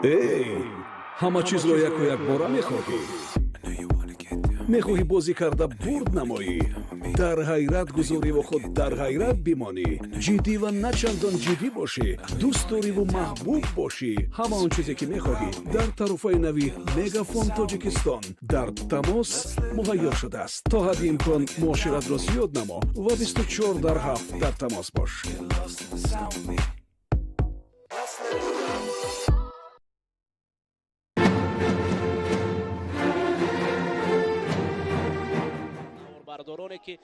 Эй, ҳама чизро яку якбора мехоҳӣ? Мехоҳӣ бозӣ карда бурд намоӣ, дар ҳайрат гузориву худ дар ҳайрат бимонӣ, ҷиддӣ ва на чандон ҷиддӣ бошӣ, дӯст дориву маҳбуб бошӣ. Ҳама он чизе ки мехоҳӣ дар тарофаи нави Мегафон Тоҷикистон дар тамос муҳайё шудааст. То ҳадди имкон муоширатро зиёд намо ва 24 дар 7 дар тамос бош. Бардороне ки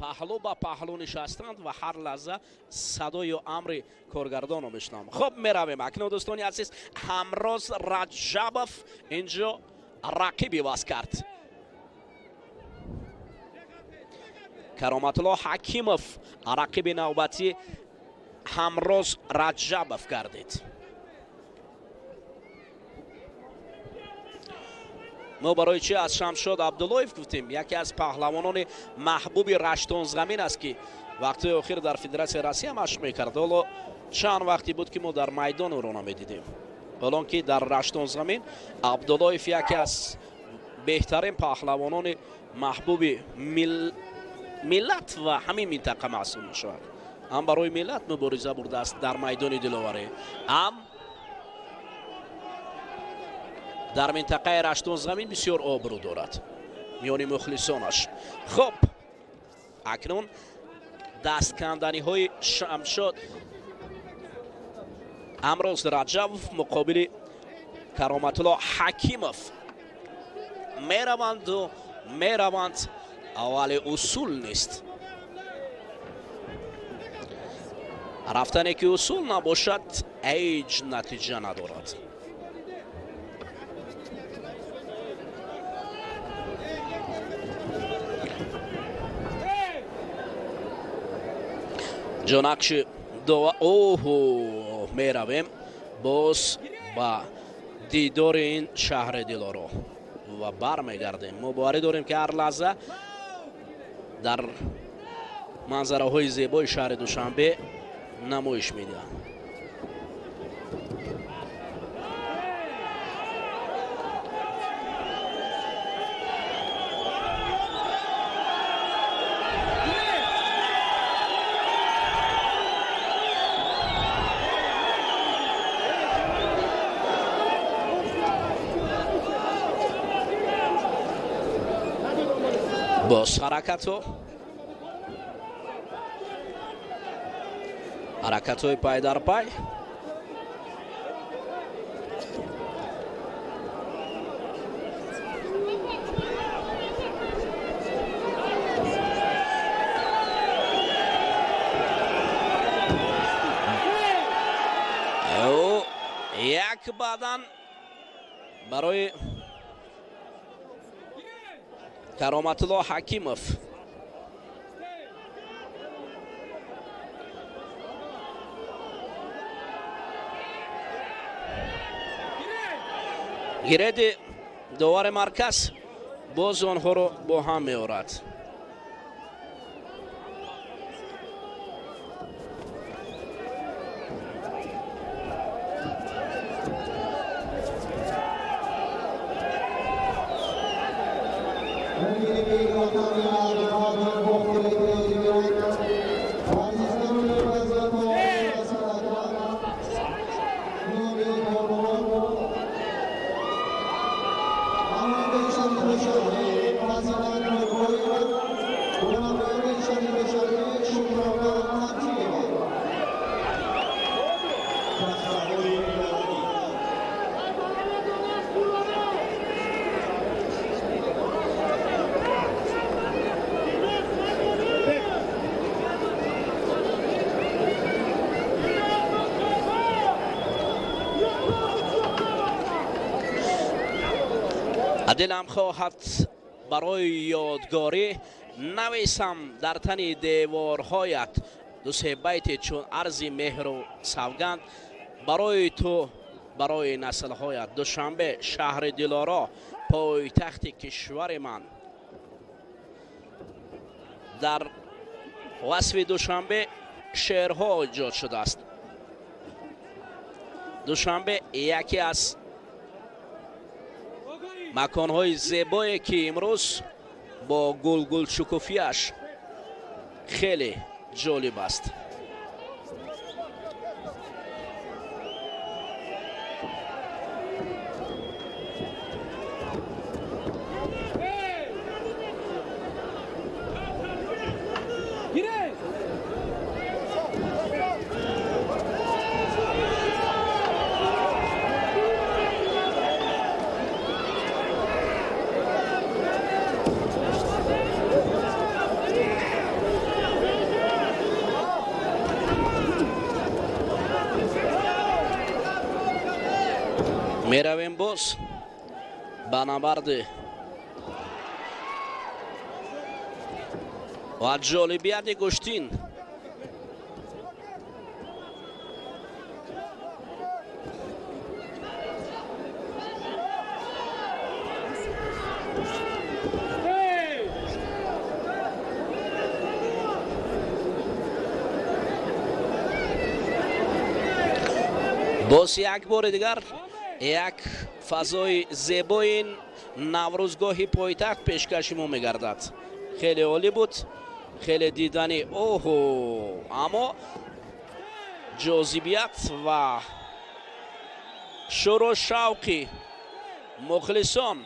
паҳлӯ ба паҳлӯ нишастанд ва ҳар лаҳза садою амри коргардонро мешунавам. Хуб, меравем акнун, дӯстони азиз. Ҳамроз Раҷабов инҷо рақиб иваз кард. Кароматулло Ҳакимов рақиби навбатӣ Ҳамроз Раҷабов гардид. Мо барои чи аз Шамшод Абдуллоев гуфтем? Яке аз паҳлавонони маҳбуби раштонзамин аст, ки вақтҳои охир дар Федератсияи Россия машқ мекард. Ҳоло чанд вақте буд, ки мо дар майдон ӯро намедидем, ҳолон ки дар раштонзамин Абдуллоев яке аз беҳтарин паҳлавонони маҳбуби миллат ва ҳамин минтақа маҳсуб мешавад. Ҳам барои миллат мубориза бурдааст дар майдони диловарӣ, ҳам дар минтақаи Раштон замин бисёр обрӯ дорад миёни мухлисонаш. Хуб, акнун дастканданиҳои Шамшод Амроз Раҷабов муқобили Кароматулло Ҳакимов мераванду мераванд, вале усул нест. Рафтане ки усул набошад, ҳеҷ натиҷа надорад. Ҷонақши дова оҳо меравем боз ба дидори ин шаҳри Дилоро ва бармегардем. Мо боварӣ дорем, ки ҳар лаҳза дар манзараҳои зебои шаҳри Душанбе намоиш медиҳанд. Боз ҳаракатҳо, ҳаракатҳои пай дар пай. Як баъдан барои Кароматулло Ҳакимов. Гиреди довари марказ боз онҳоро бо ҳам меорад. Дилам хоҳад барои ёдгорӣ нависам дар тани деворҳоят дусе байте чун арзи меҳру савганд барои ту, барои наслҳоят. Душанбе, шаҳри Дилоро, пойтахти кишвари ман. Дар васфи Душанбе шеърҳо эҷод шудааст. Душанбе яке аз маконҳои зебое ки имрӯз бо гулгулшукуфиаш хеле ҷолиб аст. Меравем боз ба набарди ва ҷолибияти гӯштин. Боз як бори дигар як фазои зебои наврӯзгоҳи пойтахт пешкаши мо мегардад. Хеле олӣ буд, Хеле дидани оҳо, аммо ҷозибият ва шӯру шавқи мухлисон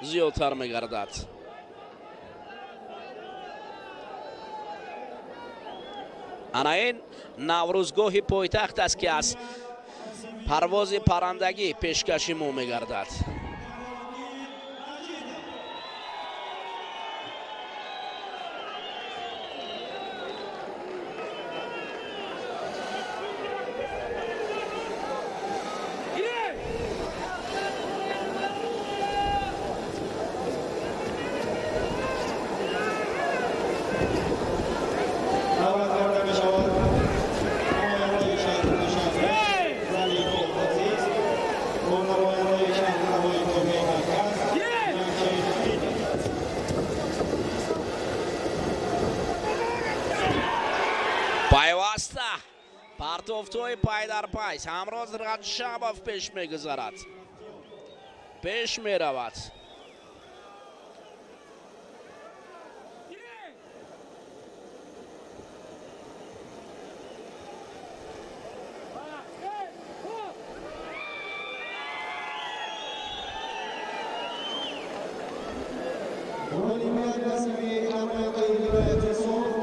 зиёдтар мегардад. Ана ин наврӯзгоҳи пойтахт аст, ки аз парвози паррандагӣ пешкаши мо мегардад. Пайваста партофтҳои пай дар пай Ҳамроз Раҷабов пеш мегузарад, пеш меравад.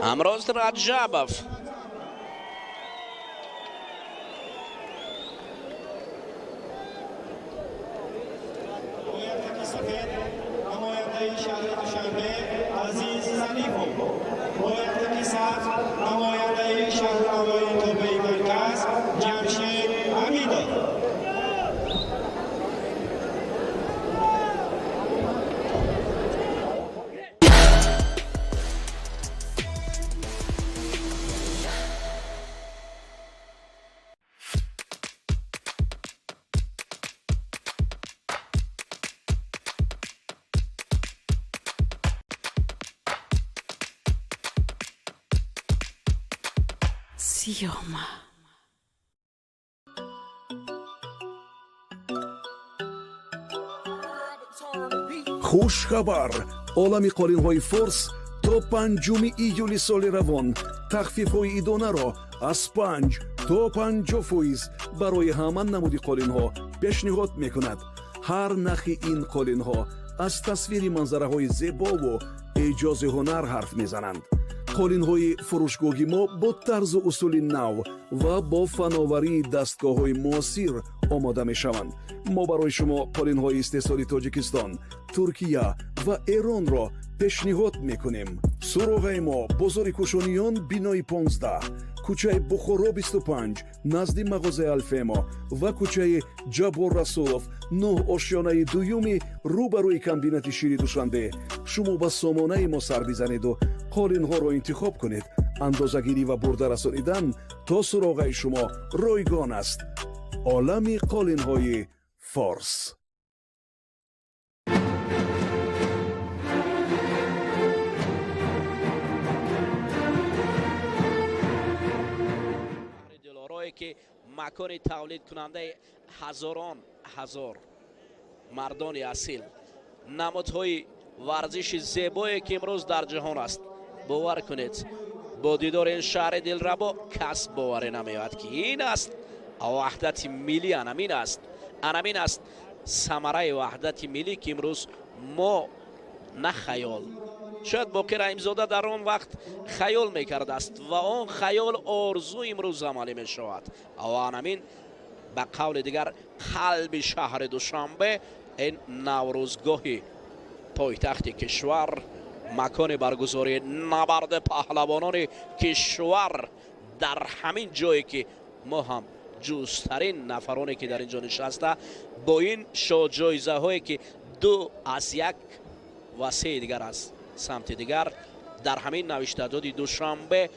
Ҳамроз Раҷабов Сиёма. Хушхабар! Олами қолинҳои форс то 5 июли соли равон тахфифҳои идонаро аз 5 то 50% барои ҳама намуди қолинҳо пешниҳод мекунад. Ҳар нахи ин қолинҳо аз тасвири манзараҳои зебову эъҷози ҳунар ҳарф мезананд. Қолинҳои фурӯшгоҳи мо бо тарзу усули нав ва бо фановарии дастгоҳҳои муосир омода мешаванд. Мо барои шумо қолинҳои истеҳсоли Тоҷикистон, Туркия ва Эронро пешниҳод мекунем. Суроғаи мо бозори Кӯшониён, бинои 15, кӯчаи Бухоро 25, назди мағозаи Алфемо ва кӯчаи Ҷаббор Расулов 9, ошёнаи дуюми рӯбарӯи комбинати шири Душанбе. Шумо ба сомонаи мо сар бизанеду қолинҳоро интихоб кунед. Андозагирӣ ва бурда расонидан то суроғаи шумо ройгон аст. Олами қолинҳои форс. Ки макони тавлидкунандаи ҳазорон ҳазор мардони асил, намудҳои варзиши зебое ки имрӯз дар ҷаҳон аст. Бовар кунед, бо дидори ин шаҳри дилрабо кас боварӣ намеояд, ки ин аст ваҳдати миллӣ, анамин аст, анамин аст самараи ваҳдати миллӣ, ки имрӯз мо на хаёл. Шояд Боқир Раҳимзода дар он вақт хаёл мекардааст ва он хаёл орзу имрӯз амалӣ мешавад. Ва анамин ба қавли дигар қалби шаҳри Душанбе, ин наврӯзгоҳи пойтахти кишвар, макони баргузории набарди паҳлавонони кишвар, дар ҳамин ҷое ки мо ҳам ҷузтарин нафароне ки дар ин ҷо нишаста, бо ин шоҳҷоизаҳое ки 2 аз 1 ва 3 дигар аз самти дигар дар ҳамин навиштадоди Душанбе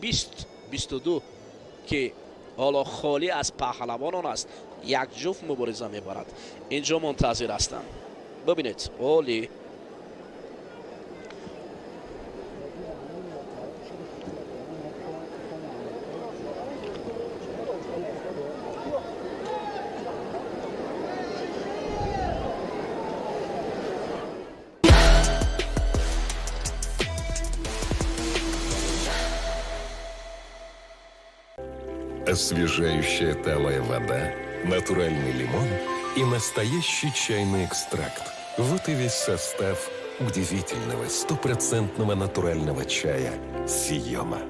20-22, ки ҳоло холӣ аз паҳлавонон аст, як ҷуфт мубориза мебарад. Инҷо мунтазир ҳастанд. Бибинед, олӣ. Освежающая талая вода, натуральный лимон и настоящий чайный экстракт. Вот и весь состав удивительного стопроцентного натурального чая «Сиема».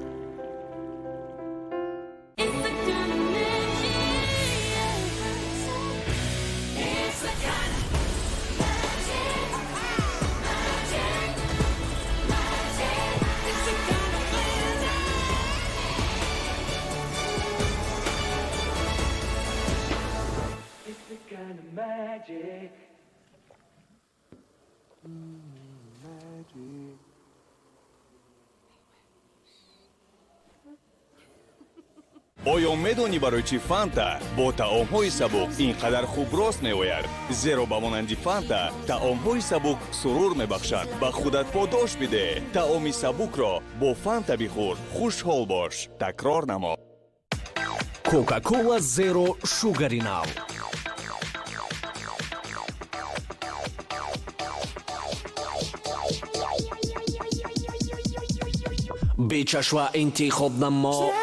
Оё медонӣ барои чӣ Фанта бо таомҳои сабук ин қадар хуб рост меояд? Зеро ба монанди Фанта таомҳои сабук сурур мебахшанд. Ба худат подош бидеҳ. Таоми сабукро бо Фанта бихӯр. Хушҳол бош. Такрор намо. Кока-кола Зеро Шугари нав. Бечашва интихоб намо.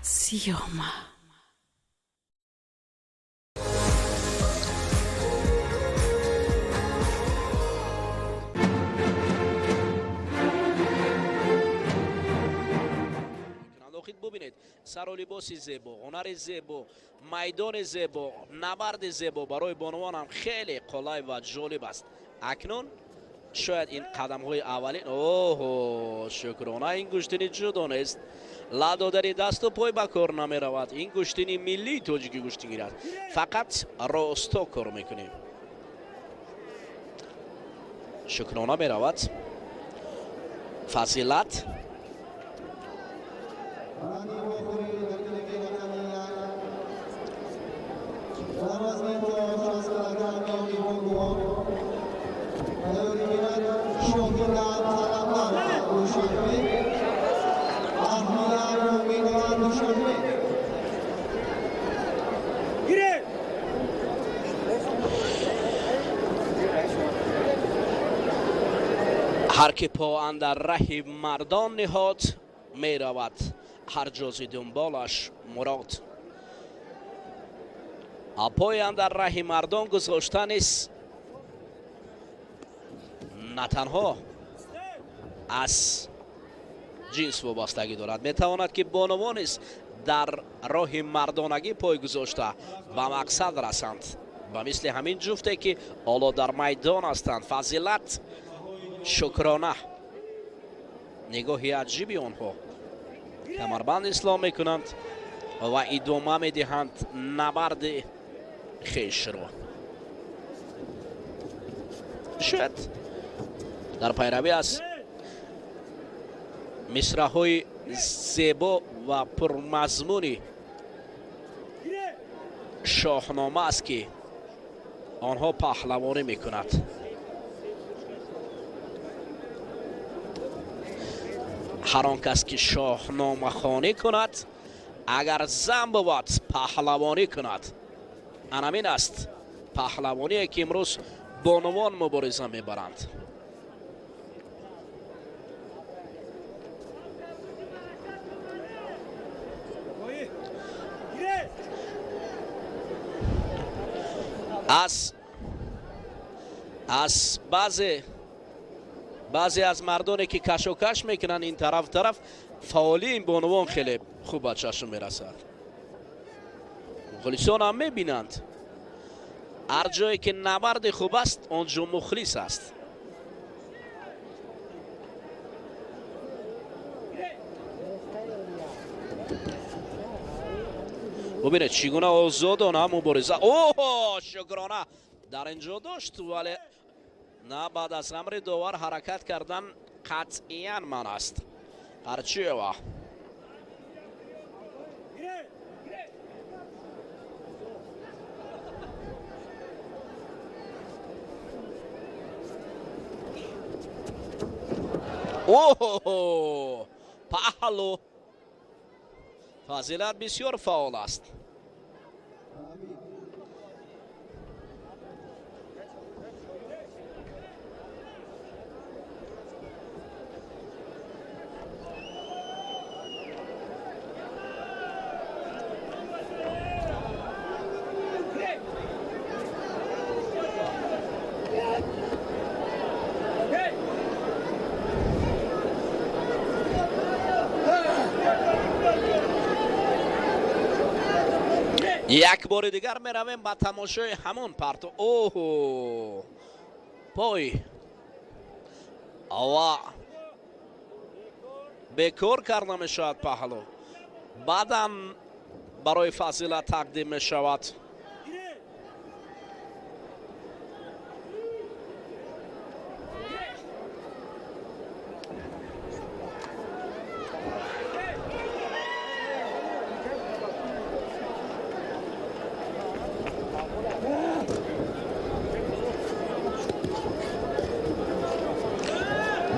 Сиёма. Бубинед, сару либоси зебо, ҳунари зебо, майдони зебо, набарди зебо барои бонувон ҳам хеле қулай ва ҷолиб аст. Акнун шояд ин қадамҳои аввалин. Оҳо, шукрона, ин гӯштини ҷудо нест. Ла додани дасту пой ба кор намеравад. Ин гӯштини миллии тоҷикӣ гӯштингир аст. Фақат росто кор мекунем. Шукрона меравад. Фазилат. Ҳар ки по андар раҳи мардон ниҳод, меравад ҳар ҷози дунболаш мурод. Пой андар раҳи мардон гузошта низ на танҳо аз ҷинс вобастагӣ дорад, метавонад ки бонувон низ дар роҳи мардонагӣ пой гузошта ба мақсад расанд. Ба мисли ҳамин ҷуфте ки ҳоло дар майдон ҳастанд, Фазилат, Шукрона. Нигоҳи аҷиби онҳо, камарбанд ислом мекунанд ва идома медиҳанд набарди хешро. Шояд дар пайравӣ аз мисраҳои зебо ва пурмазмуни шоҳнома аст ки онҳо паҳлавонӣ мекунад. Ҳар он кас ки шоҳномахонӣ кунад, агар зан бувад, паҳлавонӣ кунад. Анамин аст паҳлавоние ки имрӯз бонувон мубориза мебаранд. Аз баъзе аз мардоне ки кашокаш мекунанд ин тараф тараф, фаъолии ин бонувон хеле хуб ба чашм мерасад. Мухлисон ҳам мебинанд. Ҳар ҷое ки набарди хуб аст, он ҷо мухлис аст. Бубинед чӣ гуна озодона мубориза. Оҳо, шукрона дар ин ҷо дошт, вале на баъд аз амри довар ҳаракат кардан қатъиян манъ аст. Арчиева. Оҳо, паҳлу. Фазилат бисёр фаъол аст. Як бори дигар меравем ба тамошои ҳамон парто. Оҳо, пой ва бекор карда мешавад паҳлу. Баъдан барои Фазилат тақдим мешавад.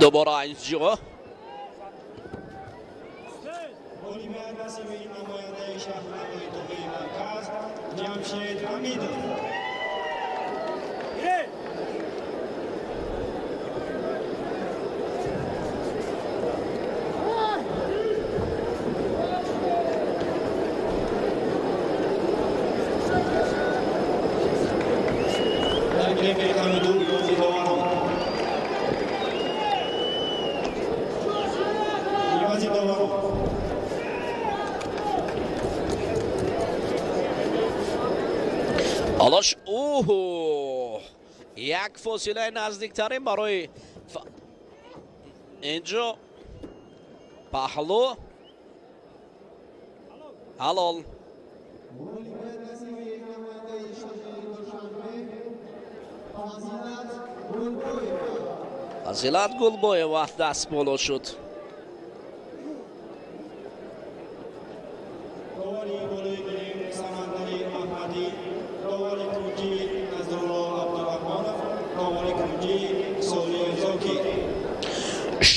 Дубора инҷо ҳолош оҳо, як фосилаи наздиктарин барои инҷо паҳлу ҳалол. Фазилат Гулбоева даст боло шуд.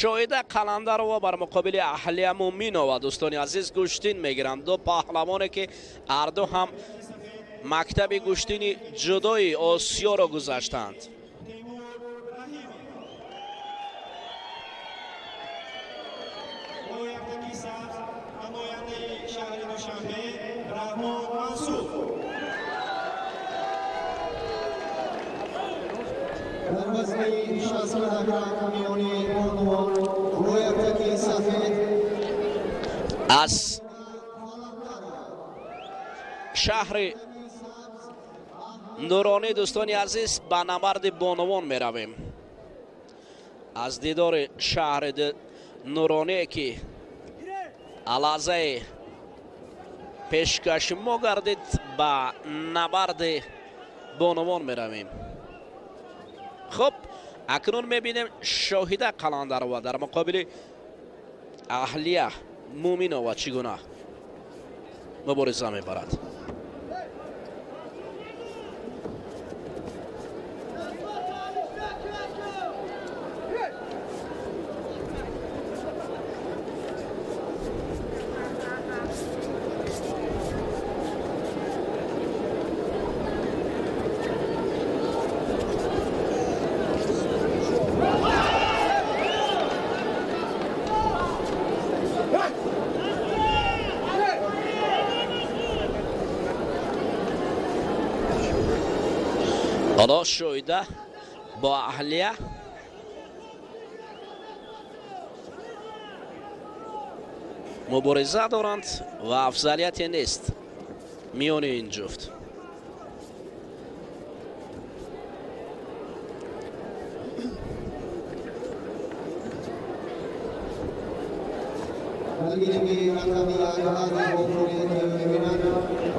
Шоҳида Қаландарова бар муқобили Аҳлия Муминова, дӯстони азиз, гӯштин мегиранд. Ду паҳлавоне ки ҳарду ҳам мактаби гӯштини ҷудои Осиёро гузаштанд. Дар вазни 60 килограмм миёни бонувон рӯяктаки сафед аз шаҳри Нуронӣ, дӯстони азиз, ба набарди бонувон меравем. Аз дидори шаҳри Нуроние ки алазаи пешкаши мо гардид, ба набарди бонувон меравем. Хуб, акнун мебинем Шоҳида Қаландарова дар муқобили Аҳлия Муминова чӣ гуна мубориза мебарад. Ҳоло Шоҳида бо Аҳлия мубориза доранд ва афзалияте нест миёни ин ҷуфт. Дар гирифти рақами як баъди вохӯрӣ тайёр мебинанд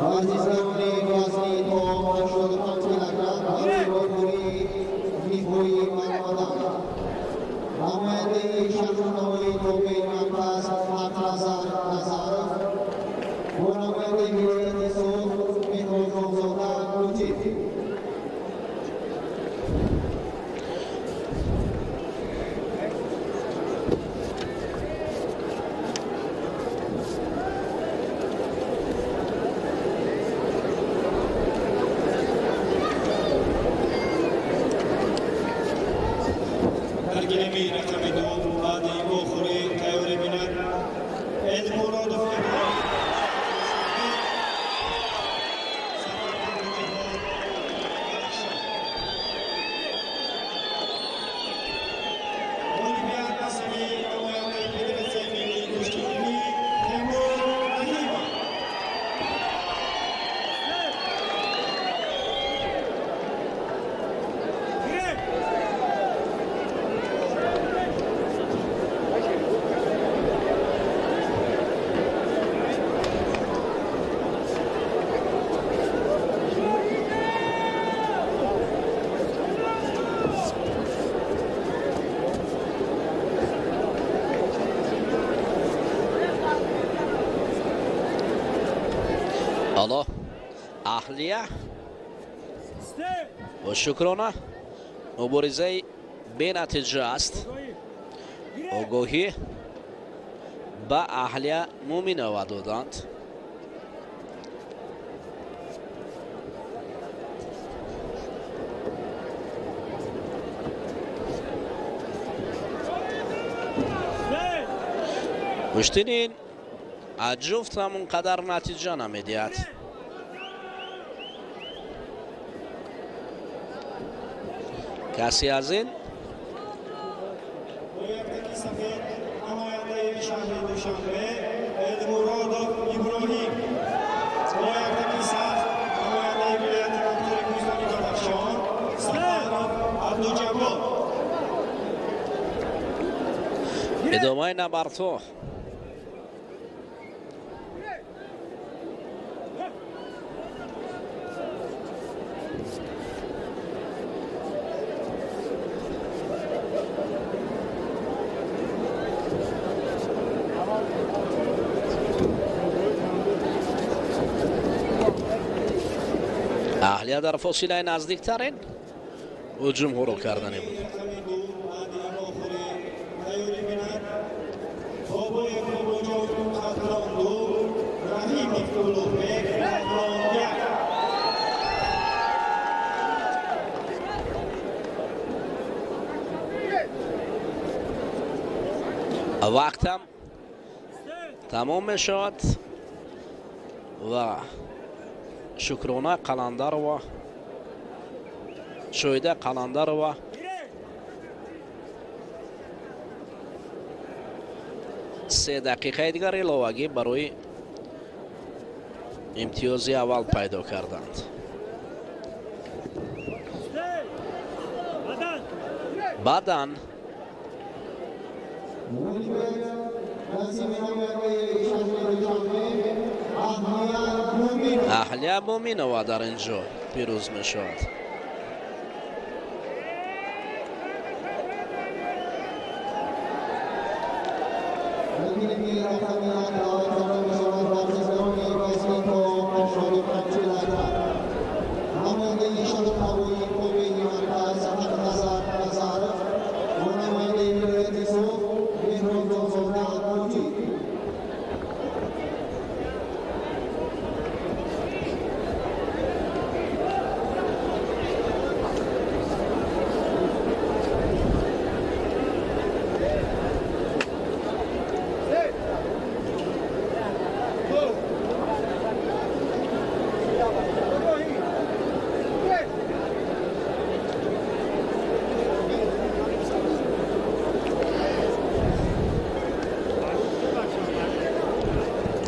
варзишгарони вазни то 85 килограмм барои вохӯрии ниҳоии баромадан. Намояндаи шаҳру ноҳияи тобеи марказ Ҳақназар Назаров бо намояндаи вилояти Суғд Меҳроҷонзода Лутиф. Ҳоло Аҳлия ва Шукрона муборизаи бенатиҷа аст. Огоҳӣ ба Аҳлия Муминова доданд. Гӯштини аз ҷуфт ҳам он қадар натиҷа намедиҳад. Касе аз ин идомаи набардҳо. Аҳлия дар фосилаи наздиктарин ҳуҷумҳоро кардани буд. Вақтам тамом мешавад ва Шукрона Қаландарова, Шоида Қаландарова 3 дақиқаи дигар иловагӣ барои имтиёзи аввал пайдо карданд. Баъдан Аҳлия Муминова дар ин ҷо пирӯз мешавад.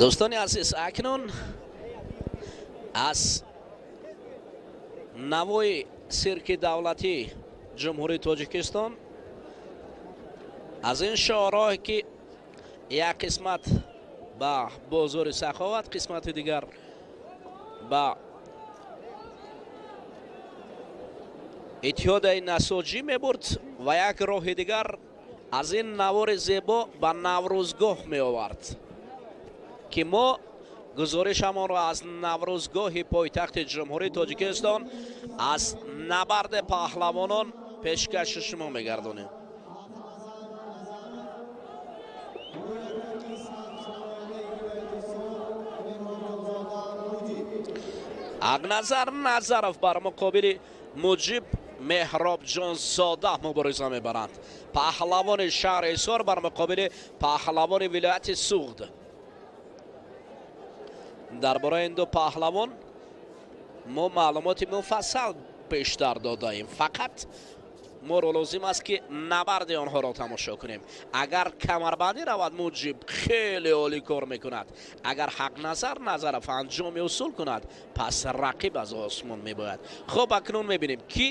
Дӯстони азиз, акнун аз навои сирки давлатии Ҷумҳурии Тоҷикистон, аз ин шоҳроҳе ки як қисмат ба бозори Саховат, қисмати дигар ба Иттиҳодаи насоҷӣ мебурд ва як роҳи дигар аз ин навори зебо ба Наврӯзгоҳ меовард, ки мо гузоришамонро аз Наврӯзгоҳи пойтахти Ҷумҳурии Тоҷикистон аз набарди паҳлавонон пешкаши шумо мегардонем. Ҳақназар Назаров бар муқобили Муҷиб Меҳробҷонзода мубориза мебаранд. Паҳлавони шаҳри Ҳисор бар муқобили паҳлавони вилояти Суғд. Дар бораи ин ду паҳлавон мо маълумоти муфассал пештар додаем. Фақат моро лозим аст ки набарди онҳоро тамошо кунем. Агар камарбандӣ равад, Муҷиб хеле олӣ кор мекунад. Агар Ҳақназар Назаров анҷоми усул кунад, пас рақиб аз осмон мебояд. Хуб, акнун мебинем ки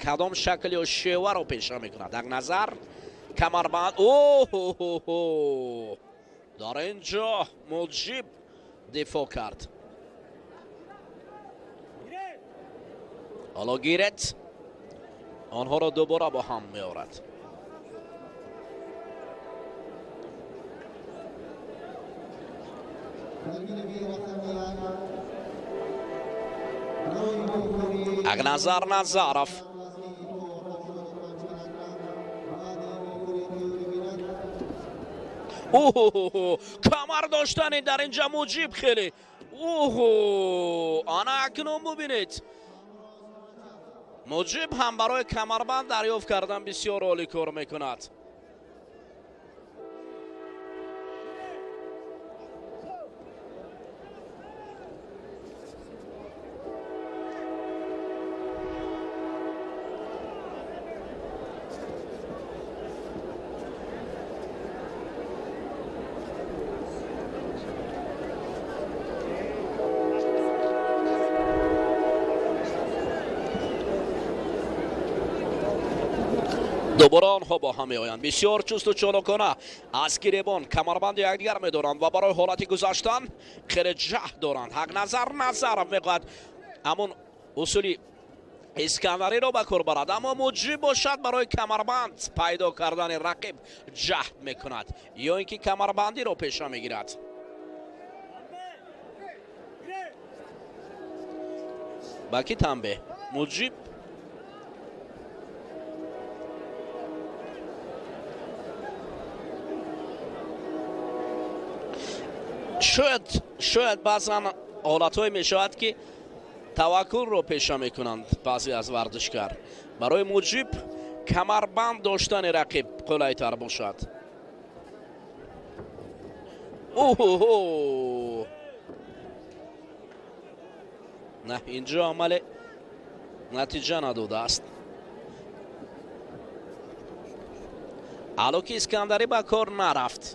кадом шакл ё шеваро пеша мекунад. Ҳақназар камарбанд. Оҳ, дар ин ҷо Муҷиб дифоъ кард. Ҳоло гирет онҳоро дубора бо ҳам меорад. Ҳақназар Назаров. Оҳ, камар доштани дар инҷа Муҷиб хеле. Оҳ, ана акнун бубинед. Муҷиб ҳам барои камарбанд дарёфт кардан бисёр олӣ кор мекунад. Дубора онҳо бо ҳам меоянд. Бисёр чусту чолокона аз гиребон камарбанди якдигар медоранд ва барои ҳолати гузаштан хеле ҷаҳд доранд. Ҳақназар Назаров мехоҳад ҳамон усули Искандариро ба кор барад, аммо Муҷиб бошад барои камарбанд пайдо кардани рақиб ҷаҳд мекунад ё ин ки камарбандиро пеша мегирад. Ба ки танбеҳ? Муҷиб шояд баъзан ҳолатҳое мешавад, ки таваккулро пеша мекунанд баъзе аз варзишгар. Барои Муҷиб камарбанд доштани рақиб қулайтар бошад. Оҳо! На, инҷо амале натиҷа надодааст. Алоки Искандарӣ ба кор нарафт.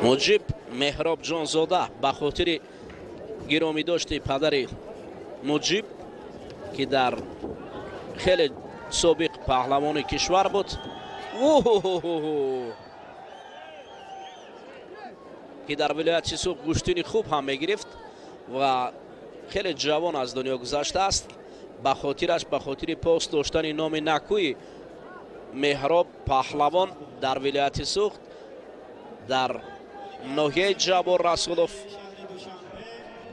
Муҷиб Меҳробҷонзода ба хотири гиромӣ дошти падари Муҷиб, ки дар хеле собиқ паҳлавони кишвар буд, ки дар вилояти Суғд гӯштини хуб ҳам мегирифт ва хеле ҷавон аз дунё гузаштааст, ба хотираш, ба хотири пос доштани номи накӯи Меҳроб паҳлавон дар вилояти Суғд дар ноҳияи Ҷаббор Расулов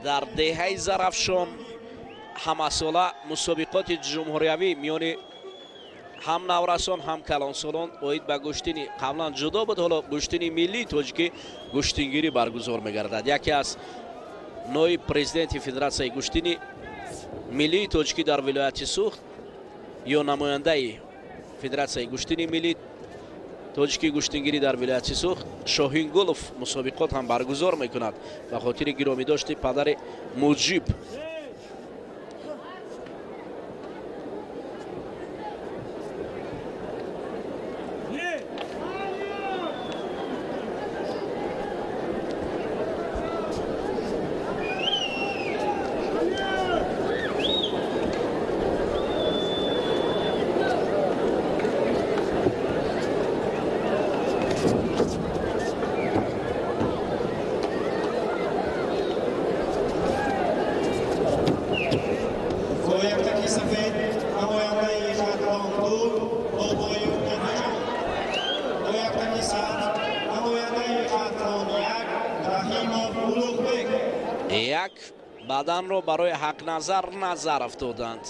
дар деҳаи Зарафшон ҳамасола мусобиқоти ҷумҳуриявӣ миёни ҳам наврасон ҳам калонсолон оид ба гӯштини қаблан ҷудо буд, ҳоло гӯштини миллии тоҷикӣ гӯштингирӣ баргузор мегардад. Яке аз ноиб президенти Федератсияи гӯштини миллии тоҷикӣ дар вилояти Суғд ё намояндаи Федератсияи гӯштини миллии тоҷикӣ гӯштингирӣ дар вилояти Суғд Шоҳингулов мусобиқот ҳам баргузор мекунад ба хотири гиромӣ дошти падари Муҷиб. Як баданро барои Ҳақназар Назаров доданд.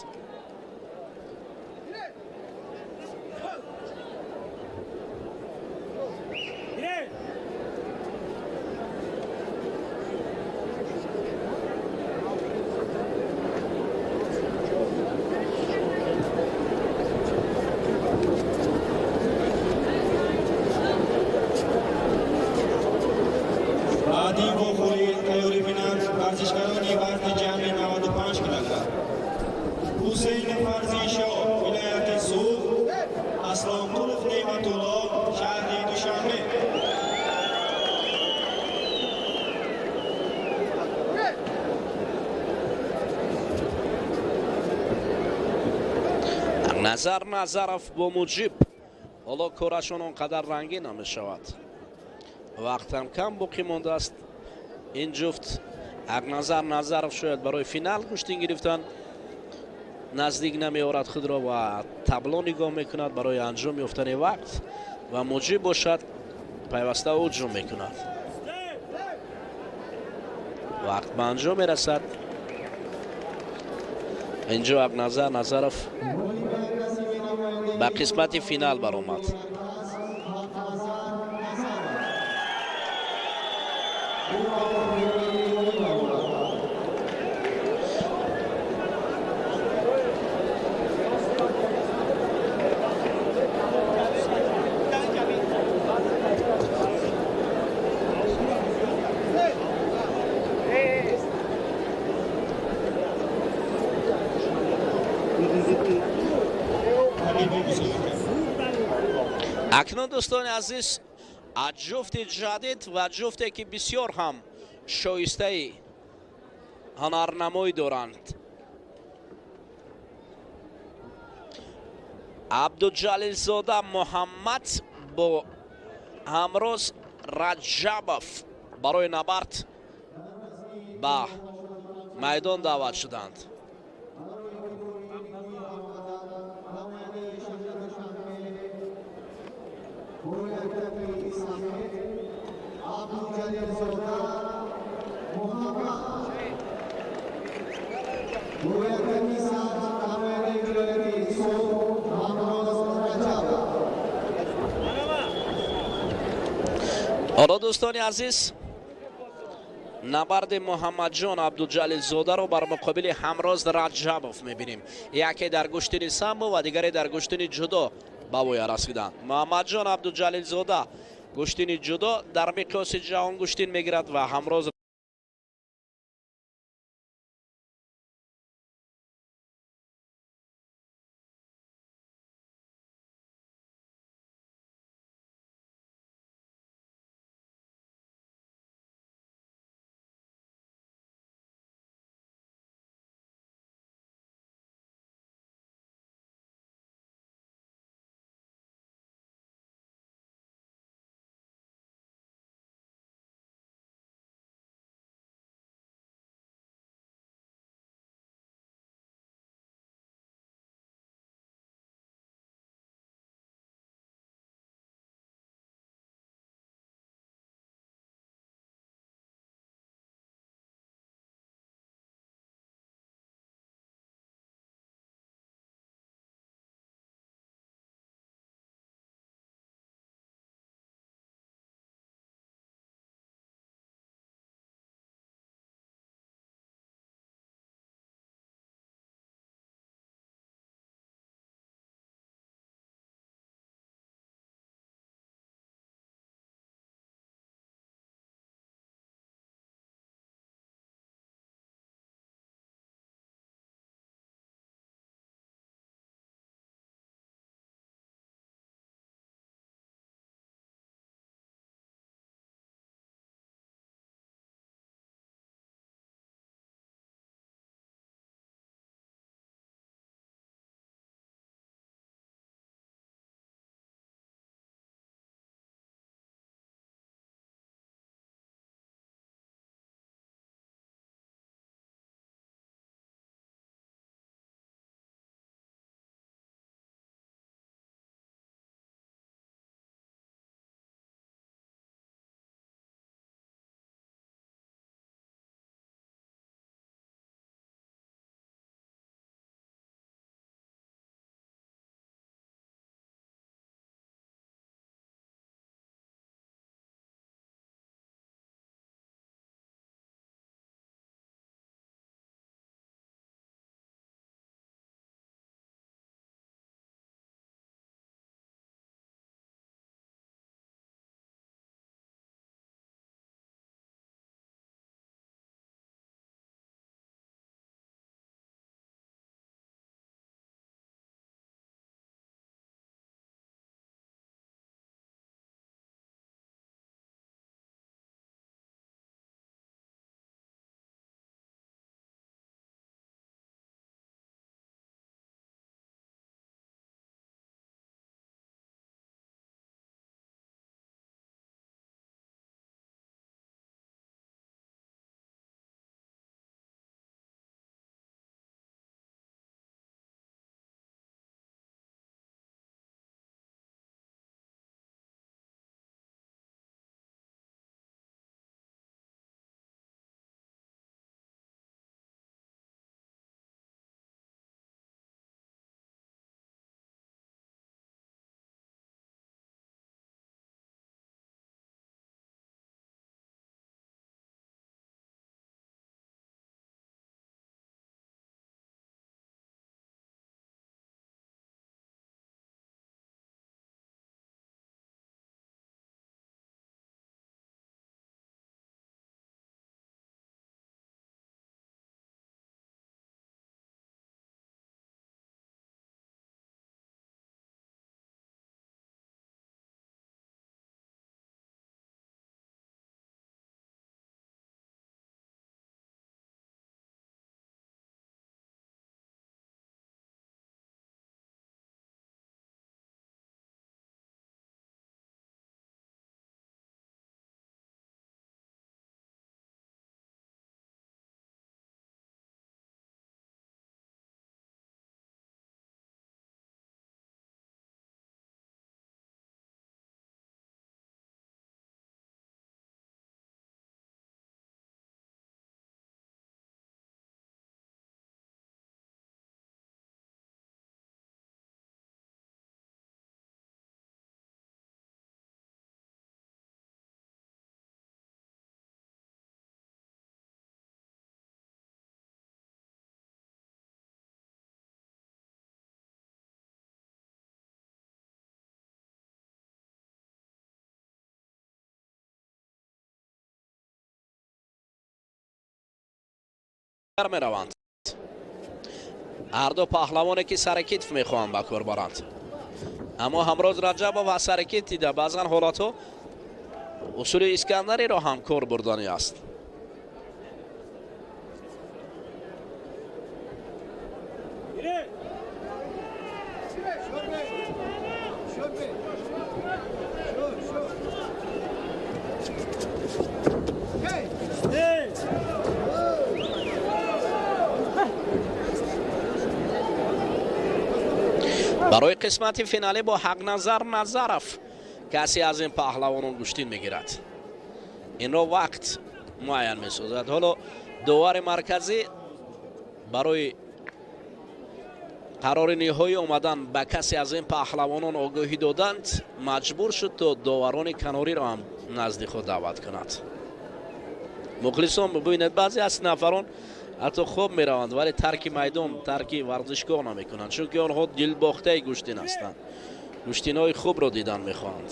Назар Назаров бо Муҷиб ҳоло корашон он қадар рангин намешавад. Вақтам кам боқӣ мондааст. Ин ҷуфт Ҳақназар Назаров шояд барои финал гӯштин гирифтан наздик намеорад худро ва табло нигоҳ мекунад барои анҷом ёфтани вақт ва муҷиб бошад пайваста ҳуҷум мекунад. Вақт ба анҷом мерасад. Инҷо Ҳақназар Назаров ба қисмати финал баромад. Акнун дӯстони азиз, аз ҷуфти ҷадид ва ҷуфте ки бисёр ҳам шоистаи ҳунарнамоӣ доранд, Абдуҷалилзода Муҳаммад бо Ҳамроз Раҷабов барои набард ба майдон даъват шуданд. Ҳоло дӯстони азиз, набарди Муҳаммадҷон Абдуҷалилзодаро бар муқобили Ҳамроз Раҷабов мебинем. Яке дар гӯштини самбо ва дигаре дар гӯштини ҷудо ба воя расиданд. Муҳаммадҷон Абдуҷалилзода гӯштини ҷудо дар миқёси ҷаҳон гӯштин мегирад ва Ҳамроз Мераванд ҳарду паҳлавоне, ки сари китф мехоҳанд ба кор баранд, аммо Ҳамроз Раҷабов аз сари китф дида баъзан ҳолатҳо усули Искандариро ҳам кор бурданӣ аст. Барои қисмати финалӣ бо Ҳақназар Назаров касе аз ин паҳлавонон гӯштин мегирад, инро вақт муайян месозад. Ҳоло довари марказӣ барои қарори ниҳоӣ омадан ба касе аз ин паҳлавонон огоҳӣ доданд, маҷбур шуд, то доварони канориро ҳам назди худ даъват кунад. Мухлисон, бибинед, баъзе аз нафарон ҳатто хоб мераванд, вале тарки майдон, тарки варзишгоҳ намекунанд, чунки онҳо дилбохтаи гӯштин ҳастанд, гӯштинҳои хубро дидан мехоҳанд.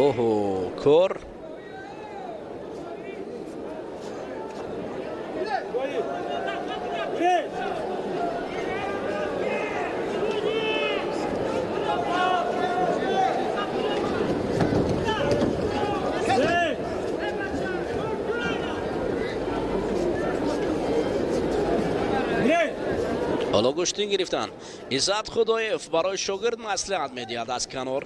Оҳо, кор ҳоло гӯштин гирифтан. Иззат Худоев барои шогирд маслиҳат медиҳад аз канор.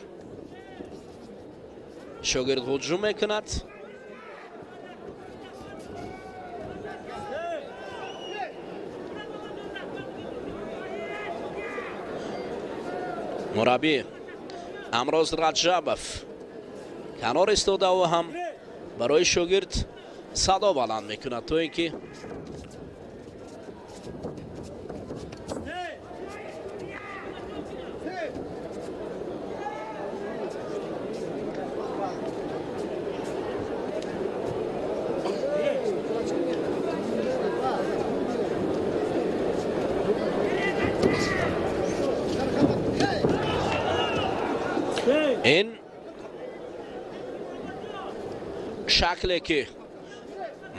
Шогирд ҳуҷум мекунад. Мураббӣ Амроз Раҷабов канор истодаву ҳам барои шогирд садо баланд мекунад, то ин ки ин шакле, ки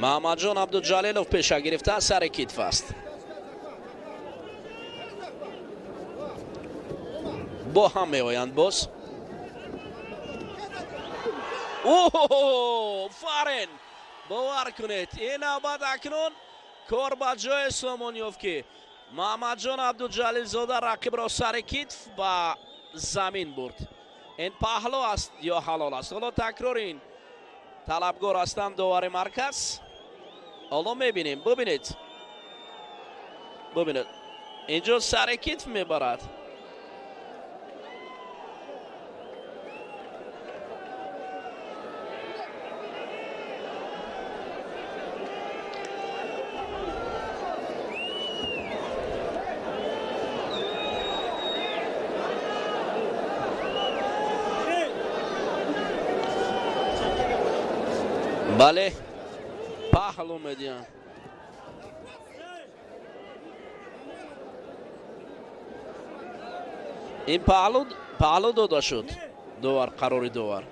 Маҳамадҷон Абдуҷалилов пеша гирифта, сари китф аст. Бо ҳам меоянд боз. Офарин! Бовар кунед, ин навбат акнун кор ба ҷое сомон ёфт, ки Маҳамадҷон Абдуҷалилзода рақибро сари китф ба замин бурд. Ин паҳлӯ аст ё ҳалол аст? Ҳоло такрори ин талабгор ҳастанд довари марказ. Ҳоло мебинем. Бубинед, бубинед, инҷо сари китф мебарад. Бале, паҳлӯ медиҳанд. Ин паҳлӯ дода шуд. Довар, қарори довар.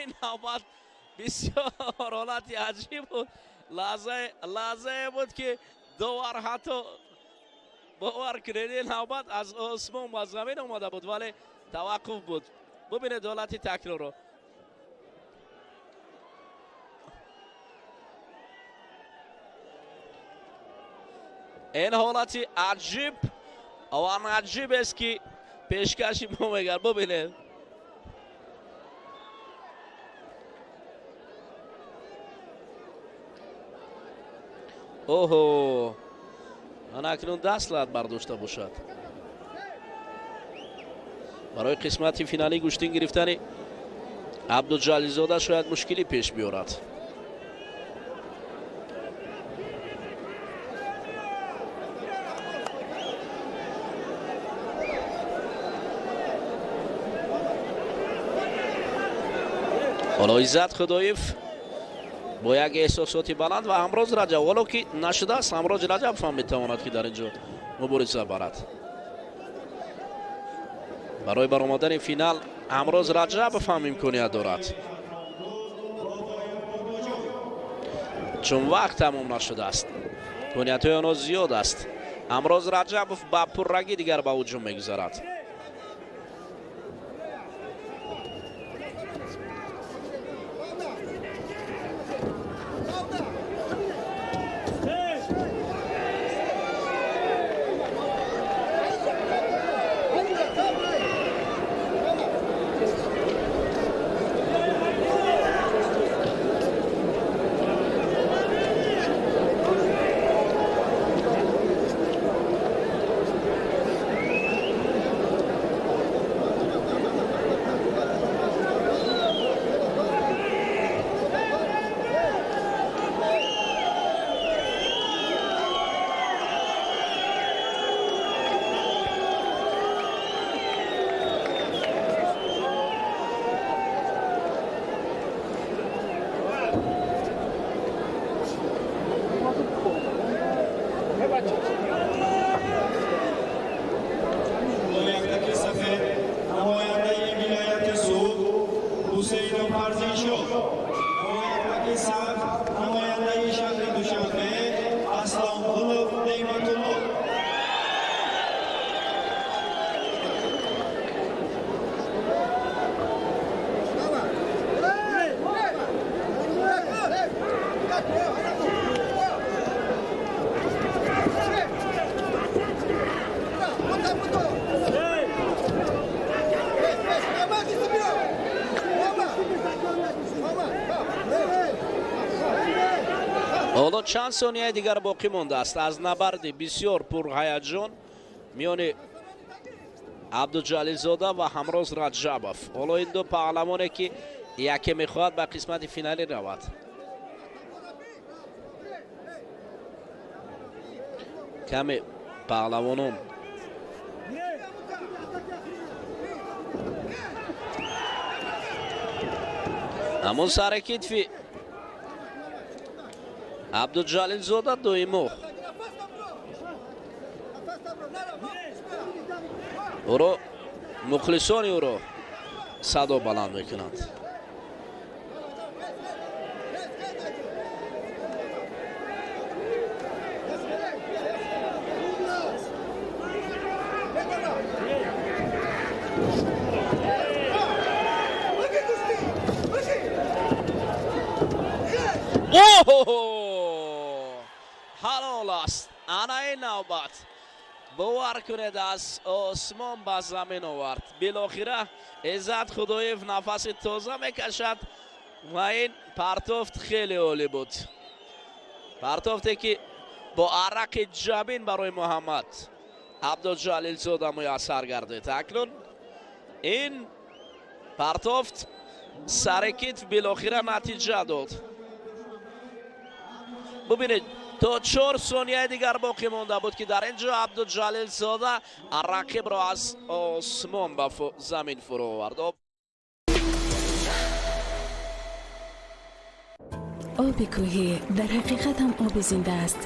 Ин навбат бисёр ҳолати аҷиб буд. Лаҳзае буд, ки довар ҳатто, бовар кунед, ин навбат аз осмон ба замин омада буд, вале таваққуф буд. Бубинед ҳолати такрорро. Ин ҳолати аҷиб ва наҷибест, ки пешкаши мо мегард. Бубинед. Оҳо, ана акнун даст лат бардошта бошад барои қисмати финалӣ гӯштин гирифтани Абдуҷалилзода шояд мушкилӣ пеш биёрад. Ҳоло Иззат Худоев бо як эҳсосоти баланд ва Ҳамроз Раҷаб, ҳоло ки нашудааст, Ҳамроз Раҷаб ҳам метавонад ки дар ин ҷо мубориза барад. Барои баромадани финал Ҳамроз Раҷабов ҳам имконият дорад, чун вақт тамом нашудааст, имкониятҳои онҳо зиёд аст. Ҳамроз Раҷабов ба пуррагӣ дигар ба ҳуҷум мегузарад. Ҳоло чанд сонияи дигар боқӣ мондааст аз набарди бисёр пурҳаяҷон миёни Абдуҷалилзода ва Ҳамроз Раҷабов. Ҳоло ин ду паҳлавоне ки яке мехоҳад ба қисмати финалӣ равад. Каме паҳлавонон ҳамон сари китфи Абдуҷалилзода доимо ӯро мухлисони ӯро садо баланд мекунанд. Ҳалол аст. Ана ин навбат бовар кунед, аз осмон ба замин овард. Билохира Иззат Худоев нафаси тоза мекашад ва ин партофт хеле олӣ буд. Партофте ки бо арақи ҷабин барои Муҳаммад Абдуҷалилзода муяссар гардид. Акнун ин партофт сари китф билохира натиҷа дод. Бубинед, то 4 сонияи дигар боқӣ монда буд ки дар ин ҷо Абдуҷалилзода рақибро аз осмон ба замин фурӯ овард. Оби кӯҳӣ дар ҳақиқат ҳам оби зинда аст.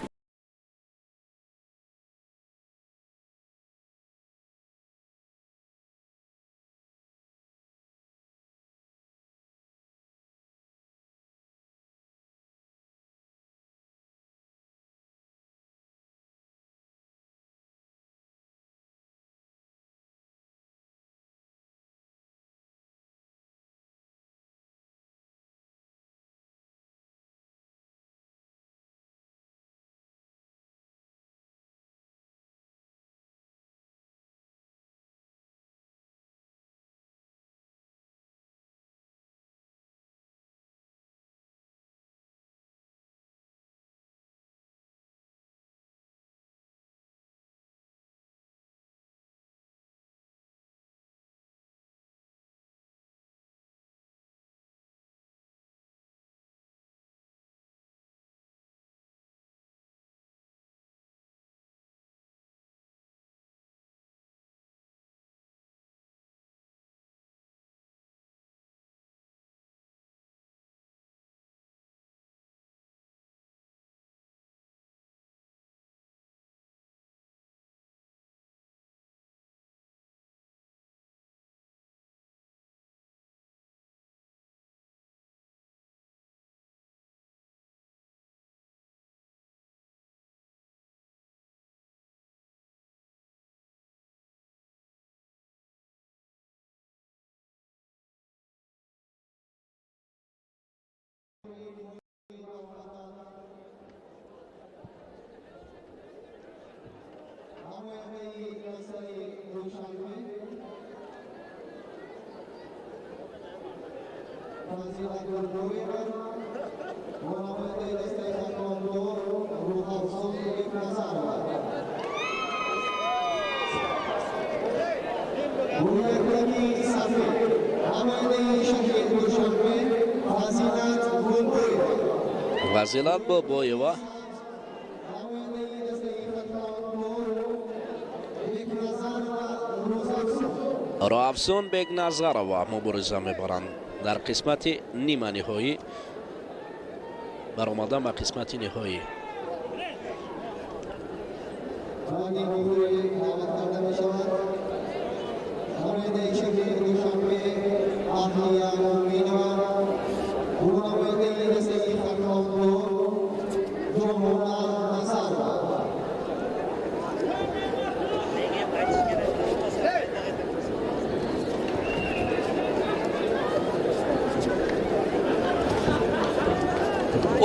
Фазилат Бобоева Роҳафзун Бекназарова мубориза мебаранд дар қисмати нима ниҳоӣ, баромадан ба қисмати ниҳоӣ.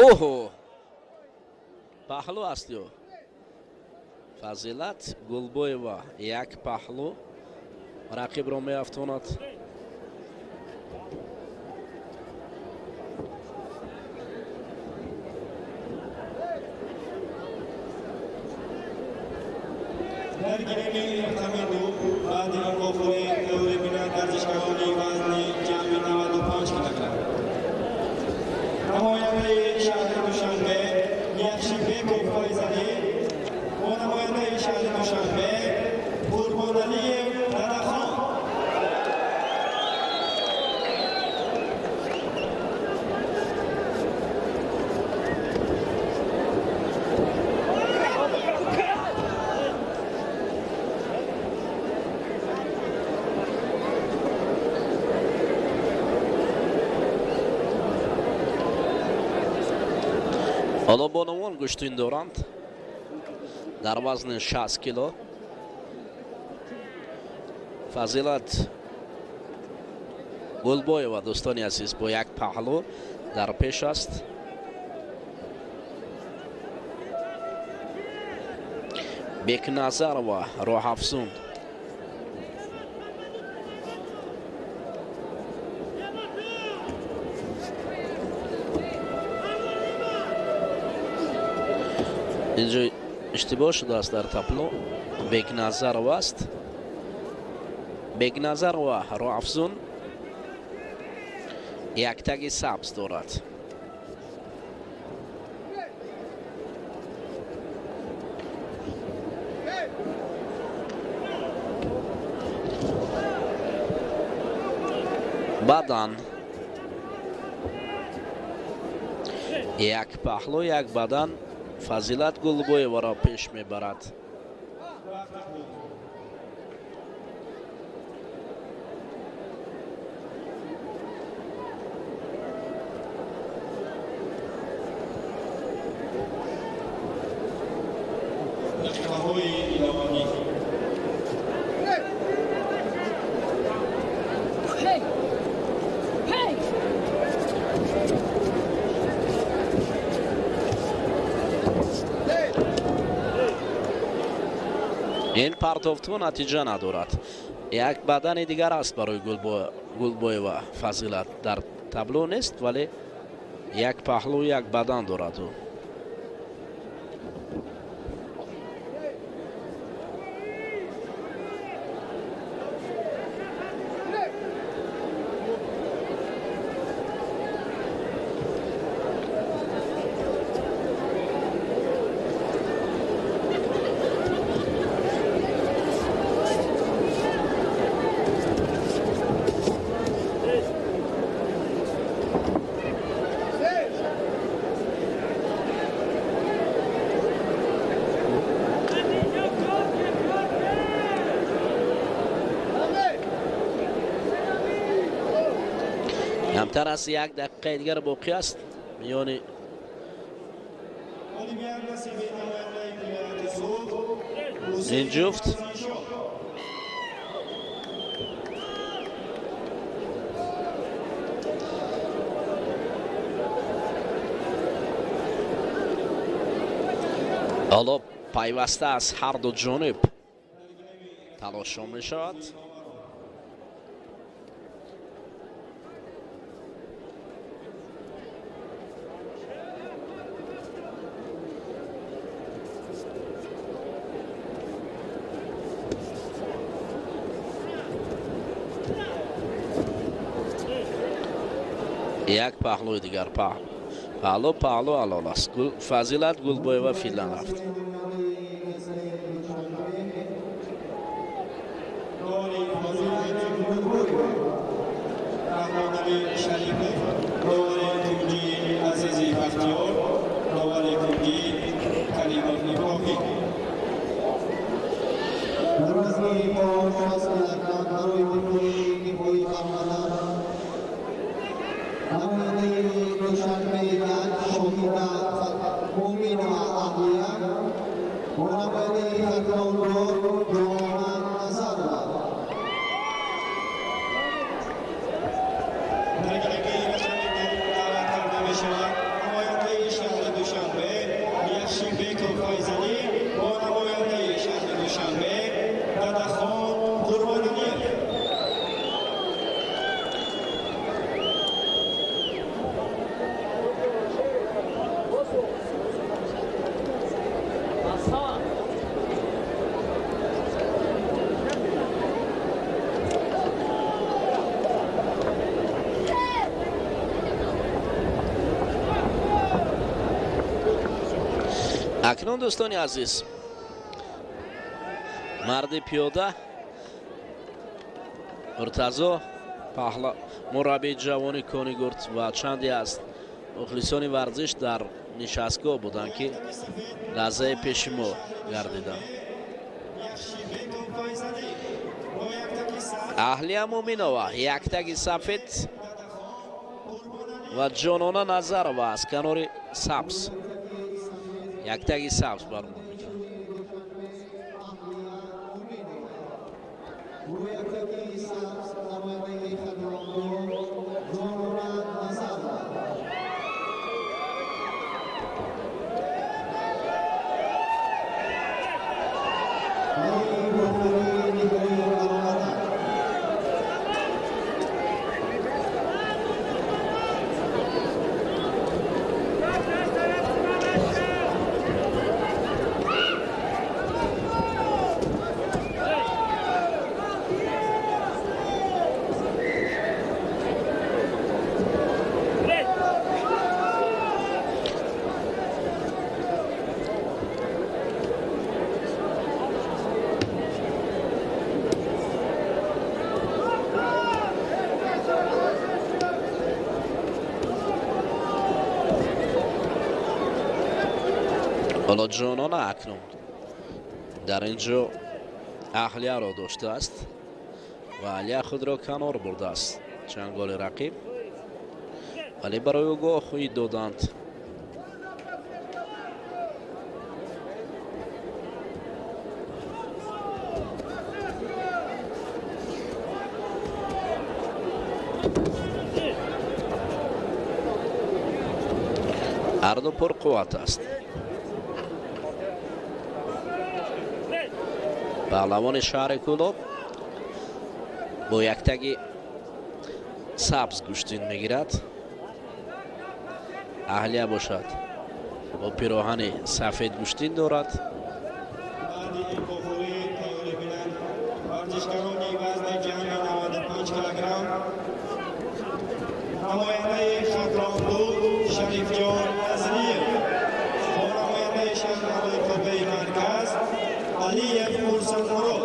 Оҳо, паҳлӯ аст ё Фазилат Гулбоева як паҳлӯ рақибро меафтонад. Дар гиреми рақами 2 баъди ин вохӯрӣ тайёрӣ бинанд варзишгарони вазни ҷамъи 95 килограмм. Намояндаи шаҳри Душанбе Яхшибеков Файзалӣ бо намояндаи шаҳри Душанбе Қурбоналиев Дарахон. Ҳоло бонувон гӯштин доранд дар вазни 60 кило. Фазилат Гулбоева, дӯстони азиз, бо як паҳлӯ дар пеш аст. Бекназарова Роҳафзун инҷо иштибоҳ шудааст дар табло. Бекназарова аст. Бекназарова Роҳафзун яктаги сабз дорад. Бадан як паҳлӯ, як бадан Фазилат Гулбоеваро пеш мебарад. Дақиқаҳои иловагӣ. Ин партофтҳо натиҷа надорад. Як бадани дигар аст барои Гулбоева Фазилат. Дар табло нест, вале як паҳлӯ, як бадан дорад ӯ. Камтар аз як дақиқаи дигар боқӣ аст миёни ин ҷуфт. Ҳоло пайваста аз ҳар ду ҷониб талошҳо мешавад. Як паҳлӯи дигар паҳлӯ паҳлӯ ҳалол аст. Фазилат Гулбоева филан рафт. Акнун дӯстони азиз, марди пиёда Муртазо мураббии ҷавони Конигурд ва чанде аз мухлисони варзиш дар нишастгоҳ буданд, ки лаҳзаи пеши мо гардиданд. Аҳлия Муминова яктаги сафед ва Ҷонона Назарова аз канори сабз яктаги сабз баромад мекунад. Ҳоло Ҷонона акнун дар ин ҷо Аҳлияро доштааст ва Аҳлия худро канор бурдааст чанголи рақиб, вале барои ӯ гоҳ доданд. Ҳарду пурқувват аст. Паҳлавони шаҳри Кӯлоб бо яктаги сабз гӯштин мегирад. Аҳлия бошад бо пироҳани сафед гӯштин дорад. Варзишгарони вазни ҷамъи 95 килограмм намояндаи Хатлонду Шарифҷон Назриев бо намояндаи шаҳри Тобеи марказ Алиев Мурсалмурод.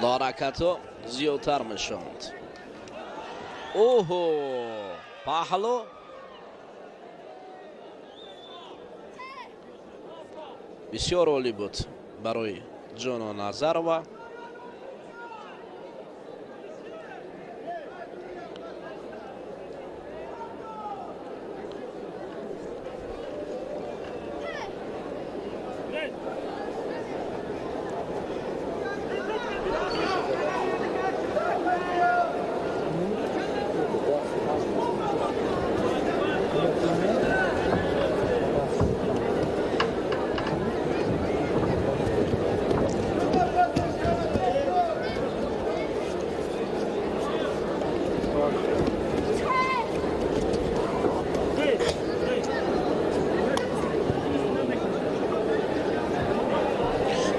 Ҳаракатҳо зиёдтар мешаванд. Оҳо, паҳлу бисёр олӣ буд барои Ҷонона Назарова.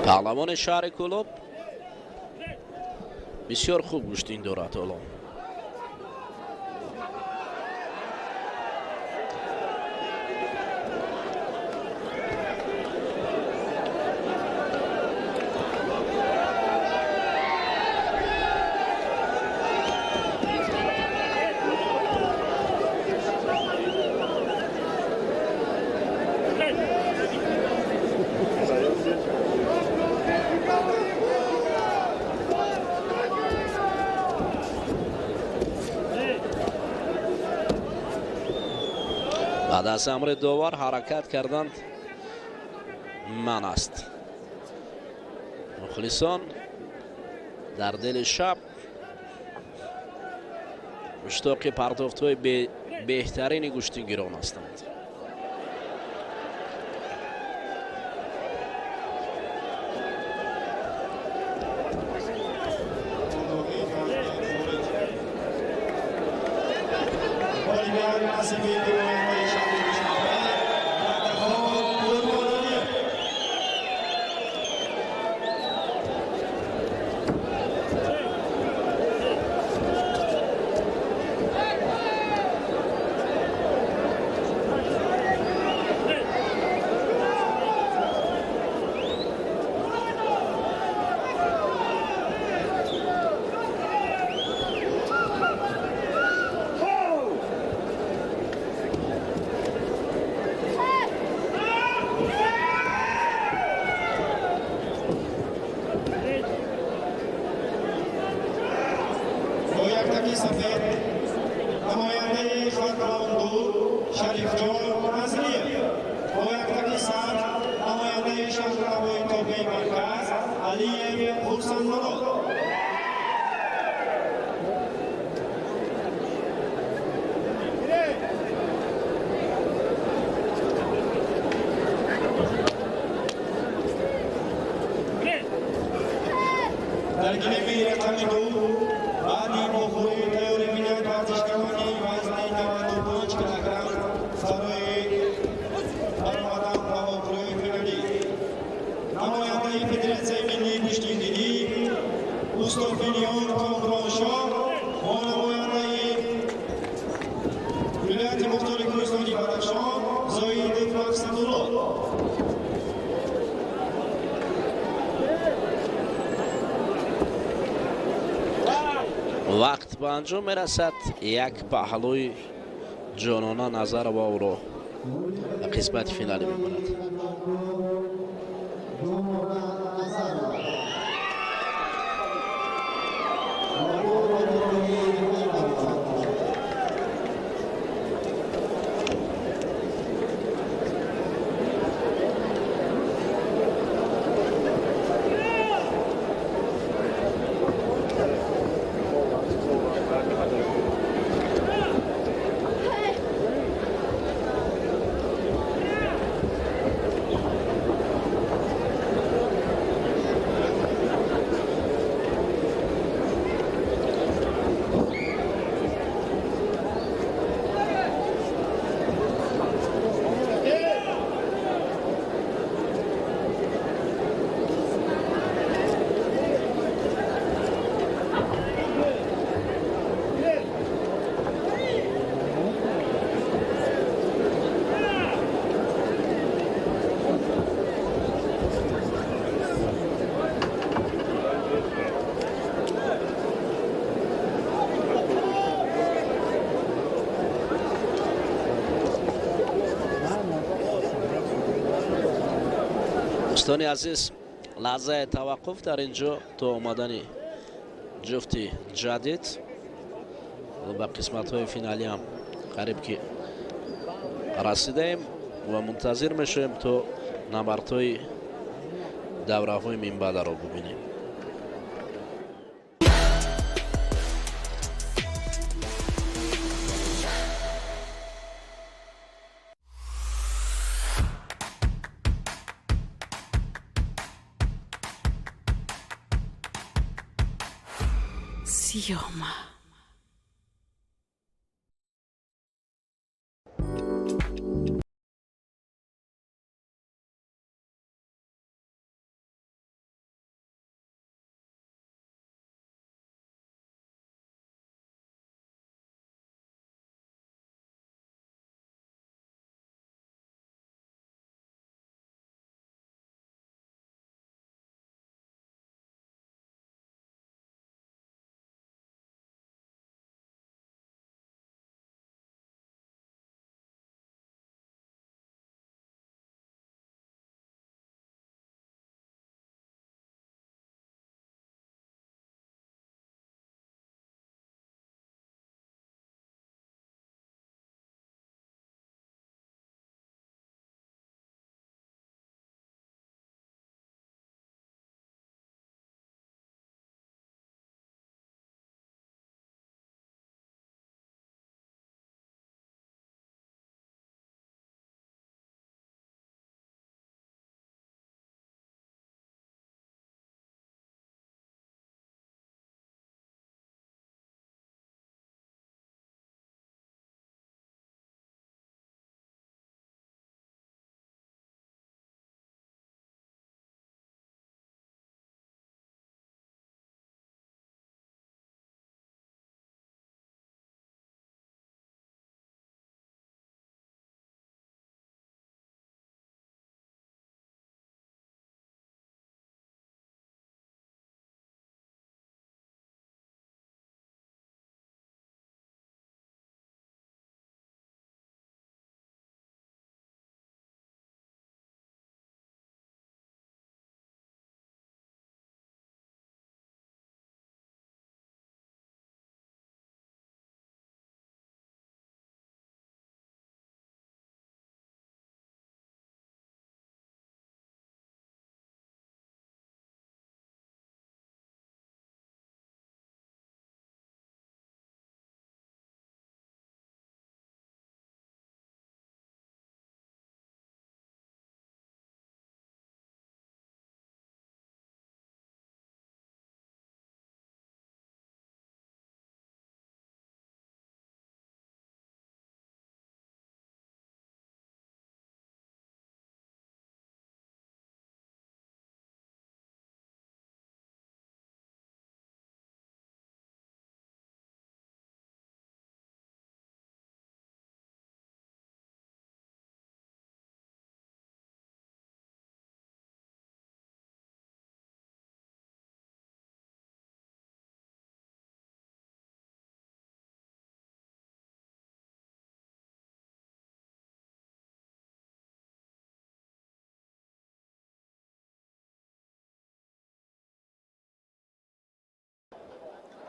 Паҳлавони шаҳри Кӯлоб бисёр хуб гӯштин дорад ҳоло. Баъд аз амри довар ҳаракат карданд ман аст. Мухлисон дар дили шаб муштоқи партофтҳои беҳтарини гӯштингирон ҳастанд. Вақт ба анҷом мерасад. Як паҳлӯи Ҷонона Назарова ӯро ба қисмати финалӣ мебарад. Дӯстони азиз, лаҳзаи таваққуф дар ин ҷо то омадани ҷуфти ҷадид ба қисматҳои финалӣ ҳам қариб ки расидаем ва мунтазир мешавем то набардҳои давраҳои минбаъдаро бубинем. Съема.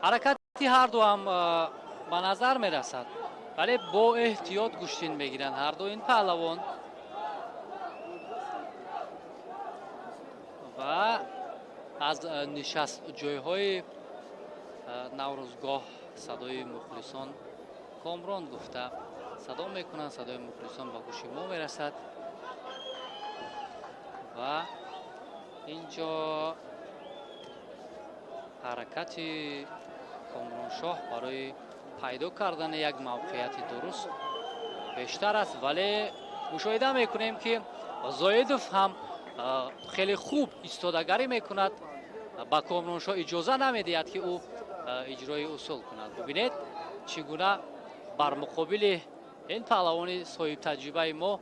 Ҳаракати ҳарду ҳам ба назар мерасад, вале бо эҳтиёт гӯштин мегиранд ҳарду ин паҳлавон ва аз нишастҷойҳои наврӯзгоҳ садои мухлисон Комрон гуфта садо мекунанд. Садои мухлисон ба гӯши мо мерасад ва инҷо ҳаракати Комроншоҳ барои пайдо кардани як мавқеияти дуруст бештар аст, вале мушоҳида мекунем, ки Зоидов ҳам хеле хуб истодагарӣ мекунад, ба Комроншоҳ иҷоза намедиҳад, ки ӯ иҷрои усул кунад. Бубинед, чӣ гуна бар муқобили ин паҳлавони соҳибтаҷрибаи мо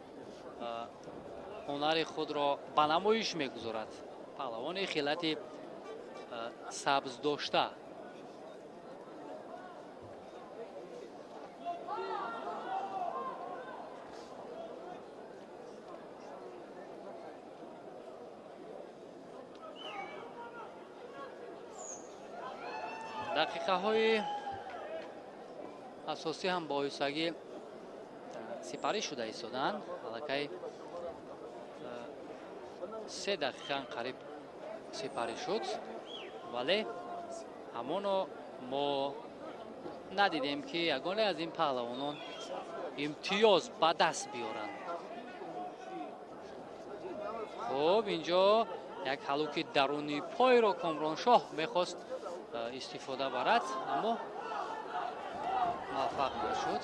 ҳунари худро ба намоиш мегузорад. Паҳлавони хилати сабз дошта. Дақиқаҳои асосӣ ҳам бо оҳистагӣ сипарӣ шуда истодаанд. Аллакай 3 дақиқа қариб сипарӣ шуд, вале ҳамоно мо надидем, ки ягоне аз ин паҳлавонон имтиёз ба даст биёранд. Хуб, инҷо як ҳалуки даруни пойро Комроншоҳ мехост истифода барад, аммо муваффақ нашуд.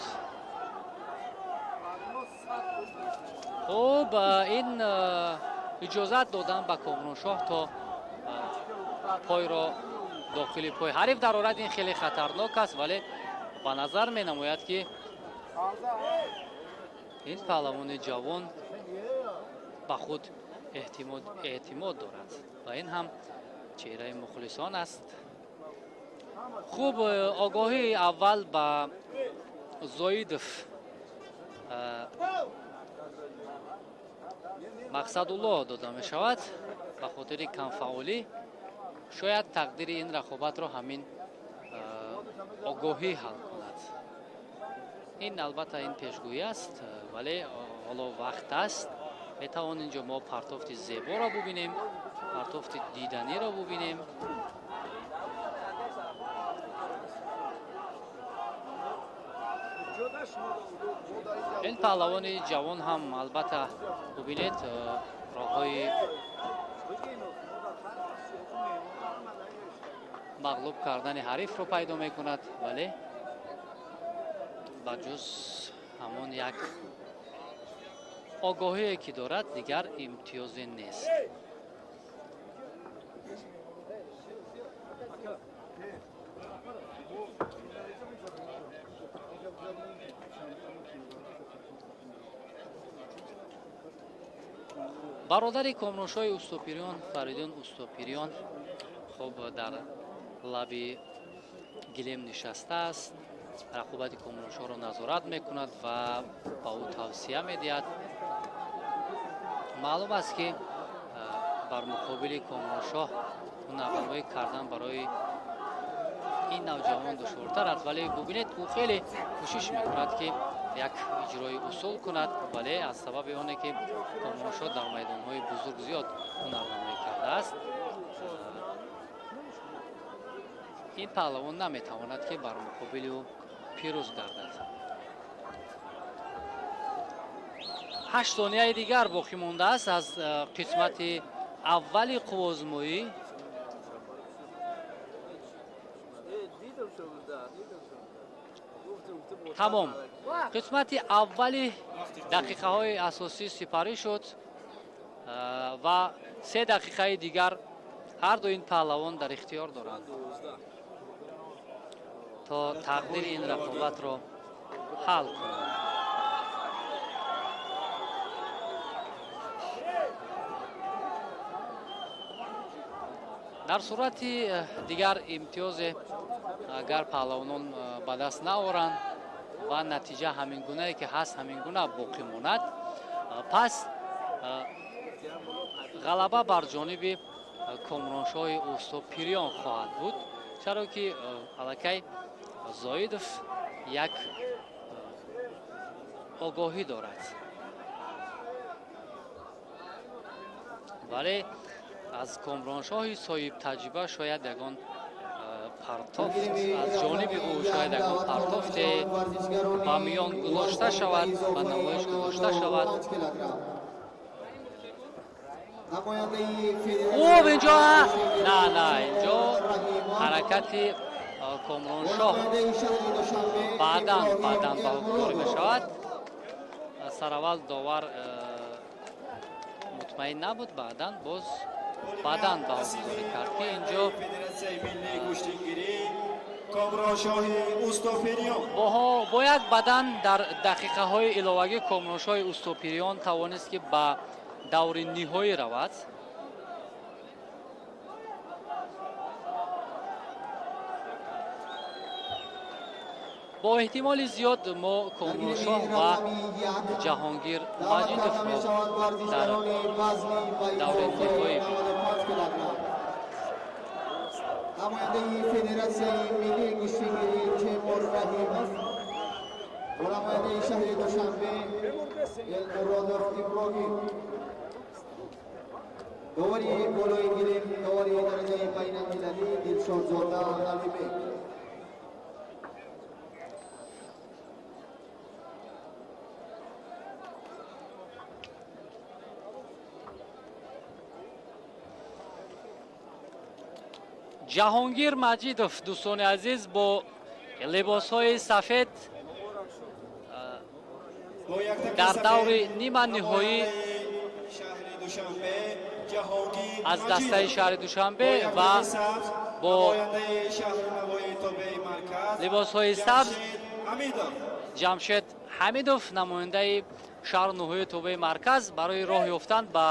Хуб, ин иҷозат додан ба Комроншоҳ то пойро дохили пой ҳариф дарорад, ин хеле хатарнок аст, вале ба назар менамояд, ки ин паҳлавони ҷавон ба худ эътимод дорад ва ин ҳам чеҳраи мухлисон аст. Хуб, огоҳии аввал ба Зоидов Мақсадулло дода мешавад ба хотири камфаъолӣ. Шояд тақдири ин рақобатро ҳамин огоҳӣ ҳал кунад. Ин албатта ин пешгӯӣ аст, вале ҳоло вақт аст. Метавон инҷо мо партофти зеборо бубинем, партофти диданиро бубинем. Ин паҳлавони ҷавон ҳам албатта бубинед роҳҳои мағлуб кардани ҳарифро пайдо мекунад, вале ба ҷуз ҳамон як огоҳие ки дорад, дигар имтиёзе нест. Бародари Комроншоҳи Устопириён Фаридун Устопириён хуб дар лаби гилем нишастааст, рақобати Комроншоҳро назорат мекунад ва ба ӯ тавсия медиҳад. Маълум аст, ки бар муқобили Комроншоҳ ҳунарнамоӣ кардан барои ин навҷавон душвортар аст, вале бубинед, ӯ хеле кӯшиш мекунад, ки як иҷрои усул кунад, вале аз сабаби оне ки Комроншоҳ дар майдонҳои бузург зиёд ҳунарнамоӣ кардааст, ин паҳлавон наметавонад, ки бар муқобили ӯ пирӯз гардад. 8 сонияи дигар боқӣ мондааст аз қисмати аввали қуввозмоӣ. Тамом. Қисмати аввали дақиқаҳои асосӣ сипарӣ шуд ва 3 дақиқаи дигар ҳар ду ин паҳлавон дар ихтиёр доранд то тақдири ин рақобатро ҳал кунанд. Дар сурати дигар имтиёзе агар паҳлавонон ба даст наоранд ва натиҷа ҳамин гунае ки ҳаст ҳамин гуна боқӣ монад, пас ғалаба бар ҷониби Комроншоҳи Устопириён хоҳад буд, чаро ки аллакай Зоидов як огоҳӣ дорад, вале аз Комроншоҳи соҳибтаҷриба шояд ягон партофт аз ҷониби ӯ шояд ягон партофте ба миён гузошта шавад, ба намоиш гузошта шавад. Хуб, инҷо на инҷо ҳаракати Комроншоҳ баъдан ба ҳукмдорӣ мешавад. Сараввал довар мутмаин набуд, баъдан боз баъдан ба ҳукмдорӣ кард, ки инҷо бо як бадан дар дақиқаҳои иловагӣ Комроншоҳи Устопириён тавонист, ки ба даври ниҳоӣ равад. Бо эҳтимоли зиёд мо Комроншоҳ ва Ҷаҳонгир Маҷидовро дар даври ниҳоӣ бинем. Намояндаи Федератсияи миллии гӯштингирӣ Темур Раҳимов бо намояндаи шаҳри Душанбе Элмуродов Иброҳим. Довари болои гилем, довари дараҷаи байналмилалӣ Дилшодзода Алибек. Ҷаҳонгир Маҷидов, дӯстони азиз, бо либосҳои сафед дар даври ниманиҳоӣ аз дастаи шаҳри Душанбе ва бо либосҳои сабз Ҷамшед Ҳамидов, намояндаи шаҳру ноҳияи тобеи марказ, барои роҳ ёфтан ба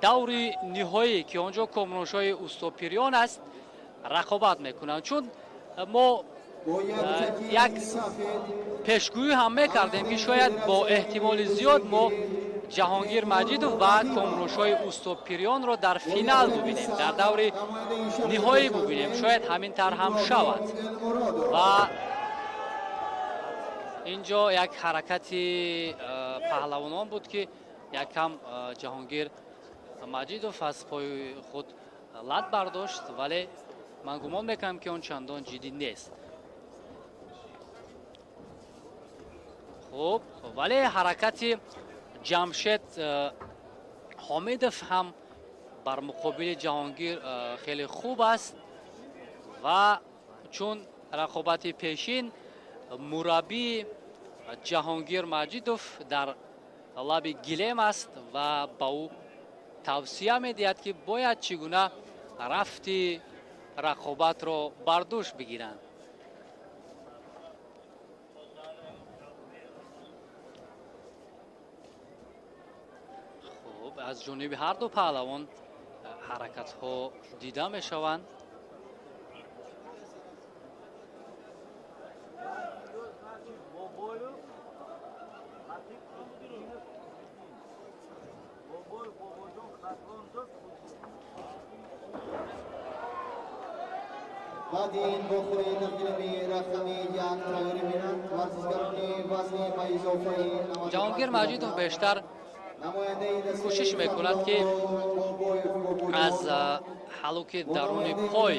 даври ниҳоӣ, ки он ҷо Комроншоҳи Устопириён аст, рақобат мекунанд. Чун мо як пешгӯӣ ҳам мекардем, ки шояд бо эҳтимоли зиёд мо Ҷаҳонгир Маҷидов ва Комроншоҳи Устопириёнро дар финал бубинем, дар даври ниҳоӣ бубинем. Шояд ҳамин тавр ҳам шавад. Ва ин ҷо як ҳаракати паҳлавонон буд, ки якам Ҷаҳонгир Маҷидов аз пои худ лат бардошт, вале ман гумон мекунам, ки он чандон ҷиддӣ нест. Хуб, вале ҳаракати Ҷамшед Ҳомидов ҳам бар муқобили Ҷаҳонгир хеле хуб аст ва чун рақобати пешин мураббии Ҷаҳонгир Маҷидов дар лаби гилем аст ва ба ӯ тавсия медиҳад, ки бояд чӣ гуна рафти рақобатро бар дӯш бигиранд. Хуб, аз ҷониби ҳар ду паҳлавон ҳаракатҳо дида мешаванд. Баъди ин вохӯрии дар гилеми рақами як тайёрӣ бинанд варзишгарони вазни ба изофаи Ҷаҳонгир Маҷидов бештар кӯшиш мекунад, ки аз ҳалуки даруни пой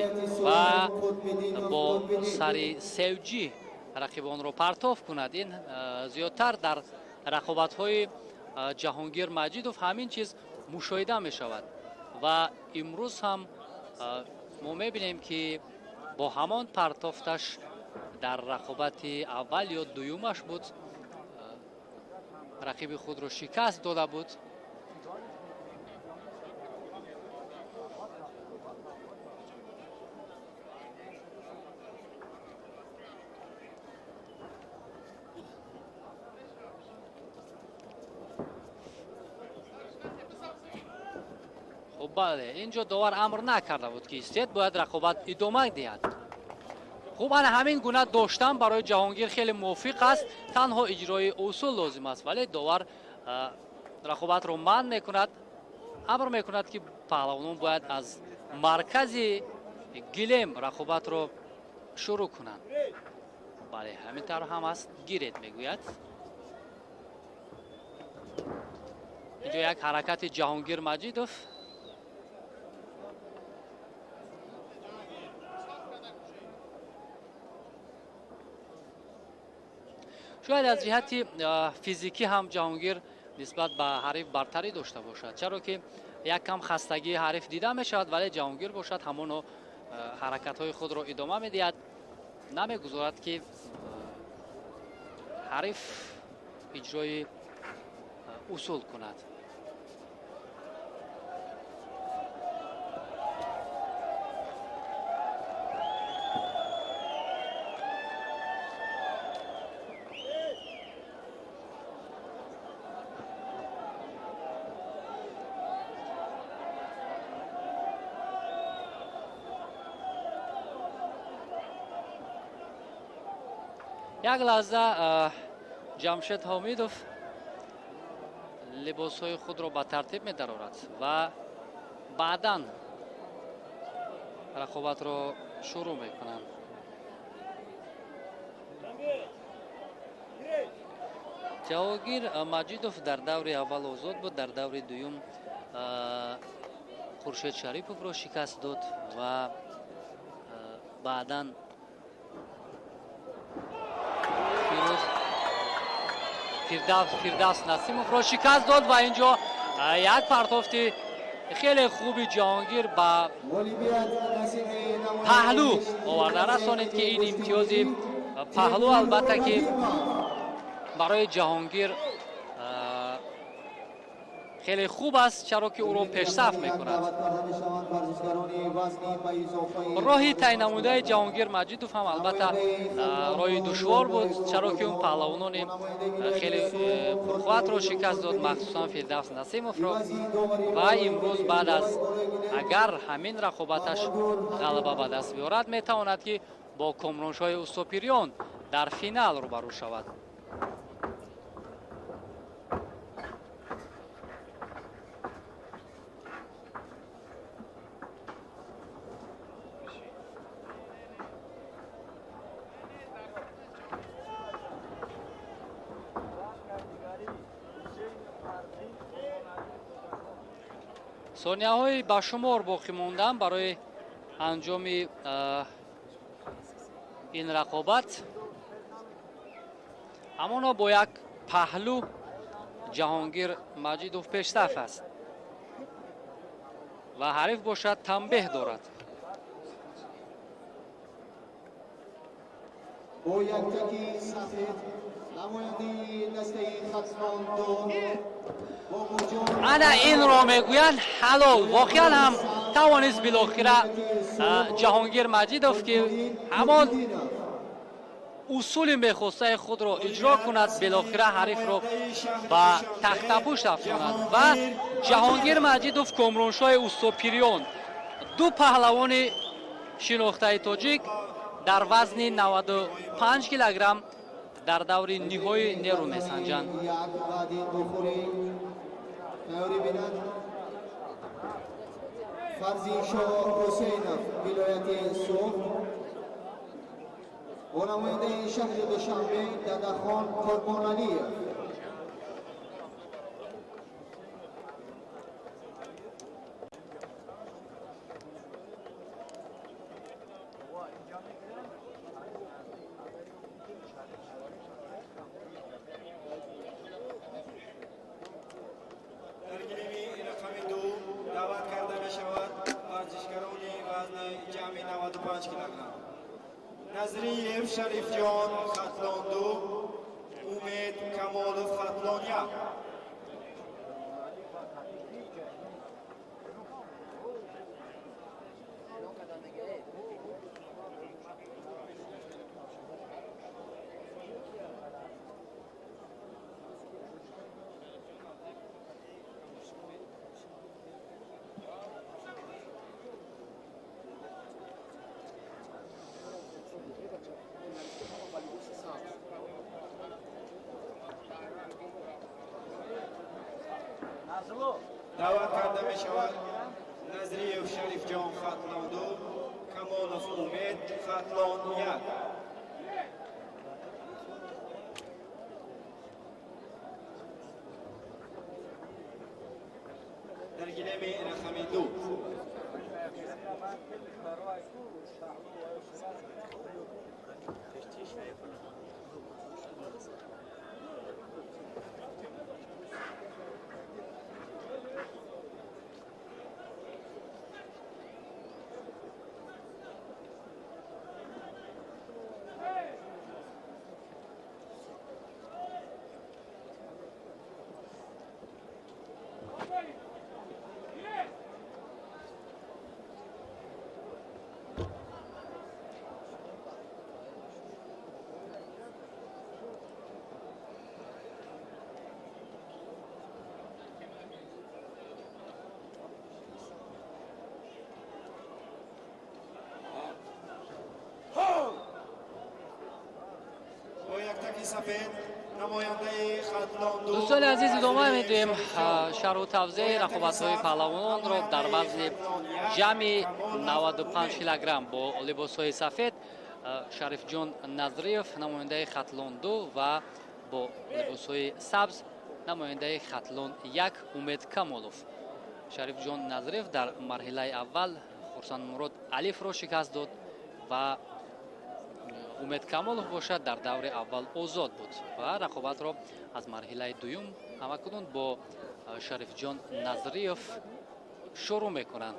ва бо сари севҷӣ рақибонро партоф кунад. Ин зиёдтар дар рақобатҳои Ҷаҳонгир Маҷидов ҳамин чиз мушоҳида мешавад ва имрӯз ҳам мо мебинем, ки бо ҳамон партофташ дар рақобати аввал ё дуюмаш буд, рақиби худро шикаст дода буд. Хуб, бале, ин ҷо довар амр накарда буд, ки истед, бояд рақобат идома диҳад. Хуб, ана ҳамин гуна доштан барои Ҷаҳонгир хеле мувофиқ аст, танҳо иҷрои усул лозим аст, вале довар рақобатро манъ мекунад, амр мекунад, ки паҳлавонон бояд аз маркази гилем рақобатро шурӯъ кунанд. Бале, ҳамин тавр ҳам аст, гиред мегӯяд. Инҷо як ҳаракати Ҷаҳонгир Маҷидов. Шояд аз ҷиҳати физикӣ ҳам Ҷаҳонгир нисбат ба ҳариф бартарӣ дошта бошад, чаро ки як кам хастагии ҳариф дида мешавад, вале Ҷаҳонгир бошад ҳамоно ҳаракатҳои худро идома медиҳад, намегузорад, ки ҳариф иҷрои усул кунад. Як лаҳза Ҷамшед Ҳомидов либосҳои худро ба тартиб медарорад ва баъдан Рақобатро шурӯъ мекунанд. Ҷаҳонгир Маҷидов дар даври аввал озод буд, дар даври дуюм Хуршед Шариповро шикаст дод ва баъдан Фирдавс Насимовро шикаст дод ва инҷо як партофти хеле хуби Ҷаҳонгир ба паҳлӯ оварда расонид, ки ин имтиёзи паҳлӯ албатта ки барои Ҷаҳонгир хеле хуб аст, чаро ки ӯро пешсаф мекунад. Роҳи тай намудаи Ҷаҳонгир Маҷидов ҳам албатта роҳи душвор буд, чаро ки он паҳлавонони хеле пурқувватро шикаст дод, махсусан Фирдавс Насимовро. Ва имрӯз баъд аз агар ҳамин рақобаташ ғалаба ба даст биёрад, метавонад ки бо Комроншоҳи Устопириён дар финал рӯбарӯ шавад. Сонияҳои ба шумор боқӣ мондан барои анҷоми ин рақобат. Ҳамоно бо як паҳлӯ Ҷаҳонгир Маҷидов пешсаф аст ва ҳариф бошад танбеҳ дорад. Бо як таки сафед намояндаи дастаи Хатлон ду ана инро мегӯянд ҳалол. Воқеан ҳам тавонист билохира Ҷаҳонгир Маҷидов ки ҳамон усули мехостаи худро иҷро кунад, билохира ҳарифро ба тахтапӯш афтонад ва Ҷаҳонгир Маҷидов, Комроншоҳи Устопириён, ду паҳлавони шинохтаи тоҷик дар вазни 95 килограмм дар даври ниҳоӣ нерӯ месанҷанд. Фарзиншоҳ Ҳусейнов, вилояти Суғд, бо намояндаи шаҳри Душанбе Дадахон Қурбоналиев. Назриев Шарифҷон, Хатлон 2, Умед Камолов, Хатлон 1. Даъват карда мешавад Назриев Шарифҷон, Хатлон 2, Камолов Умед, Хатлон 1. Дар гилеми рақами 2. Сафед Дӯстони азиз, идома медиҳем шарҳу тавзеҳи рақобатҳои паҳлавононро дар вазни ҷамъи 95 килограмм бо либосҳои сафед Шарифҷон Назриев, намояндаи Хатлон 2, ва бо либосҳои сабз намояндаи Хатлон 1 Умед Камолов. Шарифҷон Назриев дар марҳилаи аввал Хурсандмурод Алифро шикаст дод ва Умед Камолов бошад дар даври аввал озод буд ва рақобатро аз марҳилаи дуюм ҳамакунун бо Шарифҷон Назриев шурӯъ мекунанд.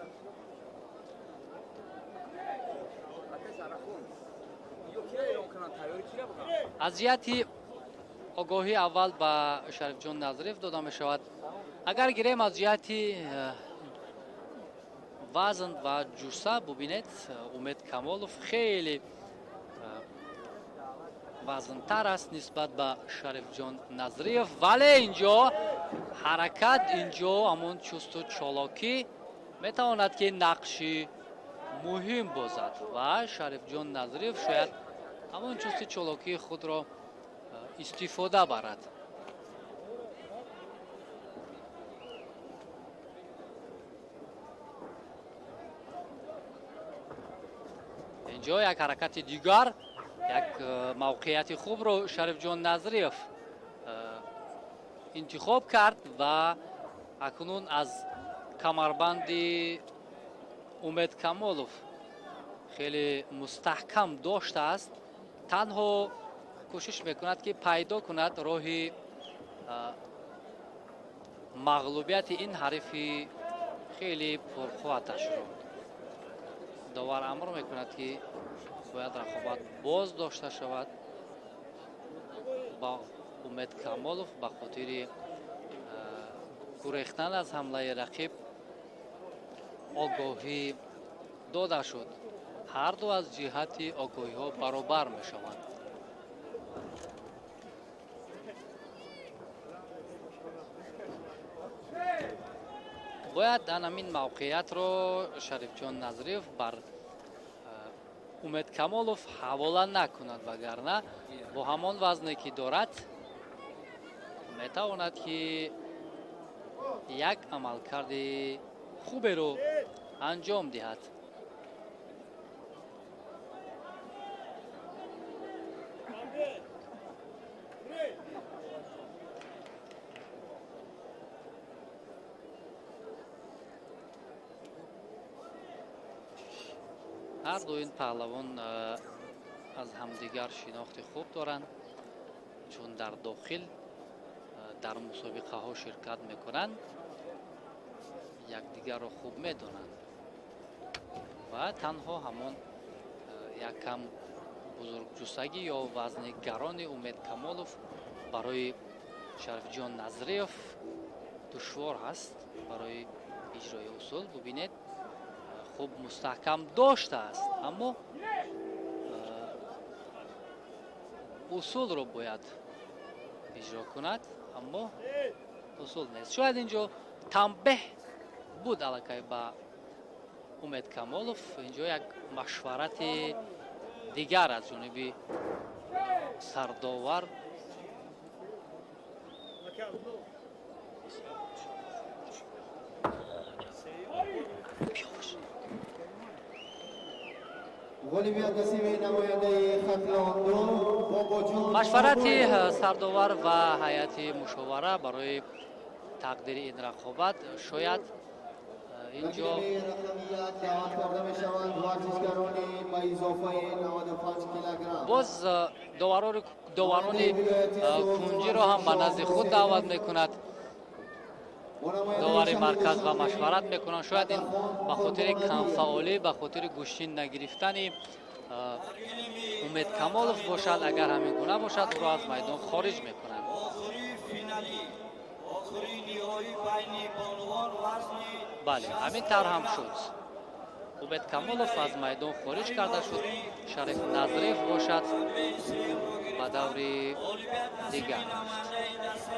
Аз ҷиҳати огоҳии аввал ба Шарифҷон Назриев дода мешавад. Агар гирем аз ҷиҳати вазн ва ҷусса, бубинед, Умед Камолов хеле вазнтар аст нисбат ба Шарифҷон Назриев, вале инҷо ҳаракат, инҷо ҳамон чусту чолокӣ метавонад ки нақши муҳим бозад ва Шарифҷон Назриев шояд ҳамон чусту чолокии худро истифода барад. Инҷо як ҳаракати дигар, як мавқеияти хубро Шарифҷон Назриев интихоб кард ва акнун аз камарбанди Умед Камолов хеле мустаҳкам доштааст. Танҳо кӯшиш мекунад ки пайдо кунад роҳи мағлубияти ин ҳарифи хеле пурқувваташро. Довар амр мекунад ки бояд рақобат боз дошта шавад ба Умед Камолов ба хотири гурехтан аз ҳамлаи рақиб огоҳӣ дода шуд. Ҳар ду аз ҷиҳати огоҳиҳо баробар мешаванд. Бояд ан ҳамин мавқеиятро Шарифҷон Назриев бар Умед Камолов ҳавола накунад, вагарна бо ҳамон вазне ки дорад метавонад ки як амалкарди хуберо анҷом диҳад. Ҳар ду ин паҳлавон аз ҳамдигар шинохти хуб доранд, чун дар дохил дар мусобиқаҳо ширкат мекунанд, якдигарро хуб медонанд ва танҳо ҳамон як кам бузургҷуссагӣ ё вазни гарони Умед Камолов барои Шарифҷон Назриев душвор ҳаст барои иҷрои усул. Бубинед, хуб мустаҳкам доштааст, аммо усулро бояд иҷро кунад, аммо усул нест. Шояд инҷо танбеҳ буд аллакай ба Умед Камолов. Инҷо як машварати дигар аз ҷониби сардовар. Машварати сардовар ва ҳайати мушовара барои тақдири ин рақобат шояд инҷо боз доварони кунҷиро ҳам ба назди худ даъват мекунад. Довари марказ ва машварат мекунанд. Шояд ин ба хотири камфаъолӣ, ба хотири гӯштин нагирифтани Умед Камолов бошад. Агар ҳамин гуна бошад, ӯро аз майдон хориҷ мекунанд. Бале, ҳамин тавр ҳам шуд. Умед Камолов аз майдон хориҷ карда шуд. Шариф Назриев бошад ба даври дигар рафт.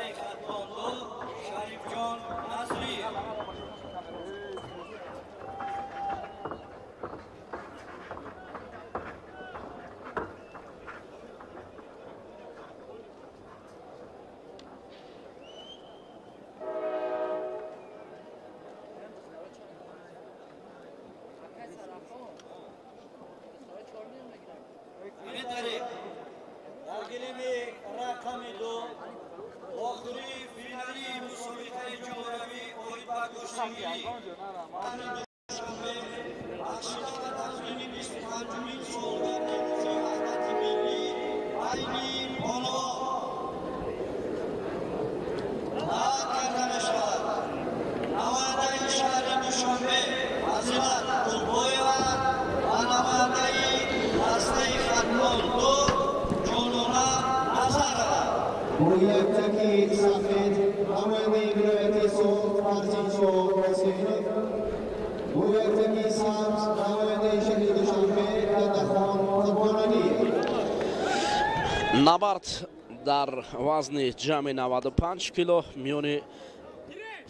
Набард дар вазни ҷамъи 95 кило миёни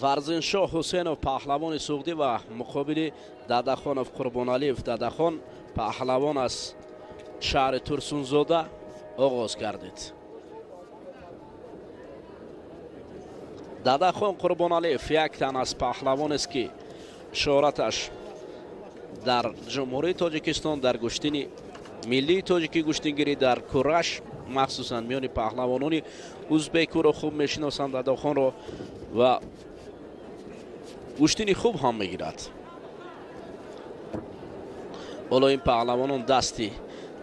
Варзиншоҳ Ҳусейнов, паҳлавони суғдӣ, ва муқобили Дадахонов Қурбоналиев. Дадахон паҳлавон аз шаҳри Турсунзода оғоз гардид. Дадахон Қурбоналиев як тан аз паҳлавонест, ки шӯҳраташ дар Ҷумҳурии Тоҷикистон, дар гӯштини миллии тоҷикӣ гӯштингирӣ, дар кураш, махсусан миёни паҳлавонони узбекуро хуб мешиносанд Дадахонро ва гӯштини хуб ҳам мегирад. Ҳоло ин паҳлавонон дасти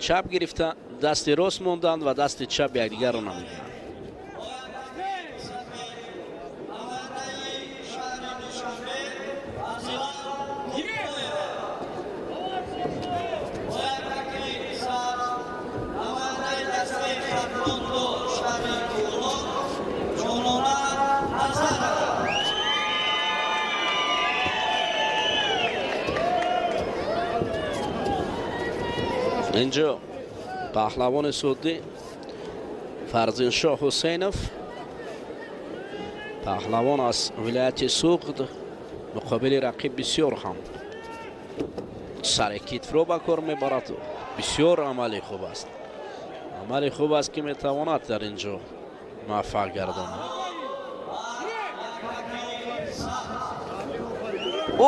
чап гирифта, дасти рост монданд ва дасти чап якдигарро намегиранд. Инҷо паҳлавони суғдӣ Фарзиншоҳ Ҳусейнов, паҳлавон аз вилояти Суғд, муқобили рақиб бисёр ҳам сари китфро ба кор мебарад. Бисёр амали хуб аст, амали хуб аст, ки метавонад дар ин ҷо муваффақ гардонад.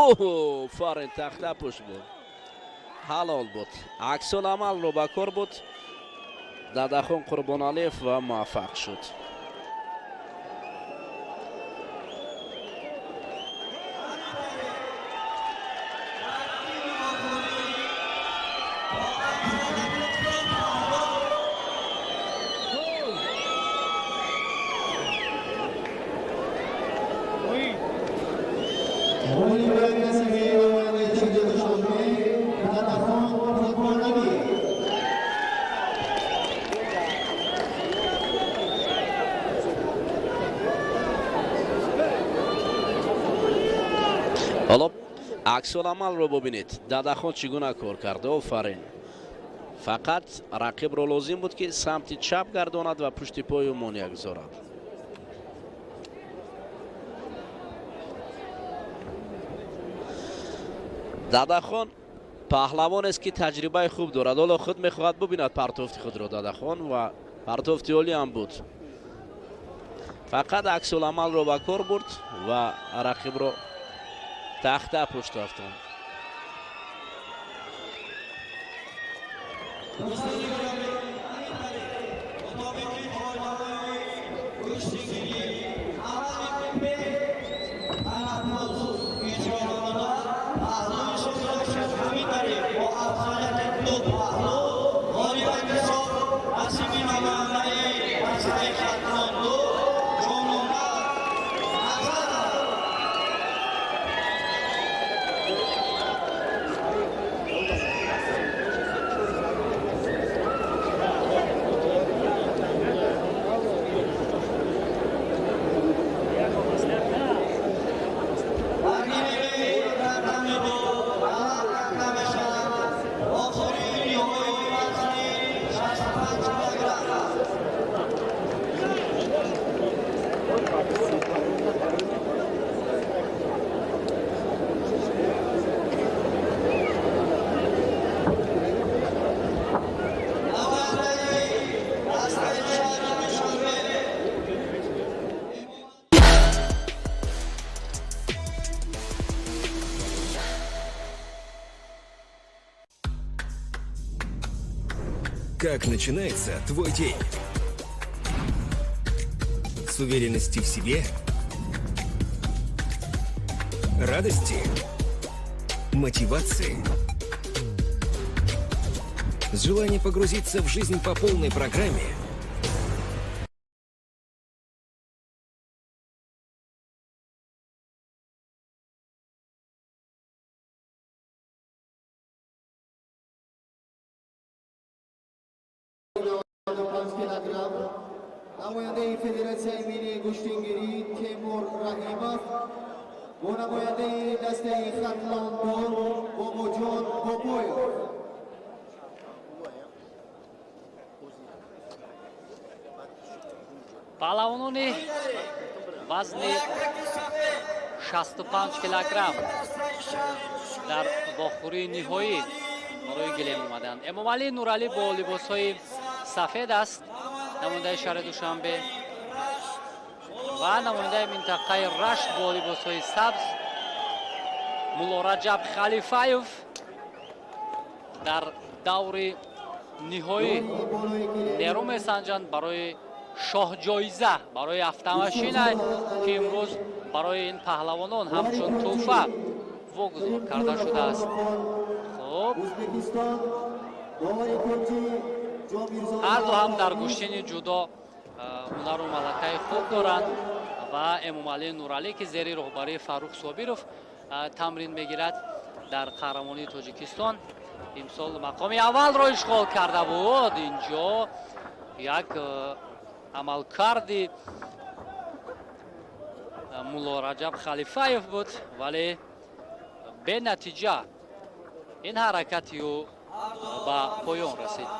Оҳ, фарин, тахтапӯш буд, ҳалол буд, аксуламалро ба кор буд Дадахон Қурбоналиев ва муваффақ шуд. Ҳоло аксуламалро бубинед, Дадахон чӣ гуна кор кард. Офарин, фақат рақибро лозим буд, ки самти чап гардонад ва пушти пою монеа гузорад. Дадахон паҳлавонест, ки таҷрибаи хуб дорад. Ҳоло худ мехоҳад бубинад партофти худро Дадахон ва партофти олӣ ҳам буд. Фақат аксуламалро ба кор бурд ва рақибро тахта пушт рафтанд. Как начинается твой день? С уверенности в себе? Радости, мотивации, желание погрузиться в жизнь по полной программе. Намояндаи Федератсияи миллии гӯштингирӣ Темур Раҳимов бо намояндаи дастаи Хатлон Бобоҷон Бобоев. Паҳлавонони вазни 65 килограмм дар вохӯрии ниҳоӣ барои гилем омаданд. Эмомалӣ Нуралӣ бо либосҳои сафед аст, намояндаи шаҳри Душанбе, ва намояндаи минтақаи Рашт бо либосҳои сабз Муллораҷаб Халифаев дар даври ниҳоӣ нерӯ месанҷанд барои шоҳҷоиза, барои автомашина, ки имрӯз барои ин паҳлавонон ҳамчун тӯҳфа вогузор карда шудааст. Хуб, ҳар ду ҳам дар гӯштини ҷудо ҳунару малакаи хуб доранд ва Эмомалӣ Нуралӣ, ки зери роҳбарии Фаррух Собиров тамрин мегирад, дар қаҳрамонии Тоҷикистон имсол мақоми аввалро ишғол карда буд. Инҷо як амалкарди Муллораҷаб Халифаев буд, вале бенатиҷа ин ҳаракати ӯ ба поён расид.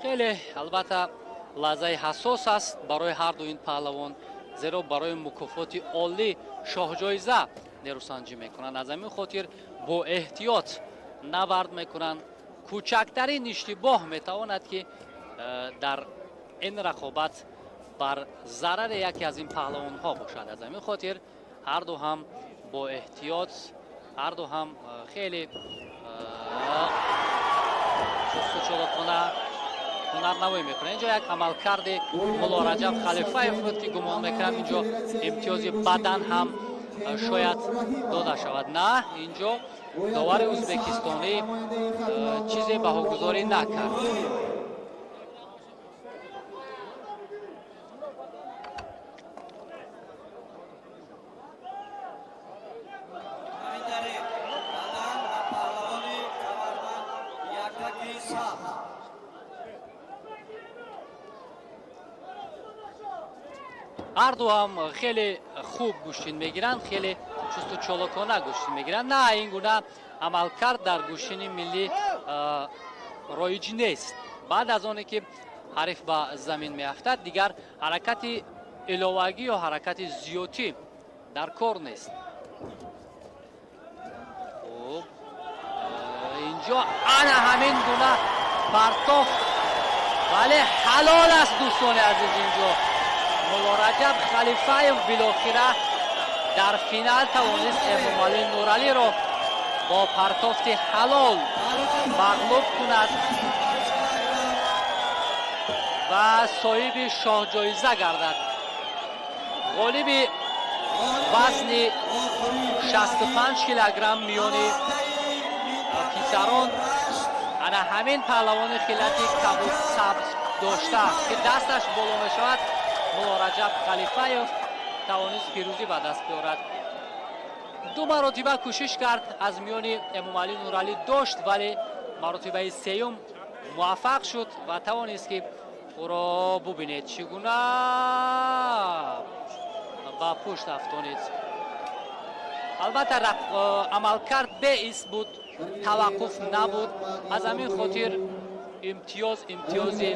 Хеле албатта лаҳзаи ҳассос аст барои ҳар ду ин паҳлавон, зеро барои мукофоти олӣ шоҳҷоиза нерӯсанҷӣ мекунанд. Аз ҳамин хотир бо эҳтиёт набард мекунанд. Кӯчактарин иштибоҳ метавонад, ки дар ин рақобат бар зарари яке аз ин паҳлавонҳо бошад. Аз ҳамин хотир ҳар ду ҳам бо эҳтиёт, ҳар ду ҳам хеле чусту чолокона ҳунарнамоӣ мекунанд. Инҷо як амалкарди Муллораҷаб Халифаев буд, ки гумон мекунам инҷо имтиёзи бадан ҳам шояд дода шавад. На, инҷо довари ӯзбекистонӣ чизе баҳогузорӣ накард. Ҳар ду ҳам хеле хуб гӯштин мегиранд, хеле чусту чолокона гӯштин мегиранд. На, ин гуна амалкард дар гӯштини миллӣ роиҷ нест. Баъд аз оне ки ҳариф ба замин меафтад, дигар ҳаракати иловагӣ ё ҳаракати зиёдӣ дар кор нест. Хуб, инҷо ана ҳамин гуна партофт, вале ҳалол аст, дӯстони азиз. Инҷо Муллораҷаб Халифаев билохира дар финал тавонист Эмомалӣ Нуралиро бо партофти ҳалол мағлуб кунад ва соҳиби шоҳҷоиза гардад. Ғолиби вазни 65 килограмм миёни писарон ана ҳамин паҳлавони хилати кабуд сабз дошта, ки дасташ боло мешавад, Муллораҷаб Халифаев тавонист пирӯзӣ ба даст биёрад. Ду маротиба кӯшиш кард, аз миёни Эмомалӣ Нуралӣ дошт, вале маротибаи сеюм муваффақ шуд ва тавонист, ки ӯро бубинед чӣ гуна ба пушт афтонид. Албатта амалкард беист буд, таваққуф набуд. Аз ҳамин хотир имтиёз имтиёзи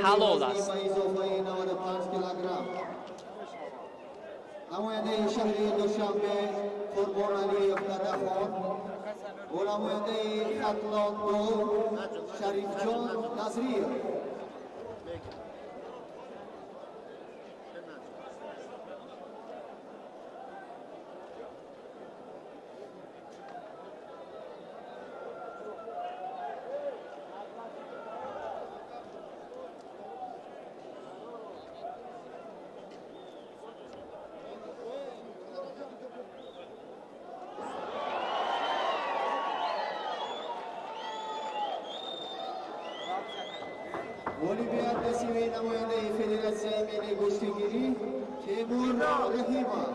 ҳалол аст. Намояндаи шаҳри Душанбе Қурбоналиев Дадахон бо намояндаи Хатлон Шарифҷон Назриев. Ғолибият насиби намояндаи Федератсияи миллии гӯштигирӣ Темур Раҳимов.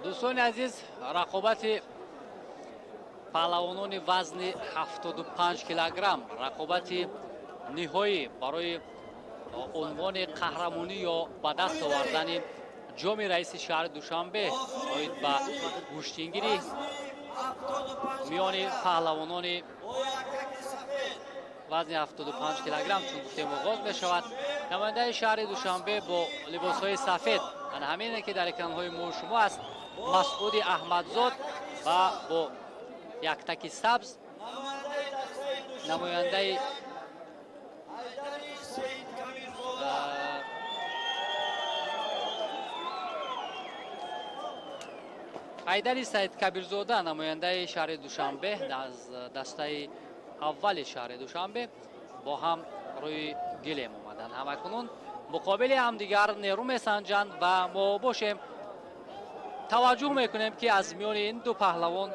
Дӯстони азиз, рақобати паҳлавонони вазни 75 килограмм, рақобати ниҳоӣ барои унвони қаҳрамонӣ ё ба даст овардани ҷоми раиси шаҳри Душанбе оид ба гӯштингирӣ миёни паҳлавонони вазни 75 килограмм чун гуфтем оғоз мешавад. Намояндаи шаҳри Душанбе бо либосҳои сафед, ана ҳамине ки дар экранҳои мо шумо аст, Масъуди Аҳмадзод ва бо яктаки сабз намояндаи Ҳайдари Саидкабирзода, намояндаи шаҳри Душанбе аз дастаи аввали шаҳри Душанбе бо ҳам рӯи гилем омаданд. Ҳамакунун муқобили ҳамдигар нерӯ месанҷанд ва мо бошем таваҷҷӯҳ мекунем ки аз миёни ин ду паҳлавон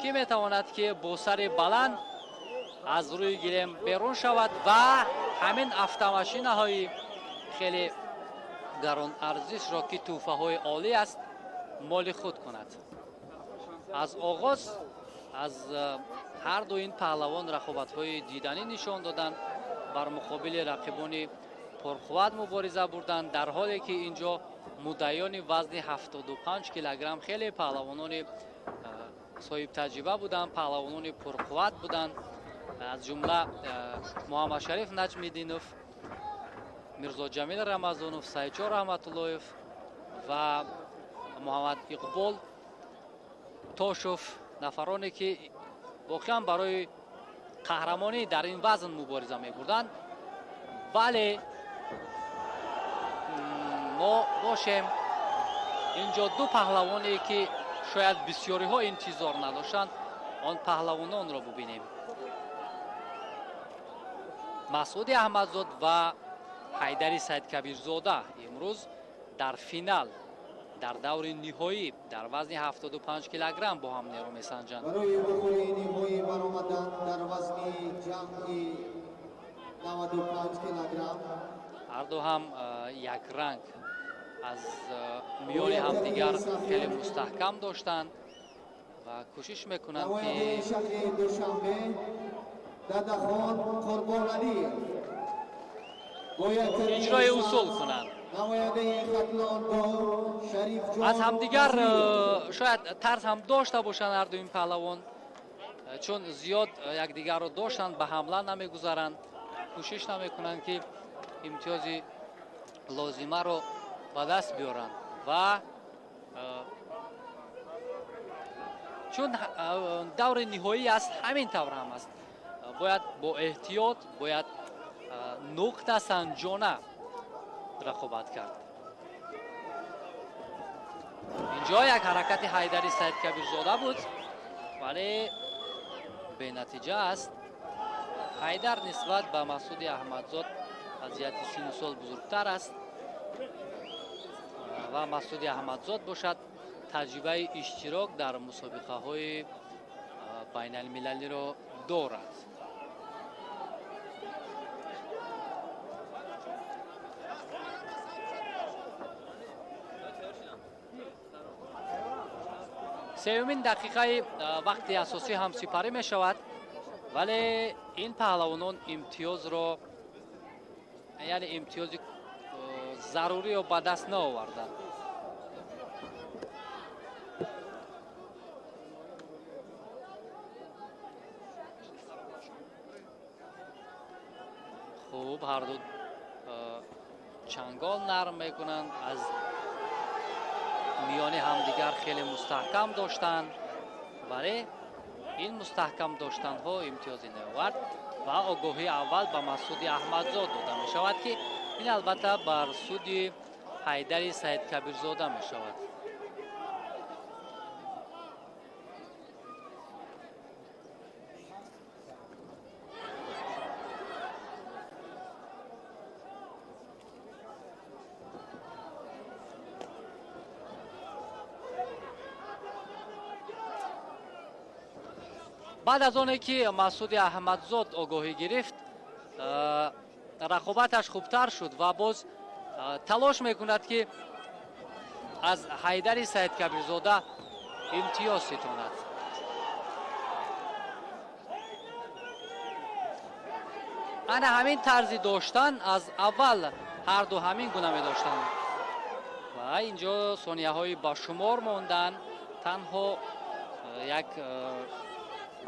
кӣ метавонад ки бо сари баланд аз рӯи гилем берун шавад ва ҳамин автомашинаҳои хеле гаронарзишро ки тӯҳфаҳои олӣ аст моли худ кунад. Аз оғоз аз ҳар ду ин паҳлавон рақобатҳои диданӣ нишон доданд, бар муқобили рақибони пурқувват мубориза бурданд, дар ҳоле ки ин ҷо муддаиёни вазни 75 килограмм хеле паҳлавонони соҳибтаҷриба буданд, паҳлавонони пурқувват буданд, аз ҷумла Муҳаммадшариф Наҷмиддинов, Мирзоҷамил Рамазонов, Саидҷон Раҳматуллоев ва Муҳаммад Иқбол Тошов, нафароне ки воқеан барои қаҳрамонӣ дар ин вазн мубориза мебурданд. Вале мо бошем инҷо ду паҳлавоне ки шояд бисёриҳо интизор надоштанд, он паҳлавононро бубинем. Масъуди Аҳмадзод ва Ҳайдари Саидкабирзода имрӯз дар финал, дар даври ниҳоӣ дар вазни 75 килограмм бо ҳам нерӯ месанҷанд. Барои вухӯри ниҳоӣ баромадан дар вазни ҷамъи 95 килограмм ҳар ду ҳам якранг аз миёни ҳамдигар хеле мустаҳкам доштанд ва кӯшиш мекунанд ки шаҳри Душанбе Дадахон Қурбоналиев иҷрои усул кунанд. Аз ҳамдигар шояд тарс ҳам дошта бошанд ҳар ду ин паҳлавон, чун зиёд якдигарро доштанд, ба ҳамла намегузаранд, кӯшиш намекунанд ки имтиёзи лозимаро ба даст биёранд ва чун даври ниҳоӣ аст, ҳамин тавр ҳам аст, бояд бо эҳтиёт, бояд нуқтасанҷона рақобат кард. Инҷо як ҳаракати Ҳайдари Саидкабирзода буд, вале бенатиҷа аст. Ҳайдар нисбат ба Масъуди Аҳмадзод аз ҷиҳати сину сол бузургтар аст ва Масъуди Аҳмадзод бошад таҷрибаи иштирок дар мусобиқаҳои байналмилалиро дорад. Сеюмин дақиқаи вақти асосӣ ҳам сипарӣ мешавад, вале ин паҳлавонон имтиёзро, яъне имтиёзи заруриро ба даст наоварданд. Хуб, ҳарду Чангол нарм мекунанд, аз миёни ҳамдигар хеле мустаҳкам доштанд, вале ин мустаҳкам доштанҳо имтиёзе наовард ва огоҳии аввал ба Масуди Аҳмадзод дода мешавад, ки ин албатта бар суди Ҳайдари Саидкабирзода мешавад. Баъд аз оне ки Масуди Аҳмадзод огоҳӣ гирифт, рақобаташ хубтар шуд ва боз талош мекунад, ки аз Ҳайдари Саидкабирзода имтиёз ситонад. Ана ҳамин тарзи доштан аз аввал ҳарду ҳамин гуна медоштанд ва инҷо сонияҳои ба шумор монданд. Танҳо як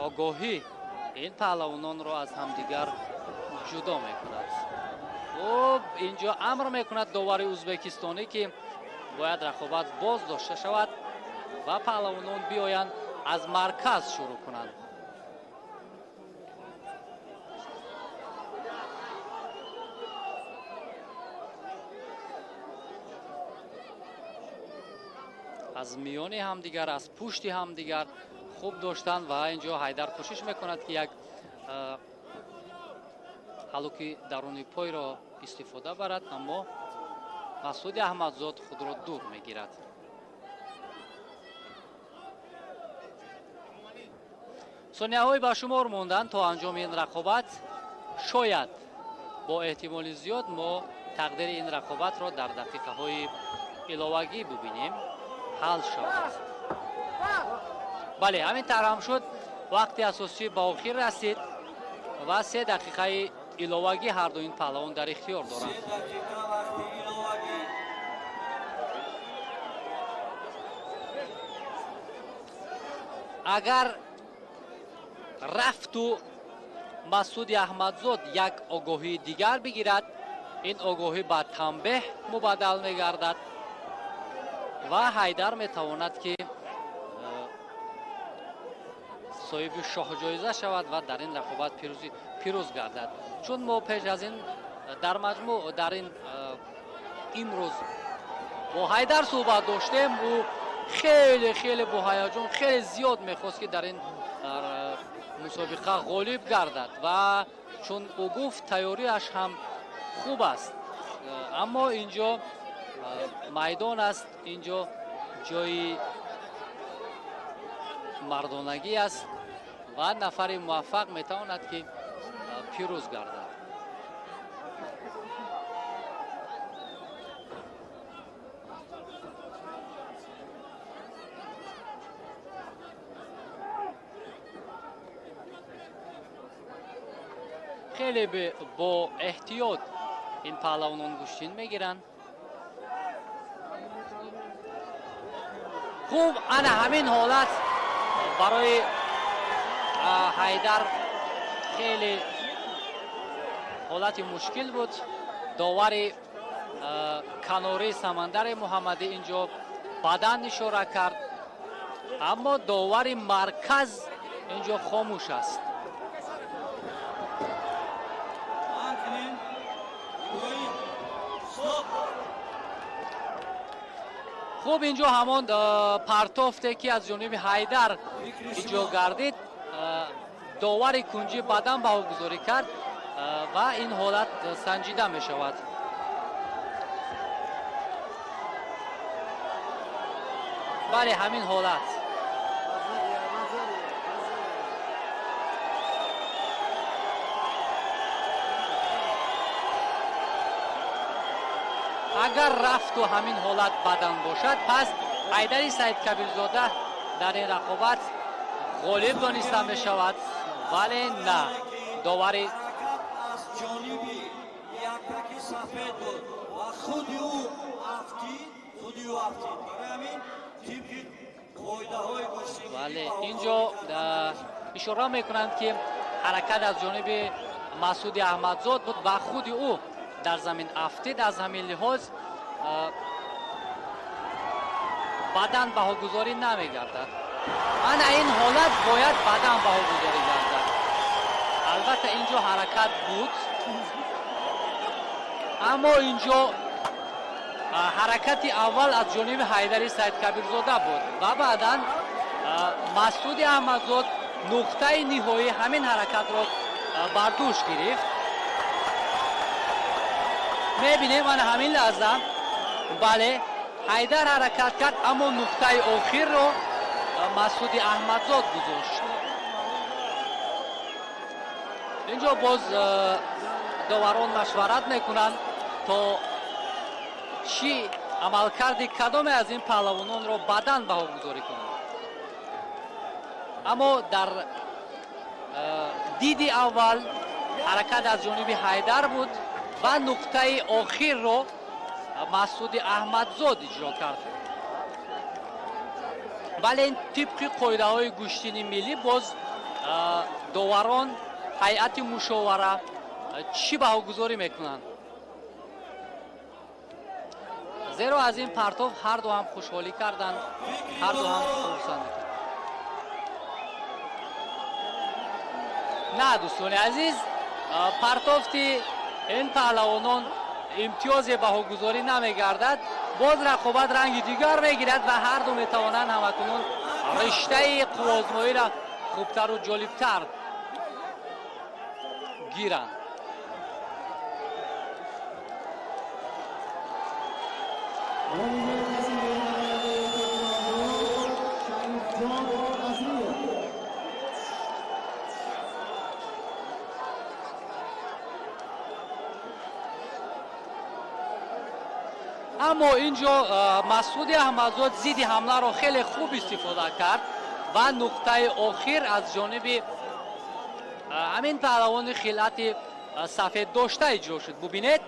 огоҳӣ ин паҳлавононро аз ҳамдигар ҷудо мекунад. Хуб, инҷо амр мекунад довари ӯзбекистонӣ, ки бояд рақобат боз дошта шавад ва паҳлавонон биёянд аз марказ шурӯъ кунанд. Аз миёни ҳамдигар, аз пушти ҳамдигар хуб доштанд ва инҷо Ҳайдар кӯшиш мекунад, ки як ҳалуки даруни пойро истифода барад, аммо Масуди Аҳмадзод худро дур мегирад. Сонияҳои ба шумор монданд то анҷоми ин рақобат. Шояд бо эҳтимоли зиёд мо тақдири ин рақобатро дар дақиқаҳои иловагӣ бубинем, ҳал шавад. Бале, ҳамин тавр ҳам шуд. Вақти асосӣ ба охир расид ва 3 дақиқаи иловагӣ ҳарду ин паҳлавон дар ихтиёр доранд. Агар рафту Масуди Аҳмадзод як огоҳии дигар бигирад, ин огоҳӣ ба танбеҳ мубаддал мегардад ва Ҳайдар метавонад, ки соҳиби шоҳҷоиза шавад ва дар ин рақобат пирӯз гардад. Чун мо пеш аз ин дар маҷмӯъ дар ин имрӯз бо Ҳайдар суҳбат доштем, ӯ хеле хеле бо ҳаяҷон хеле зиёд мехост, ки дар ин мусобиқа ғолиб гардад ва чун ӯ гуфт тайёриаш ҳам хуб аст, аммо инҷо майдон аст, инҷо ҷои мардонагӣ аст ва нафари муваффақ метавонад, ки пирӯз гардад. Хеле бо эҳтиёт ин паҳлавонон гӯштин мегиранд. Хуб, ана ҳамин ҳолат барои Ҳайдар хеле ҳолати мушкил буд. Довари канори Самандари Муҳаммадӣ инҷо бадан ишора кард, аммо довари марказ инҷо хомӯш аст. Хуб, инҷо ҳамон партофте, ки аз ҷониби Ҳайдар иҷо гардид, довари кунҷӣ бадан баҳогузорӣ кард ва ин ҳолат санҷида мешавад. Бале, ҳамин ҳолат. Агар рафту ҳамин ҳолат бадан бошад, пас Ҳайдари Саидкабирзода дар ин рақобат ғолиб дониста мешавад, вале на, довари аз ҷониби яктаки сафед буд ва худи ӯ афтид, худи ӯ афтид. Барои ҳамин тибқи қоидаҳои гӯштингирӣ. Бале, инҷо ишора мекунанд, ки ҳаракат аз ҷониби Масуди Аҳмадзод буд ва худи ӯ Дар замин афтид. Аз ҳамин лиҳоз баъдан баҳогузорӣ намегардад. Ана ин ҳолат бояд баъдан баҳогузорӣ гардад. Албатта инҷо ҳаракат буд, аммо инҷо ҳаракати аввал аз ҷониби Ҳайдари Саидкабирзода буд ва баъдан Масъуди Аҳмадзод нуқтаи ниҳоӣ ҳамин ҳаракатро бар дӯш гирифт. Мебинем ана ҳамин лаҳза, бале, Ҳайдар ҳаракат кард, аммо нуқтаи охирро Масъуди Аҳмадзод гузошт. Инҷо боз доварон машварат мекунанд то чӣ амалкарди кадоме аз ин паҳлавононро баъдан баҳогузорӣ кунанд. Аммо дар диди аввал ҳаракат аз ҷониби Ҳайдар буд ва нуқтаи охирро Масъуди Аҳмадзод иҷро кард. Вале ин тибқи қоидаҳои гӯштини миллӣ боз доварон, ҳайати мушовара чӣ баҳогузорӣ мекунанд? Зеро аз ин партов ҳарду ҳам хушҳолӣ карданд, ҳарду ҳам хурсандӣ карданд. На, дӯстони азиз, партофти ин паҳлавонон имтиёзе баҳогузорӣ намегардад. Боз рақобат ранги дигар мегирад ва ҳарду метавонанд ҳамакунун риштаи қувваозмоиро хубтару ҷолибтар гиранд. Аммо инҷо Масъуди Аҳмадзод зидди ҳамларо хеле хуб истифода кард ва нуқтаи охир аз ҷониби ҳамин паҳлавони хилъати сафед дошта иҷро шуд. Бубинед,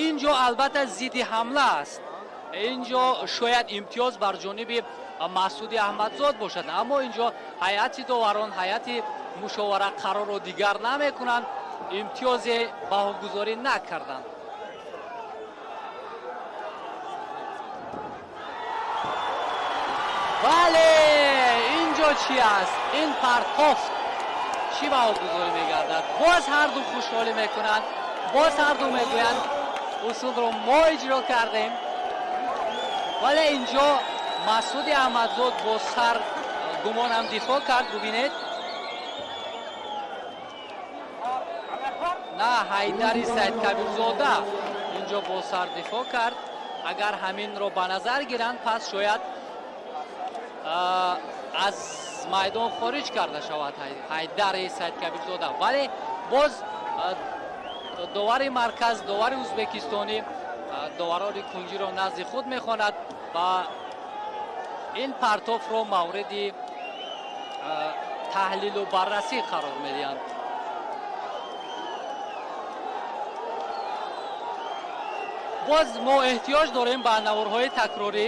инҷо албатта зидди ҳамла аст. Инҷо шояд имтиёз бар ҷониби Масъуди Аҳмадзод бошад, аммо инҷо ҳайати доварон, ҳайати мушовара қарорро дигар намекунанд, имтиёзе баҳогузорӣ накарданд. Бале, инҷо чӣ аст? Ин партофт чӣ баҳогузорӣ мегардад? Боз ҳарду хушҳолӣ мекунанд, боз ҳарду мегӯянд усулро мо иҷро кардем. Вале инҷо Масъуди Аҳмадзод бо сар гумонам дифоъ кард. Бубинед, на, Ҳайдари Саидкабирзода инҷо бо сар дифоъ кард. Агар ҳаминро ба назар гиранд, пас шояд аз майдон хориҷ карда шавад Ҳайдари Саидкабирзода. Вале боз довари марказ, довари ӯзбекистонӣ доварони кунҷиро назди худ мехонад ва ин партофро мавриди таҳлилу баррасӣ қарор медиҳанд. Боз мо эҳтиёҷ дорем ба наворҳои такрорӣ.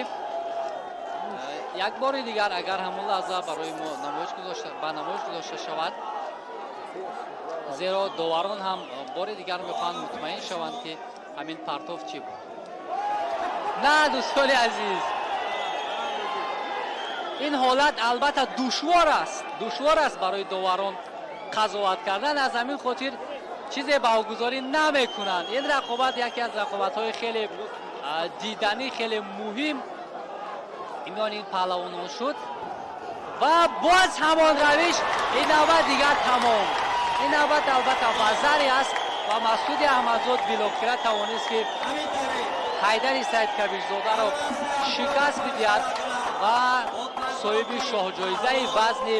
Як бори дигар агар ҳамон лаҳза барои мо ба намоиш гузошта шавад, зеро доварон ҳам бори дигар мехоҳанд мутмаин шаванд ки ҳамин партоф чӣ буд. На, дӯстони азиз, ин ҳолат албатта душвор аст, душвор аст барои доварон қазоват кардан. Аз ҳамин хотир чизе баҳогузорӣ намекунанд. Ин рақобат яке аз рақобатҳои хеле диданӣ, хеле муҳим миёни ин паҳлавонон шуд ва боз ҳамон равиш. Ин навбат дигар тамом. Ин навбат албатта вазаре аст ва Масъуди Аҳмадзод билохира тавонист ки Ҳайдари Саидкабирзодаро шикаст бидиҳад ва соҳиби шоҳҷоизаи вазни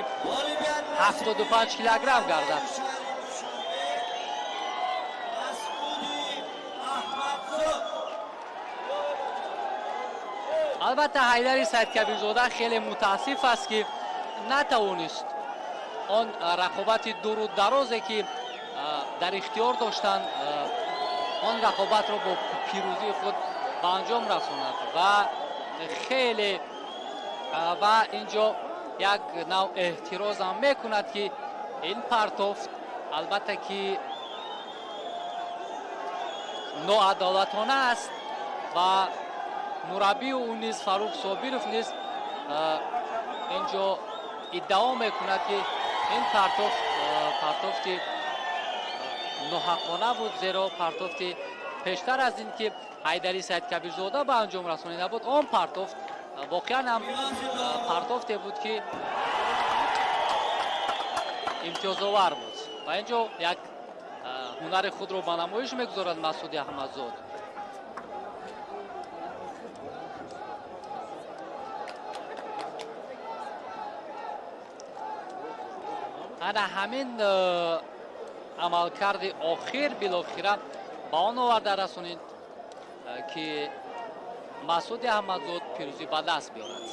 75 килограмм гардад. Албатта Ҳайдари Саидкабирзода хеле мутаассиф аст ки натавонист он рақобати дуру дарозе ки дар ихтиёр доштанд, он рақобатро бо пирӯзии худ ба анҷом расонад ва хеле ва инҷо як нав эҳтирозам мекунад ки ин партофт албатта ки Ноадолатона аст ва мураббии ӯ низ, Фаррух Собиров низ, инҷо иддао мекунад, ки ин партофт партофти ноҳаққона буд, зеро партофти пештар аз ин ки Ҳайдари Саидкабирзода ба анҷом расонида буд, он партофт воқеан ҳам партофте буд, ки имтиёзовар буд. Ва инҷо як ҳунари худро ба намоиш мегузорад Масуди Аҳмадзод. Ана ҳамин амалкарди охир билохира ба он оварда расонид, ки Масуди Аҳмадзод пирӯзӣ ба даст биёрад.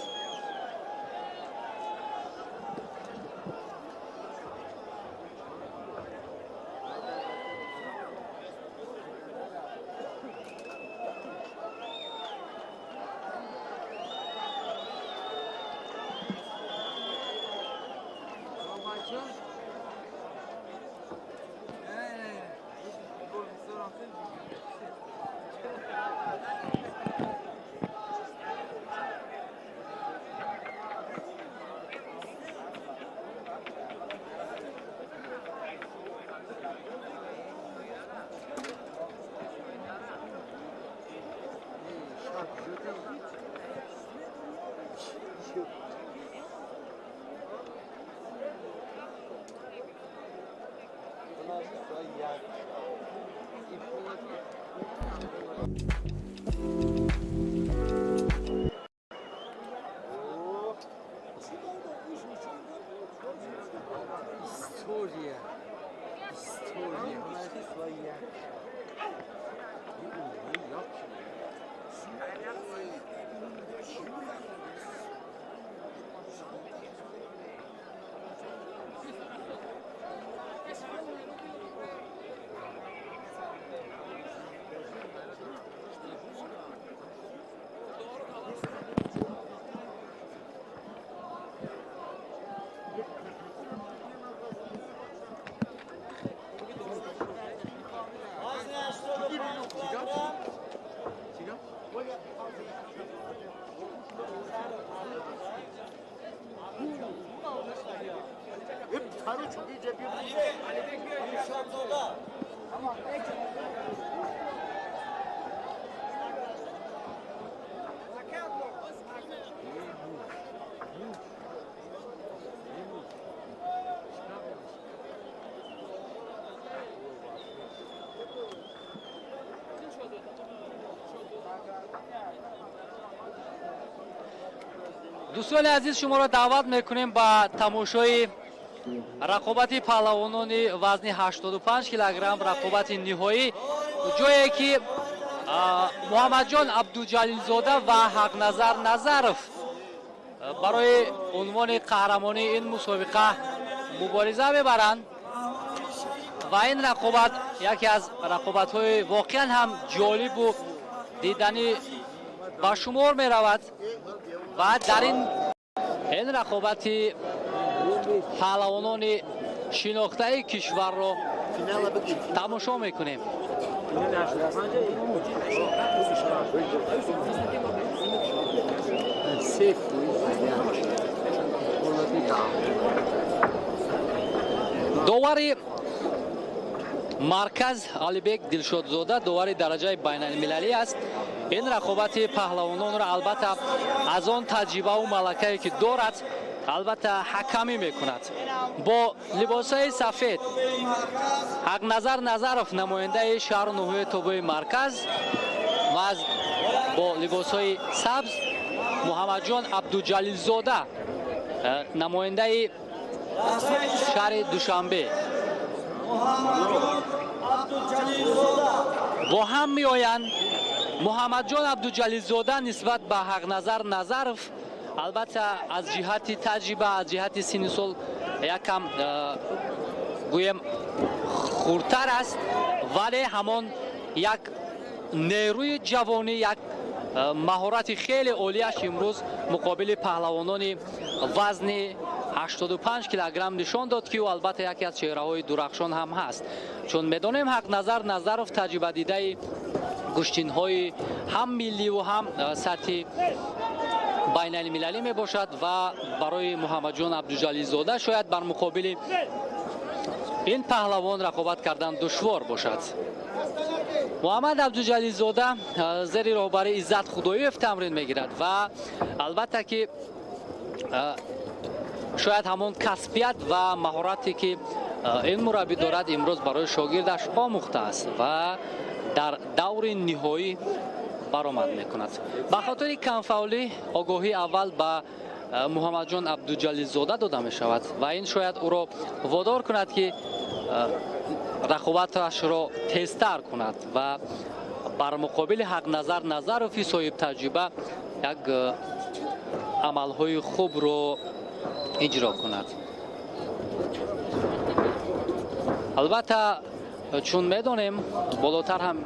Дӯстони азиз, шуморо даъват мекунем ба тамошои рақобати паҳлавонони вазни 85 килограмм, рақобати ниҳоӣ, ҷое ки Муҳаммадҷон Абдуҷалилзода ва Ҳақназар Назаров барои унвони қаҳрамонии ин мусобиқа мубориза мебаранд ва ин рақобат яке аз рақобатҳои воқеан ҳам ҷолибу диданӣ ба шумор меравад ва дар ин рақобати паҳлавонони шинохтаи кишварро тамошо мекунем. Довари марказ Алибек Дилшодзода довари дараҷаи байналмилалӣ аст. Ин рақобати паҳлавононро албатта аз он таҷрибаву малакае ки дорад, албатта ҳакамӣ мекунад. Бо либосҳои сафед Ҳақназар Назаров, намояндаи шаҳру ноҳияи тобеи марказ, ва бо либосҳои сабз Муҳаммадҷон Абдуҷалилзода, намояндаи шаҳри Душанбе, бо ҳам меоянд. Муҳаммадҷон Абдуҷалилзода нисбат ба Ҳақназар Назаров албатта аз ҷиҳати таҷриба, аз ҷиҳати синни сол якам гӯем хурдтар аст, вале ҳамон як нерӯи ҷавонӣ, як маҳорати хеле олияш имрӯз муқобили паҳлавонони вазни 85 килограмм нишон дод, ки ӯ албатта яке аз чеҳраҳои дурахшон ҳам ҳаст. Чун медонем, Ҳақназар Назаров таҷрибадидаи гӯштинҳои ҳам милливу ҳам сатҳи байналмилалӣ мебошад ва барои Муҳаммадҷон Абдуҷалилзода шояд бар муқобили ин паҳлавон рақобат кардан душвор бошад. Муҳаммад Абдуҷалилзода зери роҳбари Иззат Худоев тамрин мегирад ва албатта ки шояд ҳамон касбият ва маҳорате ки ин мураббӣ дорад имрӯз барои шогирдаш омӯхтааст ва дар даври ниҳоӣ баромад мекунад. Ба хотири камфаъолӣ огоҳии аввал ба Муҳаммадҷон Абдуҷалилзода дода мешавад ва ин шояд ӯро водор кунад ки рақобаташро тезтар кунад ва бар муқобили Ҳақназар Назарови соҳибтаҷриба як амалҳои хубро иҷро кунад. Албатта чун медонем, болотар ҳам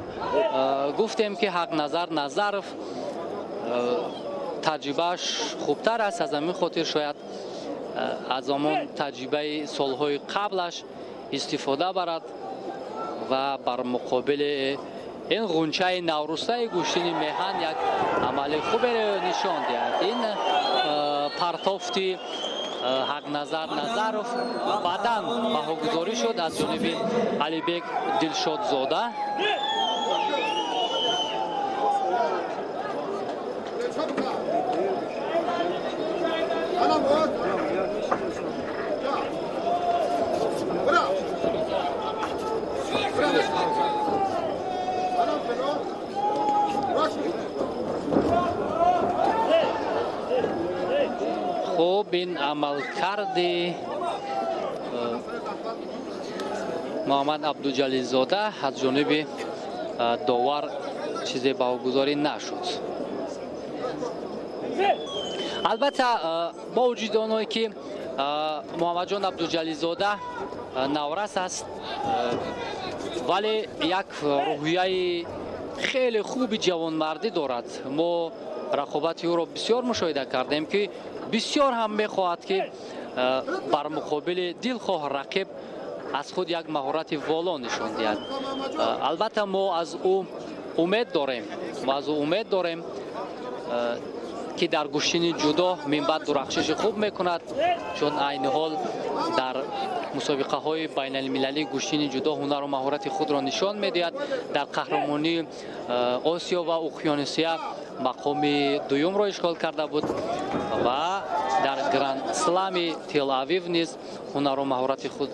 гуфтем ки Ҳақназар Назаров таҷрибааш хубтар аст, аз ҳамин хотир шояд аз ҳамон таҷрибаи солҳои қаблаш истифода барад ва бар муқобили ин ғунчаи наврӯстаи гӯштини меҳан як амали хуберо нишон диҳад. Ин партофти Ҳақназар Назаров баъдан баҳогузорӣ шуд аз ҷониби Алибек Дилшодзода. Хуб, ин амалкарди Муҳаммад Абдуҷалилзода аз ҷониби довар чизе баҳогузорӣ нашуд. Албатта бо вуҷуди оное ки Муҳаммадҷон Абдуҷалилзода наврас аст, вале як рӯҳияи хеле хуби ҷавонмардӣ дорад. Мо рақобати ӯро бисёр мушоҳида кардем ки бисёр ҳам мехоҳад ки бар муқобили дилхоҳ рақиб аз худ як маҳорати воло нишон диҳад. Албатта мо аз ӯ умед дорем, мо аз ӯ умед дорем ки дар гӯштини ҷудо минбаъд дурахшиши хуб мекунад, чун айни ҳол дар мусобиқаҳои байналмилалии гӯштини ҷудо ҳунару маҳорати худро нишон медиҳад. Дар қаҳрамонии Осиё ва Уқёнусия мақоми дуюмро ишғол карда буд ва дар Гранд-слами Тел-Авив низ ҳунару маҳорати худ,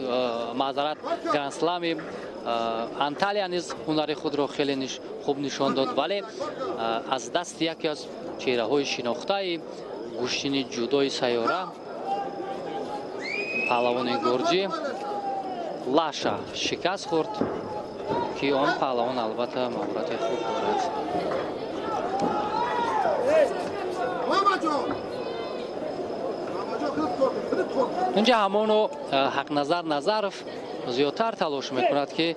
маъзарат, Гранд-слами Анталия низ ҳунари худро хеле хуб нишон дод, вале аз дасти яке аз чеҳраҳои шинохтаи гӯштини ҷудои сайёра, паҳлавони гурҷӣ Лаша шикаст хӯрд, ки он паҳлавон албатта маҳорати хуб дорад. Инҷа ҳамоно Ҳақназар Назаров зиёдтар талош мекунад ки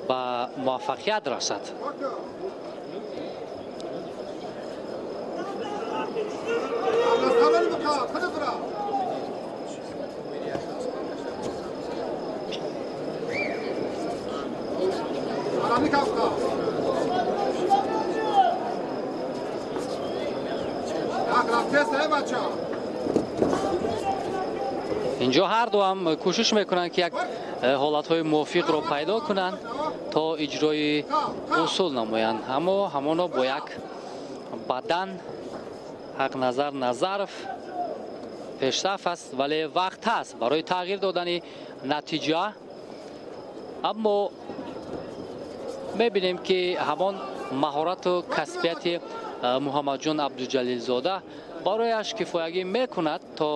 ба муваффақият расад. Инҷо ҳар ду ҳам кӯшиш мекунанд ки як ҳолатҳои мувофиқро пайдо кунанд то иҷрои усул намоянд, аммо ҳамоно бо як бадан Ҳақназар Назаров пешсаф аст, вале вақт ҳаст барои тағйир додани натиҷа. Аммо мебинем ки ҳамон маҳорату касбияти Муҳаммадҷон Абдуҷалилзода барояш кифоягӣ мекунад то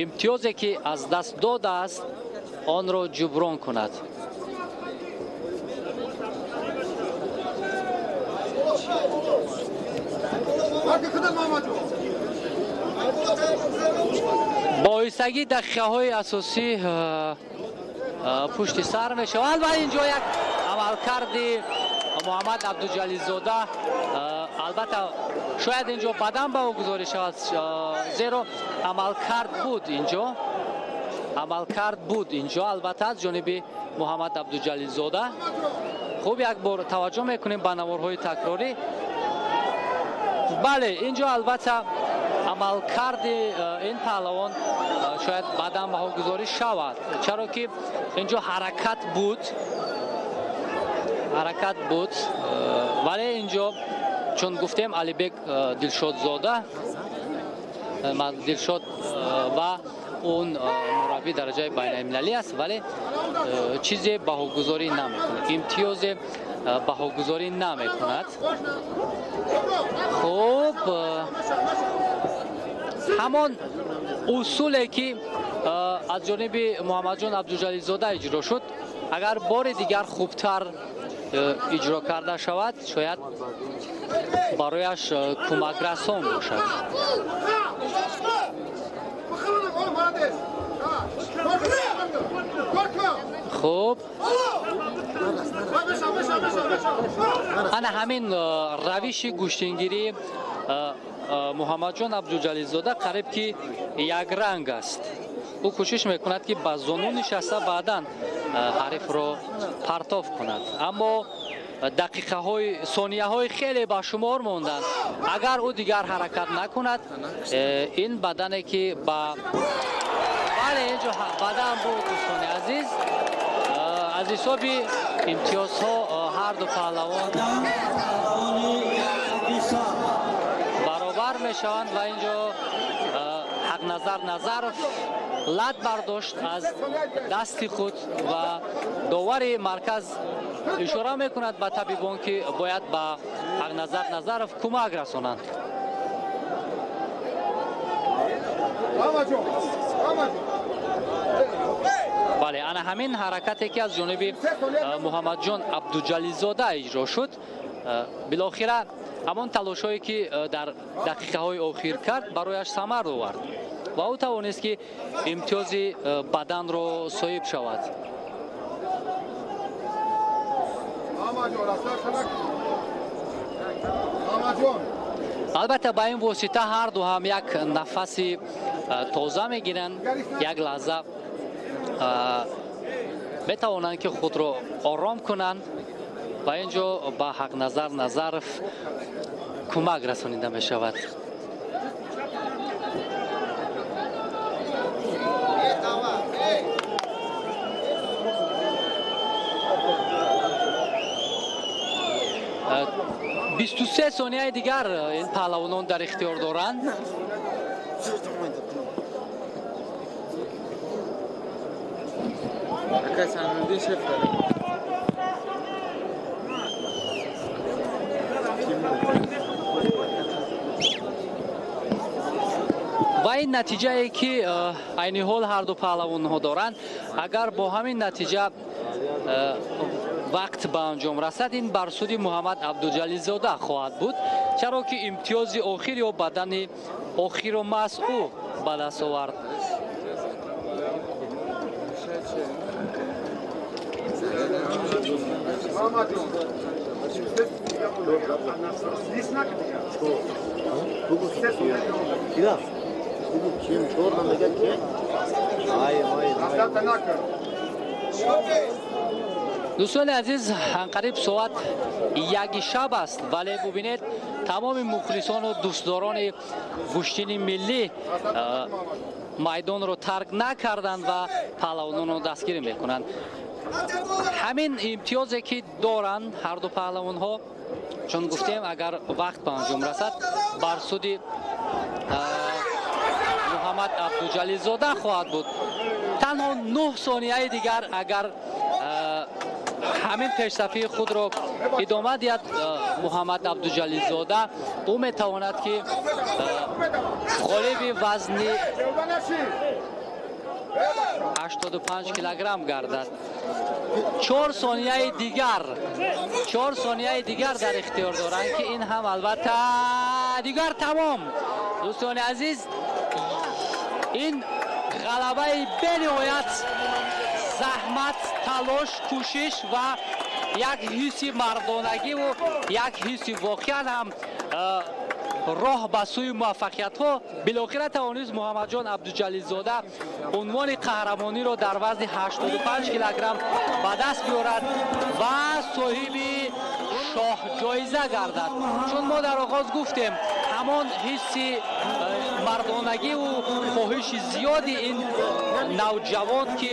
имтиёзе ки аз даст додааст онро ҷуброн кунад. Боистагӣ дақиқаҳои асосӣ пушти сар мешаванд ва инҷо як амалкарди Муҳаммад Абдуҷалилзода, албатта шояд инҷо бадан ба ӯ гузорӣ шавад, зеро амалкард буд инҷо, амалкард буд инҷо албатта аз ҷониби Муҳаммад Абдуҷалилзода. Хуб, як бор таваҷҷӯҳ мекунем ба наворҳои такрорӣ. Бале, инҷо албатта амалкарди ин паҳлавон шояд баъдан баҳогузорӣ шавад, чаро ки инҷо ҳаракат буд, ҳаракат буд, вале инҷо чун гуфтем Алибек Дилшодзода, Дилшод ва он мураббӣ дараҷаи байналмилалӣ аст, вале чизе баҳогузорӣ намекунад, имтиёзе баҳогузорӣ намекунад. Хуб, ҳамон усуле ки аз ҷониби Муҳаммадҷон Абдуҷалилзода иҷро шуд, агар бори дигар хубтар иҷро карда шавад, шояд барояш кӯмакрасон бошад. Хуб, ана ҳамин равиши гӯштингирӣ Муҳаммадҷон Абдуҷалилзода қариб ки якранг аст. Ӯ кӯшиш мекунад, ки ба зону нишаста баъдан ҳарифро партоф кунад, аммо дақиқаҳои сонияҳои хеле ба шумор монданд. Агар ӯ дигар ҳаракат накунад, ин бадане ки ба бале, инҷо бадан буд, дӯстони азиз. Аз ҳисоби имтиёзҳо ҳар ду паҳлавон баробар мешаванд ва инҷо Ҳақназар Назаров лат бардошт аз дасти худ ва довари марказ ишора мекунад ба табибон, ки бояд ба Ҳақназар Назаров кӯмак расонанд. Бале, ана ҳамин ҳаракате ки аз ҷониби Муҳаммадҷон Абдуҷалилзода иҷро шуд, билохира ҳамон талошҳое ки дар дақиқаҳои охир кард барояш самар овард ва ӯ тавонист, ки имтиёзи баданро соҳиб шавад. Албатта, ба ин восита ҳар ду ҳам як нафаси тоза мегиранд, як лаҳза метавонанд, ки худро ором кунанд ва инҷо ба Ҳақназар Назаров кӯмак расонида мешавад. 23 сонияи дигар ин паҳлавонон дар ихтиёр доранд. Ва ин натиҷае ки айни ҳол ҳар ду паҳлавонҳо доранд, агар бо ҳамин натиҷа вақт ба анҷом расад, ин бар суди Муҳаммад Абдуҷалилзода хоҳад буд, чаро ки имтиёзи охир ё бадани охирро маҳз ӯ ба даст овард. Дӯстони азиз, анқариб соат 1 шаб аст, вале бубинед, тамоми мухлисону дӯстдорони гӯштини миллӣ майдонро тарк накарданд ва паҳлавононро дастгирӣ мекунанд. Ҳамин имтиёзе ки доранд ҳар ду паҳлавонҳо, чун гуфтем, агар вақт ба анҷом расад, бар суди Муҳаммад Абдуҷалилзода хоҳад буд. Танҳо 9 сонияи дигар агар ҳамин пешсафии худро идома диҳад Муҳаммад Абдуҷалилзода, ӯ метавонад, ки ғолиби вазни 85 килограмм гардад. 4 сонияи дигар, 4 сонияи дигар дар ихтиёр доранд, ки ин ҳам албатта дигар тамом. Дӯстони азиз, ин ғалабаи бениҳоят заҳмат, талош, кӯшиш ва як ҳисси мардонагиву як ҳисси воқеан ҳам роҳ ба сӯи муваффақиятҳо. Билохира тавонист Муҳаммадҷон Абдуҷалилзода унвони қаҳрамониро дар вазни 85 килограмм ба даст биёрад ва соҳиби шоҳҷоиза гардад. Чун мо дар оғоз гуфтем, ҳамон ҳисси мардонагиву хоҳиши зиёди ин навҷавон, ки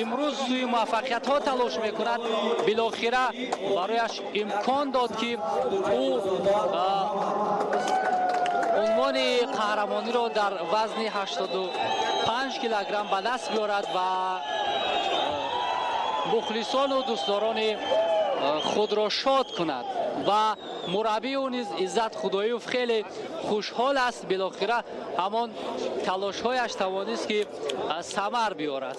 имрӯз сӯи муваффақиятҳо талош мекунад, билохира барояш имкон дод, ки ӯ унвони қаҳрамониро дар вазни 85 килограмм ба даст биёрад ва мухлисону дӯстдорони худро шод кунад. Ва мураббии ӯ низ Иззат Худоев хеле хушҳол аст. Билохира ҳамон талошҳояш тавонист, ки самар биёрад.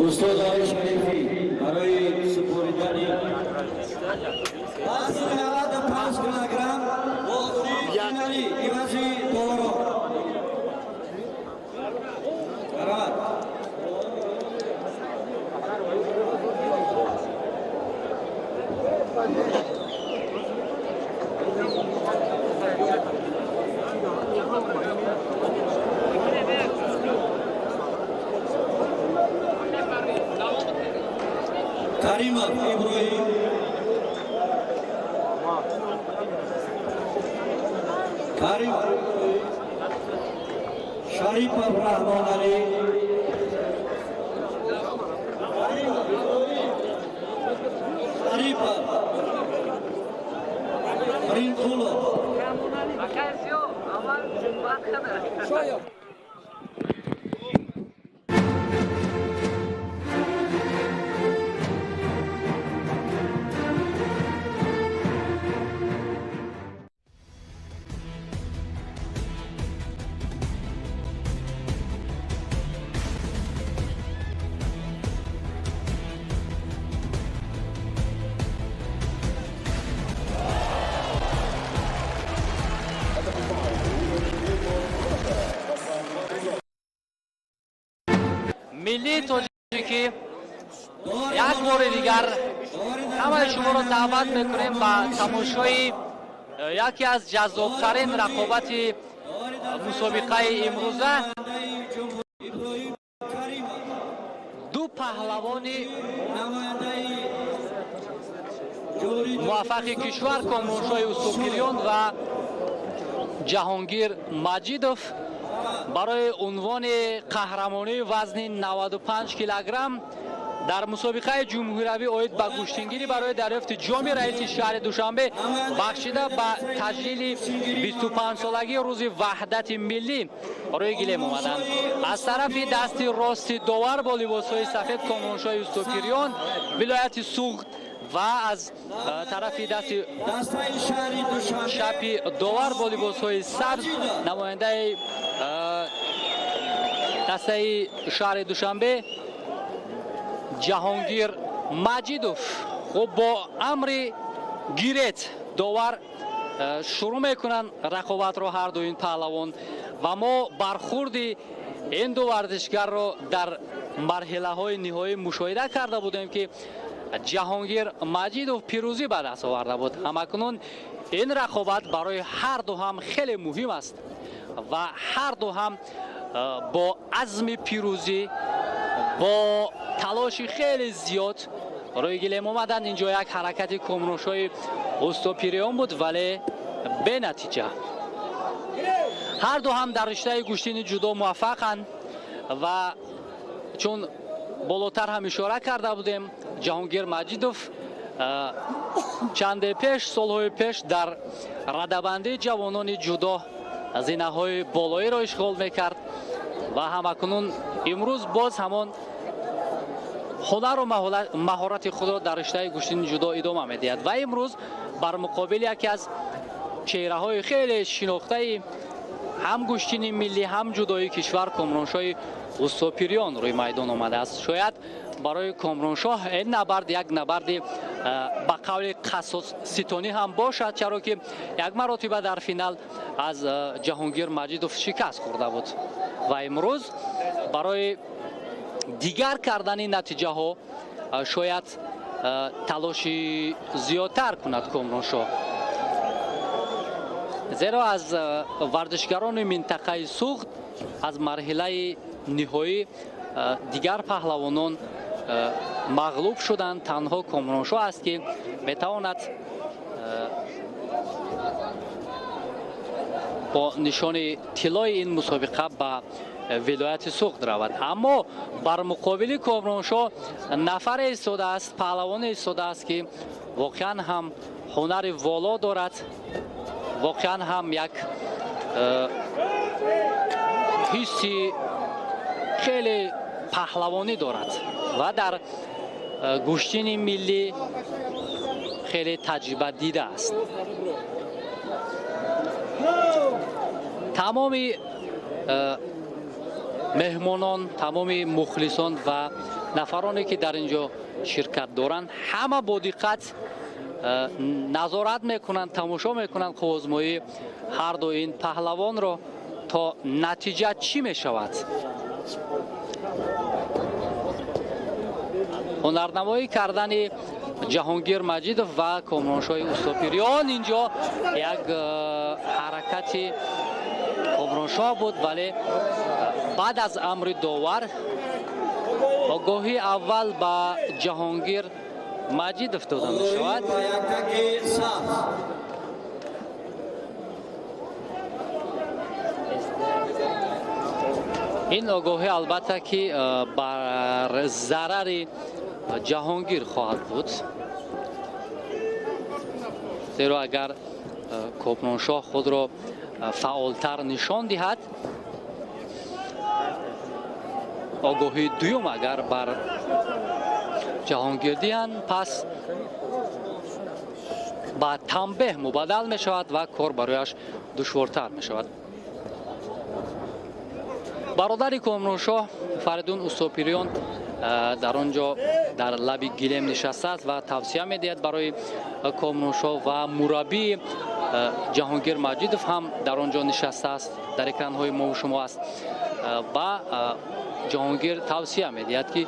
Устод Али Шарифӣ барои супоридани вазни 95 килограмм вохӯрии финалӣ ивази доварон. Марҳамат. Каримов Иброҳим, Каримов, Шарипов Раҳмоналӣ, Шарипов Ринқулов. Миллии тоҷикӣ як бори дигар ҳамаи шуморо даъват мекунем ба тамошои яке аз ҷаззобтарин рақобати мусобиқаи имрӯза. Ду паҳлавони муваффақи кишвар, Комроншоҳи Устопириён ва Ҷаҳонгир Маҷидов, барои унвони қаҳрамонии вазни 95 килограмм дар мусобиқаи ҷумҳуриявӣ оид ба гӯштингирӣ барои дарёфти ҷоми раиси шаҳри Душанбе, бахшида ба таҷлили 25-солагии рӯзи ваҳдати миллӣ, рӯи гилем омаданд. Аз тарафи дасти рости довар бо либосҳои сафед Комроншоҳи Устопириён, вилояти Суғд, ва аз тарафи дасти чапи довар бо либосҳои сабз намояндаи дастаи шаҳри Душанбе Ҷаҳонгир Маҷидов. Хуб, бо амри гирет довар шурӯъ мекунанд рақобатро ҳар ду ин паҳлавон, ва мо бархурди ин ду варзишгарро дар марҳилаҳои ниҳоӣ мушоҳида карда будем, ки Ҷаҳонгир Маҷидов пирӯзӣ ба даст оварда буд. Ҳамакунун ин рақобат барои ҳар ду ҳам хеле муҳим аст ва ҳар ду ҳам бо азми пирӯзӣ, бо талоши хеле зиёд рӯи гилем омаданд. Инҷо як ҳаракати Комроншоҳи Устопириён буд, вале бенатиҷа. Ҳар ду ҳам дар риштаи гӯштини ҷудо муваффақанд ва чун болотар ҳам ишора карда будем, Ҷаҳонгир Маҷидов чанде пеш, солҳои пеш дар радабандии ҷавонони ҷудо зинаҳои болоиро ишғол мекард ва ҳамакунун имрӯз боз ҳамон ҳунару маҳорати худро дар риштаи гӯштини ҷудо идома медиҳад ва имрӯз бар муқобили яке аз чеҳраҳои хеле шинохтаи ҳам гӯштини миллӣ, ҳам ҷудои кишвар, Комроншоҳи Устопириён рӯи майдон омадааст. Шояд Барои Комроншоҳ ин набард як набарди ба қавли қассоситонӣ ҳам бошад, чаро ки як маротиба дар финал аз Ҷаҳонгир Маҷидов шикаст хӯрда буд ва имрӯз барои дигар кардани натиҷаҳо шояд талоши зиёдтар кунад Комроншоҳ, зеро аз варзишгарони минтақаи Суғд аз марҳилаи ниҳоӣ дигар паҳлавонон мағлуб шуданд. Танҳо Комроншоҳ аст ки метавонад бо нишони тиллои ин мусобиқа ба вилояти Суғд равад. Аммо бар муқобили Комроншоҳ нафаре истодааст, паҳлавоне истодааст ки воқеан ҳам ҳунари воло дорад, воқеан ҳам як ҳисси хеле паҳлавонӣ дорад ва дар гӯштини миллӣ хеле таҷриба дидааст. Тамоми меҳмонон, тамоми мухлисон ва нафароне ки дар ин ҷо ширкат доранд, ҳама бо диққат назорат мекунанд, тамошо мекунанд қувваозмоии ҳар ду ин паҳлавонро то натиҷа чӣ мешавад. Ҳунарнамоӣ кардани Ҷаҳонгир Маҷидов ва Комроншоҳи Устопириён инҷо як ҳаракати Комроншоҳ буд, вале баъд аз амри довар огоҳии аввал ба Ҷаҳонгир Маҷидов дода мешавад. Ин огоҳӣ албатта ки бар зарари Ҷаҳонгир хоҳад буд, зеро агар Комроншоҳ худро фаъолтар нишон диҳад, огоҳии дуюм агар бар Ҷаҳонгир диҳанд, пас ба танбеҳ мубаддал мешавад ва кор барояш душвортар мешавад. Бародари Комроншоҳ Фаридун Устопириён дар он ҷо дар лаби гилем нишастааст ва тавсия медиҳад барои Комроншоҳ ва мураббии Ҷаҳонгир Маҷидов ҳам дар он ҷо нишастааст, дар экранҳои мо шумо аст. Ба Ҷаҳонгир тавсия медиҳад ки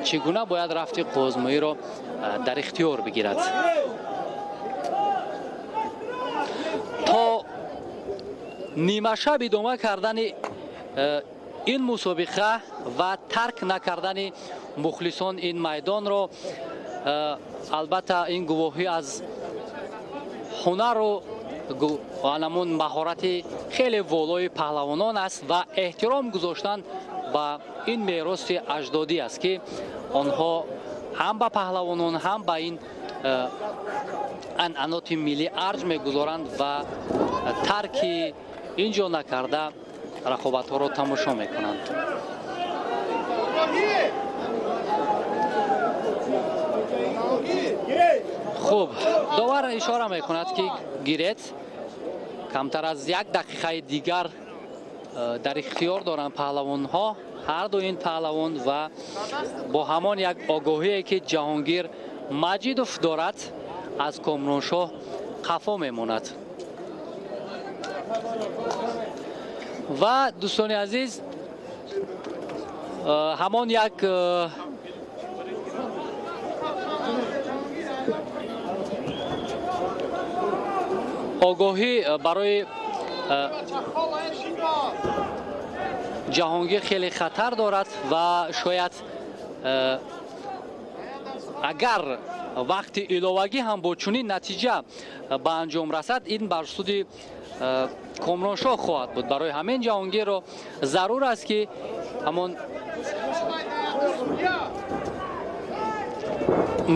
чӣ гуна бояд рафти қувваозмоиро дар ихтиёр бигирад. То нимашаб идома кардани ин мусобиқа ва тарк накардани мухлисон ин майдонро, албатта ин гувоҳӣ аз ҳунару ҳамон маҳорати хеле волои паҳлавонон аст ва эҳтиром гузоштан ба ин мероси аҷдодӣ аст ки онҳо ҳам ба паҳлавонон, ҳам ба ин анъаноти миллӣ арҷ мегузоранд ва тарки ин ҷо накарда рақобатҳоро тамошо мекунанд. Хуб, довар ишора мекунад ки гиред. Камтар аз як дақиқаи дигар дар ихтиёр доранд паҳлавонҳо, ҳар ду ин паҳлавон, ва бо ҳамон як огоҳие ки Ҷаҳонгир Маҷидов дорад аз Комроншоҳ қафо мемонад. Ва дӯстони азиз, ҳамон як огоҳӣ барои Ҷаҳонгир хеле хатар дорад ва шояд агар вақти иловагӣ ҳам бо чунин натиҷа ба анҷом расад, ин бар суди Комроншоҳ хоҳад буд. Барои ҳамин Ҷаҳонгирро зарур аст ки ҳамон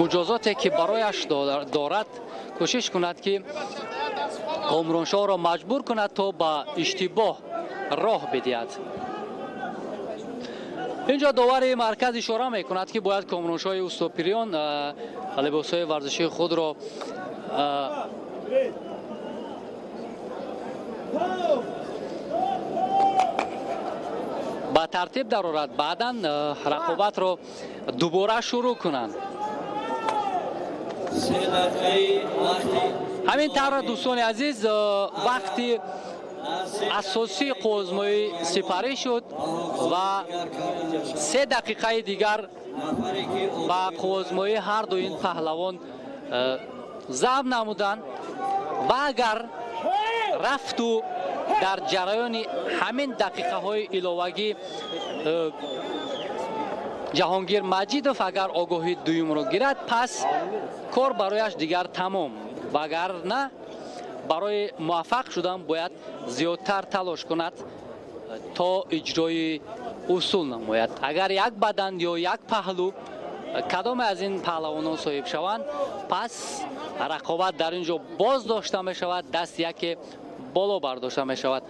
муҷозоте ки барояш дорад кӯшиш кунад ки Комроншоҳро маҷбур кунад то ба иштибоҳ роҳ бидиҳад. Инҷо довари марказ ишора мекунад ки бояд Комроншоҳи Устопириён либосҳои варзишии худро ба тартиб дарорад, баъдан рақобатро дубора шурӯъ кунанд. Ҳамин тавр, дӯстони азиз, вақти асосии қувваозмоӣ сипарӣ шуд ва 3 дақиқаи дигар ба қувваозмоии ҳар ду ин паҳлавон заб намуданд ва агар рафту дар ҷараёни ҳамин дақиқаҳои иловагӣ Ҷаҳонгир Маҷидов агар огоҳии дуюмро гирад, пас кор барояш дигар тамом, ва агар на, барои муваффақ шудан бояд зиёдтар талош кунад то иҷрои усул намояд. Агар як бадан ё як паҳлӯ кадоме аз ин паҳлавонон соҳиб шаванд, пас рақобат дар ин ҷо боз дошта мешавад, даст яке боло бардошта мешавад.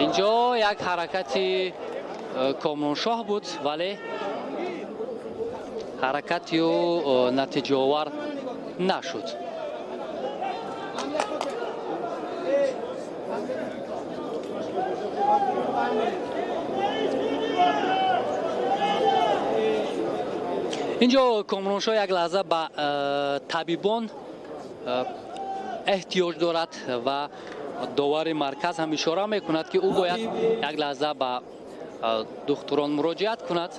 Инҷо як ҳаракати Комроншоҳ буд, вале ҳаракати ӯ натиҷаовар нашуд. Инҷо Комроншоҳ як лаҳза ба табибон эҳтиёҷ дорад ва довари марказ ҳам ишора мекунад, ки ӯ бояд як лаҳза ба духтурон муроҷиат кунад.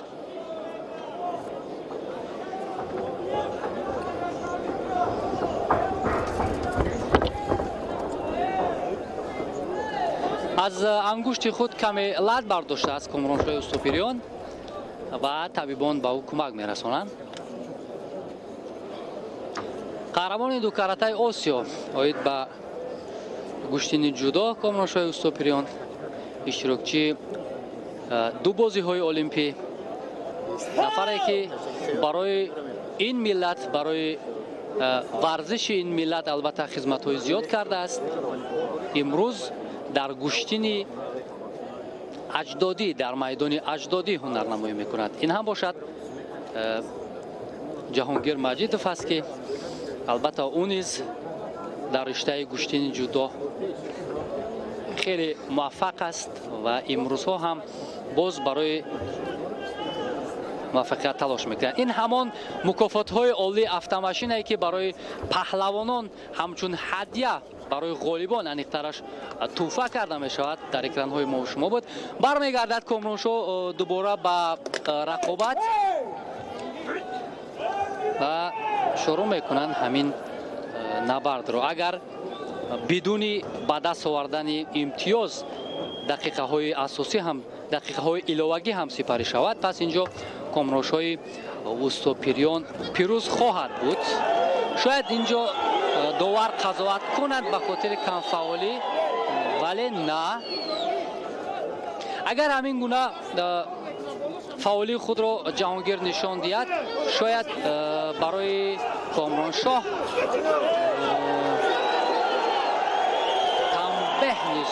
Аз ангушти худ каме лат бардоштааст Комроншоҳи Устопириён ва табибон ба ӯ кӯмак мерасонанд. Қаҳрамони дукаратаи Осиё оид ба гӯштини ҷудо Комроншоҳи Устопириён, иштирокчии ду бозиҳои олимпӣ, нафаре ки барои ин миллат, барои варзиши ин миллат албатта хизматҳои зиёд кардааст, имрӯз дар гӯштини аҷдодӣ, дар майдони аҷдодӣ ҳунарнамоӣ мекунад. Ин ҳам бошад Ҷаҳонгир Маҷидов аст, ки албатта ӯ низ дар риштаи гӯштини ҷудо хеле муваффақ аст ва имрӯзҳо ҳам боз барои муваффақият талош мекунад. Ин ҳамон мукофотҳои олии автомашинае, ки барои паҳлавонон ҳамчун ҳадя барои ғолибон аниқтараш тӯҳфа карда мешавад, дар экранҳои мо шумо буд. Бармегардад Комроншоҳ дубора ба рақобат ва шурӯъ мекунанд ҳамин набардро. Агар бидуни ба даст овардани имтиёз дақиқаҳои асосӣ ҳам, дақиқаҳои иловагӣ ҳам сипарӣ шавад, пас инҷо Комроншоҳи Устопириён пирӯз хоҳад буд. Шояд инҷо довар қазоват кунад ба хотири камфаъолӣ, вале на. Агар ҳамин гуна фаъолии худро Ҷаҳонгир нишон диҳад, шояд барои Комроншоҳ танбеҳ низ,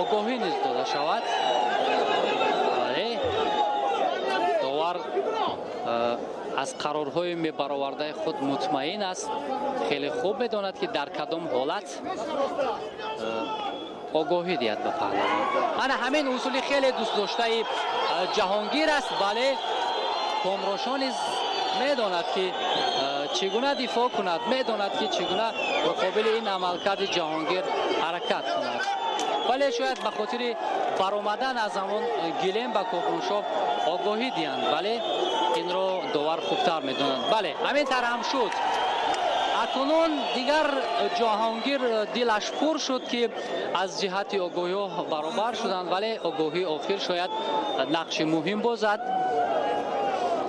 огоҳӣ низ дода шавад. Вале довар аз қарорҳои мебаровардаи худ мутмаин аст, хеле хуб медонад, ки дар кадом ҳолат огоҳӣ диҳад ба паҳлавон. Ана ҳамин усули хеле дӯстдоштаи Ҷаҳонгир аст, вале Комроншоҳ низ медонад, ки чӣ гуна дифоъ кунад, медонад, ки чӣ гуна муқобили ин амалкарди Ҷаҳонгир ҳаракат кунад. Вале шояд ба хотири баромадан аз ҳамон гилем ба Комроншоҳ огоҳӣ диҳанд, вале инро довар хубтар медонанд. Бале, ҳамин тавр ҳам шуд. Акнун дигар Ҷаҳонгир дилаш пур шуд, ки аз ҷиҳати огоҳиҳо баробар шуданд, вале огоҳии охир шояд нақши муҳим бозад.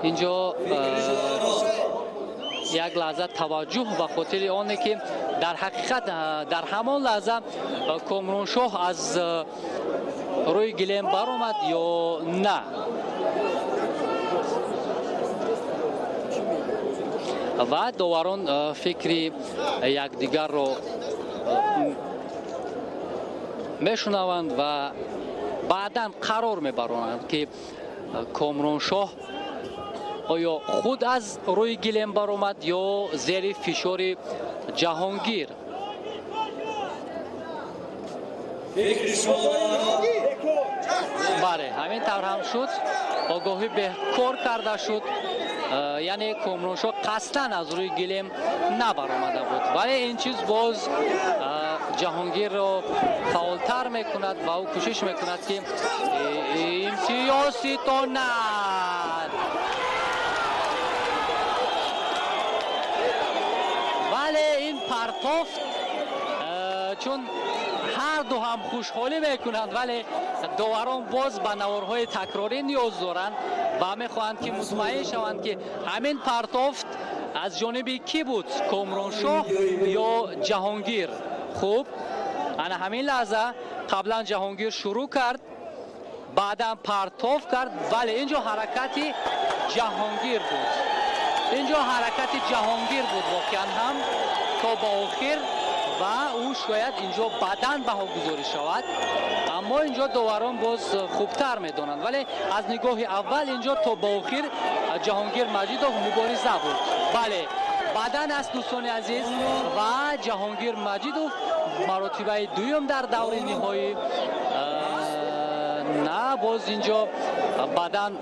Инҷо як лаҳза таваҷҷӯҳ ба хотири оне, ки дар ҳақиқат дар ҳамон лаҳза Комроншоҳ аз рӯи гилем баромад ё на. Ва доварон фикри якдигарро мешунаванд ва баъдан қарор мебаронанд, ки Комроншоҳ оё худ аз рӯи гилем баромад ё зери фишори Ҷаҳонгир. Фикри шумо. Бале, ҳамин тавр ҳам шуд. Огоҳӣ бекор карда шуд. Яъне Комроншоҳ қасдан аз рӯи гилем набаромада буд, вале ин чиз боз Ҷаҳонгирро фаъолтар мекунад ва ӯ кӯшиш мекунад, ки имтиёз ситонад. Вале ин партофт, чун ҳар ду ҳам хушҳолӣ мекунанд, вале доварон боз ба наворҳои такрорӣ ниёз доранд ва мехоҳанд, ки мутмаин шаванд, ки ҳамин партофт аз ҷониби кӣ буд, Комроншоҳ ё Ҷаҳонгир. Хуб, ана ҳамин лаҳза қаблан Ҷаҳонгир шурӯъ кард, баъдан партоф кард, вале инҷо ҳаракати Ҷаҳонгир буд. Инҷо ҳаракати Ҷаҳонгир буд воқеан ҳам то ба охир, ва ӯ шояд инҷо баъдан баҳогузорӣ шавад, аммо инҷо доварон боз хубтар медонанд. Вале аз нигоҳи аввал инҷо то ба охир Ҷаҳонгир Маҷидов мубориза буд. Бале, баъдан аст, дӯстони азиз, ва Ҷаҳонгир Маҷидов маротибаи дуюм дар даври ниҳоӣ на боз инҷо баъдан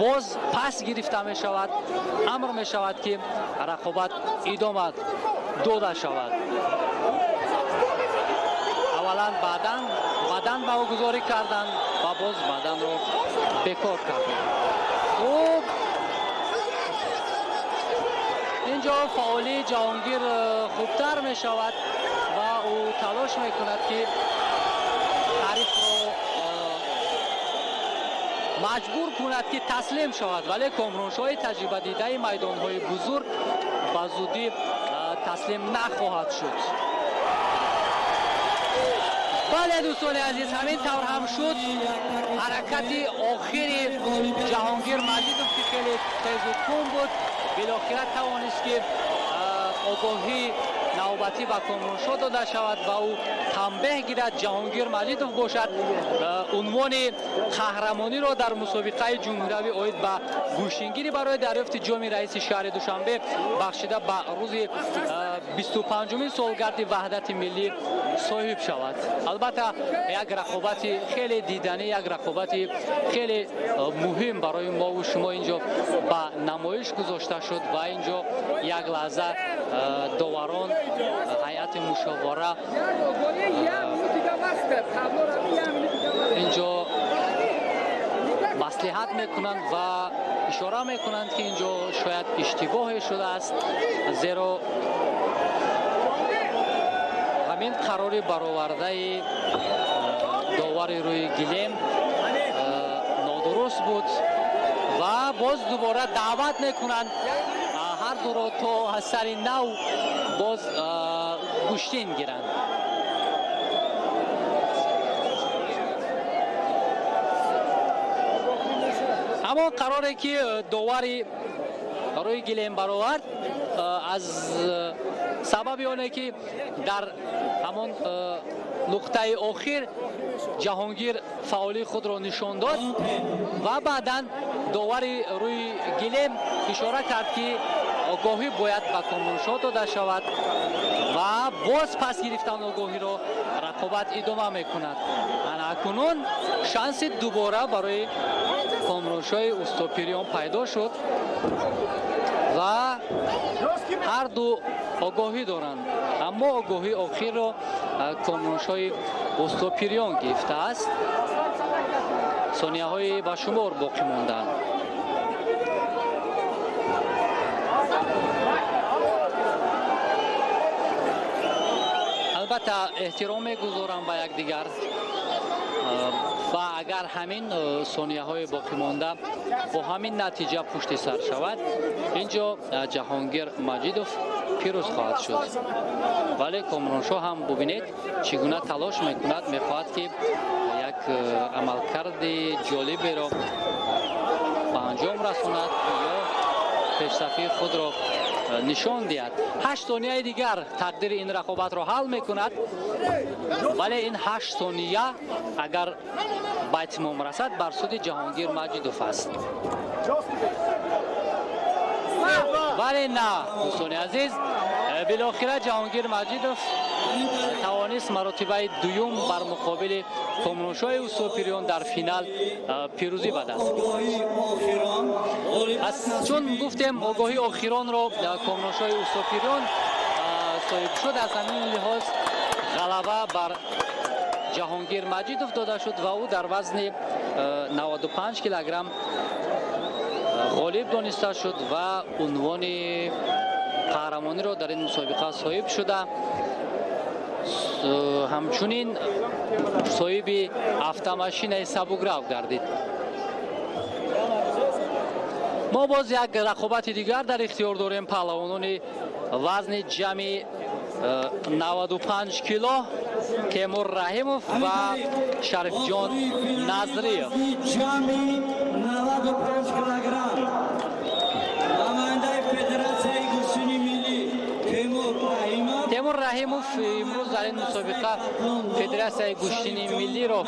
боз пас гирифта мешавад, амр мешавад, ки рақобат идома дода шавад. Аввалан баъдан баҳогузорӣ карданд ва боз баъданро бекор карданд. Хуб, инҷо фаъолии Ҷаҳонгир хубтар мешавад ва ӯ талош мекунад, ки ҳарифро маҷбур кунад, ки таслим шавад, вале Комроншоҳи таҷрибадидаи майдонҳои бузург ба зудӣ таслим нахоҳад шуд. Бале, дӯстони азиз, ҳамин тавр ҳам шуд. Ҳаракати охири Ҷаҳонгир Маҷидов, ки хеле тезу тун буд, билохира тавонист, ки огоҳии навбатӣ ба Комроншоҳ дода шавад ва ӯ танбеҳ гирад. Ҷаҳонгир Маҷидов бошад, унвони қаҳрамониро дар мусобиқаи ҷумҳуриявӣ оид ба гӯштингирӣ барои дарёфти ҷоми раиси шаҳри Душанбе бахшида ба рӯзи 25-уми солгарди ваҳдати миллӣ соҳиб шавад. Албатта, як рақобати хеле диданӣ, як рақобати хеле муҳим барои мову шумо инҷо ба намоиш гузошта шуд ва инҷо як лаҳза доварон, ҳайати мушовара инҷо маслиҳат мекунанд ва ишора мекунанд, ки инҷо шояд иштибоҳе шудааст, зеро ҳамин қарори баровардаи довари рӯи гилем нодуруст буд ва боз дубора даъват мекунанд ҳар дуро то аз сари нав боз гӯштин гиранд. Ҳамон қароре, ки довари рӯи гилем баровард, аз сабаби оне, ки дар ҳамон нуқтаи охир Ҷаҳонгир фаъолии худро нишон дод ва баъдан довари рӯи гилем ишора кард, ки огоҳӣ бояд ба Комроншоҳ дода шавад ва боз пас гирифтан огоҳиро рақобат идома мекунад. Ана акнун шанси дубора барои Комроншоҳи устопириён пайдо шуд ва ҳар ду огоҳӣ доранд, аммо огоҳии охирро Комроншоҳи устопириён гирифтааст. Сонияҳои ба шумор боқӣ монданд. Албатта, эҳтиром мегузорам ба якдигар ва агар ҳамин сонияҳои боқимонда бо ҳамин натиҷа пушти сар шавад, инҷо Ҷаҳонгир Маҷидов пирӯз хоҳад шуд. Вале Комроншоҳ ҳам бубинед, чӣ гуна талош мекунад, мехоҳад, ки як амалкарди ҷолиберо ба анҷом расонад ё пешсафии худро нишон диҳад. 8 сонияи дигар тақдири ин рақобатро ҳал мекунад, вале ин 8 сония агар ба итмом расад, бар суди Ҷаҳонгир Маҷидов аст. Вале на, дӯстони азиз, билохира Ҷаҳонгир Маҷидов Тавонист маротибаи дуюм бар муқобили Комроншоҳи Усопириён дар финал пирӯзӣ ба даст. Чун гуфтем, огоҳии охиронро Комроншоҳи Усопириён соҳиб шуд, аз ҳамин лиҳоз ғалаба бар Ҷаҳонгир Маҷидов дода шуд ва ӯ дар вазни 95 килограмм ғолиб дониста шуд ва унвони қаҳрамониро дар ин мусобиқа соҳиб шуда. Ҳамчунин соҳиби автомашинаи сабукрав гардид. Мо боз як рақобати дигар дар ихтиёр дорем. Паҳлавонони вазни ҷамъи 95 кило Темур Раҳимов ва Шарифҷон Назриев. Ҷамъи 95 килограмм намояндаи Федератсияи гӯштини миллӣ Темур Раҳимов. Темур Раҳимов имрӯз дар ин мусобиқа Федератсияи гӯштини миллиро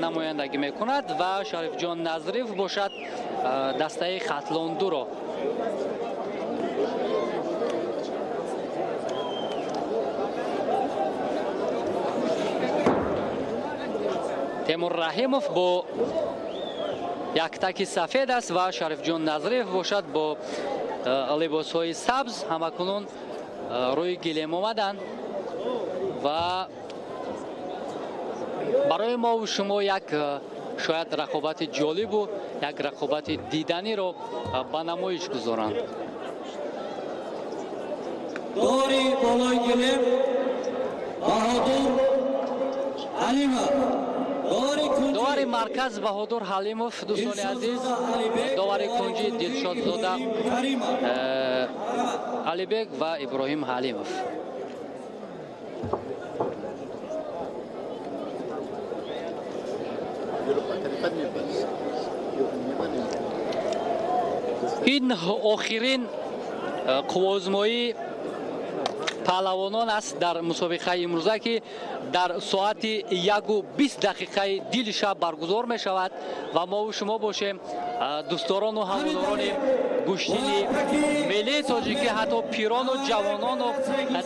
намояндагӣ мекунад ва Шарифҷон Назриев бошад дастаи Хатлондуро. Темур Раҳимов бо яктаки сафед аст ва Шарифҷон Назриев бошад бо либосҳои сабз. Ҳамакунун рӯи гилем омаданд ва барои мову шумо як шояд рақобати ҷолибу як рақобати диданиро ба намоиш гузоранд. Дори болои гилем Баҳодур Ҳалимов. Довари марказ Баҳодур Ҳалимов, дӯстони азиз, довари кунҷи Дилшодзода Алибек ва Иброҳим Ҳалимов. Ин охирин қувваозмоии паҳлавонон аст дар мусобиқаи имрӯза, ки дар соати 1:20 дили шаб баргузор мешавад ва мову шумо бошем дӯстдорону ҳамводорони гӯштини миллии тоҷикӣ, ҳатто пирону ҷавонону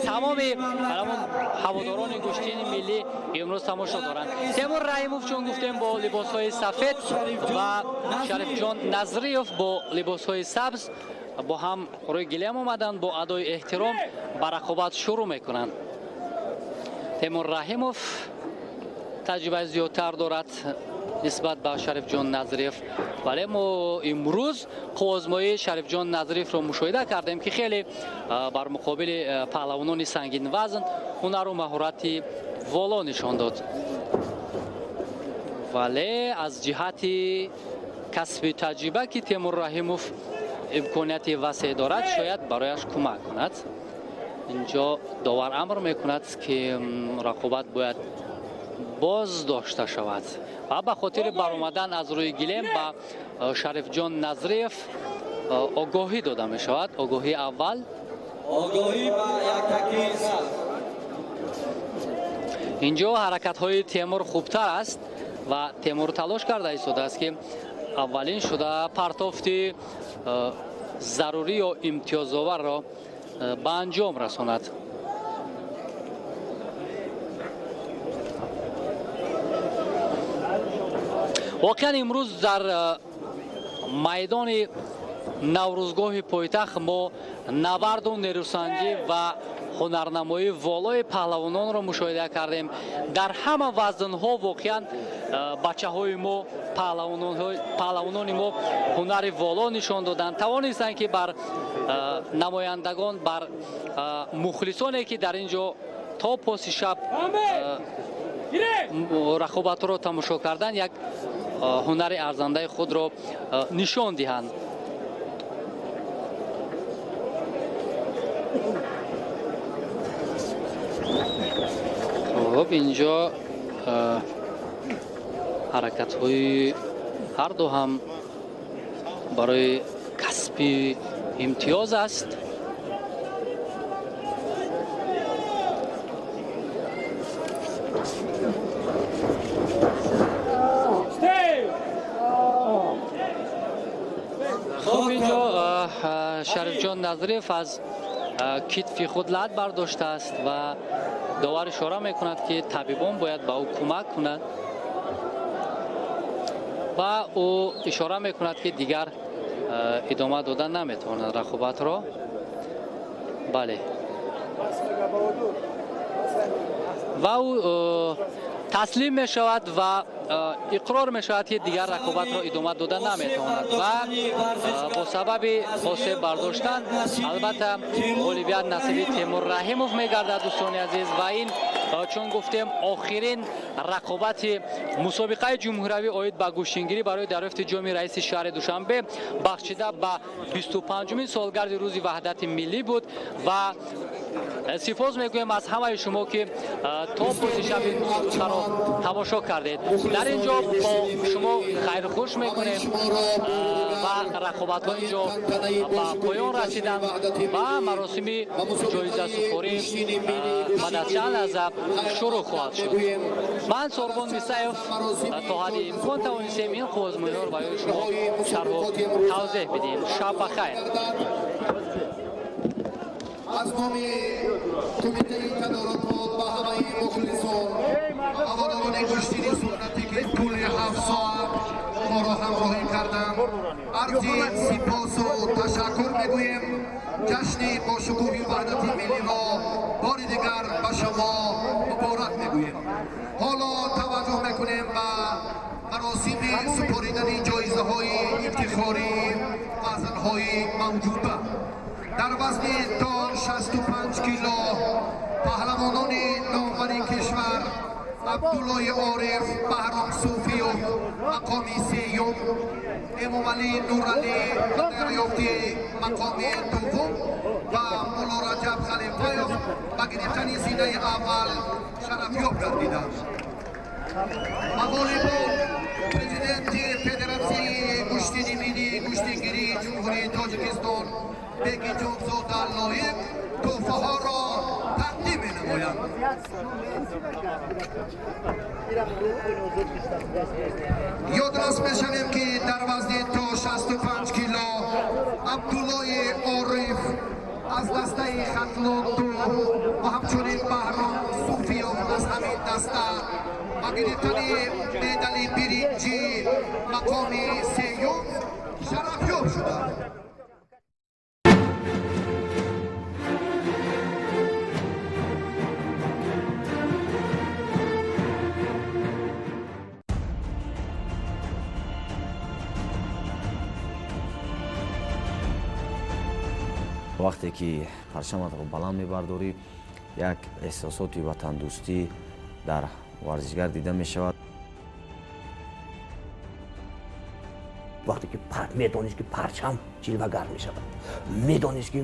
тамоми ҳаводорони гӯштини миллӣ имрӯз тамошо доранд. Темур Раҳимов, чун гуфтем, бо либосҳои сафед ва Шарифҷон Назриев бо либосҳои сабз бо ҳам рӯи гилем омаданд, бо адои эҳтиром ба рақобат шурӯъ мекунанд. Темур Раҳимов таҷрибаи зиёдтар дорад нисбат ба Шарифҷон Назриев, вале мо имрӯз қувваозмоии Шарифҷон Назриевро мушоҳида кардем, ки хеле бар муқобили паҳлавонони сангинвазн ҳунару маҳорати воло нишон дод. Вале аз ҷиҳати касби таҷриба, ки Темур Раҳимов имконияти васеъ дорад, шояд барояш кӯмак кунад. Инҷо довар амр мекунад, ки рақобат бояд боз дошта шавад ва ба хотири баромадан аз рӯи гилем ба Шарифҷон Назриев огоҳӣ дода мешавад. Огоҳии аввал. Огоҳӣ ба яктаки сабз. Инҷо ҳаракатҳои Темур хубтар аст ва Темур талош карда истодааст, ки аввалин шуда партофти зарурӣ ё имтиёзоварро ба анҷом расонад. Воқеан имрӯз дар майдони Наврӯзгоҳи пойтахт мо набарду нерӯсанҷӣ ва ҳунарнамоии волои паҳлавононро мушоҳида кардем. Дар ҳама вазнҳо воқеан бачаҳои мо, паҳлавонони мо ҳунари воло нишон доданд. Тавонистанд, ки бар намояндагон, бар мухлисоне, ки дар ин ҷо то поси шаб рақобатро тамошо кардан, як ҳунари арзандаи худро нишон диҳанд. Хуб, инҷо ҳаракатҳои ҳарду ҳам барои касби имтиёз аст. Хуб, инҷо Шарифҷон Назриев аз китфи худ лат бардоштааст ва довар ишора мекунад, ки табибон бояд ба ӯ кӯмак кунад ва ӯ ишора мекунад, ки дигар идома дода наметавонад рақобатро. Бале, ва ӯ таслим мешавад ва иқрор мешавад, ки дигар рақобатро идома дода наметавонад ва бо сабаби осеб бардоштан албатта ғолибият насиби Темур Раҳимов мегардад. Дӯстони азиз, ва ин чун гуфтем охирин рақобати мусобиқаи ҷумҳуриявӣ оид ба гӯштингирӣ барои дарёфти ҷоми раиси шаҳри Душанбе бахшида ба 25-умин солгарди рӯзи ваҳдати миллӣ буд ва сипос мегӯем аз ҳамаи шумо, ки то пози шаби мусобиқаро тамошо кардед. Дар ин ҷо бо шумо хайрхуш мекунем ва рақобатҳо ин ҷо ба поён расиданд ва маросими ҷоизасупорӣ баъд аз чанд лаҳза шурӯъ хоҳад шуд. Ман Сорбон Мисаев то ҳадди имкон тавонистем ин озмунҳоро барои шумо шарҳу тавзеҳ бидиҳем. Шаб ба хайр. Аз номи кумитаи тадорукот ба ҳамаи мухлисон, ҳаводорони гӯштини суннатӣ, ки тӯли 7 соат моро ҳамроҳӣ карданд, арзи сипосу ташаккур мегӯем. Ҷашни бошукӯҳи ваҳдати миллиро бори дигар ба шумо муборак мегӯем. Ҳоло таваҷҷӯҳ мекунем ба маросими супоридани ҷоизаҳои ифтихории вазнҳои мавҷуда. Дар вазни то 65 кило паҳлавонони номвари кишвар Абдуллои Ориф, Баҳром Суфиёв мақоми сеюм, Эмомалӣ Нуралӣ ба дарёфти мақоми дуввум ва Муллораҷаб Халифаев ба гирифтани зинаи аввал шарафёб гардиданд. Ба ғолибон президенти Федератсияи гӯштини миллии гӯштингирии Ҷумҳурии Тоҷикистон Бегиҷонзода Лоиқ тӯҳфаҳоро тақдим менамоянд. Ёдрас мешавем, ки дар вазни то 65 кило Абдуллои Ориф аз дастаи Хатлон 2 ва ҳамчунин Баҳром Суфиёв аз ҳамин даста ба гирифтани медали биринҷӣ мақоми сеюм шарафёб шуданд. Вақте ки парчаматро баланд мебардорӣ, як эҳсосоти ватандӯстӣ дар варзишгар дида мешавад. Вақте ки медонист, ки парчам ҷилвагар мешавад, медонист, ки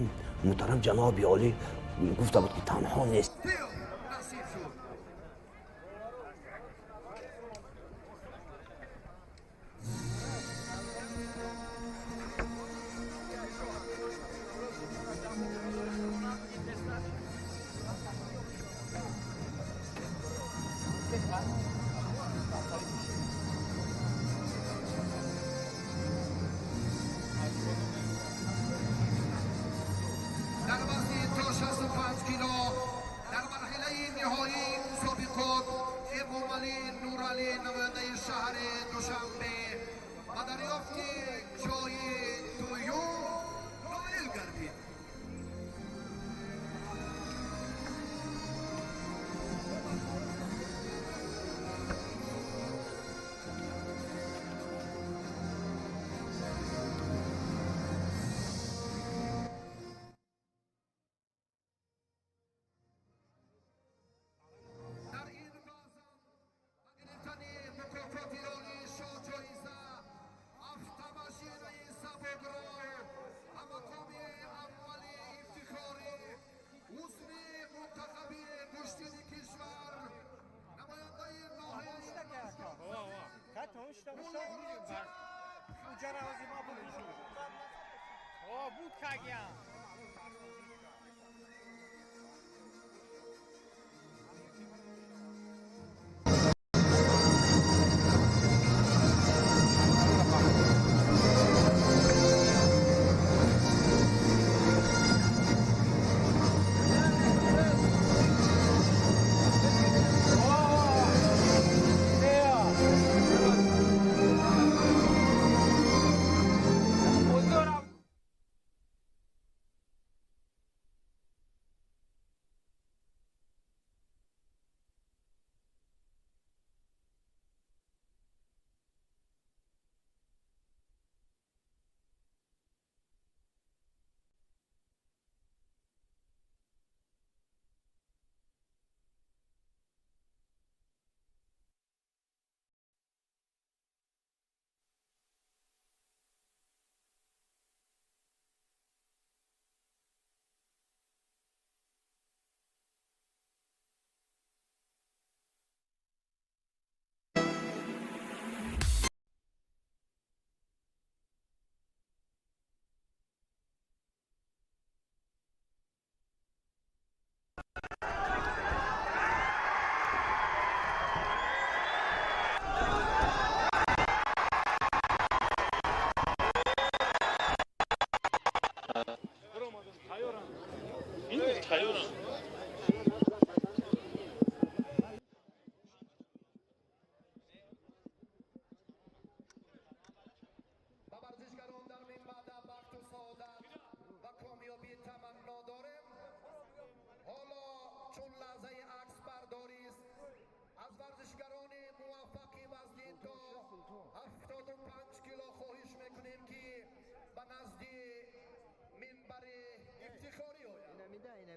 муҳтарам ҷаноби олӣ гуфта буд, ки танҳо нест. Дар вазни то 65 кило дар марҳилаи ниҳоии мусобиқот Эмомалӣ Нуралӣ намояндаи шаҳри Душанбе ба дарёфти ҷои дуюм ноил гардид.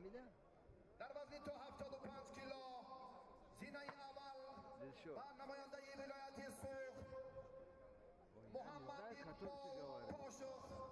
Дар вазни то 75 кило зинаи аввал ба намояндаи вилояти Суғд Муҳаммад Иқбол Пошух.